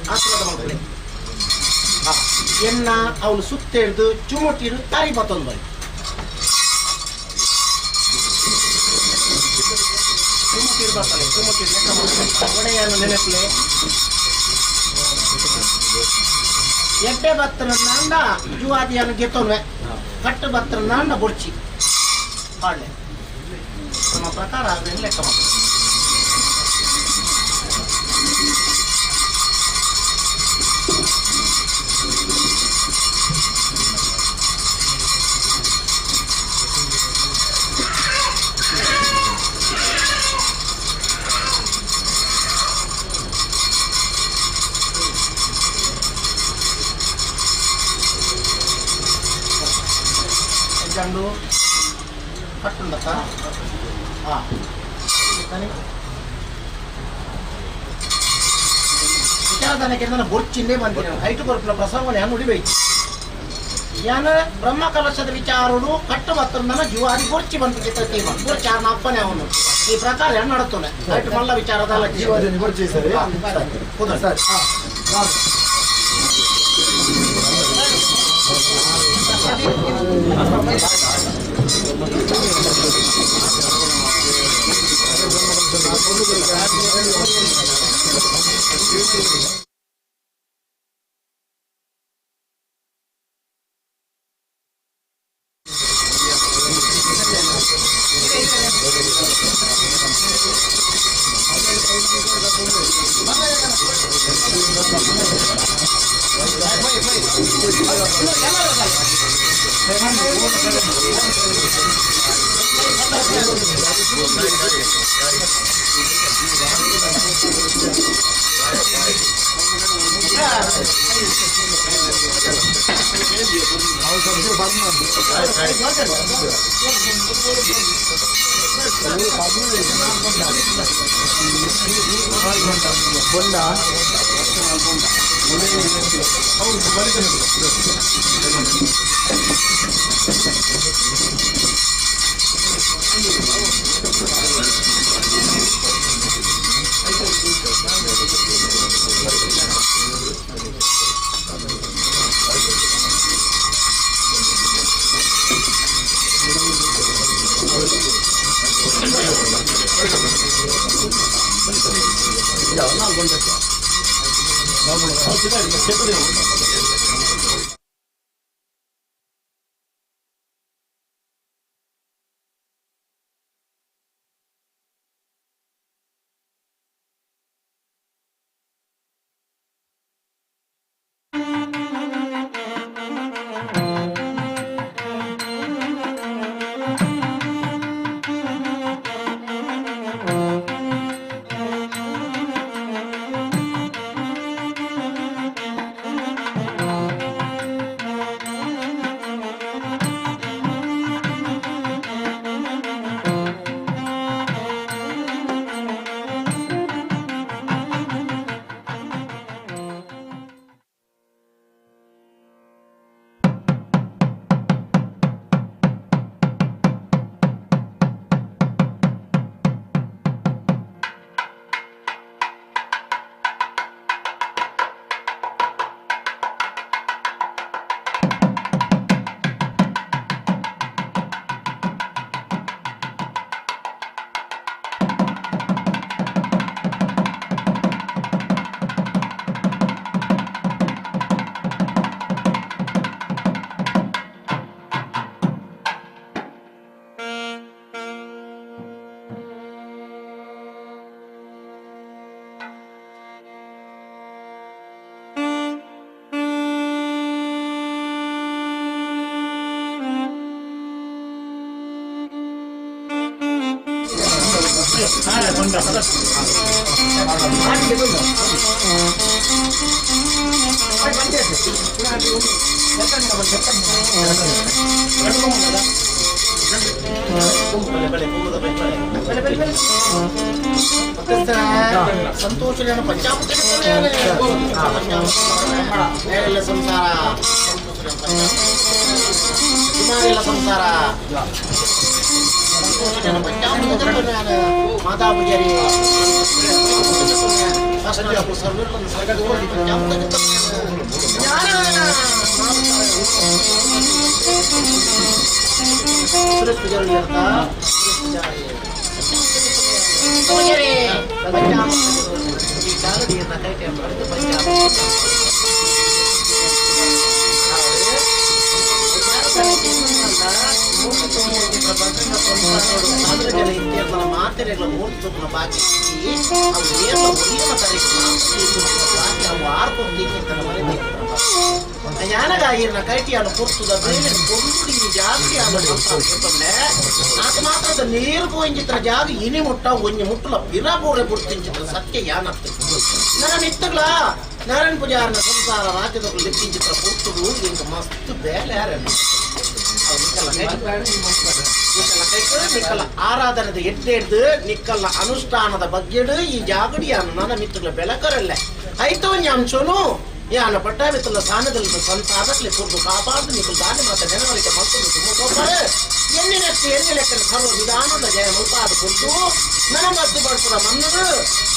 ಆಶೀರ್ವಾದ ಮಾಡ್ಕೊಳ್ಳೆ ಎನ್ನ ಅವಳು ಸುತ್ತ ಹಿಡ್ದು ಚುಮುಟಿರು ತಾರಿ ಬತ್ತೊಂದು ಬೈ ಚುಮುಟಿರು ಬರ್ತಲೆ ಚುಮುಟಿರು ಲೆಕ್ಕ ಮಾಡ್ತಾರೆ ಒಡೆಯನ್ನು ನೆನಪಲೆ ಎಡ್ಡೆ ಬತ್ತನ ನಾಂಡ ಜುವಾದಿಯನ್ನು ಗೆತ್ತೊನ್ವೆ ಕಟ್ಟು ಬತ್ತನ ನಾಂಡ ಬೊಡ್ಚಿ ಪಾಡ್ಲೆ ನಮ್ಮ ಪ್ರಕಾರ ಅದನ್ನ ಲೆಕ್ಕ ಮಾಡ್ತಾರೆ. ಜಂಡು ಕಟ್ಟುಂಡತ್ತ ಹಾಂ ವಿಚಾರದಾನಕ್ಕೆ ಬೊರ್ಚಿಂದೇ ಬಂದಿನ ಐಟು ಕೊರಪಿನ ಪ್ರಸಂಗನ ಯಾನು ಉಡಿಬೇಕು ಯಾನ ಬ್ರಹ್ಮ ಕಲಶದ ವಿಚಾರಡು ಕಟ್ಟು ಬತ್ತನ ಜೀವಾದಿ ಬೊರ್ಚಿ ಬಂತು ಚಿತ್ರ ಬೊರ್ಚಿ ಅಪ್ಪನೇ ಅವನು ಈ ಪ್ರಕಾರ ಹೆಣ್ಣು ನಡತ್ತೋನೆ ಐಟು ಮಲ್ಲ ವಿಚಾರದ ಜೀವಾದಿ ಬೊರ್ಚಿ ಸರಿ ಸರಿ. ಸಂತೋಷ ಸಂಸಾರ ಸಂಸಾರ ಮಾತಾ ಪೂಜಾರಿ ಸುರೇಶ್ ಪೂಜಾರಿ ನೀರು ಪೋಯಿಂಚಿತ್ರ ಜಾಗ ಇನಿ ಮುಟ್ಟ ಒಂಜಿ ಮುಟ್ಟಲ ಪಿರ ಬೋರೆ ಪುಡ್ತಿಂಚಿತ್ರ ಸತ್ಯ ಯಾನತ್ತು ನನ್ನ ಮಿತ್ತಗ್ಲ ನಾರಾಯಣ ಪೂಜಾರನ ಸಂಸಾರ ರಾಜ್ಯದ ಲಿಪ್ಪಿಂಚಿತ್ರ ಪುಟ್ಟುದು ಇಂಕ ಮಸ್ತ್ ಬೇಲೆ ನಿಕ್ಕಲ್ಲ ಆರಾಧನದ ಎಡ್ಡೆಡ್ದು ನಿಕ್ಕಲ್ಲ ಅನುಷ್ಠಾನದ ಬಗ್ಗೆಡು ಈ ಜಾಗಡಿಯಾನ ನನ್ನ ಮಿತ್ತುಗಳ ಬೆಳಕರಲ್ಲ ಐತೋ ಅಂಶನು ಯಾನ ಪಟ್ಟಾಭಿತ್ತಲ ಸಾನದಲ್ಲಿ ಸಂಸಾರದಲ್ಲಿ ಕುರ್ದು ಕಾಪಾಡ್ದು ನಿಕ್ಕಲು ದಾನಿ ಮಾತ ನೆನವರಿಕೆ ಮಕ್ಕಳು ತುಂಬ ಎಣ್ಣೆ ಎಣ್ಣೆ ಲೆಕ್ಕನ ಸರ್ವ ವಿಧಾನದ ಜಯ ಮುಲ್ಪಾದ ಕುರ್ದು ನನ್ನ ಮದ್ದು ಬಡ್ಪುರ ಮನ್ನದು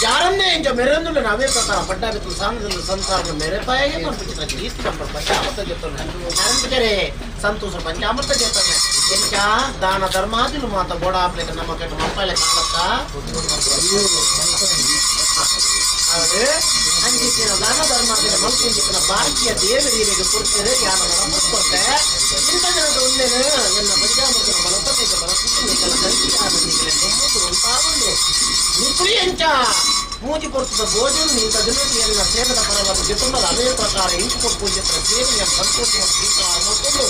ಯಾರನ್ನೇ ಇಂಚ ಮೆರೆಂದುಲ್ಲ ನಾವೇ ಪ್ರಕಾರ ಪಟ್ಟಾಭಿತ್ತಲ ಸಾನದಲ್ಲಿ ಸಂಸಾರದ ಮೆರೆಪಾಯಿಗೆ ನಮ್ಮ ಕೀರ್ತಿ ನಮ್ಮ ಪಂಚಾಮೃತ ಜೊತೆ ಸಂತೋಷ ಪಂಚಾಮೃತ ಜೊತೆ ಎಂಚ ದಾನ ಧರ್ಮಾದಿಲು ಮಾತ ಬೋಡಾಪ್ಲೆಕ ನಮ್ಮ ಕೆಟ್ಟ ಮಕ್ಕಳ ಕಾಲಕ್ಕ ಅಂಚಿನ ದಾನ ಧರ್ಮಾದಿನ ಮಲ್ಪುಂಚಿನ ಭಾರತೀಯ ದೇವರಿಗೆ ಕೊಡ್ತೇನೆ ಯಾನ ಕೊಟ್ಟೆ ಇಂಥ ಜನದ ಒಂದೇನು ಎನ್ನ ಪಂಚಾಮೃತನ ಬಲಪತೈಕ ಬಲಪುತ್ತಿನಿಕಲ ಉಂಟಾಗುಂಡು ನಿಕುಳಿ ಎಂಚ ಮೂಜಿ ಕೊಡ್ತದ ಭೋಜನ ಇಂಥ ದಿನದ ಎನ್ನ ಸೇವೆದ ಪರವಾದ ಜೊತುಂಬದ ಅದೇ ಪ್ರಕಾರ ಇಂಕು ಕೊಟ್ಟು ಸೇವೆಯ ಸಂತೋಷ ಮತ್ತು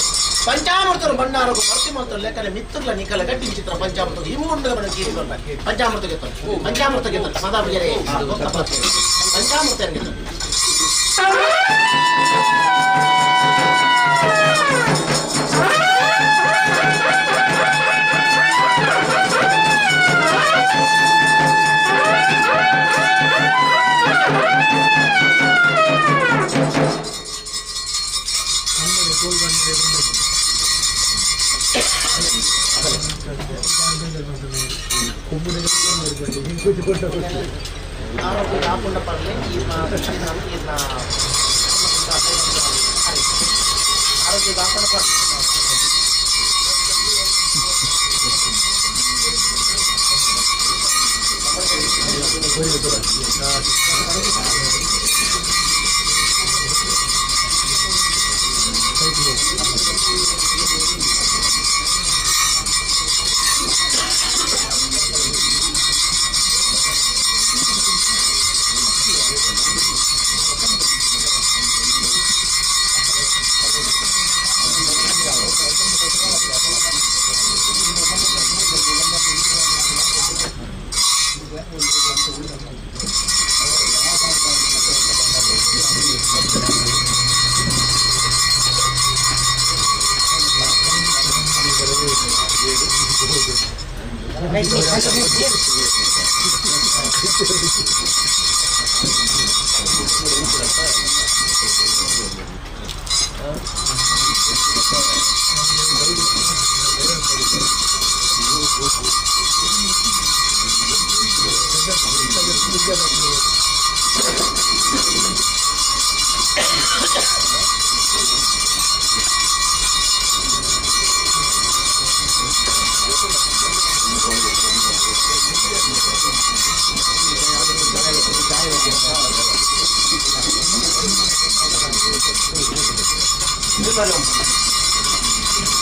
ಪಂಚಾಮೃತರು ಭಂಡಾರಗು ಭರ್ತಿ ಮಾತ್ರ ಲೆಕ್ಕನೆ ಮಿತ್ತುಗಳ ನಿಕಲ ಗಟ್ಟಿ ಚಿತ್ರ ಪಂಚಾಮೃತ ಇಮ್ಮುಂಡದ ಬಣ್ಣ ಕೀರ್ತಿ ಪಂಚಾಮೃತ ಗೆತ್ತ ಪಂಚಾಮೃತ ಗೆತ್ತ ಸದಾ ಬಿಜರೆ ಪಂಚಾಮೃತ ಗೆತ್ತ ಆರೋಗ್ಯ ಕಾಪುಂಡ ಪರ್ಲೆ ಈ ಆರೋಗ್ಯ ಕಾಪುಂಡ ಪರ್ಲೆ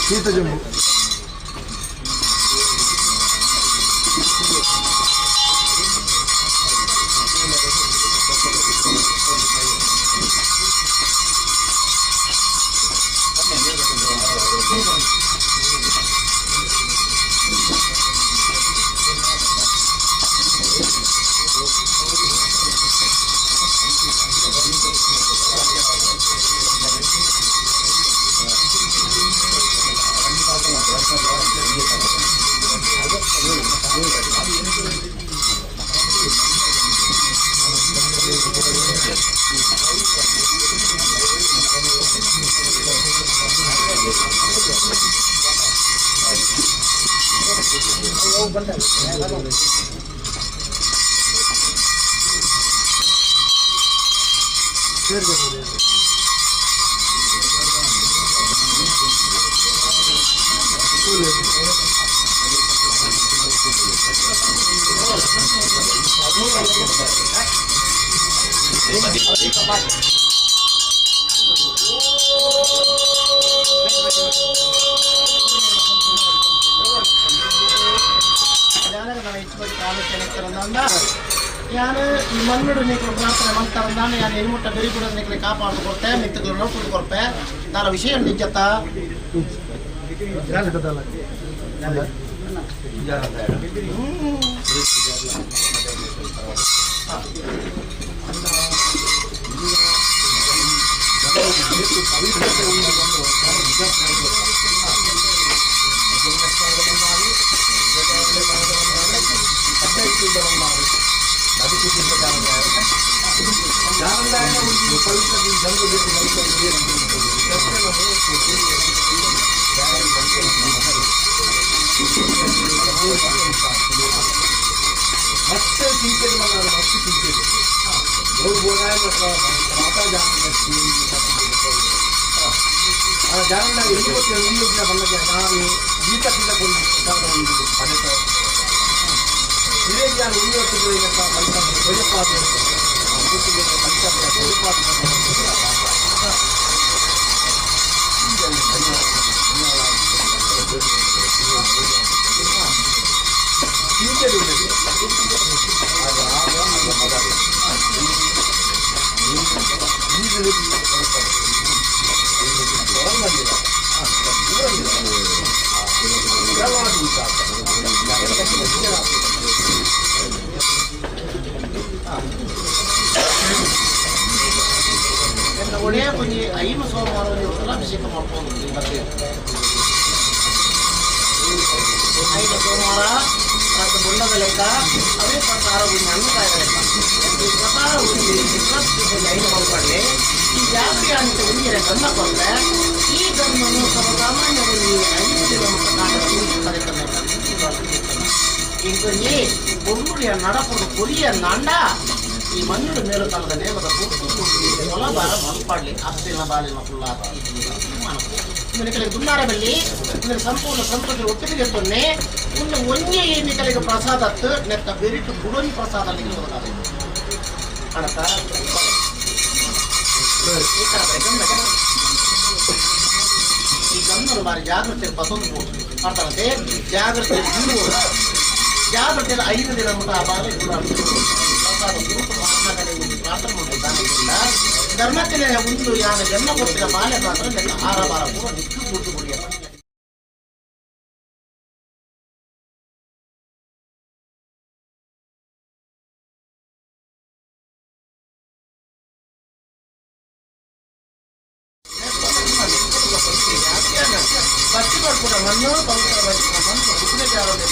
ಶೀತ ಜಂಬು ಯಾನು ಈ ಮಣ್ಣು ನೀಕಲು ಪ್ರಾರ್ಥನೆ ಮಂತರಂದಾನೆ ಯಾನು ಎನ್ಮುಟ್ಟ ಬೆರಿ ಕೂಡ ನಿಕ್ಲೆ ಕಾಪಾಡ್ದು ಕೊರ್ತೆ ಮಿತ್ತಗಳು ನೋಡ್ಕೊಂಡು ಕೊರ್ಪೆ ನಾನು ವಿಷಯ ನಿಜತ್ತ ಮತ್ತೆ ಚಿಂತೆ ಮತ್ತೆ ಚಿಂತೆ ಒಡೆಯ ಕೊಂಜಿ ಐನು ಸೋಮವಾರ ರುದ್ರಾಭಿಷೇಕ ಮಾಡ್ಕೊಂಡು ಮತ್ತೆ ಐದು ಸೋಮವಾರ ಮತ್ತು ಬುಂಡದ ಲೆಕ್ಕ ಅದೇ ಪ್ರಕಾರ ಒಂದು ಹಣ್ಣುಕಾಯದ ಲೆಕ್ಕ ಈ ಪ್ರಕಾರ ಒಂದು ರುದ್ರಾಭಿಷೇಕ ಐನು ಮಾಡ್ಕೊಳ್ಳಿ. ಈ ಜಾತಿ ಅಂತ ಒಂದಿರ ಗಂಧ ಕೊಟ್ಟರೆ ಈ ಗಂಧನು ಸರ್ವಸಾಮಾನ್ಯ ಒಂದು 5 ದಿನ ಇಂಕೊಂಜಿ பொண்ணுடைய நடப்பது பொரிய நாண்டா ಈ ಮಣ್ಣು ಮೇಲು ತಲದ ನೇಮದ ಪೂರ್ತಿ ಕೊಲಬಾರ ಮಲ್ಪಾಡ್ಲಿ ಅಸ್ತಿನ ಬಾಲಿನ ಫುಲ್ಲ ದುನ್ನಾರ ಬಲ್ಲಿ ಸಂಪೂರ್ಣ ಸಂಸ್ಕೃತಿ ಒಟ್ಟಿಗೆ ತೊನ್ನೆ ಒಂದು ಒಂಜೆ ನಿಕಲಿಗೆ ಪ್ರಸಾದತ್ತು ನೆತ್ತ ಬೆರಿಟು ಗುಡೊಂಜಿ ಪ್ರಸಾದ ಅಣತ ಈ ಗಂಧರು ಬಾರಿ ಜಾಗೃತಿ ಬಸೊಂದು ಮಾಡ್ತಾರಂತೆ. ಜಾಗೃತಿ ಜಾಗೃತಿ 5 ದಿನ ಮುಟ ಆ ಬಾರಿ ಪ್ರಸಾದ ಪ್ರಾರ್ಥನೆ ಮಾಡಿದ್ದಾನೆ. ಧರ್ಮಕ್ಕೆ ಒಂದು ಯಾನ ಜನ್ಮ ಕೊಟ್ಟಿದ ಬಾಲೆ ಮಾತ್ರ ನೆಲ್ಲ ಆರಬಾರ ಪೂರ ನಿಕ್ಕು ದುಡ್ಡು ಕುಡಿಯ. ಬಚ್ಚಿ ಮಾಡ್ಕೊಡ ಮಣ್ಣು ಪವಿತ್ರ ಮಣ್ಣು ಉಪ್ಪಿನ ಜಾರನೆ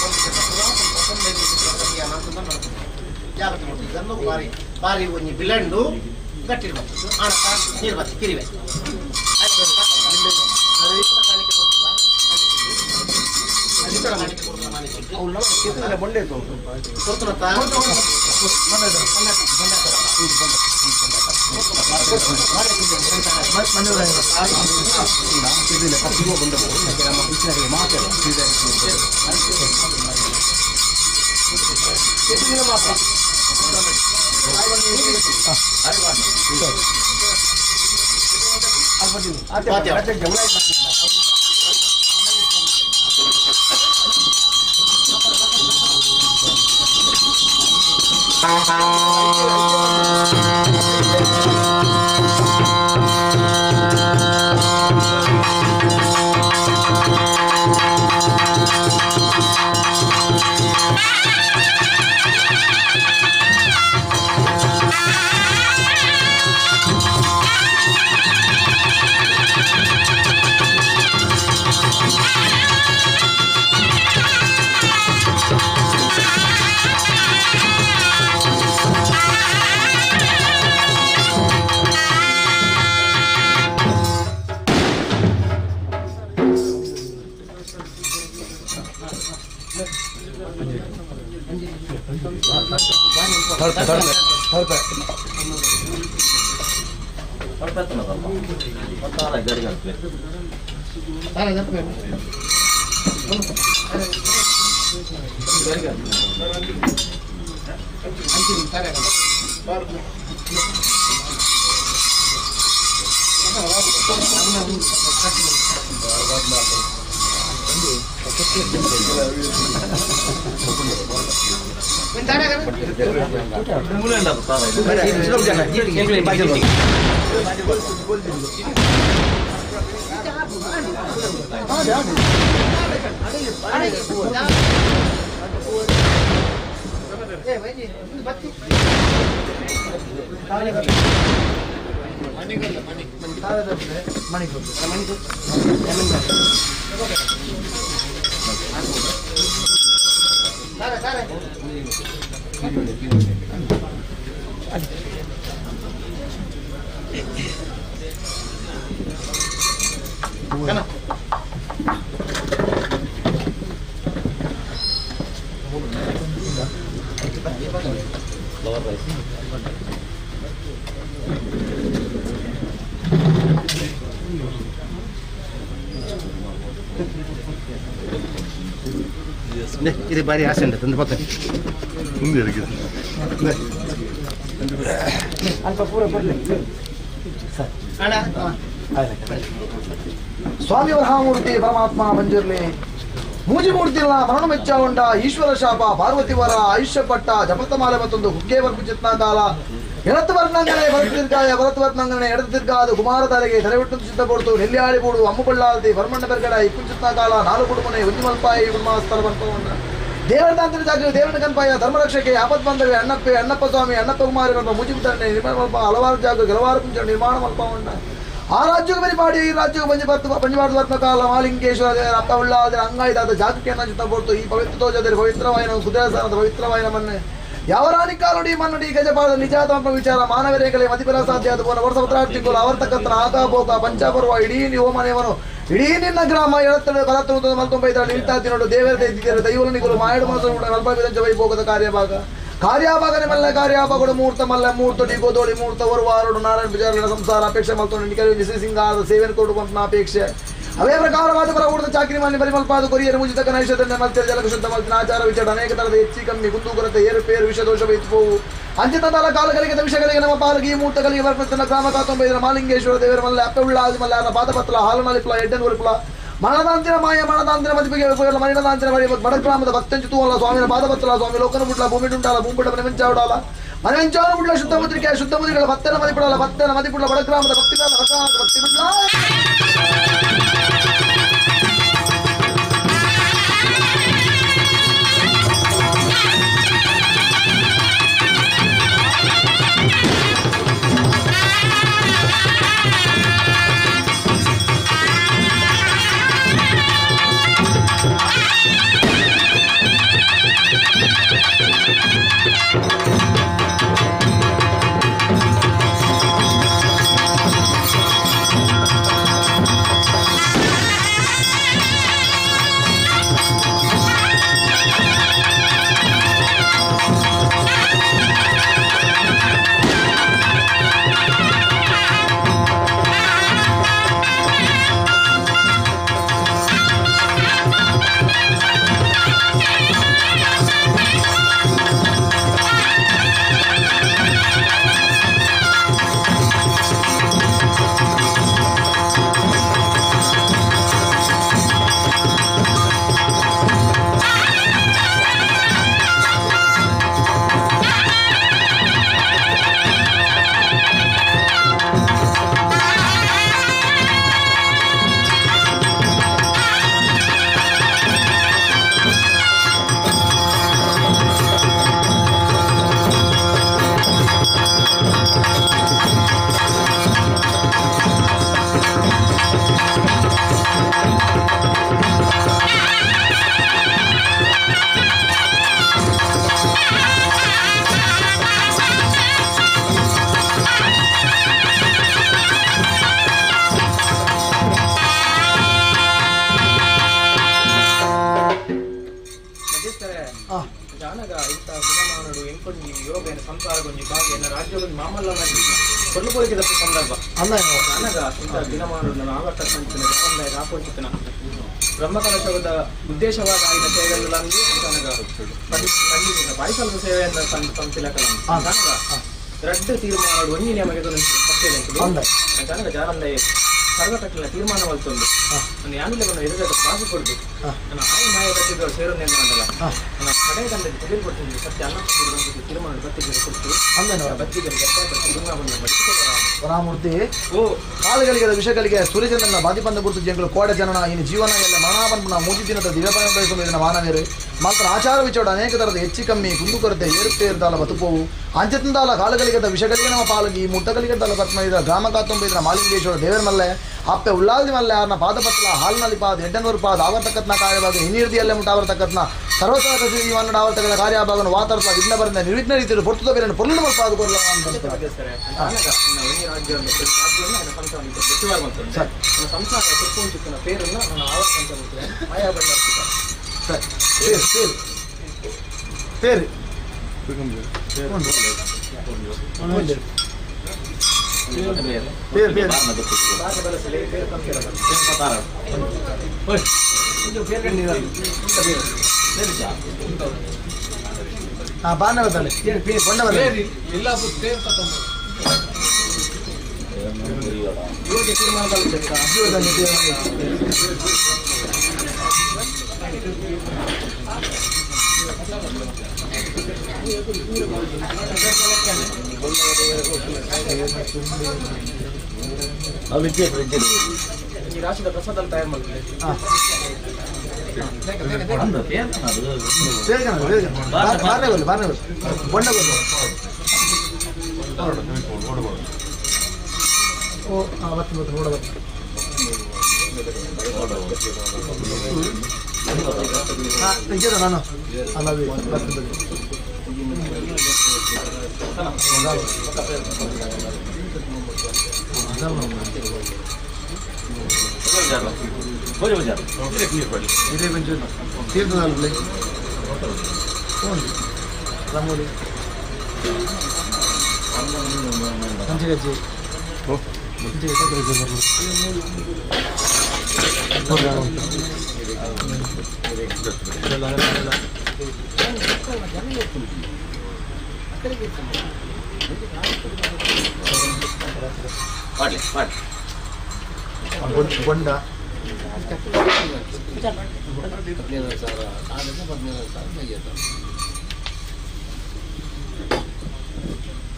ಜಾಗ್ರತೆ ಮಾಡ್ತೀವಿ. ಇದನ್ನು ಬಾರಿ ಬಾರಿ ಒಂಜಿ ಬಿಲಂಡು ಗಟ್ಟಿರ್ಬೇಕು ಆಣಕ ನೀರು ಬತ್ತಿ ಕಿರಿವೆ ಇದು ಬಾರಿ ಆಸೆ ಉಂಟು ತಂದು ಪಕ್ಕ ಅಲ್ಪ ಪೂರ ಕೊಡಲಿ. ಸ್ವಾಮಿ ವರಹಾಮೂರ್ತಿ ಪರಮಾತ್ಮ ಮಂಜುರ್ಲಿ ಮೂಜಿಮೂರ್ತಿಲ್ಲ ಮರಣ ಮೆಚ್ಚಾಗೊಂಡ ಈಶ್ವರ ಶಾಪ ಪಾರ್ವತಿ ವರ ಆಯುಷ್ಯ ಪಟ್ಟ ಜಪತಮಾಲೆ ಮತ್ತೊಂದು ಹುಗ್ಗೆ ಬರ್ಪು ಕಾಲ ಎಡತ್ತು ವರ್ಣಂಗನೆ ಭರತ ಭರತ ವರ್ಣಂಗನೆ ಎಡತು ತಿರ್ಗಾದು ಕುಮಾರ ತಲೆಗೆ ತಲೆಬಿಟ್ಟು ಸಿದ್ಧಪಡ್ತು ನೆಲ್ಲಿಯಾಳಿ ಬೂಡು ಅಮ್ಮುಬಳ್ಳಾದಿ ವರ್ಮಣ್ಣ ಬೆರ್ಗಡ ಇಪ್ಪುಂಚಿತ್ನ ಕಾಲ ನಾಲ್ಕು ಕುಡುಮನೆ ಒಂಜಿಮಲ್ಪಾಯಿ ಗುಡ್ಮಾಸ್ಥಲ ಬಂಪವನ್ನ ದೇವರದಾಂತರ ಜಾಗೃತಿ ದೇವರ ಕನ್ಪಾಯ ಧರ್ಮರಕ್ಷಕೆ ಆಪತ್ ಬಂದವೆ ಅಣ್ಣಪ್ಪೆ ಅಣ್ಣಪ್ಪ ಸ್ವಾಮಿ ಅಣ್ಣಪ್ಪ ಕುಮಾರಿ ಮಲ್ಪ ಮುಜಿಬುತ್ತಣ್ಣೆ ನಿರ್ಮಾಣ ಮಲ್ಪ ಹಲವಾರು ಜಾಗ ಕೆಲವಾರು ಕುಂಚ ನಿರ್ಮಾಣ ಮಲ್ಪವನ್ನ ಆ ರಾಜ್ಯಕ್ಕೆ ಬರಿಪಾಡಿ ಈ ರಾಜ್ಯಕ್ಕೆ ಪಂಜಬಾರ್ದು ವರ್ಮಕಾಲ ಮಾಲಿಂಗೇಶ್ವರ ದೇವರ ಅಪ್ಪ ಉಳ್ಳಾದರೆ ಅಂಗಾಯ್ದಾದ ಜಾಗಕ್ಕೆ ಚಿತ್ತ ಪೊರ್ತು ಈ ಪವಿತ್ರ ತೋಜದರೆ ಪವಿತ್ರವಾಯಿನ ಕುದುರೆಸಾನದ ಪವಿತ್ರವಾಯಿನ ಮನ್ನೆ ಯಾವ ರಾಣಿ ಕಾಲುಡಿ ಮನ್ನುಡಿ ಗಜಪಾದ ನಿಜಾತ್ಮ ವಿಚಾರ ಮಾನವರೇಖಲೆ ಮತಿಪರ ಸಾಧ್ಯ ಅದು ವರ್ಷ ಪತ್ರಾರ್ಥಿಗಳು ಅವರ್ತಕ್ಕಂಥ ಆಕಾಭೋಗ ಪಂಚಾಪರ್ವ ಇಡೀ ನೀವು ಮನೆಯವನು ಇಡೀ ನಿನ್ನ ಗ್ರಾಮ ಎಳತ್ತಡೆ ಬಲತ್ತು ಮಲ್ತೊಂಬೈದರಲ್ಲಿ ಇಳ್ತಾ ತಿನ್ನೋಡು ದೇವರ ದೈವನಿಗಳು ಮಾಯಡು ಮಾಸ ಮಲ್ಪ ವೈಭೋಗದ ಕಾರ್ಯಭಾಗ ಕಾರ್ಯಾಭಾಗನೆ ಮಲ್ಲ ಕಾರ್ಯಾಭಾಗಡು ಮೂರ್ತ ಮಲ್ಲ ಮೂರ್ತೊಡಿ ಗೋದೋಡಿ ಮೂರ್ತ ಒರುವಾರುಡು ನಾರಾಯಣ ಪೂಜಾರಿನ ಸಂಸಾರ ಅಪೇಕ್ಷೆ ಮಲ್ತೊಂಡು ನಿಕಲಿ ಶ್ರೀ ಸಿಂಗಾರದ ಸೇವೆಯನ್ನು ಕೊಡು ಪಂಪನ ಅಪೇಕ್ಷೆ ಅವೇ ಪ್ರಕಾರವಾದ ಪರ ಊಟದ ಚಾಕ್ರಿ ಮಾನ್ಯ ಪರಿಮಲ್ಪಾದ ಕೊರಿಯರು ಮುಜಿತ ನೈಷಧನ್ಯ ಮಲ್ತಿರ ಜಲಕ ಶುದ್ಧ ಮಲ್ತಿನ ಆಚಾರ ವಿಚಾರ ಅನೇಕ ತರದ ಹೆಚ್ಚಿ ಕಮ್ಮಿ ಕುಂದು ಕೊರತೆ ಏರುಪೇರು ವಿಷ ದೋಷ ಬೈತ್ಪೋವು ಅಂಚಿತಂದಾಲ ಕಾಲಗಳಿಗೆ ವಿಷಗಳಿಗೆ ನಮ್ಮ ಪಾಲಗಿ ಮೂರ್ತಗಳಿಗೆ ಬರ್ಪತನ ಗ್ರಾಮ ಕಾತೊಂಬೈದರ ಮಾಲಿಂಗೇಶ್ವರ ದೇವರ ಮಲ್ಲ ಅಪ್ಪೆ ಉಳ್ಳಾದಿ ಮಲ್ಲಾರ ಪಾದಪತ್ರ ಹಾಲನಲಿಪ್ಲ ಎಡ್ಡನ್ ಉರುಪ್ಲ ಮರಣದಾಂತಿನ ಮಾಯ ಮರಣದಾಂತಿನ ಮದಿಪಿಗೆ ಮರಣದಾಂತಿನ ಬಳಿ ಬಡಗ್ರಾಮದ ಭಕ್ತಂಚು ತೂವಲ್ಲ ಸ್ವಾಮಿನ ಪಾದಪತ್ರ ಸ್ವಾಮಿ ಲೋಕನ ಬುಡ್ಲ ಭೂಮಿಡುಂಟಾಲ ಭೂಮಿಡ ಮನೆಮಂಚಾವಡಾಲ ಮನೆಮಂಚಾವನ ಬುಡ್ಲ ಶುದ್ಧ ಮುದ್ರಿಕೆ ಶುದ್ಧ ಮುದ್ರಿಗಳ ಭಕ್ತನ ಮದಿಪಡಲ ಭಕ್ತನ ಮದಿಪುಡ್ಲ ಬಡಗ್ರಾಮದ ಭಕ್ತಿಗಳ ಭಕ್ತಿ ಬಿಡ್ಲ ಬ್ರಹ್ಮಕಲಶದ ಉದ್ದೇಶವಾದ ಆಯ್ದ ಸೇವೆಗಳನ್ನು ಬಾಯಿಸಲದ ಸೇವೆಯನ್ನು ರಡ್ಡು ತೀರ್ಮಾನ ಒಂಜಿ ನಿಯಮಕ್ಕೆ ಸತ್ಯ ಜಾರಂದಯ ಸರ್ವತಕ್ಕಲ ತೀರ್ಮಾನ ಮಲ್ತೊಂದು ನನ್ನ ಯಾನುಲೆಗೊಂದು ಎದುರು ಬಾಸು ಕೊಡ್ದು ನನ್ನ ಆಯಿ ಮಾಯ ಕಟ್ಟಿದವರು ಸೇರೋನೇನು ಮಾಡಲ್ಲ ನನ್ನ ಕಡೆ ತಂದೆ ತೆಗೆದು ಕೊಡ್ತೀನಿ ಸತ್ಯ ಅನ್ನ ತೀರ್ಮಾನ ಬತ್ತಿಗೆ ಕೊಡ್ತು ಬತ್ತಿಗೆ ವರಾಮೂರ್ತಿ ಕಾಲುಗಳಿಗೆ ವಿಷಗಳಿಗೆ ಸೂರ್ಯಚಂದ್ರನ ಬಾದಿಪಂದ ಗುರುತು ಜಂಗಳು ಕೋಡ ಜನನ ಇನ್ನು ಜೀವನ ಎಲ್ಲ ಮರಣಾಪನ್ಪುನ ಮೂಜಿ ದಿನದ ದಿವ್ಯಪಾನ ಬಯಸುವ ಮಾನವೇರು ಮಾತ್ರ ಆಚಾರ ವಿಚಾರ ಅನೇಕ ತರದ ಹೆಚ್ಚಿ ಕಮ್ಮಿ ಕುಂದುಕೊರತೆ ಏರುಪೇರುದಾಲ ಬತುಪೋವು ಅಂಚತಿಂದಾಲ ಕಾಲುಗಳಿಗೆ ವಿಷಗಳಿಗೆ ನಮ್ಮ ಪಾಲಗಿ ಮುಟ್ಟಗಳಿಗೆ ಪತ್ಮ ಗ್ರಾಮ ಕಾತೊಂಬೈದ್ರ ಮಾಲಿಂಗೇಶ್ವರ ದೇವರ ಮಲ್ಲೆ ಅಪ್ಪೆ ಉಳ್ಳಾಲ್ದಿ ಮಲ್ಲೆ ಆರ್ನ ಪಾದಪತ್ರ ಹಾಲ್ನಲ್ಲಿ ಪಾದ ಎಡ್ಡನೂರು ಪಾದ ಆವರ್ತಕತ್ನ ಕಾರ್ಯಭಾಗ ಹಿನ್ನಿರ್ದಿಯಲ್ಲೇ ಮುಟ್ಟಾವರ್ತಕತ್ನ ಸರ್ವಸಾರ ಜೀವನ ಆವರ್ತಗಳ ಕಾರ್ಯಭಾಗನ ವಾತರ್ತ ವಿಘ್ನ ಬರಿಂದ ನಿರ್ವಿಘ್ನ ರೀತಿಯಲ್ಲಿ ಪೊರ್ತುದ ಬೇರೆ ಪೊರ್ಲು ಪಾದ ಕೊರಲ പേര് പേര് ಆ ಬಾನ ಬರ್ತಾಳೆ ಬೊಂಡ ಬರ್ತಾಳೆ ಈ ರಾಶಿದ ಪ್ರಸಾದ ತಯಾರು ಮಾಡ್ತಾರೆ. ಬೊಂಡ ಓ ಬರ್ತೀನಿ ಬರ್ತೀನಿ ನೋಡ ಬರ್ತೀನಿ. ಹಾಂ ತೆಗ್ಯೋದ ನಾನು ಅಲ್ಲ ಬರ್ತೀನಿ ಬರ್ತೀನಿ. ಇದೇ ತೀರ್ಥದಲ್ಲಿ. ರಂಗೋಲಿ ಕಂಚಿಗಜ್ಜಿ ಬೊಂಡ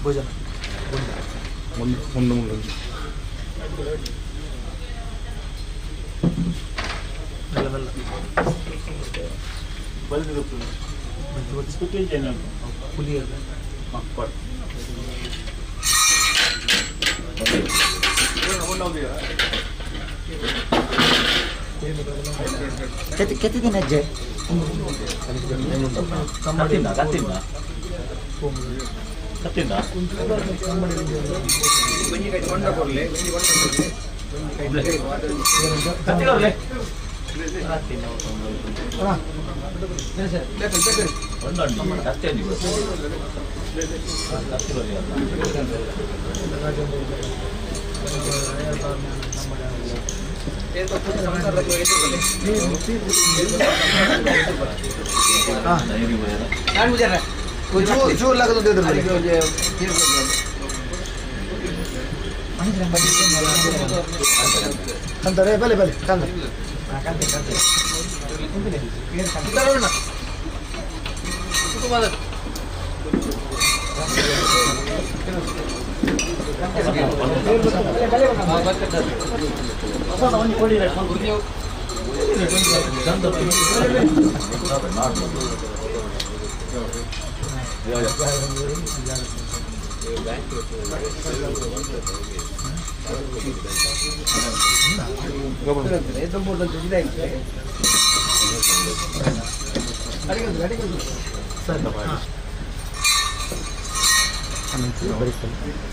ಭೋಜನ ಒಂದು ಮೆಲ್ಲ ಮೆಲ್ಲ ಪುಲಿ ಕೆತ್ತಿದ್ದೀನಿ ಅಜ್ಜೆ. ಕತ್ತಿಂದ ಕತ್ತಿಂದ ಕತ್ತಿಂದ ಚೂರು ಲಾಗದ ಅಂತಾರೆ ಬಲೆ ಬಲೆ ಕಂದ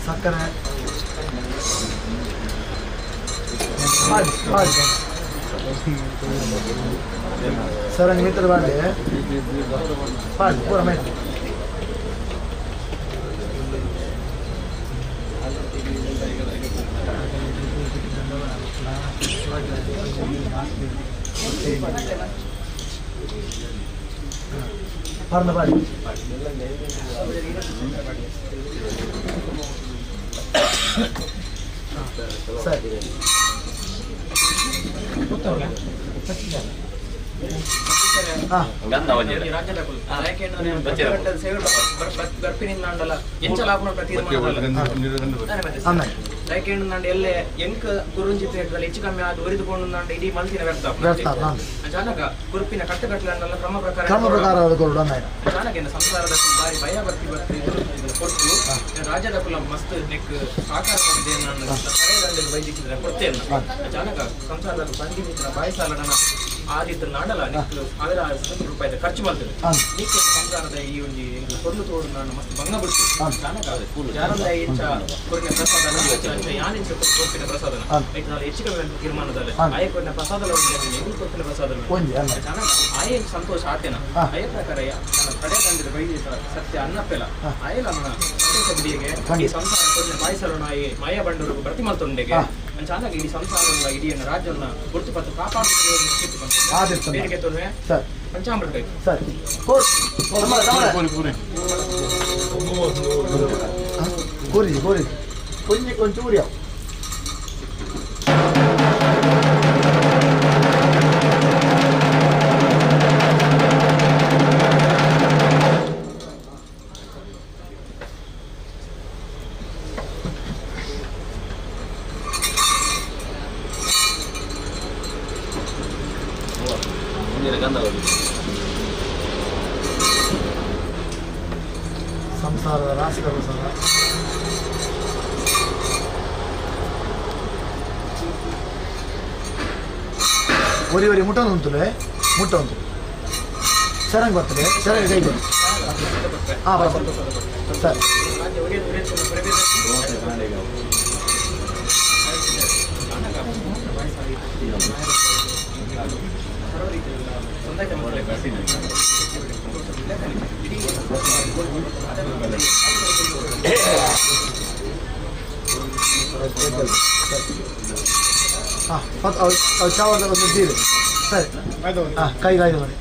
ಸಕ್ಕರೆ ಸರ್ ಮಿತ್ರ ಬಾಂಡೆ ಪಾಡ್ ಪೂರ ಮೇಟ್ ಪಾಡ್ನ ಪಾಡಿ ಸರಿ ಎಲ್ಲೆ ಎಂಕ್ ಕುರುಂಜಿತ್ ಹೆಚ್ಚು ಕಮ್ಮಿ ಆದ್ ಒರಿದುಕೊಂಡು ಇಡೀ ಮಲ್ತಿನ ವ್ಯರ್ಥ ಅಚಾನಕ ಕುರುಪಿನ ಕಟ್ಟುಕಟ್ಟಲನ್ನೆಲ್ಲ ಕ್ರಮ ಪ್ರಕಾರ ಅಚಾನಕ ಸಂಸಾರದ ಬಾರಿ ಭಯ ಬರ್ತಿ ಬರ್ತಿ ಕೊಟ್ಟು ರಾಜ್ಯದ ಕುಲ ಮಸ್ತ್ ನೆಕ್ ಸಾಕಾರ ವೈದ್ಯಕೀಯ ಕೊಡ್ತೇನೆ ಅಚಾನಕ ಸಂಸಾರದ ಬಂದಿ ಬಾಯಿ ಸಾಲನ ಆದಿತ್ತ ನಾಡಲ ನೆಕ್ 1000 ರೂಪಾಯಿ ಖರ್ಚು ಮಾಡ್ತದೆ ನಿಕ್ ಸಂಸಾರದ ಈ ಒಂದು ಕೊರ್ಲು ತೋಡು ನಾನು ಮಸ್ತ್ ಭಂಗ ಬಿಡ್ತು ಅಚಾನಕ ಯಾರಂದ ಇಂಚ ಕೊರಿನ ಪ್ರಸಾದನ ಯಾನಿಂಚ ಕೊಪ್ಪಿನ ಪ್ರಸಾದನ ಐತನಾಲ ಹೆಚ್ಚು ಕಮ್ಮಿ ತೀರ್ಮಾನದಲ್ಲಿ ಆಯ ಕೊರಿನ ಪ್ರಸಾದ ಎಂಗುಲು ಕೊಪ್ಪಿನ ಪ್ರಸಾದ ಅಚಾನಕ ಆಯ ಸಂತೋಷ ಆತೇನ ಆಯ ಪ್ರಕಾರ ನನ್ನ ಕಡೆ ತಂದಿದ ವೈದ್ಯ ಸತ್ಯ ಅನ್ನಪ್ಪೆಲ ಆಯಲ ನನ್ನ ಸಂತೋಷ ಬಿಡಿಗೆ ಈ ಸಂಸಾರ ಕೊರಿನ ಬಾಯಿಸಲೋಣ ಮಾಯ ಬಂಡೂರು ಪ್ರತಿಮಲ್ತೊಂಡೆಗೆ ಅಚಾನಕ ಇಡೀ ಸಂಸಾರವನ್ನ ಇಡೀ ರಾಜ್ಯವನ್ನ ಗುರುತು ಪತ್ತು ಕಾಪಾಡುತ್ತೆ ಬೇರೆ ತೊಂದರೆ ಪಂಚಾಮೃತ ಸರಿ ಕೋರಿ ಕೋರಿ ಕೊಂಚ ಕೊಂಚ ಊರಿಯಾವು ಸಂಸಾರದ ರಾಶಿಗಳು ಸಹ ಒರಿ ಒರಿ ಮುಟ್ಟ ಉಂಟುಲೆ ಮುಟ್ಟ ಉಂಟು ಸರಂಗ್ ಬರ್ತದೆ ಸರಂಗ್ ಕೈ ಬರ್ತದೆ ಹಾಂ ಬರಬರ್ ಸರಿ ಹಾಂ, ಅವು ಚಾವರದ ಒಂದು ಇದ್ದೀರಿ. ಸರಿ, ಹಾಂ, ಕೈಗಾಯ್ದು ಮಾಡಿ.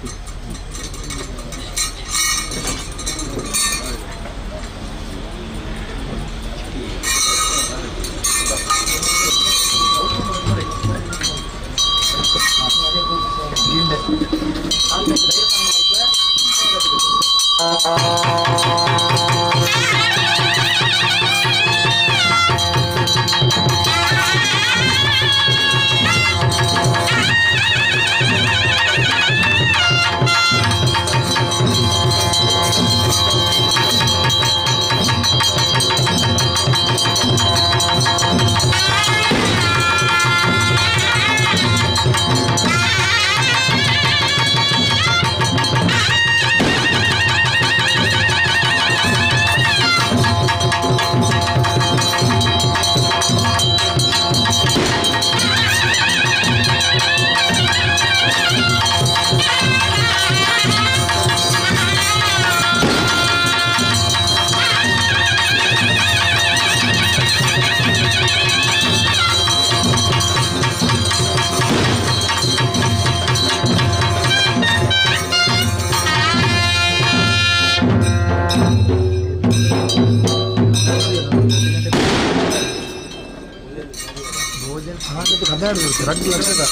ಭೋಜನ 12 ಲಕ್ಷದ.